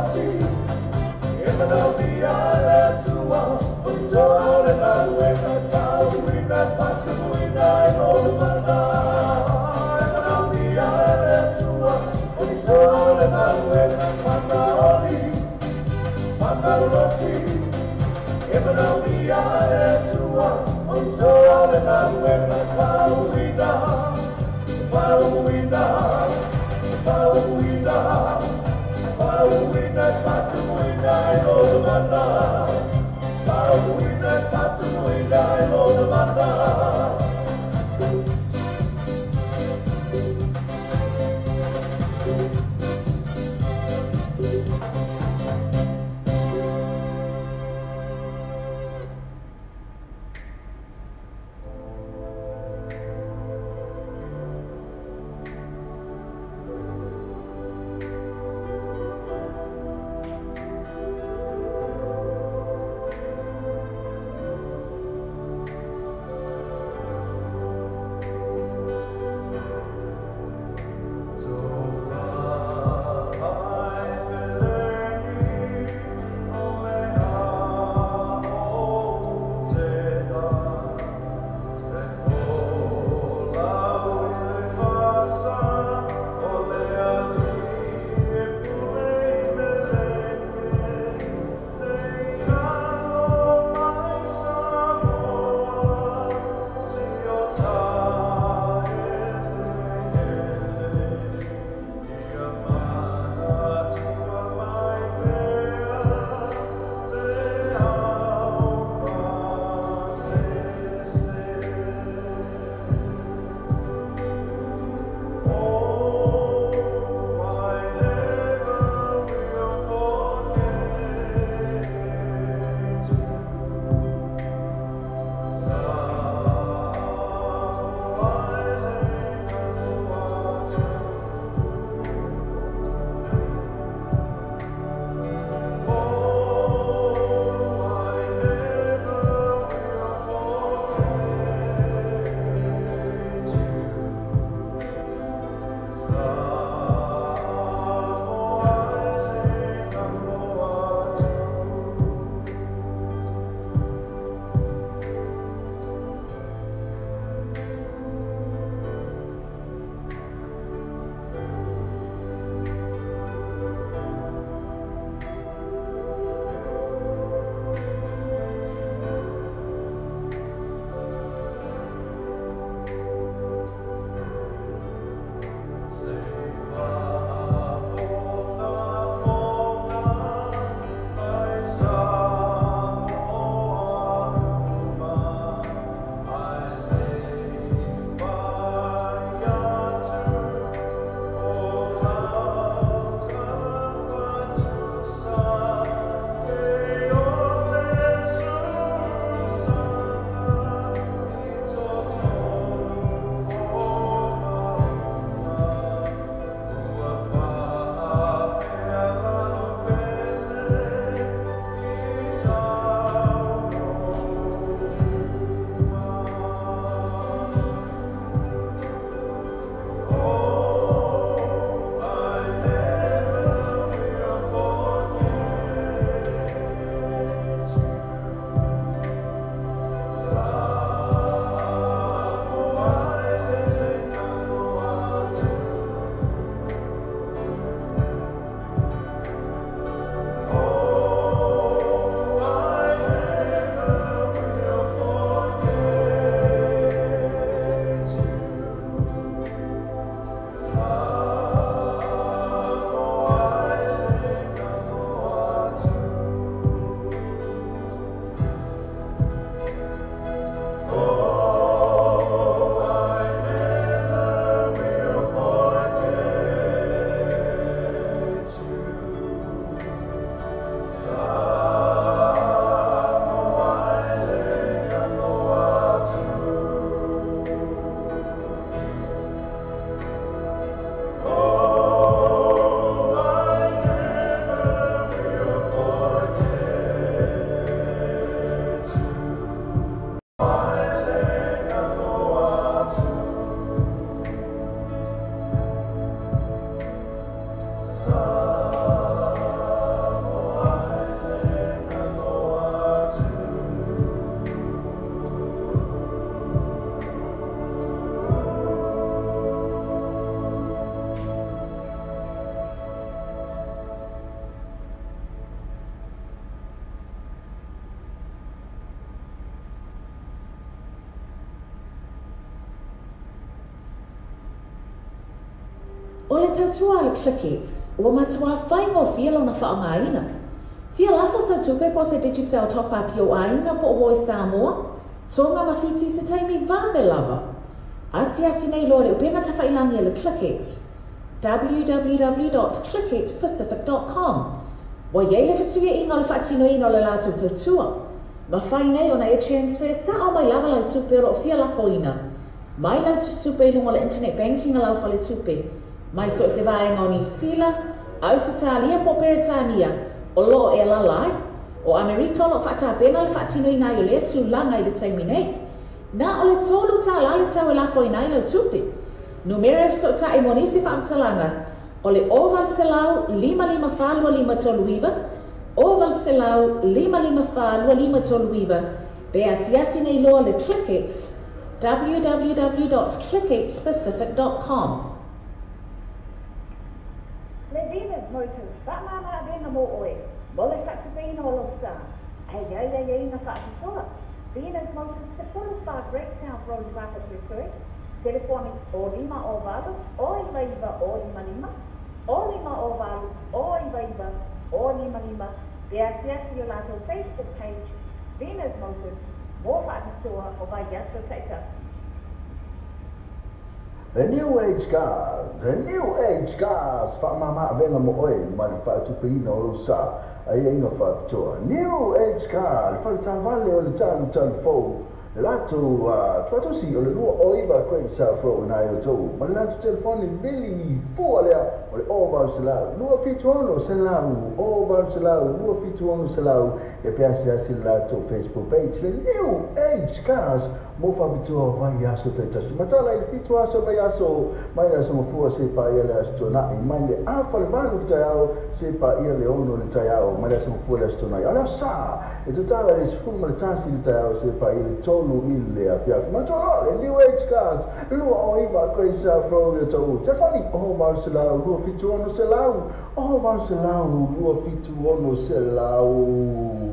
malosi, e manaomia e le Atua o toa le galuega tauina e faatumuina i lo le mana. E manaomia e le Atua o toa le galuega fakaoli, famalolosi, e manaomia e le Atua o toa le galuega tauina, faumuina, faumuina, faumuina e faatumuina i lo le mana. Faumuina e faatumuina i lo le mana. O le tautua a le ClickX, ua matuā faigofie lona faaaogaina. Fia lafo sau tupe po o se Digicel top up i ou aiga po o uo i Samoa, Tonga ma Fiti i se taimi vave lava. Asiasi nei loa i le upega tafailagi a le ClickX, www.clickxpacific.com. Ua i ai le fesuiaiga o le faatinoina o le latou tautua. Mafai nei ona e transfer sao mai lava lau tupe o lo o fia lafoina mai lau tusitupe i luga o le internet banking a lau faletupe mai so o se vaega o Niu Sila, Ausetalia po o Peretania o lo o e alaala ai. O Amerika o lo o faatapena le faatinoina ai o lea tulaga i le taimi nei. Na o le $3 le tau e lafoina ai lau tupe. Numera e fesootai mo nisi faamatalaga o le 0800 554 2539, 0800 554 2539, pe asiasi nei loa le ClickX, www.clickxpacific.com. Le Venus Motors, faamama avega mo oe, mo le faatupeina o lou sa, ae i ai aiaiga faapitoa. Venus Motors, 14 Great South Road, Mataketue, telefoni 0 5 0 8 0 9 9 0 5 5, 0 5 0 8 0 9 9 0 5 5, pe asiasi i o latou Facebook page, Venus Motors, mo faapitoa o vaiaso taitasi. The New Age Cars, The New Age Cars, faamama avega mo oe ma le faatupeina o lou sa, aiaiga faapitoa. New Age Car, le faletaavale o le talutalu fou, le latou tuatosi o le 29 Great South Road i nai outou, ma le latou telefoni vili fua lea o le 0800 276 100, 0800 276 100, ia pe asiasi i le latou Facebook page, le New Age Cars, mo faapitoa o vaiaso taitasi. Matala i le 7 aso o le vaiaso, mai le aso Gafua seia paia le Aso Tuanai, mai le afa le 8 i le taeao seia paia le 6 i le taeao, mai le aso Gafua i le Aso Tuanai. A o le Aso Sa, e tatala i le 11 i le taeao seia paia le 3 i le afiafi. Manatua loa le New Age Cars, 29 Great South Road i Otahuhu. Telefoni, 0800 276 100, 0800 276 100.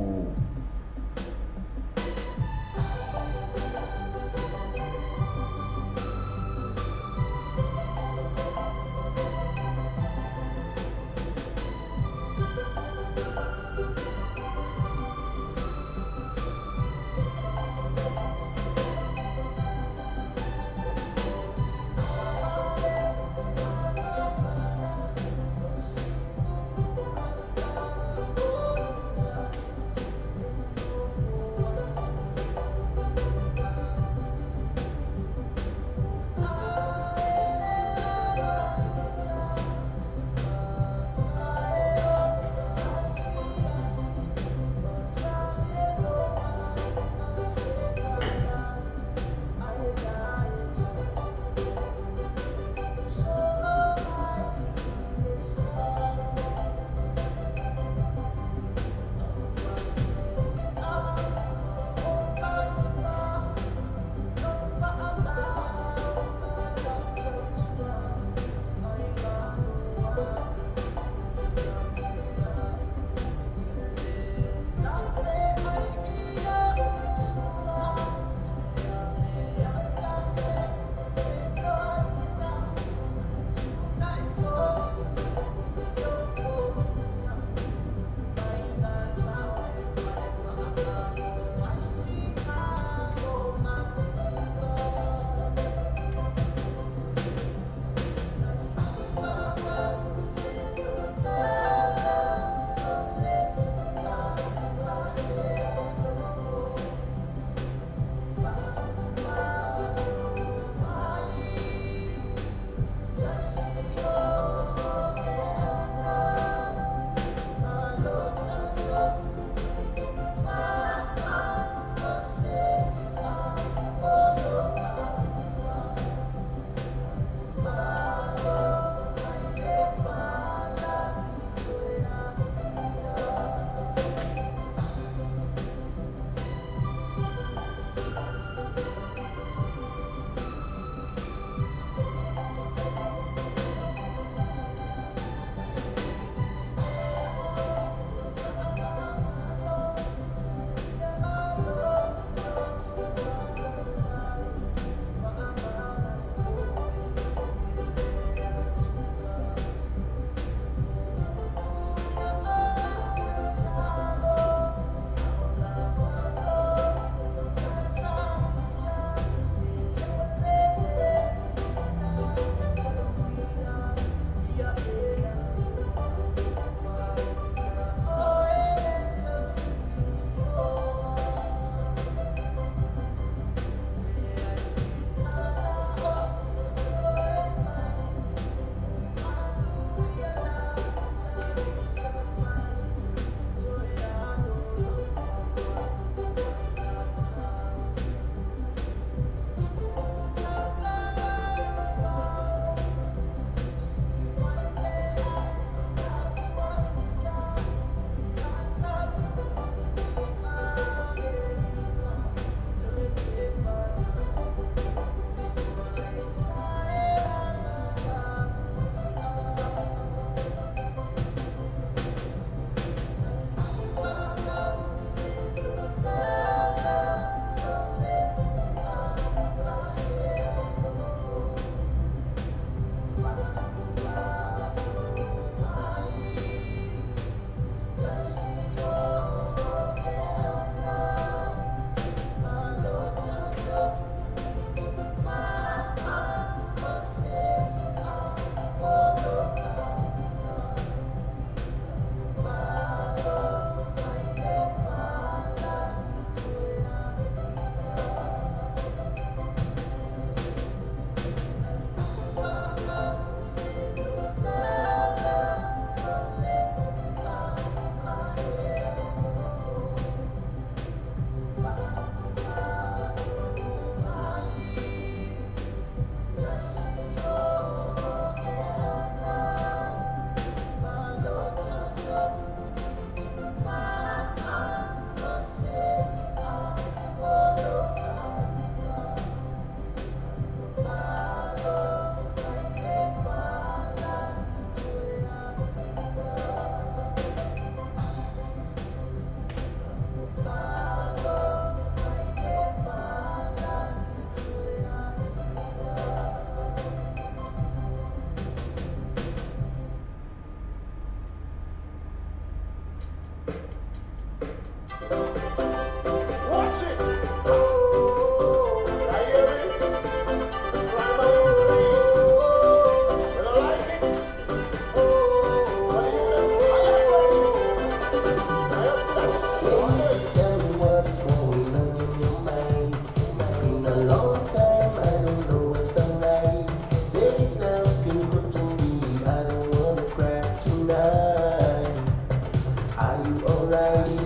Ai,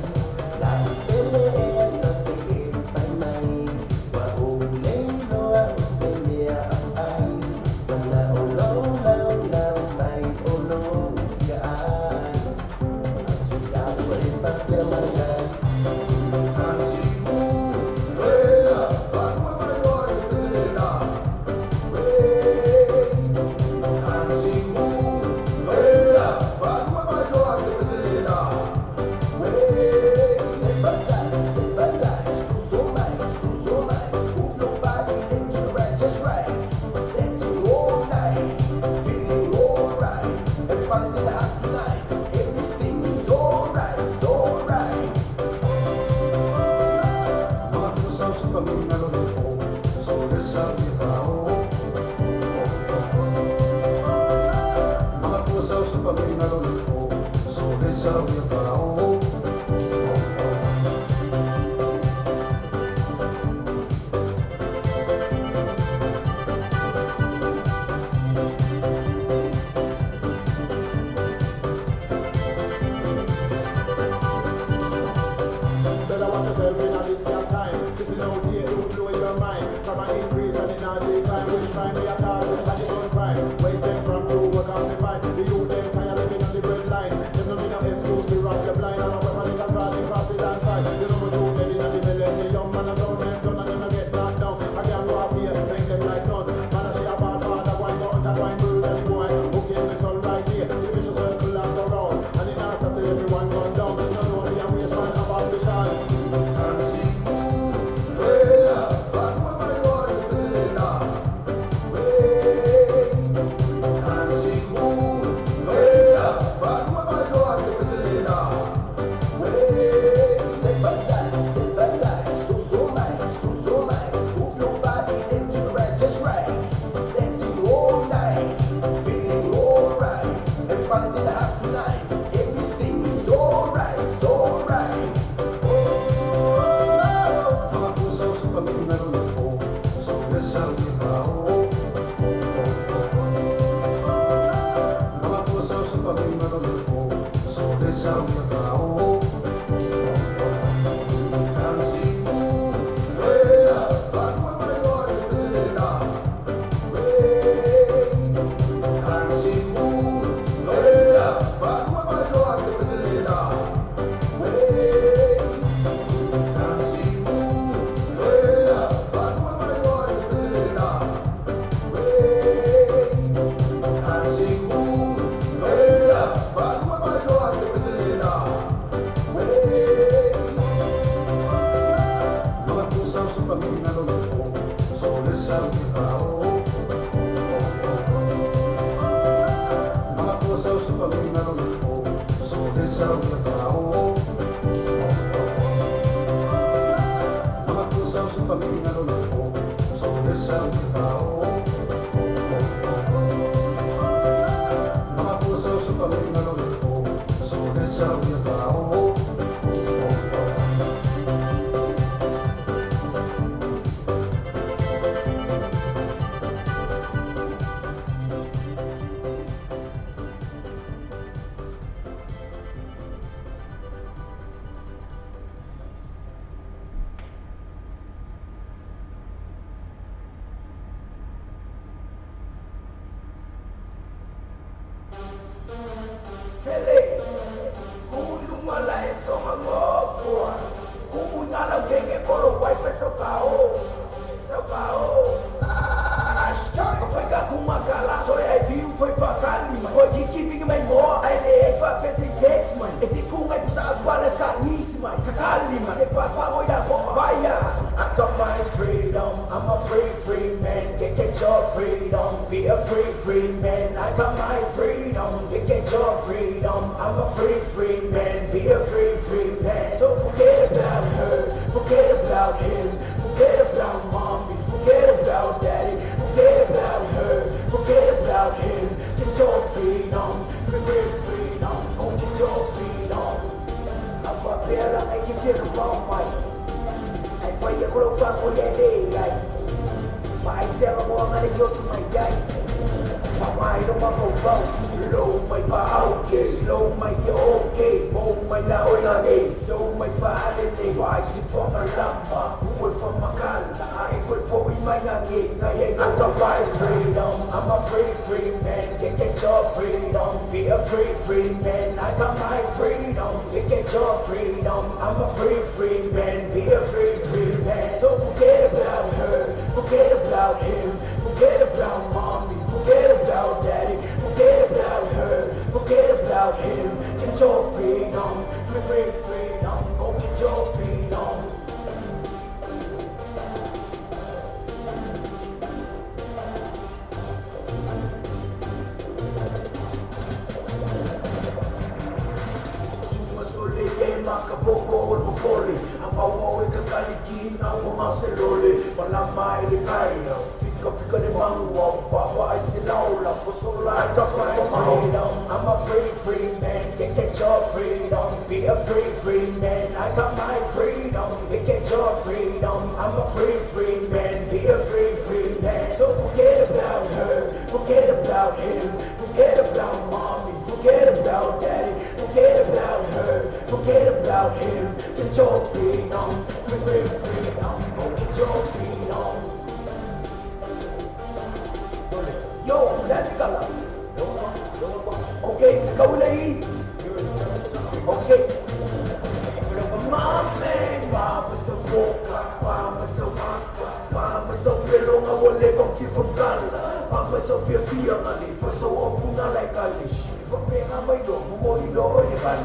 Wai no mafau Low mai pa okay Slow mai ya okay Mo mai la oi la nei Slow mai pa ale nei Wai si fonga lama Uwe fo makala Ai koe fo i mai ngangi Ngai ai no ta my freedom. I'm a free free man. Get your freedom. Be a free free man. I got my freedom. Get your freedom. I'm a free free man. Be a free free man. So forget about her. Forget about him. Forget about mommy. Forget about daddy. Forget about her. Forget about him. Get your freedom. Free free freedom. Go get your freedom. I'm a free free man. Get your freedom. Be a free free man. I got my freedom. Get your freedom. I'm a free free man. Be a free free man. So forget about her. Forget about him. Forget about mommy. Forget about daddy. Forget about her. Forget about him. Get your freedom. Free free freedom. Go get your freedom. Yo, that's color. Okay, kaulay. Okay. Mama sa boka, mama sa maka, mama sa pelo nga wale kong fifangala, mama sa fia nga li, pa sa ofuna like alish, ipapenga may do, mumorilo ni kan.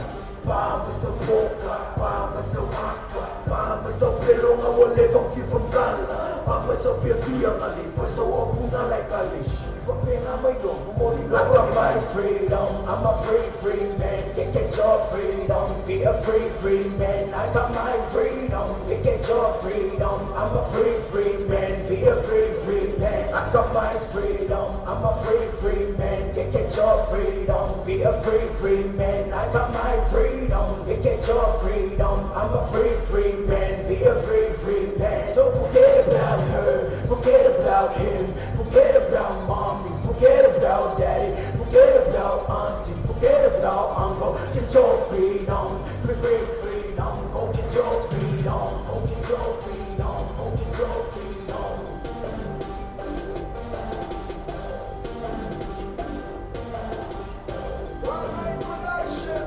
Mama sa boka, mama sa maka, mama sa pelo nga wale kong fifangala, mama sa fia nga li, pa sa ofuna like alish, ipapenga may do, mumorilo. I got my freedom. I'm a free free man. Get your freedom. Be a free free man. I got my freedom. Get your freedom. I'm a free free man. Be a free free man. I got my freedom. I'm a free free man. Get your freedom. Be a free free man. I got my freedom. Get your freedom. I'm a free free man. Be a free free man. So forget about her. Forget about him. Forget about mommy. Forget about daddy. Forget about auntie. Forget about uncle. Get your freedom. Free free freedom. Go get your freedom. Go get your freedom. Go get your freedom. Wildlife Production.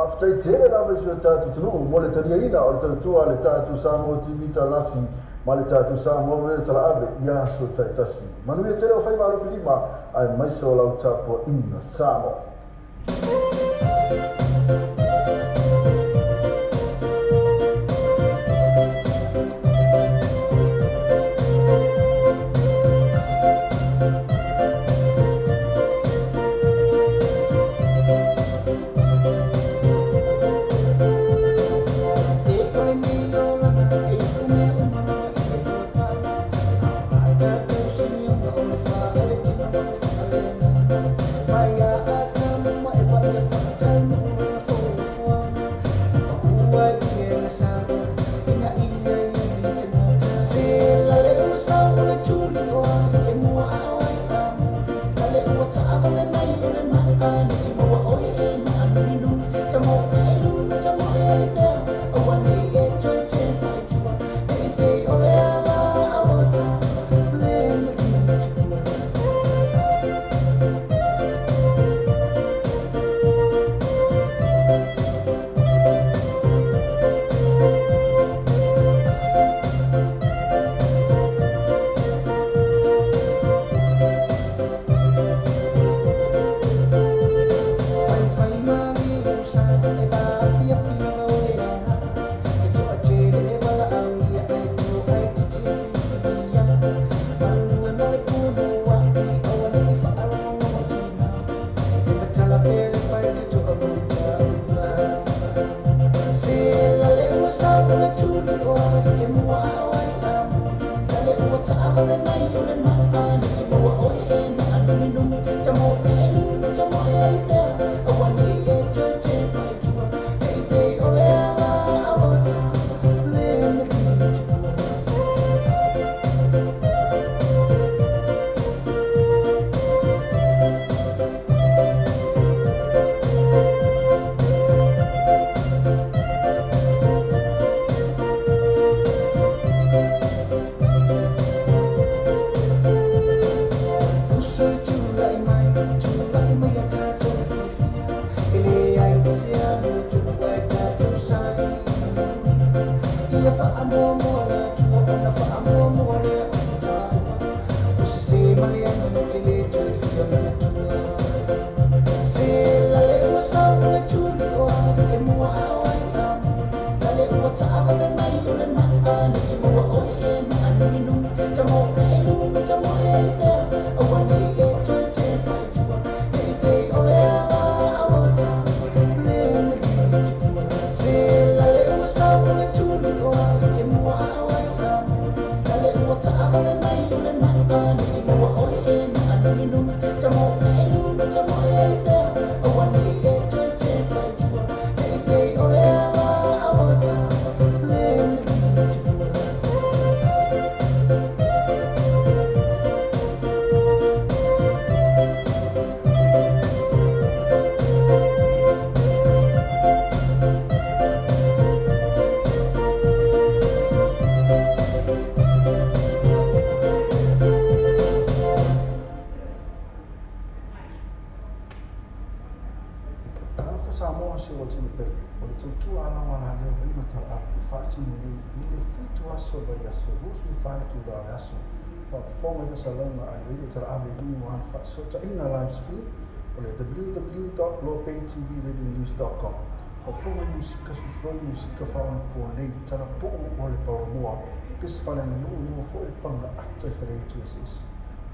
Faafetai tele lava i si o tatou atunuu mo le taliaina o le tautua a le tatou Samoa TV Talasi ma le tatou Samoa Radio Talaave i aso taitasi. Manuia tele o faiva alofilima aemaise o lau tapuaiga Samoa. Samoa se o tunu pele, o le tautua ala wala leo reino talaave e faatino nei i le 7 aso vai aso, 24 itula o le aso. Faafofoga i faasalaga a le radio talaave i luga o ana faasootaiga live stream o le www.lobaytvradionews.com. Faafofoga i musika sufuloi musika faaonapo nei talapuu o le paulamoa pese faleaganuu maua foi le pagaata i faleitu eseese.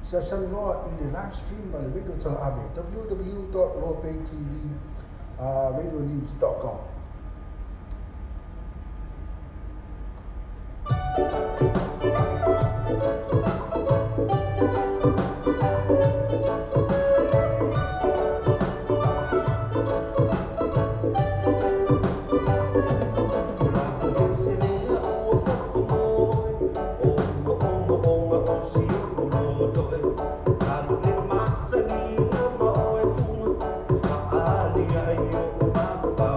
Siasali loa i le live stream a le radio talaave www.lobaytvradionews.com. Ba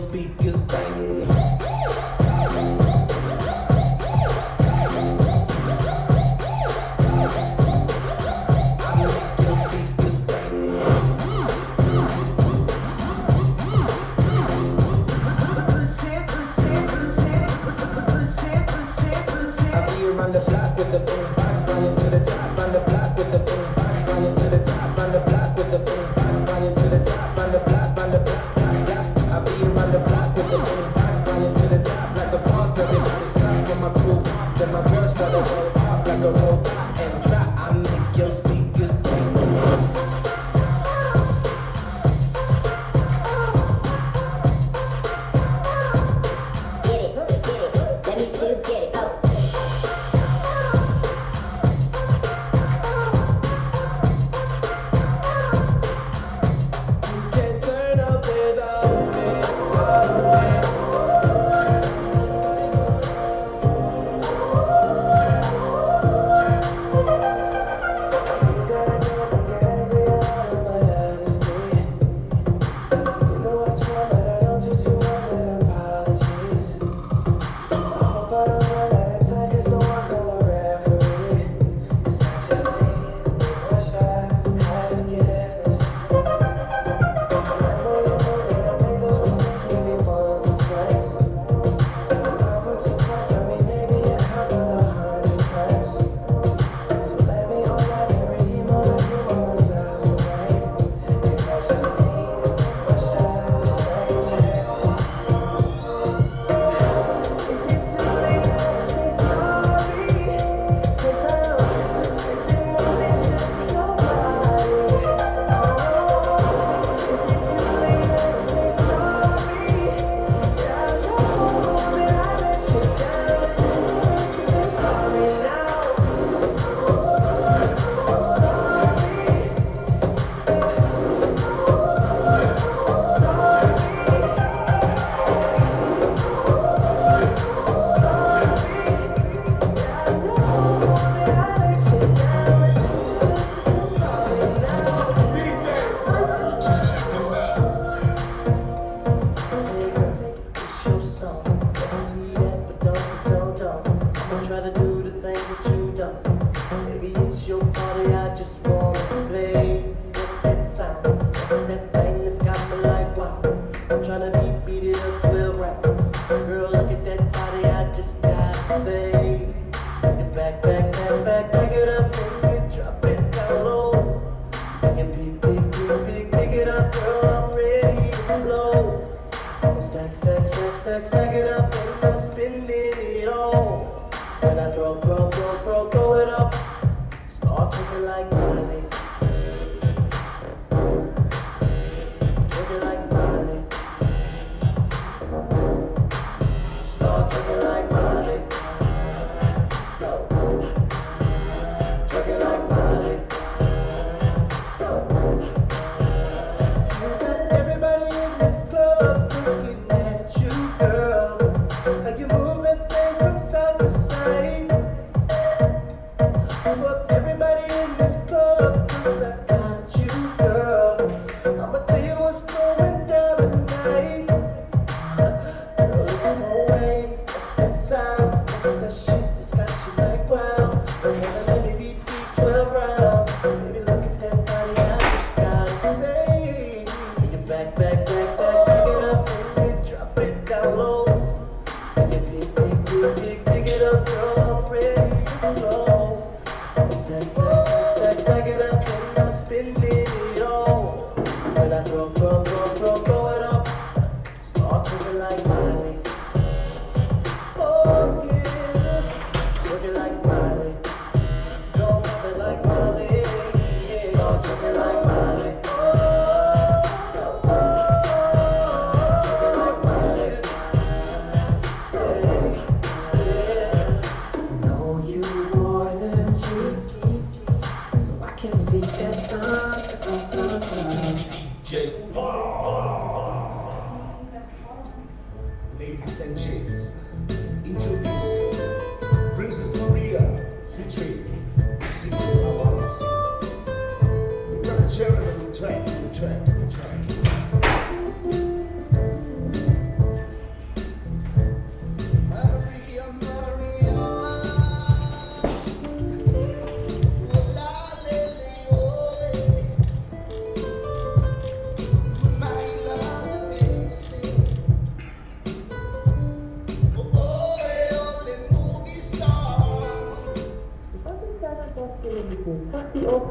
Speakers bang. Ladies and gents, introducing Princess Maria featuring Siko Awasi. We got the cherry on the track, the track, the track.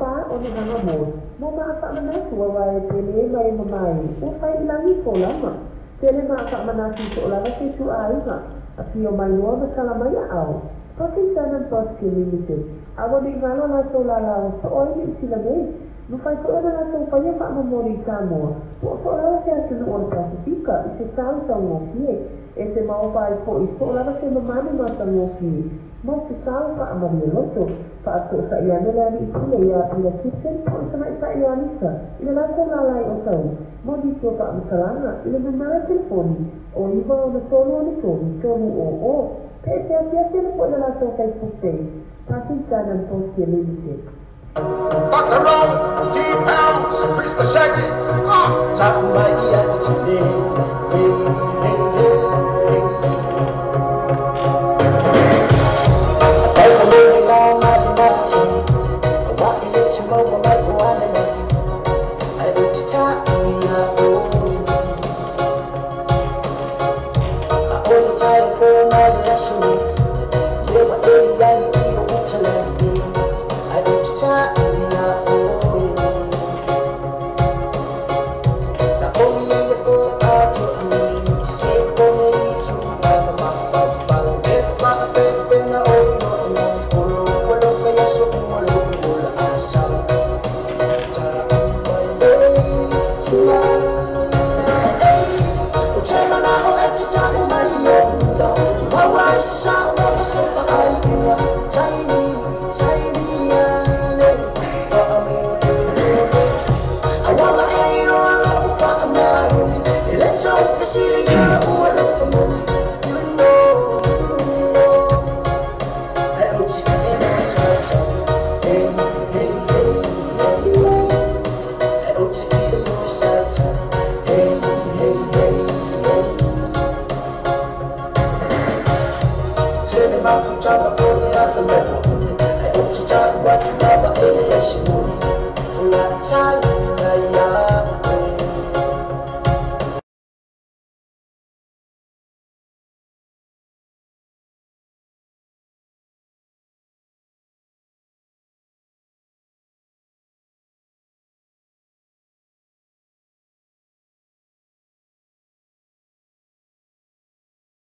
fa o ni hanga mo. Mo maafamanatu wa wae tele mai mamai. O fai ilangi ko lama. Tele maafamanatu so lava se tu aiga. A pio mai loa ma sala mai a au. Pakistan Post Limited. Awa ni ngalo la so la la so oi ni sila nei. No fai ko ona la so paia fa mamori Samoa. Ua so lava se atu o le Pasifika i se tau taugofie. E se maopai po i so lava se mamanu ma taugofie. Mo se tau fa amaria loto. Fa ato sa iane le ani i pule ia pila kitchen po i sama i sa Ioanisa. I le latou lalai o tau. Mo di tio fa amasalanga i le mamara telefoni o iwa o na tolu o le tolu tolu o o. Pe te afiafi le po i le latou Facebook page. Pakistan and Post Limited. Dr. Roll, G Pounds, Priest of Shaggy, Top mighty at the hey, hey, hey, hey.